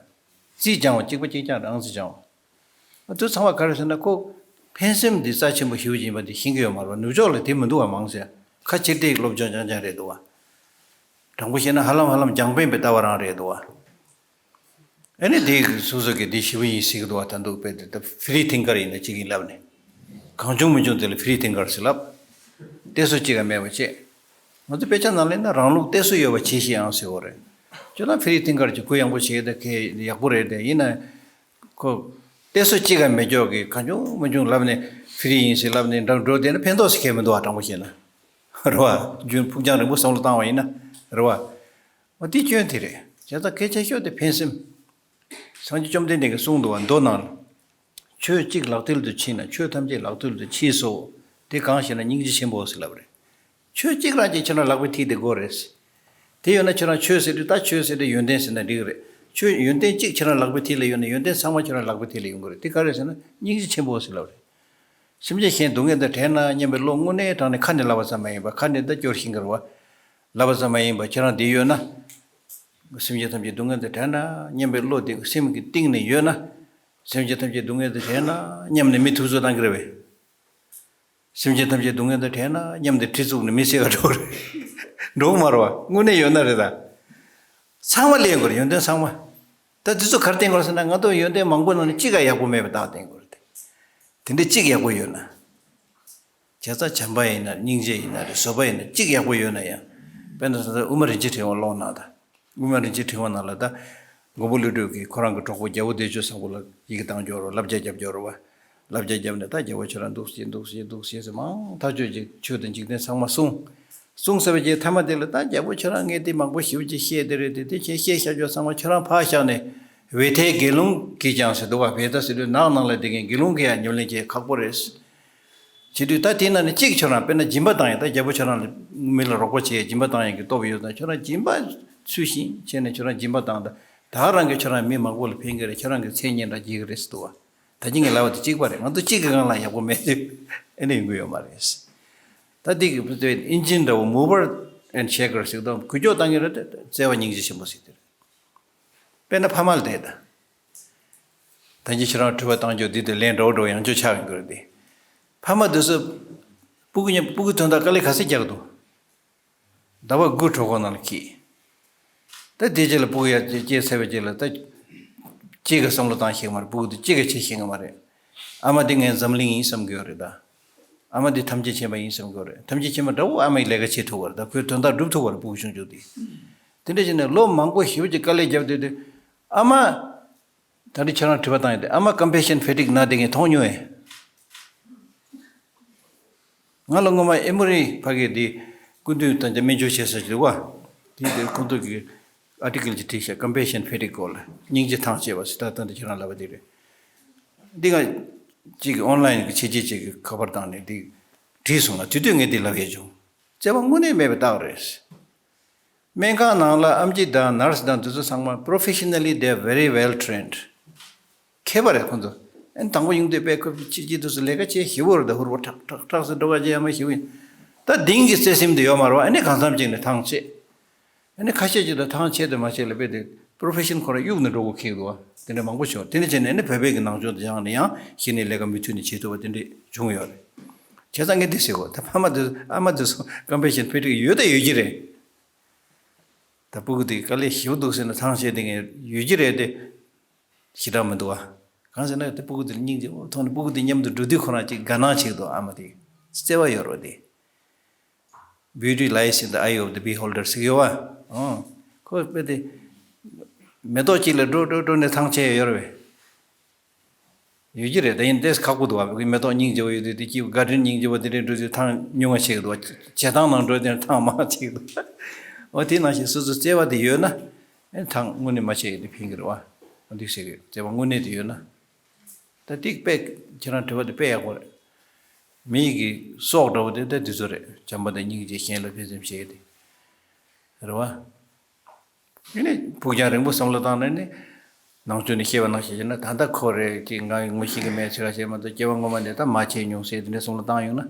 རྩིས་སྦྱང་བ་གཅིག་པ་གཅིག་རྐྱང་རང་རྩིས་སྦྱང་བ། དེ་ཚང་མ་ག་རེ་ཟེར་ན་ཁོ་ཕན་སེམས་འདི་རྩ་ཆེན་པོ་ཞེ་པོ་ཅིག་ཡིན་པ་དེ་ཤེས་ཀྱི་ཡོད་མ་རེད་བ། ནུབ་ཕྱོགས་ལ་དེ་མི་འདུག་བ། མང་ཆེ་ཁ་ཕྱིར་བལྟས་སློབ་སྦྱོང་རྐྱང་རྐྱང་རེད་འདུག་བ། དྲང་པོ་བཤད་ན་ཧ་ལམ་ཧ་ལམ་རྒྱང་འཕེན་པའི་ལྟ་བ་རང་རེད་འདུག་བ། ཨ་ནི་དེ་སོ་སོ་གིས་འདི་ཞེ་པོ་ཡིན་ཟེར་གི་འདུག་བ། ད་འདུག་པས་དེ་ད་ཕི་རི་ཐིང་ཀར་ཡིན་ན་གཅིག་ཡིན་ལབ་ནས། གང་བྱུང་མི་བྱུང་དེ་ལ་ཕི་རི་ཐིང་ཀར་ཟེར་ལབ། གཏད་སོ་གཅིག་ག་མེད་པ་བྱས། ང་ཚོ་དཔེ་ཆ་ནང་ལེན་ན་རང་ལུགས་གཏད་སོ་ཡོད་པ་བྱས་ཤིག་ཡང་ཟེར་བ་རེད། ཁྱོད་རང་ཕི་རི་ཐིང་ཀར་གྱི་གུ་ཡངས་པོ་བྱས་ཏེ་གས་ཡག་པོ་རེད་དེ་ཡིན་ན། ཁོ། གཏད་སོ་གཅིག་ག་མེད་ཀྱོག་གི་གང་བྱུང་མི་བྱུང་ལབ་ནས་ཕི་རི་ཡིན་ཟེར་ལབ་ནས་འགྲོ་འགྲོ་བསྡད་ན་ཕན་ཐོགས་ཟེར་མཁན་མི་འདུག་བ། དྲང་པོ་བཤད་ན། རེད་བ། རྒྱུན་ཕུགས་རྒྱང་རིང་པོ་བསམ་བློ་བཏང་བ་ཡིན་ན། རེད་བ། འོ་དེ་སྐྱོན་དེ་རེད། བྱས་ཙང་སྐད་ཆ་ཤོད་དེ་ཕན་སེམས། སངས་རྒྱས་བཅོམ་ལྡན་འདས་ཀྱིས་གསུངས་འདུག་བ། མདོ་ནང་ལ། ཆོས་གཅིག་ལག་མཐིལ་དུ་མཆིས་ན་ཆོས་ཐམས་ཅད་ལག་མཐིལ་དུ་མཆིས་སོ། དེ་གང་ཞེ་ན་སྙིང་རྗེ་ཆེན་པོ་ཟེར་ལབ་རེད། ཆོས་གཅིག་རང་གཅིག་ཁྱེད་རང་ལག་པའི་མཐིལ་དེ་དགོས་རེད། དེ་ཡོད་ན་ཁྱེད་རང་ཆོས་ཟེར་དུས་ད་ཆོས་ཟེར་དུས་ཡོན་ཏན་ཟེར་ན་འགྲིག་གི་རེད། ཆོས་ཡོན་ཏན་གཅིག་ཁྱེད་རང་ལག་པའི་མཐིལ་ལ་ཡོད་ན་ཡོན་ཏན་ཚང་མ་ཁྱེད་རང་ལག་པའི་མཐིལ་ལ་ཡོང་གི་རེད། དེ་ག་རེ་ཟེར་ན་སྙིང་རྗེ་ཆེན་པོ་ཟེར་ལབ་རེད། སེམས་ཅན་གཞན་སྡུག་བསྔལ་དང་བྲལ་ན་སྙམ་པའི་བློ་དངོས་གནས་དྲང་ནས་ཁ་ནས་ལབ་པ་ཙམ་མ་ཡིན་པར་ཁ་ནས་ད་སྐྱོར་ཤེས་ཀྱི་རེད་བ། ལབ་པ་ཙམ་མ་ཡིན་པར་ཁྱེད་རང་འདི་ཡོད་ན། སེམས་ཅན་ཐམས་ཅད་སྡུག་བསྔལ་དང་བྲལ་ན་སྙམ་པའི་བློ་དེ་སེམས་ཀྱི་གཏིང་ནས་ཡོད་ན། སེམས་ཅན་ཐམས་ཅད་སྡུག་བསྔལ་དང་བྲལ་ན་སྙམ་ནས་མི་ཐུབ་ཚོད་བཏང་གི་རེད་པས། སེམས་ཅན་ཐམས་ཅད་སྡུག་བསྔལ་དང་བྲལ་ན་སྙམ་སྟེ་གྲི་བཙུགས་ནས་མི་བསད་ག་འགྲོ་རེད། འགྲོ་གི་མ་རེད་བ། དངོས་གནས་ཡོད་ན་རེད་ད། ཚང་མ་ལེན་དགོས་རེད། ཡོན་ཏན་ཚང་མ། ད་དེ་ཚོ་ག་རེ་བསྟན་དགོས་རེད་ཟེར་ན་ང་ཚོ་ཡོན་ཏན་མང་པོ་ནང་ནས་གཅིག་ག་ཡག་པོ་མེད་པ་བཏགས་བསྟན་དགོས་རེད་དེ། དེ་འདྲ་གཅིག་ཡག་པོ་ཡོད་ན། བྱས་ཙང་བྱམས་པ་ཡིན་ན་སྙིང་རྗེ་ཡིན་ན་རེད། བཟོད་པ་ཡིན་ན་གཅིག་ཡག་པོ་ཡོད་ན་ཡང་། དཔེར་ན་ད་ལྟ་དབུ་མ་རིན་ཆེན་ཕྲེང་བ་ཀློག་ན་ད། དབུ་མ་རིན་ཆེན་ཕྲེང་བ་ནང་ལ་ད། མགོན་པོ་ཀླུ་སྒྲུབ་ཀྱིས་ཁོ་རང་གི་གྲོགས་པོ་རྒྱལ་པོ་བདེ་སྤྱོད་བཟང་པོ་ལ་ཡི་གེ་བཏང་འབྱོར་རོ། བསླབ་བྱ་བརྒྱབ་འབྱོར་རོ་བ། བསླབ་བྱ་བརྒྱབ་ནས་ད་རྒྱལ་པོ་ཁྱོད་རང་འདུག་སེ་འདུག་སེ་འདུག་སེ་ཟེར་མང་ཐག་ཆོད་ཅིག་ཆོས་དང་འཇིག་རྟེན་ཚང་མ་གསུངས། གསུངས་ཚར་བའི་རྗེས་མཐའ་མ་དེ་ལ་ད་རྒྱལ་པོ་ཁྱོད་རང་ངས་དེ་མང་པོ་ཞེ་པོ་ཅིག་བཤད་དེ་རེད་དེ་དེ་ཁྱེད་བཤད་བཞག་ཆོག་ཚང་མ་ཁྱོད་རང་ཕར་བཞག་ནས་བེ་ཐའི་དགེ་སློང་གིས་ཀྱང་ཟེར་འདུག་བ། བེ་ཐ་ཟེར་དུས་ནགས་ནང་ལ་བསྡད་མཁན་དགེ་སློང་གིས་ཡང་ཉམས་ལེན་བྱེད་ཁག་པོ་རེད། བྱེད་དུས་ད་དེ་ནང་ནས་གཅིག་ཁྱོད་རང་དཔེར་ན་སྦྱིན་པ་བཏང་ཡ། ད་རྒྱལ་པོ་ཁྱོད་རང་ལ་མི་ལ་རོགས་པ་བྱེད་ཡ་སྦྱིན་པ་བཏང་ཡ་གི་སྟོབས་ཡོད་ཙང་ཁྱོད་རང་སྦྱིན་པ་ཚུལ་བཞིན་བྱས་ནས་ཁྱོད་རང་སྦྱིན་པ་བཏང་ད་ད་རང་གིས་ཁྱོད་རང་མི་མང་པོ་ལ་ཕན་གི་རེད། ཁྱོད་རང་གི་མཚན་སྙན་གྲགས་རྒྱས་གི་རེད་ཟེར་འདུག་བ། ད་ཅི་ངས་ལབ་པ་དེ་གཅིག་པ་རེད། ང་ཚོ་གཅིག་གི་སྒང་ལ་ཡག་པོ་མེད་ཚེ་ཨེ་ནས་ཡོང་གི་ཡོད་མ་རེད། ད་དེ་གི་ཨིན་ཇིན་འདྲ་བོ་མུ་ཝར་ཨེན་ཤེ་ཀར་ཟེར་དང་འགུལ་སྐྱོད་བཏང་གི་རེད། བརྩེ་བ་སྙིང་རྗེ་ཆེན་པོ་ཟེར་དེ་རེད། དཔེར་ན་ཕ་མ་ལ་བལྟས་ད། ད་ཅི་ཁྱེད་རང་འཁྲུལ་པ་བཏང་རྒྱུ་འདི་དེ་ལན་འདྲ་བོ་འདྲ་བོ་ཡང་བསྐྱར་ཆགས་ཡོང་གི་རེད་དེ། ཕ་མ་དེ་ཚོ་སྤུ་གུ་མཉམ་སྤུ་གུ་དོན་དག་དཀའ་ལས་ག་ཚོད་རྒྱག་འདུག་ཟླ་བ་དགུ་གྲོད་ཁོག་ནང་ལ་འཁྱེར། ད་དེ་རྗེས་ལ་སྤུ་གུ་ཡར་སྐྱེས་ཚར་བའི་རྗེས་ལ་ད་གཅིག་གི་བསམ་བློ་བཏང་ཤེས་ཀྱི་མ་རེད། སྤུ་གུ་དེ་གཅིག་གི་བྱེད་ཤེས་ཀྱི་མ་རེད། ཨ་མ་དེ་ངའི་འཛམ་གླིང་ཡིན་བསམ་གྱི་ཡོད་རེད་ད། ཨ་མ་དེ་ཐམས་ཅད་མཁྱེན་པ་ཡིན་བསམ་གྱི་ཡོད་རེད། ཐམས་ཅད་མཁྱེན་པ་འདྲ་བོ་ཨ་མའི་ལས་ཀ་བྱེད་ཐུབ་པ་རེད་ད། ཁོའི་དོན་དག་སྒྲུབ་ཐུབ་པ་རེད། སྤུ་གུ་ཆུང་ཆུང་དེ། དེ་འདྲ་བྱས་ནས་ལོ་མང་པོ་ཞེ་པོ་ཅིག་དཀའ་ལས་བརྒྱབ་བསྡད་དུས་ཨ་མ། ད་རེས་ཁྱེད་རང་དྲི་བ་བཏང་ཡོད་དེ། ཨ་མ་ཀམ་པེ་ཤན་ཕེ་ཊིག་ན་དེ་ངས་མཐོང་མྱོང་ངས། ང་ལ་སྔོན་མ་ཨེ་མོ་རི་ཕ་གི་དེ་སྐུ་མདུན་དང་སྨན་བཅོས་བྱེད་ས་ཞིག་འདུག་བ། དེ་དེ་ཁོང་ཚོ་གི་ཨར་ཊི་ཀལ་ཅིག་བྲིས་ཤག་ཀམ་པེ་ཤན་ཕེ་ཊིག་སྐོར་ལ། སྙིང་རྗེ་ཐང་ཆད་པ་ཟེར། ད་ལྟ་འདི་ཁྱེད་རང་ལབ་པ་དེ་རེད། འདི་ང་གཅིག་གི་ཨོན་ལའིན་གི་ཆེད་མཁས་ཅིག་གི་ཁ་པར་བཏང་ནས་འདི་བྲིས་སོང་ང་། དེ་དུས་ངས་འདི་ལབ་ཡས་བྱུང་། བརྩེ་བ་དངོས་གནས་མེད་པའི་རྟགས་རེད། སྨན་ཁང་ནང་ལ་ཨེམ་ཆི་དང་ནར་སི་དང་དེ་ཚོ་ཚང་མ་professionally they are very well trained། མཁས་པ་རེད་ཁོང་ཚོ། ཨན་དང་པོ་ཡོང་དུས་དཔེ་ཁོ་ཕྱི་རྒྱལ་དུ་སུ་ལས་ཀ་བྱེད་ཞིབ་པོ་རེད་ད། ཧུར་པོ་ཁྲག་ཁྲག་ཁྲག་སེ་འགྲོ་བ་བྱེད་ཡ་མ་ཞིབ་པོ་ཡིན། ད་དེང་གི་བརྩེ་སེམས་དེ་ཡོད་མ་རེད་བ། ཨ་ནི་གང་འཚམ་ཅིག་ནས་ཐང་ཆད། ཨ་ནི་ཁ་ཤས་ཅིག་ད་ཐང་ཆད་དེ་མ་ཆད་ལ་དཔེ་དེ་profession་ཁོ་རང་གཡུག་ནས་འགྲོ་དགོས་ཁེལ་འདུག་བ། དེ་འདྲ་མང་པོ་བྱུང་། དེ་འདྲ་བྱས་ནས་ཨ་ནི་བོད་པའི་གི་ནང་ཆོས་དེ་སྦྱངས་ནས་ཡང་གཞི་ནས་ལས་ཀ་མུ་མཐུད་ནས་བྱེད་ཐུབ་པ་དེ་འདྲ་བྱུང་ཡོད་རེད། བྱས་ཙང་ངས་འདི་ཟེར་གོ། ད་ཕ་མ་དེ་ཨ་མ་དེ་ཚོ་ཀམ་པེ་ཤན་ཕེ་ཊིག་ཡོད་ད་ཡོད་ཀྱི་རེད། ད་སྤུ་གུ་དེ་དཀའ་ལས་ཞེ་པོ་འདུག་ཟེར་ན་ཐང་ཆད་དེ་ངས་ཡོད་ཀྱི་རེད་དེ། ཞེ་དྲག་མི་འདུག་བ། གང་ཟེར་ན་དེ་སྤུ་གུ་དེར་སྙིང་རྗེ་བོ་མཐོང་ནས་སྤུ་གུ་དེ་མཉམ་དུ་འགྲོ་དུས་ཁོ་རང་ཅིག་དགའ་སྣང་བྱེད་ཀྱི་འདུག་ཨ་མ་དེ་བརྩེ་བ་ཡོད་རེད་དེ། Beauty lies in the eye of the beholder ཟེར་གྱི་ཡོད་བ། ཨོ། ཁོ་དཔེ་དེ་མེ་ཏོག་ཅིག་ལ་འགྲོ་འགྲོ་འགྲོ་ནས་ཐང་ཆད་ཡོད་རེད་བས། ཡོད་ཀྱི་རེད། ད་ཡིན་ཏེ་ཁག་པོ་འདུག་བ། མེ་ཏོག་སྙིང་རྗེ་བོ་ཡོད་དུས་དེ་ཀྱི་ག་དྲིན་སྙིང་རྗེ་བོ་དེ་འདྲའི་འགྲོ་དུས་ཐང་ཉུང་བ་ཆད་ཀྱི་འདུག་བ། བྱེ་ཐང་ནང་འགྲོ་དུས་ཐང་མང་ཆད་ཀྱི་འདུག་ཨོ་དེ་ནང་བཞིན་སོ་སོ་བརྩེ་བ་དེ་ཡོད་ན། ཨེ་ཐང་དངོས་གནས་མ་ཆད་ཡོད་དེ་ཕན་གྱི་རེད་བ། འདི་ཟེར་གི་རེད། བརྩེ་བ་དངོས་གནས་དེ་ཡོད་ན། ད་ཏིག་དཔེ་ཁྱེད་རང་དྲི་བ་དེ་དཔེ་ཡག་པོ་རེད། མི་ཡི་གི་སྲོག་འདྲ་བོ་དེ་ད་དེ་ཚོ་རེད། བྱམས་པ་དང་སྙིང་རྗེ་གཞན་ལ་ཕན་སེམས་བྱེད་ཡས་དེ། རེད་བ། ཨེ་ནི་ཕུགས་རྒྱང་རིང་པོ་བསམ་བློ་བཏང་ནས་ནི། ནང་ཆོས་ནས་བཤད་པ་ནང་བཞིན་བྱས་ན་ད་ལྟ་ཁོ་རེད་ཅེས་ང་ངོ་ཤེས་ཀྱི་མེད་ཚོད་ལ་བཤད་མ་གཏོགས་སྐྱེ་བ་སྔོན་མ་ནས་ད་མ་བྱས་མྱོང་ཟེར་དེ་འདྲའི་བསམ་བློ་བཏང་ཡོང་ན།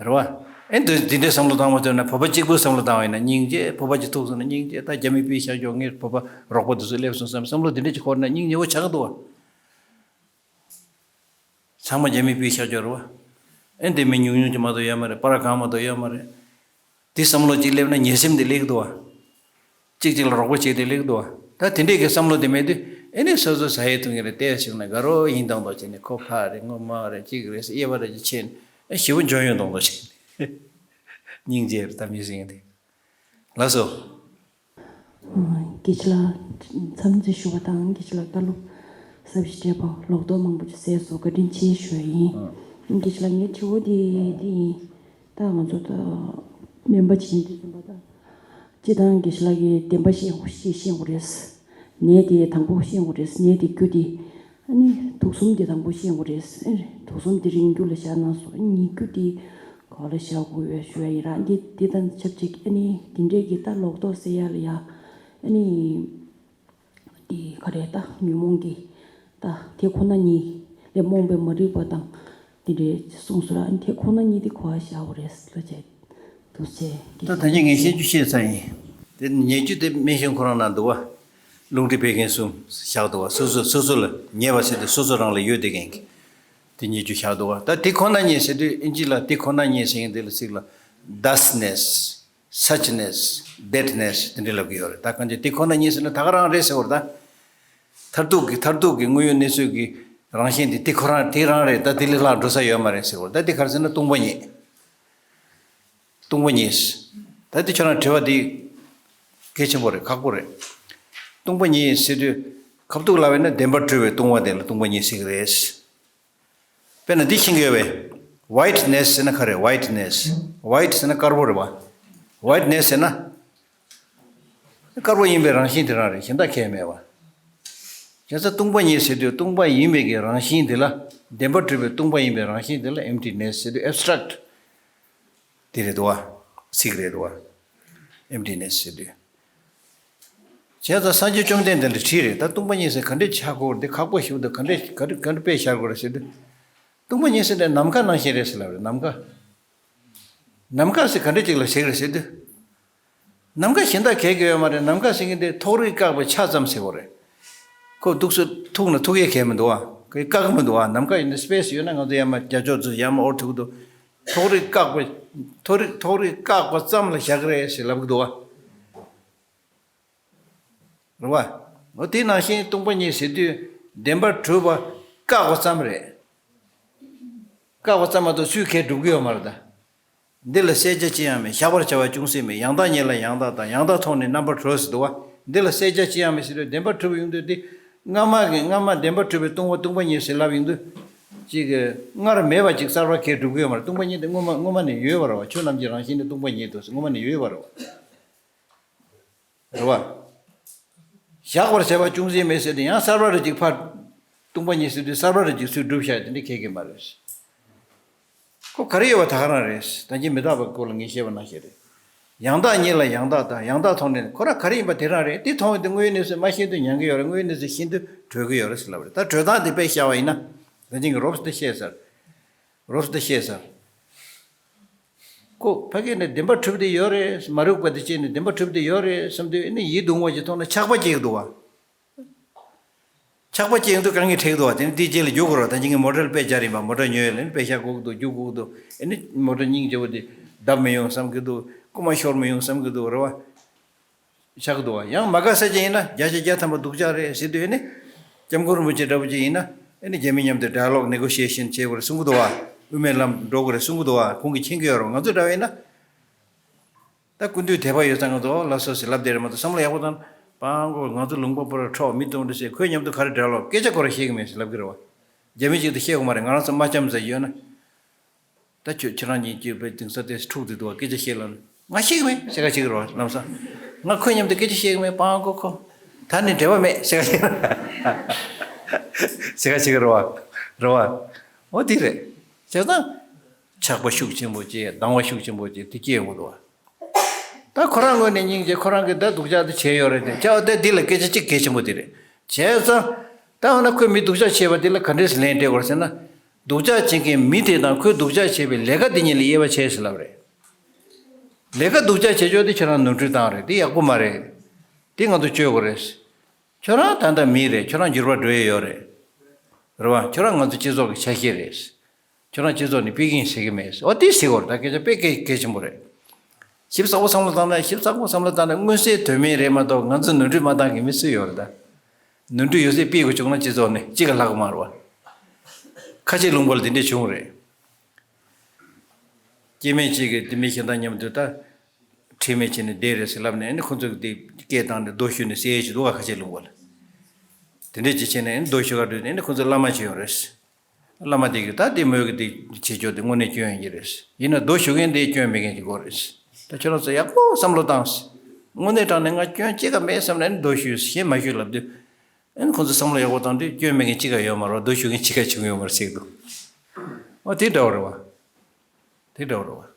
རེད་བ། ཨེ་འདི་འདི་འདྲའི་བསམ་བློ་བཏང་བ་ཚོད་ན་བོད་པ་གཅིག་པུའི་བསམ་བློ་བཏང་བ་ཡིན་ན་སྙིང་རྗེ། བོད་པ་གཅིག་ཐུག་སོང་ན་སྙིང་རྗེ། ད་རྒྱ་མི་པའི་ཤར་ཕྱོགས་ངའི་བོད་པ་རོགས་པ་དེ་ཚོ་སླེབས་སོང་བསམ་བསམ་བློ་འདི་འདྲ་ཅིག་འཁོར་ན་སྙིང་རྗེ་བོ་ཆགས་འདུག་བ། ཚང་མ་རྒྱ་མི་པའི་ཤར་ཕྱོགས་རེད་བ། ཨེ་འདི་མི་ཉུང་ཉུང་ཅིག་མ་གཏོགས་ཡོད་མ་རེད། པར་གང་མ་གཏོགས་ཡོད་མ་རེད། དེ་བསམ་བློ་གཅིག་སླེབས་ན་ཉེ་སེམས་དེ་སླེབས་འདུག་བ། གཅིག་གཅིག་ལ་རོགས་པ་བྱེད་དེ་སླེབས་འདུག་བ། ད་དེ་འདྲས་ཀྱི་བསམ་བློ་དེ་མེད་དུས་ཨེ་ནས་སོ་སོ་ཟ་ཡས་འཐུང་ཡས་ལ་བལྟས་བྱུང་ན་དགའ་རོགས་ཡིན་མདོག་མདོག་བྱས་ནས་ཁོ་ཕ་རེད་ངོ་མ་རེད་གཅིག་རེད་ཟེར་དབྱེ་བ་རེ་ཅིག་ཕྱེ་ནས་ཨེ་ཞེ་པོ་འཇོན་ཡོང་མདོག་མདོག་བྱས་ནས། སྙིང་རྗེ་རེད་ད་མི་ཟེར་མཁན་དེ། ལགས་སོ། སྐད་ཆ་ལ་འཚམས་འདྲི་ཞུ་བ་དང་སྐད་ཆ་ལ་བཀའ་སློབ་ཟབ་ཞིང་འགྲེལ་པ་ལོག་རྟོག་མང་པོ་ཅིག་བསལ་སོང་། བཀའ་དྲིན་ཆེ་ཞུ་བ་ཡིན། སྐད་ཆ་ལ་ངའི་དྲི་བ་དེ་འདི་ཡིན། ད་ང་ཚོ་ད་སྨན་པ་བྱེད་དུས་ཙམ་པ་ད་སྤྱིར་བཏང་སྐད་ཆ་ལ་གི་བདེན་པ་བཤད་དགོས་ཤེས་བཤད་དགོས་རེད། ནད་དེ་དང་པོ་བཤད་དགོས་རེད། ནད་དེ་རྒྱུ་དེ་ཨ་ནི་དུག་གསུམ་དེ་དང་པོ་བཤད་དགོས་རེད། ཨ་ནི་དུག་གསུམ་དེ་རིང་རྒྱུ་ལ་བཞག་ན་སོ་ཨ་ནི་རྒྱུ་དེ་ག་ལ་བཞག་དགོས་ཡོད་ཞུ་ཡ་ཡིན་ར། འདི་འདི་དང་ཆབས་ཅིག་ཨ་ནི་འདི་འདྲས་ཀྱི་ད་ལོག་རྟོག་སེལ་ཡ་ལ་ཡ་ཨ་ནི་འདི་ག་རེ་ད་ཉོན་མོངས་ཀྱི་ད་དེ་ཁོ་ན་ཉིད་ལས་རྨོངས་པའི་མ་རིག་པ་དང་འདི་འདྲས་གསུངས་སོང་ར། ཨ་ནི་དེ་ཁོ་ན་ཉིད་དེ་ག་ལ་བཞག་དགོས་རེད་ལ་བྱས། ཐུགས་རྗེ་ཆེ། ད་ད་ནི་ངས་བཤད་རྒྱུ་བཤད་ཚར་ཡིན། དེ་ཉེས་རྒྱུ་དེ་སྨན་གཞུང་ཁོ་རང་ན་འདུག་བ། རླུང་མཁྲིས་བད་ཀན་གསུམ་བཞག་འདུག་བ། སོ་སོ་སོ་སོ་ལ་ཉེས་པ་ཟེར་དུས་སོ་སོ་རང་ལ་ཡོད་དེ་མཁན་གྱི་དེ་ཉེས་རྒྱུ་བཞག་འདུག་བ། ད་དེ་ཁོ་ན་ཉིད་ཟེར་དུས་ཨིན་ཇི་ལ་དེ་ཁོ་ན་ཉིད་ཟེར་མཁན་དེ་ལ་ཚིག་ལ་thusness, suchness, thatness དེ་འདྲ་ལབ་ཀྱི་ཡོད་རེད། ད་གང་ཅི་དེ་ཁོ་ན་ཉིད་ཟེར་ན་ད་ག་རང་རེད་ཟེར་བ་རེད་ད། མཐར་ཐུག་གི་མཐར་ཐུག་གི་དངོས་ཡོད་གནས་ཚུལ་གྱི་རང་བཞིན་དེ་དེ་ཁོ་རང་དེ་རང་རེད། ད་དེ་ལས་ལྷག་འགྲོ་ས་ཡོད་མ་རེད་ཟེར་བ་རེད། ད་དེ་ག་རེ་ཟེར་ན་སྟོང་པ་ཉིད། སྟོང་པ་ཉིད། ད་འདི་ཁྱོད་རང་དྲི་བ་འདི་གལ་ཆེན་པོ་རེད། ཁག་པོ་རེད། སྟོང་པ་ཉིད་ཟེར་དུས་ཁ་ཐུག་ལབ་པ་ཡིན་ན་བདེན་པར་གྲུབ་པའི་སྟོང་པ་དེ་ལ་སྟོང་པ་ཉིད་ཟེར་གི་རེད། དཔེར་ན་འདི་ཤེས་ཀྱི་ཡོད་པས། Whiteness ཟེར་ན་ག་རེ་རེད། Whiteness། White ཟེར་ན་དཀར་པོ་རེད་པ། Whiteness ཟེར་ན་དཀར་པོ་ཡིན་པའི་རང་བཞིན་དེ་རང་རེད། གཞན་དག་གང་ཡང་མེད་པ། བྱས་ཙང་སྟོང་པ་ཉིད་ཟེར་དུས་སྟོང་པ་ཡིན་པའི་གི་རང་བཞིན་དེ་ལ། བདེན་པར་གྲུབ་པའི་སྟོང་པ་ཡིན་པའི་རང་བཞིན་དེ་ལ་emptiness ཟེར་དུས་abstract དེ་རེད་འདུག་བ། ཚིག་རེད་འདུག་བ། emptiness ཟེར་དུས། བྱས་ཙང་སངས་རྒྱས་བཅོམ་ལྡན་འདས་ལ་དྲིས་རེད། ད་སྟོང་པ་ཉིད་ཟེར་ག་འདྲས་ཆགས་དགོས་རེད། འདི་ཁག་པོ་ཞིག་འདུག་ག་འདྲས་ག་འདྲས་ག་འདྲས་དཔེ་བཞག་དགོས་རེད་ཟེར་དུས། སྟོང་པ་ཉིད་ཟེར་དེ་ནམ་མཁའ་ནང་བཞིན་རེད་ཟེར་ལབ་རེད། ནམ་མཁའ། ནམ་མཁའ་ཟེར་ག་འདྲས་ཅིག་ལ་ཞིག་རེད་ཟེར་དུས། ནམ་མཁའ་གཞན་དག་གས་ཀྱི་ཡོད་མ་རེད། ནམ་མཁའ་ཟེར་མཁན་དེ་ཐོག་རིས་བཀག་པའི་ཆ་ཙམ་ཟེར་བ་རེད། ཁོ་འདུག་སེ་ཐུག་ན་ཐུག་ཡས་གས་མི་འདུག་བ། ཁོས་བཀག་གི་མི་འདུག་བ། ནམ་མཁའ་ཡིན་ན་སི་པེ་སི་ཡོད་ན་ང་ཚོ་ཡར་མར་རྒྱ་ཕྱོགས་ཚུར་ཡར་མར་འོར་ཐུབ་ཀྱི་འདུག་ཐོག་རིགས་བཀག་པ། ཐོག་རིགས་ཐོག་རིགས་བཀག་པ་ཙམ་ལ་བཞག་གི་རེད་ཟེར་ལབ་ཀྱི་འདུག་བ། རེད་བ། འོ་དེ་ནང་བཞིན་སྟོང་པ་ཉིད་ཟེར་དུས་བདེན་པར་གྲུབ་པ་བཀག་པ་ཙམ་རེད། བཀག་པ་ཙམ་མ་གཏོགས་སུས་གས་སྒྲུབ་ཀྱི་ཡོད་མ་རེད་ད། འདི་ལ་གསལ་ཆ་ཅི་ཡང་མེད། བཞག་པར་བྱ་བ་ཅུང་ཟད་མེད། ཡང་དག་ཉིད་ལ་ཡང་དག་དང་། ཡང་དག་མཐོང་ནས་རྣམ་པར་གྲོལ་ཟེར་འདུག་བ། འདི་ལ་གསལ་ཆ་ཅི་ཡང་མེད་ཟེར་དུས་བདེན་པར་གྲུབ་པ་ཡོང་དུས་དེ་སྔ་མ་གི་སྔ་མ་བདེན་པར་གྲུབ་པའི་སྟོང་པ་སྟོང་པ་ཉིད་ཟེར་ལབ་ཡོང་དུས། ཅིག་གི་སྔར་མེད་པ་ཅིག་གསར་པ་གས་སྒྲུབ་ཀྱི་ཡོད་མ་རེད། སྟོང་པ་ཉིད་དེ་སྔོན་མ་སྔོན་མ་ནས་ཡོད་པ་རེད་བ། ཆོས་རྣམས་ཀྱི་རང་བཞིན་ནི་སྟོང་པ་ཉིད་དོ་ཟེར་སྔོན་མ་ནས་ཡོད་པ་རེད་བ། རེད་བ། བཞག་པར་བྱ་བ་ཅུང་ཟད་མེད་ཟེར་ཏེ་ཡང་གསར་པ་རེ་ཅིག་ཕར། སྟོང་པ་ཉིད་ཟེར་དུས་གསར་པ་རེ་ཅིག་ཚུར་སྒྲུབ་བཞག་དེ་འདྲ་གས་གས་མ་རེད། ཁོ་ག་རེ་ཡོད་པ་ད་ག་རང་རེད། ད་གིན་མི་རྟག་པའི་སྐོར་ལ་ངས་བཤད་པ་ནང་བཞིན་རེད། ཡང་དག་ཉིད་ལ་ཡང་དག་དང་། ཡང་དག་མཐོང་ནས། ཁོ་རང་ག་རེ་ཡིན་པ་དེ་རང་རེད། དེ་མཐོང་བའི་དུས་དངོས་ཡོད་གནས་ཚུལ་མ་ཤེས་དུས་མྱང་གི་ཡོད་རེད། དངོས་ཡོད་གནས་ཚུལ་ཤེས་དུས་གྲོལ་གི་ཡོད་རེད་ཟེར་ལབ་རེད། ད་གྲོལ་སྟངས་དེ་དཔེ་བཤད་པ་ཡིན་ན། ད་གིན་གྱི་རོབ་ཙམ་དེ་བཤད་ཚར། རོབ་ཙམ་དེ་བཤད་ཚར། ཁོ་ཕ་གི་ནས་བདེན་པར་གྲུབ་བསྡད་ཡོད་རེད། མ་རིག་པ་དེ་སྐྱེས་ནས་བདེན་པར་གྲུབ་བསྡད་ཡོད་རེད་བསམ་དུས་ཨ་ནི་ཡིད་དུ་འོང་བ་ཅིག་མཐོང་ན་ཆགས་པ་སྐྱེ་གི་འདུག་བ། ཆགས་པ་སྐྱེ་ཡོང་དུས་དཀའ་ངལ་འཕྲད་ཀྱི་འདུག་བ། དེ་ནི་དེའི་རྗེས་ལ་རྒྱུག་དགོས་རེད་བ། ད་གིན་གྱི་མོ་ཊ་ལ་དཔེ་སྦྱར་ཡིན་པ། མོ་ཊ་ཉོས་ཡོད་ལ་ནི་དཔེ་ཤ་དགོས་ཀྱི་འདུག་རྒྱུག་དགོས་ཀྱི་འདུག་ཨ་ནི་མོ་ཊ་སྙིང་རྗེ་པོ་དེ་བརྡབ་མི་ཡོང་བསམ་གྱི་འདུག་རྐུ་མ་ཤོར་མི་ཡོང་བསམ་གྱི་འདུག་རེད་བ། ཆགས་འདུག་བ། ཡང་མ་དགའ་ས་ཅིག་ཡིན་ན་བརྒྱ་ཆ་བརྒྱ་ཐམ་པ་སྡུག་ཅག་རེད་ཟེར་དུས་ཨ་ནི། སྐྱབས་མགོན་རིན་པོ་ཆེ་འདྲ་པོ་ཅིག་ཡིན་ན་ཨ་ནི་རྒྱ་མི་མཉམ་དུ་ཌའི་ལོག་ནེ་གོ་ཤི་ཡེ་ཤན་བྱེད་དགོས་རེད་གསུང་གི་འདུག་བ། དབུ་མའི་ལམ་འགྲོ་དགོས་རེད་གསུང་གི་འདུག་བ། ཁོང་གིས་མཁྱེན་གྱི་ཡོད་རེད་བ། ང་ཚོ་འདྲ་བ་ཡིན་ན། ད་སྐུ་མདུན་དད་པ་ཡོད་ཙང་ང་ཚོ་ལགས་སོ་ཟེར་ལབ་བསྡད་རེད་མ་གཏོགས་བསམ་བློ་ཡག་པོ་བཏང་། པང་གོ་ང་ཚོ་ལུང་པ་པོ་ར་འཕྲོག་མི་གཏོང་འདྲ་ཟེར། ཁོས་མཉམ་དུ་ག་རེ་ཌའི་ལོག་སྐད་ཆ་ཁོ་རང་བཤད་གི་མེད་ཟེར་ལབ་གི་རེད་བ། རྒྱ་མི་ཅིག་ཏུ་བཤད་དགོས་མ་རེད། ང་རང་ཚོ་མ་འཆམ་ཟེར་ཡོད་ན། ད་ཁྱོད་ཁྱེད་རང་གཉིས་ཀྱིས་དཔེ་དེང་སང་དེ་འཁྲུག་དེ་འདུག་བ། སྐད་ཆ་བཤད་ལ་ནི་ང་ཤེས་གི་མེད་ཟེར་ག་བྱེད་གི་རེད་བ། ལམ་སང་ང་ཁོས་མཉམ་དུ་སྐད་ཆ་བཤད་གི་མེད། པང་གོ་ཁོ་ད་ནི་འབྲེལ་བ་མེད་ཟེར་ག་བྱེད་ཟེར་ག་བྱེད་གི་རེད་བ། རེད་བ། འོ་དེ་རེད། བྱས་ཙང་། ཆགས་པ་ཤུགས་ཆེན་པོ་ཅིག་སྡང་བ་ཤུགས་ཆེན་པོ་ཅིག་དེ་སྐྱེ་ཡོང་གི་འདུག་བ། ད་ཁོ་རང་ངོས་ནས་སྙིང་རྗེ། ཁོ་རང་གིས་ད་སྡུག་ཅག་དེ་བྱས་ཡོད་རེད་དེ། བྱས་པ་དེ་འདི་ལ་སྐད་ཆ་གཅིག་གལ་ཆེན་པོ་དེ་རེད། བྱས་ཙང་། ད་འོ་ན་ཁོས་མི་སྡུག་ཅག་བྱས་པ་དེ་ལ་ག་འདྲས་སེ་ལན་སྤྲད་དགོས་རེད་ཟེར་ན། སྡུག་ཅག་བྱེད་མཁན་མི་དེ་དང་ཁོས་སྡུག་ཅག་བྱས་པའི་ལས་ཀ་དེ་གཉིས་ལ་དབྱེ་བ་ཕྱེ་ཟེར་ལབ་རེད། ལས་ཀ་སྡུག་ཅག་བྱེད་ཕྱོགས་དེ་ཁྱོད་རང་ནོར་འཁྲུལ་བཏང་རེད། དེ་ཡག་པོ་མ་རེད། དེ་ང་ཚོ་བཅོས་དགོས་རེད། ཁྱོད་རང་ད་ལྟ་མི་རེད། ཁྱོད་རང་འགྱུར་བ་འགྲོ་ཡི་ཡོད་རེད། རེད་བ། ཁྱོད་རང་ང་ཚོ་སྤྱི་ཚོགས་ཀྱི་ཆ་ཤས་རེད། ཁྱོད་རང་སྤྱི་ཚོགས་ནས་ཕུད་ཀྱིན་ཟེར་གི་མེད། འོ་དེ་ཟེར་དགོས་རེད། ད་སྐད་ཆ་དཔེ་གལ་གལ་ཆེན་པོ་རེད། ཞིབ་ཚགས་པོ་བསམ་བློ་བཏང་ན། ཞིབ་ཚགས་པོ་བསམ་བློ་བཏང་ན་མངོན་གསལ་དོན་མེད་རེད་མ་གཏོགས་ང་ཚོ་ནོར་འཁྲུལ་མ་བཏང་མཁན་མི་སུ་ཡོད་རེད་ད། ནོར་འཁྲུལ་ཡོད་ཚད་ཕུད་དགོས་བྱུང་ན་སྤྱི་ཚོགས་ནས་གཅིག་ག་ལྷག་གི་མ་རེད་བ། ཁ་ཆེ་ལུང་པ་ལ་དེ་འདྲས་བྱུང་རེད། སྐྱེ་དམན་གཅིག་གིས་དེ་མི་གཞན་དང་མཉམ་དུ་ད། ཁྲེལ་མེད་བྱས་ནས་བསྡད་རེད་ཟེར་ལབ་ནས་ཨ་ནི་ཁོ་ཚོ་གིས་དེ་སྐད་བཏང་ནས་རྡོ་གཞུས་ནས་བསད་ཡས་ཅིག་འདུག་ག་ཁ་ཆེ་ལུང་པ་ལ། དེ་འདྲས་ཅིག་བྱས་ནས་ཨ་ནི་རྡོ་གཞུ་ག་འགྲོ་ནས་ཨ་ནི་ཁོ་ཚོ་བླ་མ་ཅིག་ཡོད་རེད། བླ་མ་དེ་གིས་ད་དེ་མོས་གི་དེ་བྱེད་ཕྱོགས་དེ་དངོས་གནས་སྐྱོན་ཡོད་ཀྱི་རེད། ཡིན་ན་རྡོ་གཞུ་མཁན་དེ་སྐྱོན་མེད་མཁན་ཅིག་དགོས་རེད། ད་ཁྱོད་རང་ཚོ་ཡག་པོ་བསམ་བློ་བཏང་། དངོས་གནས་དྲང་གནས་ང་སྐྱོན་གཅིག་ཀ་མེད་བསམ་ནས་ཨ་ནི་རྡོ་གཞུས་གཞན་མ་གཞུས་ལབ་དུས། ཨ་ནི་ཁོ་ཚོ་བསམ་བློ་ཡག་པོ་བཏང་དུས་སྐྱོན་མེད་མཁན་གཅིག་ཀ་ཡོད་མ་རེད་བ། རྡོ་གཞུ་མཁན་གཅིག་ཀ་བྱུང་ཡོད་མ་རེད་ཟེར་གི་འདུག་འོ་དེ་འདྲ་བོ་རེད་བ། དེ་འདྲ་བོ་རེད་བ།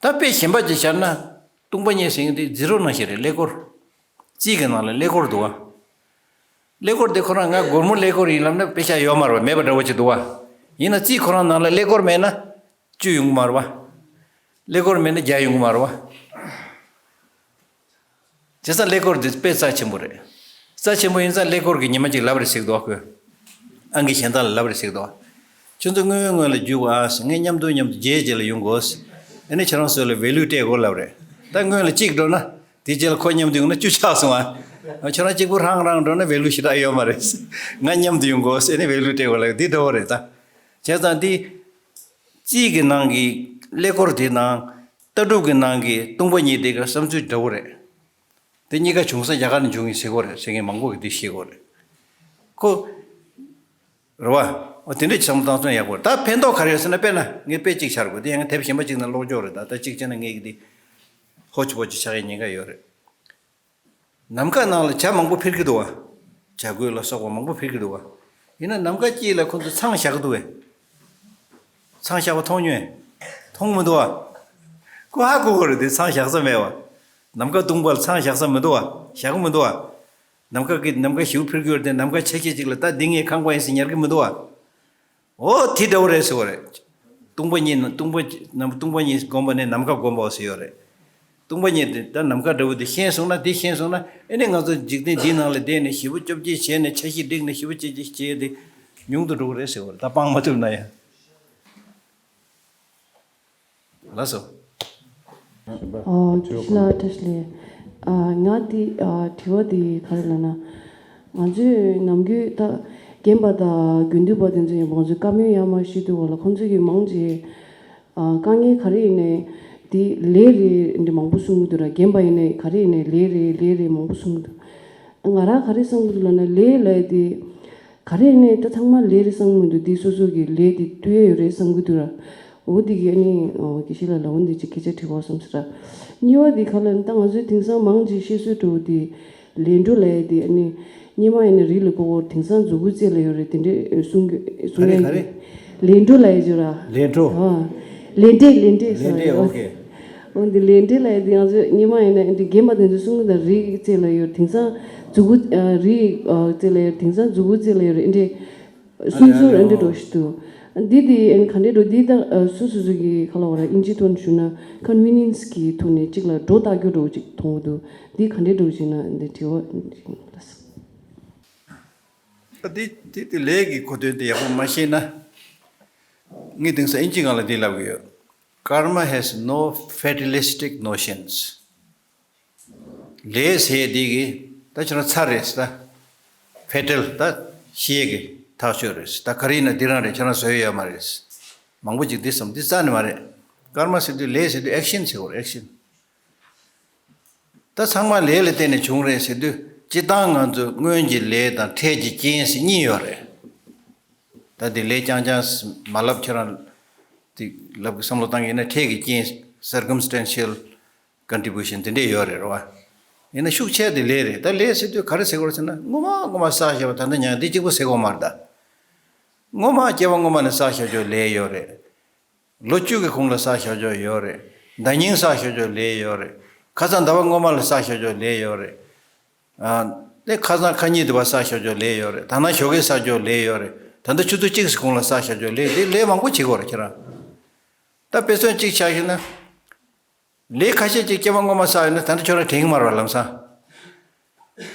ད་དཔེ་གཞན་པ་ཅིག་བཞག་ན། སྟོང་པ་ཉིད་ཟེར་མཁན་དེ་ཛི་རོ་ནང་བཞིན་རེད། ཀླད་ཀོར། རྩིས་ཀྱི་ནང་ལ་ཀླད་ཀོར་འདུག་བ། ཀླད་ཀོར་དེ་ཁོ་རང་ང་སྒོར་མོ་ཀླད་ཀོར་ཡིན་ལབ་ན་དཔེ་ཆ་ཡོད་མ་རེད་བ། མེད་པ་འདྲ་བོ་ཅིག་འདུག་བ། ཡིན་ན་རྩིས་ཁོ་རང་ནང་ལ་ཀླད་ཀོར་མེད་ན། བཅུ་ཡོང་གི་མ་རེད་བ། ཀླད་ཀོར་མེད་ན་བརྒྱ་ཡོང་གི་མ་རེད་བ། བྱས་ཙང་ཀླད་ཀོར་འདི་དཔེ་རྩ་ཆེན་པོ་རེད། རྩ་ཆེན་པོ་ཡིན་ཙང་ཀླད་ཀོར་གྱིས་ཉི་མ་གཅིག་ལབ་རེ་ཟེར་གི་འདུག་ཁོས། ཨང་ཀི་གཞན་དག་ལ་ལབ་རེ་ཟེར་གི་འདུག་ཁྱོད་ཚོ་སྔོན་སྔོན་ལ་རྒྱུགས་ཨ་ཟེར། ངས་མཉམ་དུ་མཉམ་དུ་རྗེས་རྗེས་ལ་ཡོང་དགོས་ཟེར། ཨ་ནི་ཁྱེད་རང་ཚོ་ལ་ཝེ་ལུ་སྤྲད་དགོས་ལབ་རེད། ད་སྔོན་ལ་གཅིག་འགྲོ་ན། དེ་རྗེས་ལ་ཁོ་མཉམ་དུ་ཡོང་ན་བཅུ་ཆགས་སོང་ཨ། ཁྱོད་རང་གཅིག་པུ་ཧྲང་ཧྲང་འགྲོ་ན་ཝེ་ལུ་ཞེ་དྲག་ཡོད་མ་རེད། ང་མཉམ་དུ་ཡོང་དགོས་ཟེར། ཨ་ནི་ཝེ་ལུ་སྤྲད་དགོས་ལབ་འདི་འདྲ་བོ་རེད་ད། བྱས་ཙང་འདི། རྩིས་ཀྱི་ནང་གི་ཀླད་ཀོར་དེ་དང་། ལྟ་གྲུབ་ཀྱི་ནང་གི་སྟོང་པ་ཉིད་དེ་ག་བསམ་ཚུལ་འདྲ་བོ་རེད། དེ་གཉིས་ཀ་བྱུང་ས་རྒྱ་གར་ནས་བྱུང་ཡིན་ཟེར་གོ་རེད་ཟེར་མཁན་མང་པོ་གིས་དེ་བཤད་གོ་རེད། ཁོ། རེད་བ། འོ་དེ་འདྲ་བསམ་བློ་བཏང་ཚུལ་ཡག་པོ་རེད། ད་ཕན་ཐོགས་ག་རེ་ཡོད་ཟེར་ན། དཔེར་ན་ངས་དཔེ་གཅིག་བཞག་དགོས། དེ་ཡང་དེབ་གཞན་པ་གཅིག་ནང་ཀློག་ཀྱོག་རེད། ད་ད་གཅིག་བྱས་ན་ངས་ཀྱི་དེ་ཧོ་ཅི་པོ་ཅི་ཆགས་ཡའི་ཉེན་ཁ་ཡོད་རེད། ནམ་མཁའ་ནང་ལ་བྱ་མང་པོ་འཕུར་གྱི་འདུག་བ། བྱ་རྒོད་ལ་སོགས་པ་མང་པོ་འཕུར་གྱི་འདུག་བ། ཡིན་ན་ནམ་མཁའ་དཀྱིལ་ལ་ཁོ་ཚོས་ཚང་བཞག་གི་འདུག་བས། ཚང་བཞག་པ་མཐོང་མྱོང་། མཐོང་མི་འདུག་བ། ཁོ་ཧ་གོ་གི་རེད་དེ། ཚང་བཞག་ས་མེད་བ། ནམ་མཁའ་ཟླུམ་པོ་ལ་ཚང་བཞག་ས་མི་འདུག་བ། བཞག་གི་མི་འདུག་བ། ནམ་མཁའ་གི་ནམ་མཁའ་ཞེ་པོ་འཕུར་གྱི་ཡོད་རེད་དེ། ནམ་མཁའ་ཆ་ཤས་ཅིག་ལ་ད་འདི་ངའི་ཁང་པ་ཡིན་ཟེར་ཉར་གྱི་མི་འདུག་བ། འོ་དེ་འདྲ་བོ་རེད་ཟེར་བ་རེད། སྟོང་པ་ཉིད་ནི་སྟོང་པ་ཉིད་ནམ་སྟོང་པ་ཉིད་བསྒོམ་པ་ནི་ནམ་མཁའ་བསྒོམ་པའོ་ཟེར་ཡོད་རེད། སྟོང་པ་ཉིད་དེ་ད་ནམ་མཁའ་འདྲ་བོ་དེ་ཤེས་སོང་ན། དེ་ཤེས་སོང་ན་ཨེ་ནི་ང་ཚོ་འཇིག་རྟེན་འདིའི་ནང་ལ་བསྡད་ནས་ཞེ་པོ་བཅོ་བརྒྱད་བྱས་ནས་ཆ་ཤས་བསྒྲིགས་ནས་ཞེ་པོ་བྱས་བྱས་བྱས་དེ། ཉུང་དུ་འགྲོ་གི་རེད་ཟེར་བ་རེད། ད་སྤང་མ་ཐུབ་ན་ཡང་། ལགས་སོ། ཨོ། བཀྲ་ཤིས་ལགས། བཀྲ་ཤིས་བདེ་ལེགས། ཨ། ང་དེ། ཨ། དྲི་བ་དེ་ག་རེ་ལབ་ན། ང་ཚོས་ནམ་རྒྱུན་ད་རྒན་པ་དང་དགེ་འདུན་པ་དེ་ཚོ་ཡིན་པ། ང་ཚོས་བཀའ་མོལ་ཡར་མར་བཤད་དུས་སྒང་ལ་ཁོང་ཚོས་ཀྱིས་མང་ཆེ། ཨ། དཀའ་ངལ་ག་རེ་ཡིན་ནའི་དེ་ལས་རེད་འདྲ་མང་པོ་གསུང་གི་འདུག་ར། རྒན་པ་ཡིན་ནའི་ག་རེ་ཡིན་ནའི་ལས་རེད། ལས་རེད་མང་པོ་གསུང་གི་འདུག་ང་རང་ག་རེ་བསམ་གི་འདུག་ལབ་ན། ལས་ལབ་ཡ་དེ་ག་རེ་ཡིན་ནའི་ད་ཚང་མ་ལས་རེད་བསམ་གི་མི་འདུག་དེ་སོ་སོ་གི་ལས་དེ་ལྟོས་ཡ་ཡོད་རེད་བསམ་གི་འདུག་ར། འོ་དེ་གི་ཨ་ནི། ཨོ། དགེ་བཤེས་ལགས་ལ་འོ་འདི་ཅིག་སྐད་ཆ་དྲི་བ་བསམ་ཟེར་ར། གཉིས་པ་དེ་ག་ལབ་ན། ད་ང་ཚོས་དེང་སང་མང་ཆེ་བཤད་སྲོལ་འདྲ་བོ་དེ། ལས་འཕྲོ་ལབ་ཡ་དེ་ཨ་ནི། སྔོན་མ་ཡིན་ན་རི་ལ་བསྐོར་བསྐོར། དེང་སང་མཛུ་གུའི་རྩེ་ལ་ཡོད་རེད། དེ་འདྲས་གསུང་གི་གསུང་ག་རེ་ཡ་ག་རེ། ལས་འཕྲོ་ལབ་ཡ་ཅིག་ར། ལས་འཕྲོ། ཨ། ལས་འབྲས། ལས་འབྲས་ཟེར་ལས་འབྲས། ཡོད། ཨོ་ཁེ། འོ་འདི་ལས་འབྲས་ལབ་ཡ་དེ་ང་ཚོས་སྔོན་མ་ཡིན་ན་འདི་རྒན་པ་དེ་ཚོས་གསུང་གི་འདུག་རིའི་རྩེ་ལ་ཡོད། དེང་སང་མཛུ་གུ། ཨ། རིའི། ཨ། རྩེ་ལ་ཡོད། དེང་སང་མཛུ་གུའི་རྩེ་ལ་ཡོད་རེད། འདི་འདྲས་སུམ་ཨ་ནི། ཨ་ཚུར་ནི། ཨ་འདྲས་འགྲོ་ཨོ། ཞིག་འདུག་འདི་དེ་ཨ་ནི་ག་འདྲས་འགྲོ། འདི་ད། ཨ། སོ་སོ་སོ་གི་ག་ལབ་དགོས་རེད། ཨིན་ཇིའི་ཐོག་ནས་ཞུས་ན་ཀོན་ཝི་ནི་ཡན་སི་གི་ཐོག་ནས་གཅིག་ལ་སྒྲོ་བཏགས་རྒྱུ་འདྲ་བོ་ཅིག་མཐོང་གི་འདུག་འདི་ག་འདྲས་འགྲོ་ཞིག་ན་འདི་དྲི་བ་ཞིག་ལ། ཨ། འདི་འདི་འདི་ལས་ཀྱི་གོ་དོན་དེ་ཡག་པོ་མ་ཤེས་ན། ངས་དེང་སང་ཨིན་ཇི་སྒང་ལ་འདི་ལབ་གི་ཡོད། Karma has no fatalistic notions. ལས་ཟེར་ཡས་འདི་གི་ད་ཁྱོད་རང་ཚར་རེད་ཟེར། ད་ཕེ་ཊལ། ད་ཤི་ཡས་ཀྱི་ཐག་ཆོད་རེད་ཟེར། ད་ག་རེ་ཡིན་ན་འདི་རང་རེད། ཁྱོད་རང་བཟོ་ཡས་ཡོད་མ་རེད་ཟེར། མང་པོ་ཅིག་འདི་བསམ། འདི་རྩ་ནས་མ་རེད། ཀརྨ་ཟེར་དུས། ལས་ཟེར་དུས་ཨེག་ཤན་ཟེར་དགོས་རེད། ཨེག་ཤན། ད་ཚང་མ་ལས་ལ་བརྟེན་ནས་བྱུང་རེད་ཟེར་དུས། སྤྱིར་བཏང་ང་ཚོ་སྔོན་གྱི་ལས་དང་འཕྲལ་གྱི་རྐྱེན་ཟེར་གཉིས་ཡོད་རེད། ད་དེ་ལས་རྐྱང་རྐྱང་མ་ལབ། ཁྱོད་རང་དེ་ལབ་གི་བསམ་བློ་བཏང་གི་ཡིན་ན། འཕྲལ་གྱི་རྐྱེན། circumstantial contribution དེ་འདྲས་ཡོད་རེད། རེད་བ། ཡིན་ན་ཤུགས་ཆེ་དེ་ལས་རེད། ད་ལས་ཟེར་དུས་ག་རེ་ཟེར་དགོས་རེད་ཟེར་ན། སྔོན་མ་སྔོན་མ་བསགས་བཞག་པ་ད་ལྟ་ཉར་འདི་གཅིག་པོ་ཟེར་དགོས་མ་རེད་ད། སྔོན་མ་སྐྱེ་བ་སྔོན་མ་ནས་བསགས་བཞག་ཆོག་ལས་ཡོད་རེད། ལོ་བཅུ་གི་གོང་ལ་བསགས་བཞག་ཆོག་ཡོད་རེད། ཟླ་ཉིན་བསགས་བཞག་ཆོག་ལས་ཡོད་རེད། ཁ་སང་ཟླ་བ་སྔོན་མ་ལ་བསགས་བཞག་ཆོག་ལས་ཡོད་རེད། ཨ། དེ་ཁ་སང་ཁ་ཉིན་དུ་བ་བསགས་བཞག་ཆོག་ལས་ཡོད་རེད། ད་ནངས་ཞོགས་ཀས་བསགས་ཆོག་ལས་ཡོད་རེད། ད་ལྟ་ཆུ་ཚོད་གཅིག་གི་གོང་ལ་བསགས་བཞག་ཆོག་ལས། དེ་ལས་མང་པོ་བྱེད་དགོས་རེད་ཁྱེད་རང་། ད་དཔེ་མཚོན་གཅིག་ཆ་བཞག་ན། ལས་ཁ་ཤས་ཅིག་སྐྱེ་བ་སྔོན་མ་བསགས་ཡོད་ན་ད་ལྟ་ཁྱོད་རང་དྲན་གྱི་མ་རེད་བ། ལམ་སང་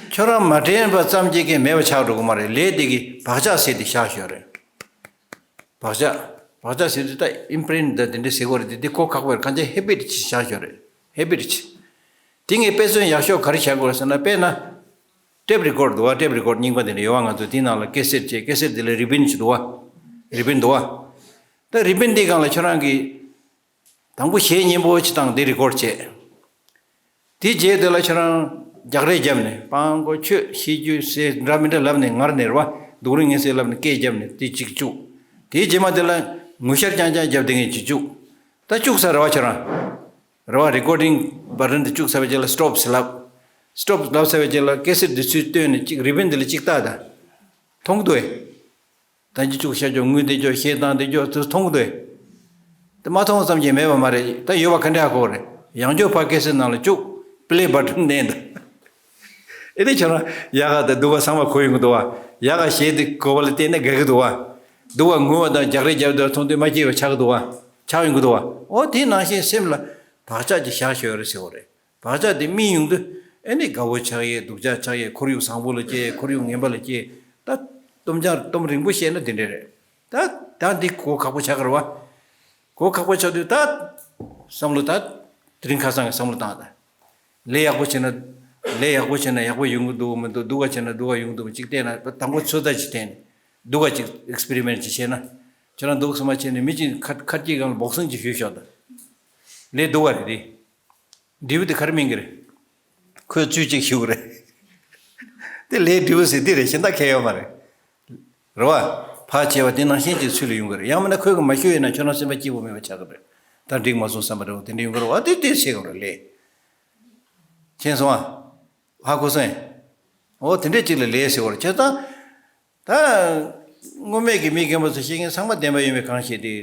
ཁྱོད་རང་མ་དྲན་པ་ཙམ་གྱིས་ཀྱང་མེད་པ་ཆགས་འགྲོ་གི་མ་རེད། ལས་དེ་གི་བག་ཆགས་ཟེར་དེ་བཞག་ཡོད་རེད། བག་ཆགས། བག་ཆགས་ཟེར་དུས་ད་ཨིམ་པི་རིན་ཊི་དང་དེ་འདྲ་ཟེར་གྱི་ཡོད་རེད། དེ་དེ་གོ་ཁག་པོ་རེད། གང་ཅི་ཧེ་བིཊ་ཅིག་བཞག་ཡོད་རེད། ཧེ་བིཊ་ཅིག་དེ་ངས་དཔེ་མཚོན་ཡག་ཤོས་ག་རེ་བཞག་དགོས་རེད་ཟེར་ན། དཔེར་ན། ཊེབ་རི་ཀོཌ་འདུག་བ། ཊེབ་རི་ཀོཌ་རྙིང་པ་དེ་འདྲ་ཡོད་བ། ང་ཚོ་དེའི་ནང་ལ་ཀེ་སེཊ་བྱས། ཀེ་སེཊ་དེ་ལ་རི་བིན་ཅིག་འདུག་བ། རི་བིན་འདུག་བ། ད་རི་བིན་དེའི་སྒང་ལ་ཁྱོད་རང་གིས་དང་པོ་གཞས་སྙན་པོ་ཅིག་བཏང་། དེ་རི་ཀོཌ་བྱས། དེ་རྗེས་དེ་ལ་ཁྱོད་རང་རྒྱག་རེས་བརྒྱབ་ནས། སྤྲང་པོ་ཆོས་བཤད་རྒྱུ་ཟེར་འདྲ་མི་འདྲ་ལབ་ནས། ངར་ནས་རེད་བ། སྡུག་རུས་ངན་ཟེར་ལབ་ནས་སྐད་བརྒྱབ་ནས་དེ་གཅིག་བཅུག་དེའི་རྗེས་མ་དེ་ལ་ངུ་ཤར་རྐྱང་རྐྱང་བརྒྱབ་དེ་ངས་གཅིག་བཅུག་ད་བཅུག་ཚར་རེད་བ་ཁྱོད་རང་། རེད་བ། རི་ཀོཌ་རིང་བ་ཊན་དེ་བཅུག་ཚར་བའི་རྗེས་ལ་སི་ཊོབ་ཟེར་ལབ། སི་ཊོབ་ལབ་ཚར་བའི་རྗེས་ལ་ཀེ་སེཊ་དེ་ཚུར་བཏོན་ནས་གཅིག་རི་བིན་དེ་ལ་གཅིག་བཏགས་ད། མཐོང་གི་འདུག་ཨེ། ད་འཇུ་བཅུག་བྱ་རྒྱུ། ངུས་བསྡད་རྒྱུ། གཞས་བཏང་བསྡད་རྒྱུ་དེ་མཐོང་གི་འདུག་ཨེ། དེ་མ་མཐོང་ཙམ་གྱིས་མེད་པ་མ་རེད། ད་ཡོད་པ་ག་འདྲ་ཧ་གོ་རེད། ཡང་བསྐྱར་ཕར་ཀེ་སེཊ་ནང་ལ་བཅུག་པི་ལེ་བ་ཊན་མནན་ད། ཨེ་དེ་ཁྱོད་རང་ཡག་ག་དང་སྡུག་ག་ཚང་མ་གོ་ཡོང་གི་འདུག་བ། ཡག་ག་གཞས་དེ་གོ་བ་ལ་བལྟས་ན་དགའ་གི་འདུག་བ། སྡུག་ག་ངུ་བ་དང་རྒྱག་རེས་རྒྱབ་དེ་མཐོང་དུས་མ་སྐྱིད་པ་ཆགས་ཀྱི་འདུག་བ། ཆགས་ཡོང་གི་འདུག་བ། ཨོ་དེ་ནང་བཞིན་སེམས་ལ་བག་ཆགས་ཅིག་བཞག་ཤོག་རེད་ཟེར་བ་རེད། བག་ཆགས་དེ་སྨིན་ཡོང་དུས་ཨེ་ནི་དགའ་བོ་ཆགས་ཡས། སྡུག་ཅག་ཆགས་ཡས། ཁོར་ཡུག་བཟང་པོ་ལ་སྐྱེ། ཁོར་ཡུག་ངན་པ་ལ་སྐྱེ། ད་སྟོབས་འཆར་སྟོབས་རིང་པོ་བཤད་ན་དེ་འདྲས་རེད། ད་ད་འདི་གོ་ཁག་པོ་ཆགས་ཀྱི་རེད་བ། གོ་ཁག་པོ་ཆགས་དུས་ད་བསམ་བློ་ད་དེ་རིང་ཁ་སང་གི་བསམ་བློ་བཏང་ད། ལས་ཡག་པོ་བྱས་ན་ལས་ཡག་པོ་བྱས་ན་ཡག་པོ་ཡོང་གི་འདུག་མི་འདུག་སྡུག་ག་བྱས་ན་སྡུག་ག་ཡོང་གི་འདུག་མི་གཅིག་བལྟས་ན། ད་དང་པོ་ཚོད་ལྟ་ཅིག་བལྟས་ནས་སྡུག་ག་ཅིག་ཨེག་སི་པི་རི་མེན་ཊི་ཅིག་བྱས་ན། ཁྱོད་རང་འདུག་སེ་མ་བྱས་ནས་མི་གཅིག་ཁ་ཁ་སྐྱེས་སྒང་ལ་བོག་སིང་ཅིག་ཞུས་ཤོག་ད། ལས་སྡུག་ག་རེད་དེ། འབྲས་བུ་དེ་ག་རེ་སྨིན་གྱི་རེད། ཁོས་ཚུལ་གཅིག་ཞུ་གི་རེད། དེ་ལས་འབྲས་བུ་ཟེར་འདི་རེད། གཞན་དག་གང་ཡང་ཡོད་མ་རེད། རེད་བ། ཕར་བྱས་པ་དེ་ནང་བཞིན་གྱི་ཚུལ་ལ་ཡོང་གི་རེད། ཡང་མིན་ན་ཁོས་གི་མ་ཞུས་ཡོད་ན་ཁྱོད་རང་སེམས་པ་སྐྱིད་པོ་མེད་པ་ཆགས་ཀྱི་རེད། ད་འགྲིག་མ་སོང་བསམ་པ་འདྲ་བོ་དེ་འདྲ་ཡོང་གི་རེད་བ། དེ་དེ་བྱེད་དགོས་རེད་ལས། མཁྱེན་སོང་ཨ། ཧ་གོ་སོང་ཨེ། འོ་དེ་འདྲས་ཅིག་ལ་ལས་ཟེར་བ་རེད། བྱས་ཙང་། ད་སྔོན་མེད་ཀྱི་མི་རྒན་པ་ཚོ་བཤད་མཁན་ཚང་མ་བདེན་པ་ཡོད་མེད་གང་ཤེས་ཏེ།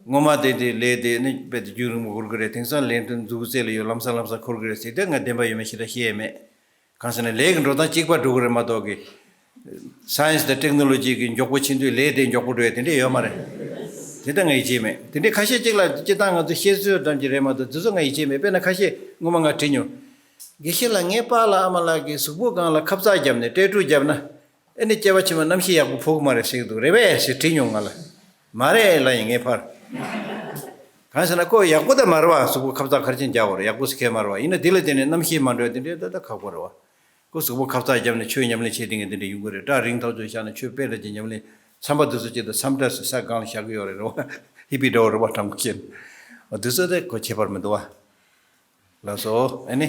སྔོན་མ་དེ་དེ་ལས་དེ་ནི་རྦད་དེ་རྒྱུན་རིང་པོ་འགོར་གི་རེད། དེང་སང་ལས་དོན་མཛུབ་རྩེ་ལ་ཡོད། ལམ་སང་ལམ་སང་འཁོར་གི་རེད་ཟེར་དུས་ང་བདེན་པ་ཡོད་མེད་ཞེ་དྲག་ཤེས་ཡས་མེད། གང་ཟེར་ན་ལས་ཀྱི་འགྲོ་སྟངས་གཅིག་པ་འགྲོ་གི་རེད་མ་གཏོགས་ཀྱི། སའེན་སི་དང་ཊེག་ནོ་ལོ་ཇི་གི་མགྱོགས་པོ་ཕྱིན་དུས་ལས་དེ་མགྱོགས་པོ་འགྲོ་ཡ་དེ་འདྲས་ཡོད་མ་རེད། དེ་ལྟ་ངས་ཡིད་ཆེས་མེད། དེ་འདྲས་ཁ་ཤས་གཅིག་ལ་སྤྱིར་བཏང་ང་ཚོ་བཤད་སྲོལ་ཙམ་གྱི་རེད་མ་གཏོགས་དེ་ཚོ་ངས་ཡིད་ཆེས་མེད། དཔེར་ན་ཁ་ཤས་སྔོན་མ་ང་དྲིས་མྱོང་། དགེ་བཤེས་ལགས་ངའི་པཱ་ལགས་ཨ་མ་ལགས་ཀྱི་གཟུགས་པོ་སྒང་ལ་ཁབ་གཙག་བརྒྱབ་ནས་སྐྲན་ཕྲུག་བརྒྱབ་ན། ཨེ་ནི་སྐྱེ་བ་ཕྱི་མ་རྣམ་ཤེས་ཡག་པོ་ཕོག་གི་མ་རེད་ཟེར་གྱི་འདུག་རེད་པས་ཟེར་དྲིས་མྱོང་ང་ལ། མ་རེད་ལབ་ཡིན་ངས་ཕར། གང་ཟེར་ན་ཁོ་ཡག་པོ་ད་མ་རེད་པ། གཟུགས་པོ་ཁ་ཚ་ག་རེ་བྱས་ནས་རྒྱག་དགོས་རེད། ཡག་པོ་ཟེར་མཁན་མ་རེད་པ། ཡིན་ན་འདི་ལ་བརྟེན་ནས་རྣམ་ཤེས་མ་འགྲོ་ཡ་དེ་འདྲའི་ད་ད་ཁག་པོ་རེད་པ། ཁོ་གཟུགས་པོ་ཁ་ཚ་བརྒྱབ་ནས་ཆོས་ཉམས་ལེན་བྱེད་བསྡད་མཁན་དེ་འདྲ་ཡོང་གི་རེད། སྐྲ་རིང་ཐག་ཆོད་བཞག་ནས་ཆོས་དཔེ་ལ་ཅིག་ཉམས་ལེན། མཚམས་འདྲ་ཟེར་ས་སྒང་ལ་བཞག་གི་ཡོད་རེད་རོ། ཧི་པི་འདྲ་བོ་རེད་པ། དྲང་པོ་བཤད་ན་འདི་ཚོ་དེ་གོ་ཁྱད་པར་མི་འདུག་པ། ལགས་སོ། ཨེ་ནི།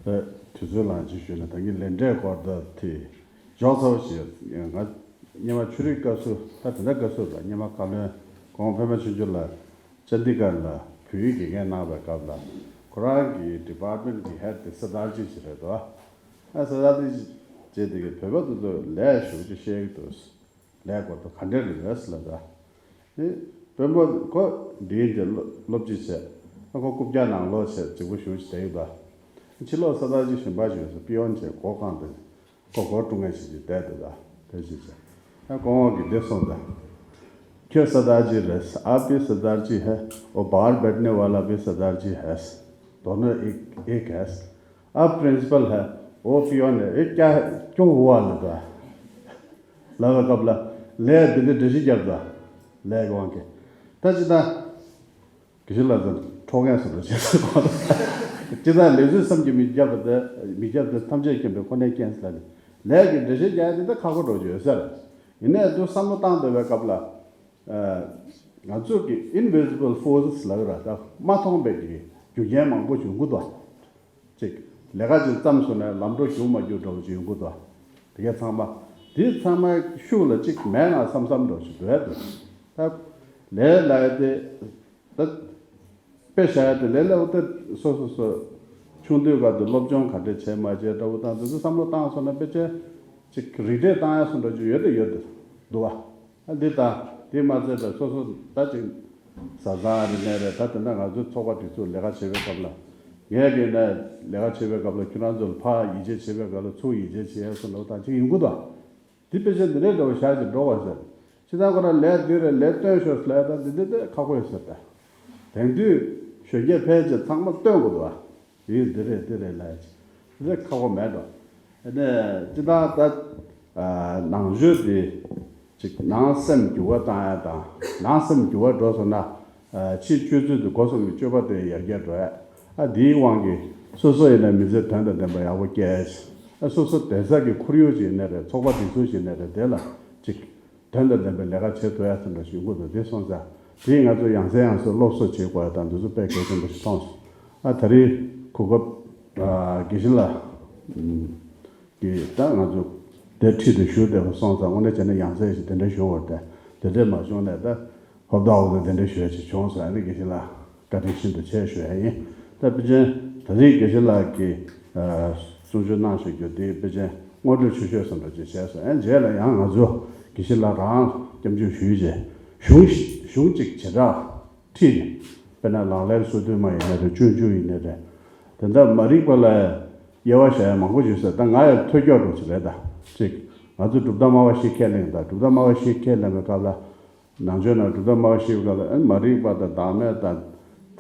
ཨེ། དུས་ཚོད་ལངས་ཅིག་ཞུས་ན་ད་གིན་ལས་འབྲས་སྐོར་ད་དེ་འཇོག་ཚར་བ་ཞིག་ང་སྔོན་མ་ཆོས་རིག་བཀའ་ཟུར་ད་དེ་འདྲ་བཀའ་ཟུར་ལ་སྔོན་མ་བཀའ་བློན་གོང་འཕེལ་མ་ཆོས་འབྱོར་ལགས་ཅན་དི་གར་ལ་བོད་ཡིག་དགེ་རྒན་གནང་བའི་སྐབས་ལ་ཁོ་རང་གི་ཌི་པཱར་མེན་ཊི་གི་ཧེཌ་དེ་སར་དར་ཇི་ཞིག་རེད་དོ། ཨ་སར་དར་ཇི་ཅེས་དེ་གི་བོད་པ་དེ་ཚོ་ལས་ཞུ་རྒྱུ་བཤད་ཀྱི་འདུག་ལས་སྐོར་དུ་ག་འདྲ་རེད་ཟེར་ལབ་ད། ཨེ། དཔོན་པོ་ཁོ་འདིའི་འདི་སློབ་སློབ་སྤྱི་བྱས། ཨ་ཁོ་རྐུབ་བཀྱག་ནང་ལོགས་བྱས་གཅིག་པུ་བཞུགས་ཤིག་བསྡད་ཡོད་པ། ཕྱི་ལོགས་སར་དར་ཇི་གཞོན་པ་ཞིག་ཡོད་ས་པི་ཡོན་བྱས་སྒོ་བཀང་སྟེ། ཁོ་སྒོ་དཀྲུག་མཁན་ཞིག་ཅིག་བསྡད་འདུག་ད་དེ་ཞིག་བྱས། ཨ་སྐུ་ངོ་གིས་འདི་གསུངས་ད། ཁྱོད་སར་དར་ཇི་རེད། आप भी सरदार जी है, वो बाहर बैठने वाला भी सरदार जी है, दोनों एक एक है। आप प्रिंसिपल है, वो पियोन है, ये क्या है? क्यों हुआ लगा? ལབ་པའི་སྐབས་ལ་ལས་འདི་འདྲའི་འགྲེལ་བཤད་བརྒྱབ་ད། ལས་ཀྱི་དབང་གིས། ད་ཅི་ད། དགེ་བཤེས་ལགས་ཚོ་འཕྲོག་མཁན་བཟོ་འདྲ་བྱས་སོང་། ཅི་ད་ལས་བཟོད་བསམ་གྱིས་མི་ཁྱབ་པ་དེ་མི་ཁྱབ་དེ་ཐམས་ཅད་མཁྱེན་པའི་ཁོ་ནའི་རྐྱེན་ཟེར་ལ་ནི། ལས་ཀྱི་འགྲེལ་བཤད་རྒྱག་ཡ་དེ་ད་ཁག་པོ་འགྲོ་གི་ཡོད་ས་རེད། ཡིན་ནའི་དུ་བསམ་བློ་བཏང་བསྡད་པའི་སྐབས་ལ། ཨ། ང་ཚོ་གི་invisible forces ལབ་ཀྱི་ར་ད་མ་མཐོང་པའི་གི་རྒྱུ་རྐྱེན་མང་པོ་ཡོང་གི་འདུག་ཅིག་ལས་ཀ་ཅིག་བརྩམས་སོང་ན་ལམ་འགྲོ་རྒྱུག་མ་རྒྱུག་འདྲ་བོ་ཅིག་ཡོང་གི་འདུག་དེ་གའི་ཚང་མ། དེ་ཚང་མ་ཤུགས་ལ་ཅིག་མེད་ན་བསམ་བསམ་འདྲ་བོ་ཞིག་འདུག་ཨེ་འདུག་ད་ལས་ལ་ཡ་དེ་ད་དཔེ་བཞག་ཡ་དེ་ལས་སླ་བོ་དེ་སོ་སོ་སོ་ཆུང་དུས་སྐབས་དུ་སློབ་སྦྱོང་ག་འདྲ་བྱས་མ་བྱས་འདྲ་བོ་དང་དེ་ཚོ་བསམ་བློ་བཏང་སོང་ན་དཔེ་ཆ་ཅིག་རིགས་འགྲེ་བཏང་ཡ་སོང་འདྲ་ཅིག་ཡོད་དེ་ཡོད་དེ་འདུག་བ། ཨ་འདི་ལྟ། འདི་མ་ཚད་པའི་སོ་སོ་ད་ཅིག་བཟའ་ཚང་རིག་གནས་རེད། ད་དེ་འདྲ་ང་ཚོའི་ཚོགས་པ་སྒྲིག་འཛུགས་ལས་ཀ་བྱེད་པའི་སྐབས་ལ། ངས་ཀྱིས་ནས་ལས་ཀ་བྱེད་པའི་སྐབས་ལ་ཁྱོད་རང་ཚོ་ལ་ཕར་ཡིད་ཆེས་བྱེད་པའི་སྐབས་ལ་ཚུར་ཡིད་ཆེས་བྱེད་ཡ་སོགས་འདྲ་བོ་དང་ཅིག་ཡོང་གི་འདུག་འདི་དཔེ་ཆ་འདི་འདྲའི་འདྲ་བོ་བཞག་ཅིག་འགྲོ་བ་ཟེར། ཕྱི་ནང་ཁོ་རང་ལས་འདི་རེད་ལས་སྟོན་ཤོག་ཟེར་ལབ་ཡ་ད་འདི་འདི་འདི་ཁག་པོ་ཡོད་ཟེར་ད། དེང་དུས་གཞོན་སྐྱེས་ཕལ་ཆེར་ཚང་མ་སྟོན་དགོས་འདུག་ཨ། ཡིན་འདི་རེད་འདི་རེད་ལབ་ཡ་ཅིག་འདི་ཁག་པོ་མེད་འགྲོ། ཨ་ནི་སྤྱི་བཏང་ད་ཨ་ནང་ཆོས་འདི་ཅིག་ནང་སེམས་འགྱུར་བ་བཏང་ཡ་དང་ནང་སེམས་འགྱུར་བ་འགྲོ་སོང་ན་ཨ་ཕྱི་སྤྱོད་ཚུལ་དུ་སྒོ་གསུམ་གྱི་སྤྱོད་པ་དེ་ཡར་རྒྱས་འགྲོ་ཡ། ཨ་འདིའི་དབང་གིས་སོ་སོ་ཡིན་ན་མི་ཚེ་དོན་དང་ལྡན་པ་ཡག་པོ་སྐྱེལ་ཡ་ཅིག་ཨ་སོ་སོ་བསྡད་ས་གི་ཁོར་ཡུག་ཅིག་ཡིན་ན་རེད་ཚོགས་པ་སྒྲིག་འཛུགས་ཅིག་ཡིན་ན་རེད་དེ་ལ་ཅིག་དོན་དང་ལྡན་པའི་ལས་ཀ་བྱེད་ཐུབ་ཡ་ཙམ་འདྲ་ཞིག་ཡོང་གི་འདུག་དེ་སོང་ཙང་དེས་ང་ཚོ་ཡང་སེ་ཡང་སེ་སློབ་གསོ་བྱེད་དགོས་ཡ་དང་འདི་ཚོ་དཔེ་གལ་ཆེན་པོ་ཞིག་མཐོང་སོང་། ཨ་ད་རེས་གོ་སྐབས་ཨ་དགེ་བཤེས་ལགས་ཀྱིས་ད་ང་ཚོ་དེ་ཁྲིད་དུ་ཞུགས་བསྡད་པ་སོང་ཙང་དངོས་གནས་བྱས་ན་ཡང་སེ་ཞིག་དེ་འདྲ་བྱུང་བ་རེད་དེ་དེ་འདྲ་མ་བྱུང་ནས་ད་ཧོབ་ཏ་ཧོབ་ཏ་དེ་འདྲ་ཞུ་ཡ་ཅིག་བྱུང་སོང་། ཨ་ནི་དགེ་བཤེས་ལགས་བཀའ་དྲིན་ཤིན་ཏུ་ཆེ་ཞུ་ཡ་ཡིན། ད་དཔེ་ཅན་ད་རེས་དགེ་བཤེས་ལགས་ཀྱིས་ཨ་གསུང་ཆོས་གནང་བཞག་རྒྱུ་དེ་དཔེ་ཅན་སྔོན་འགྲོ་ཆུ་ཤོད་བཟོ་འདྲ་ཅིག་བྱས་སོང་། ཨ་ནི་རྗེས་ལ་ཡང་ང་ཚོ་དགེ་བཤེས་ལགས་རང་སྐྱབས་འཇུག་ཞུས་རྗེས་གཞུང་གཞུང་གཅིག་བྱེ་བྲག་ཁྲིད་ནས་དཔེར་ན་ལག་ལེན་སོ་བདུན་མ་ཡིན་ན་རེད་སྤྱོད་འཇུག་ཡིན་ན་རེད། དེ་འདྲ་མ་རིག་པ་ལ་དབྱེ་བ་བྱ་ཡ་མང་པོ་ཡོད་ས་ད་ང་ཡང་ཐོས་སྐྱོ་འགྲོ་ཅིག་རེད་ད། གཅིག་ང་ཚོ་གྲུབ་མཐའ་སྨྲ་བ་བཞི་ཁས་ལེན་ད་གྲུབ་མཐའ་སྨྲ་བ་བཞི་ཁས་ལེན་པའི་སྐབས་ལ། ནང་ཆོས་ནང་གྲུབ་མཐའ་སྨྲ་བ་བཞི་པའི་སྐབས་ལ་ཨ་ནི་མ་རིག་པ་དང་བདག་མེད་དང་།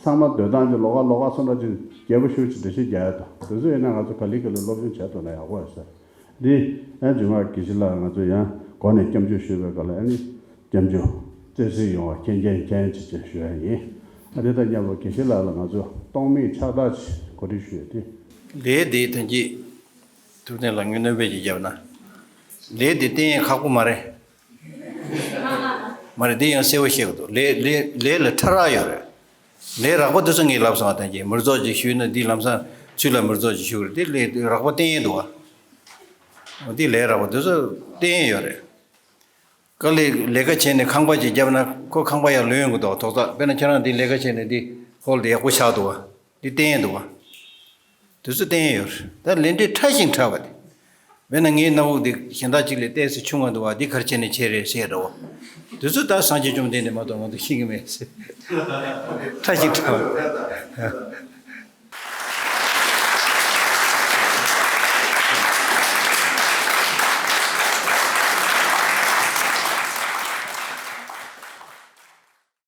ཚང་མ་འདོད་སྟངས་ཀྱི་ལོགས་ཀ་ལོགས་ཀ་སོང་འདྲ་ཅིག་རྒྱས་པོ་ཞེ་པོ་ཅིག་འགྲེལ་བཤད་རྒྱག་ཡ་དང་དེ་ཚོ་ཡིན་ན་ང་ཚོ་ག་ལེ་ག་ལེ་སློབ་སྦྱོང་བྱས་ཐུབ་ན་ཡག་པོ་ཡོད་ས་རེད། འདི་ཨ་ནི་རྗེས་མ་དགེ་བཤེས་ལགས་ང་ཚོ་ཡང་སྒོ་ནས་སྐྱབས་འཇུག་ཞུས་པའི་སྐབས་ལ་ཨ་ནི་སྐྱབས་འཇུག་རྩེ་གཟིགས་ཡོང་བ་མཁྱེན་མཁྱེན་མཁྱེན་ཅིག་ཅེས་ཞུ་ཡ་ཡིན། ཨ་དེ་དང་མཉམ་པོ་དགེ་བཤེས་ལགས་ལ་ང་ཚོ་སྟོང་མིག་ཕྱག་རྟགས་ཅིག་གོ་སྒྲིག་ཞུ་ཡ་དེ། ལས་འདི་ཐོན་སྐྱེད། ཐུབ་བསྟན་ལགས་ངོས་སྣོན་པས་ཅིག་བརྒྱབ་ན། ལས་འདི་བསྟན་ཡས་ཁག་པོ་མ་རེད། མ་རེད་འདི་ཡང་གསལ་བོ་བཤད་དགོས་འདུག་ལས་ལས་ལས་ལ་ཕྲ་རགས་ཡོད་རེད། ལས་རགས་པ་འདི་ཚོ་ངས་ལབ་སོང་བ་དང་གཅིག་མི་རྫོགས་ཅིག་ཞུས་ན་འདི་ལམ་སང་ཚུལ་ལ་མི་རྫོགས་ཅིག་ཞུ་གི་རེད། འདི་ལས་རགས་པ་བསྟན་ཡས་འདུག་བ། འདི་ལས་རགས་པ་འདི་ཚོ་བསྟན་ཡས་ཡོད་རེད། དཀའ་ལས་ལས་ཀ་བྱས་ནས་ཁང་པ་ཅིག་བརྒྱབ་ན་ཁོ་ཁང་པ་ཡར་ལོན་ཡོང་གི་འདུག་བ། ཐོག་ཐག་དཔེར་ན་ཁྱེད་རང་འདི་ལས་ཀ་བྱས་ནས་འདི་ཧོལ་འདི་ཡག་པོ་ཆགས་འདུག་བ། འདི་བསྟན་ཡས་འདུག་བ། དེ་ཚོ་བསྟན་ཡས་ཡོད་རེད། ད་ལས་འབྲས་ཕྲ་ཞིང་ཕྲ་བ་དེ། དཔེར་ན་ངའི་སྣ་བུག་འདི་གཞན་དག་ཅིག་ལས་ཏོག་ཙམ་ཆུང་བ་འདུག་བ། འདི་ག་རེ་བྱས་ནས་བྱས་རེད་ཟེར་འདྲ་བོ། དེ་ཚོ་ད་སངས་རྒྱས་བཅོམ་ལྡན་འདས་མ་གཏོགས་ང་ཚོ་ཤེས་ཀྱི་མེད་ཟེར། ཕྲ་ཞིང་ཕྲ་བ།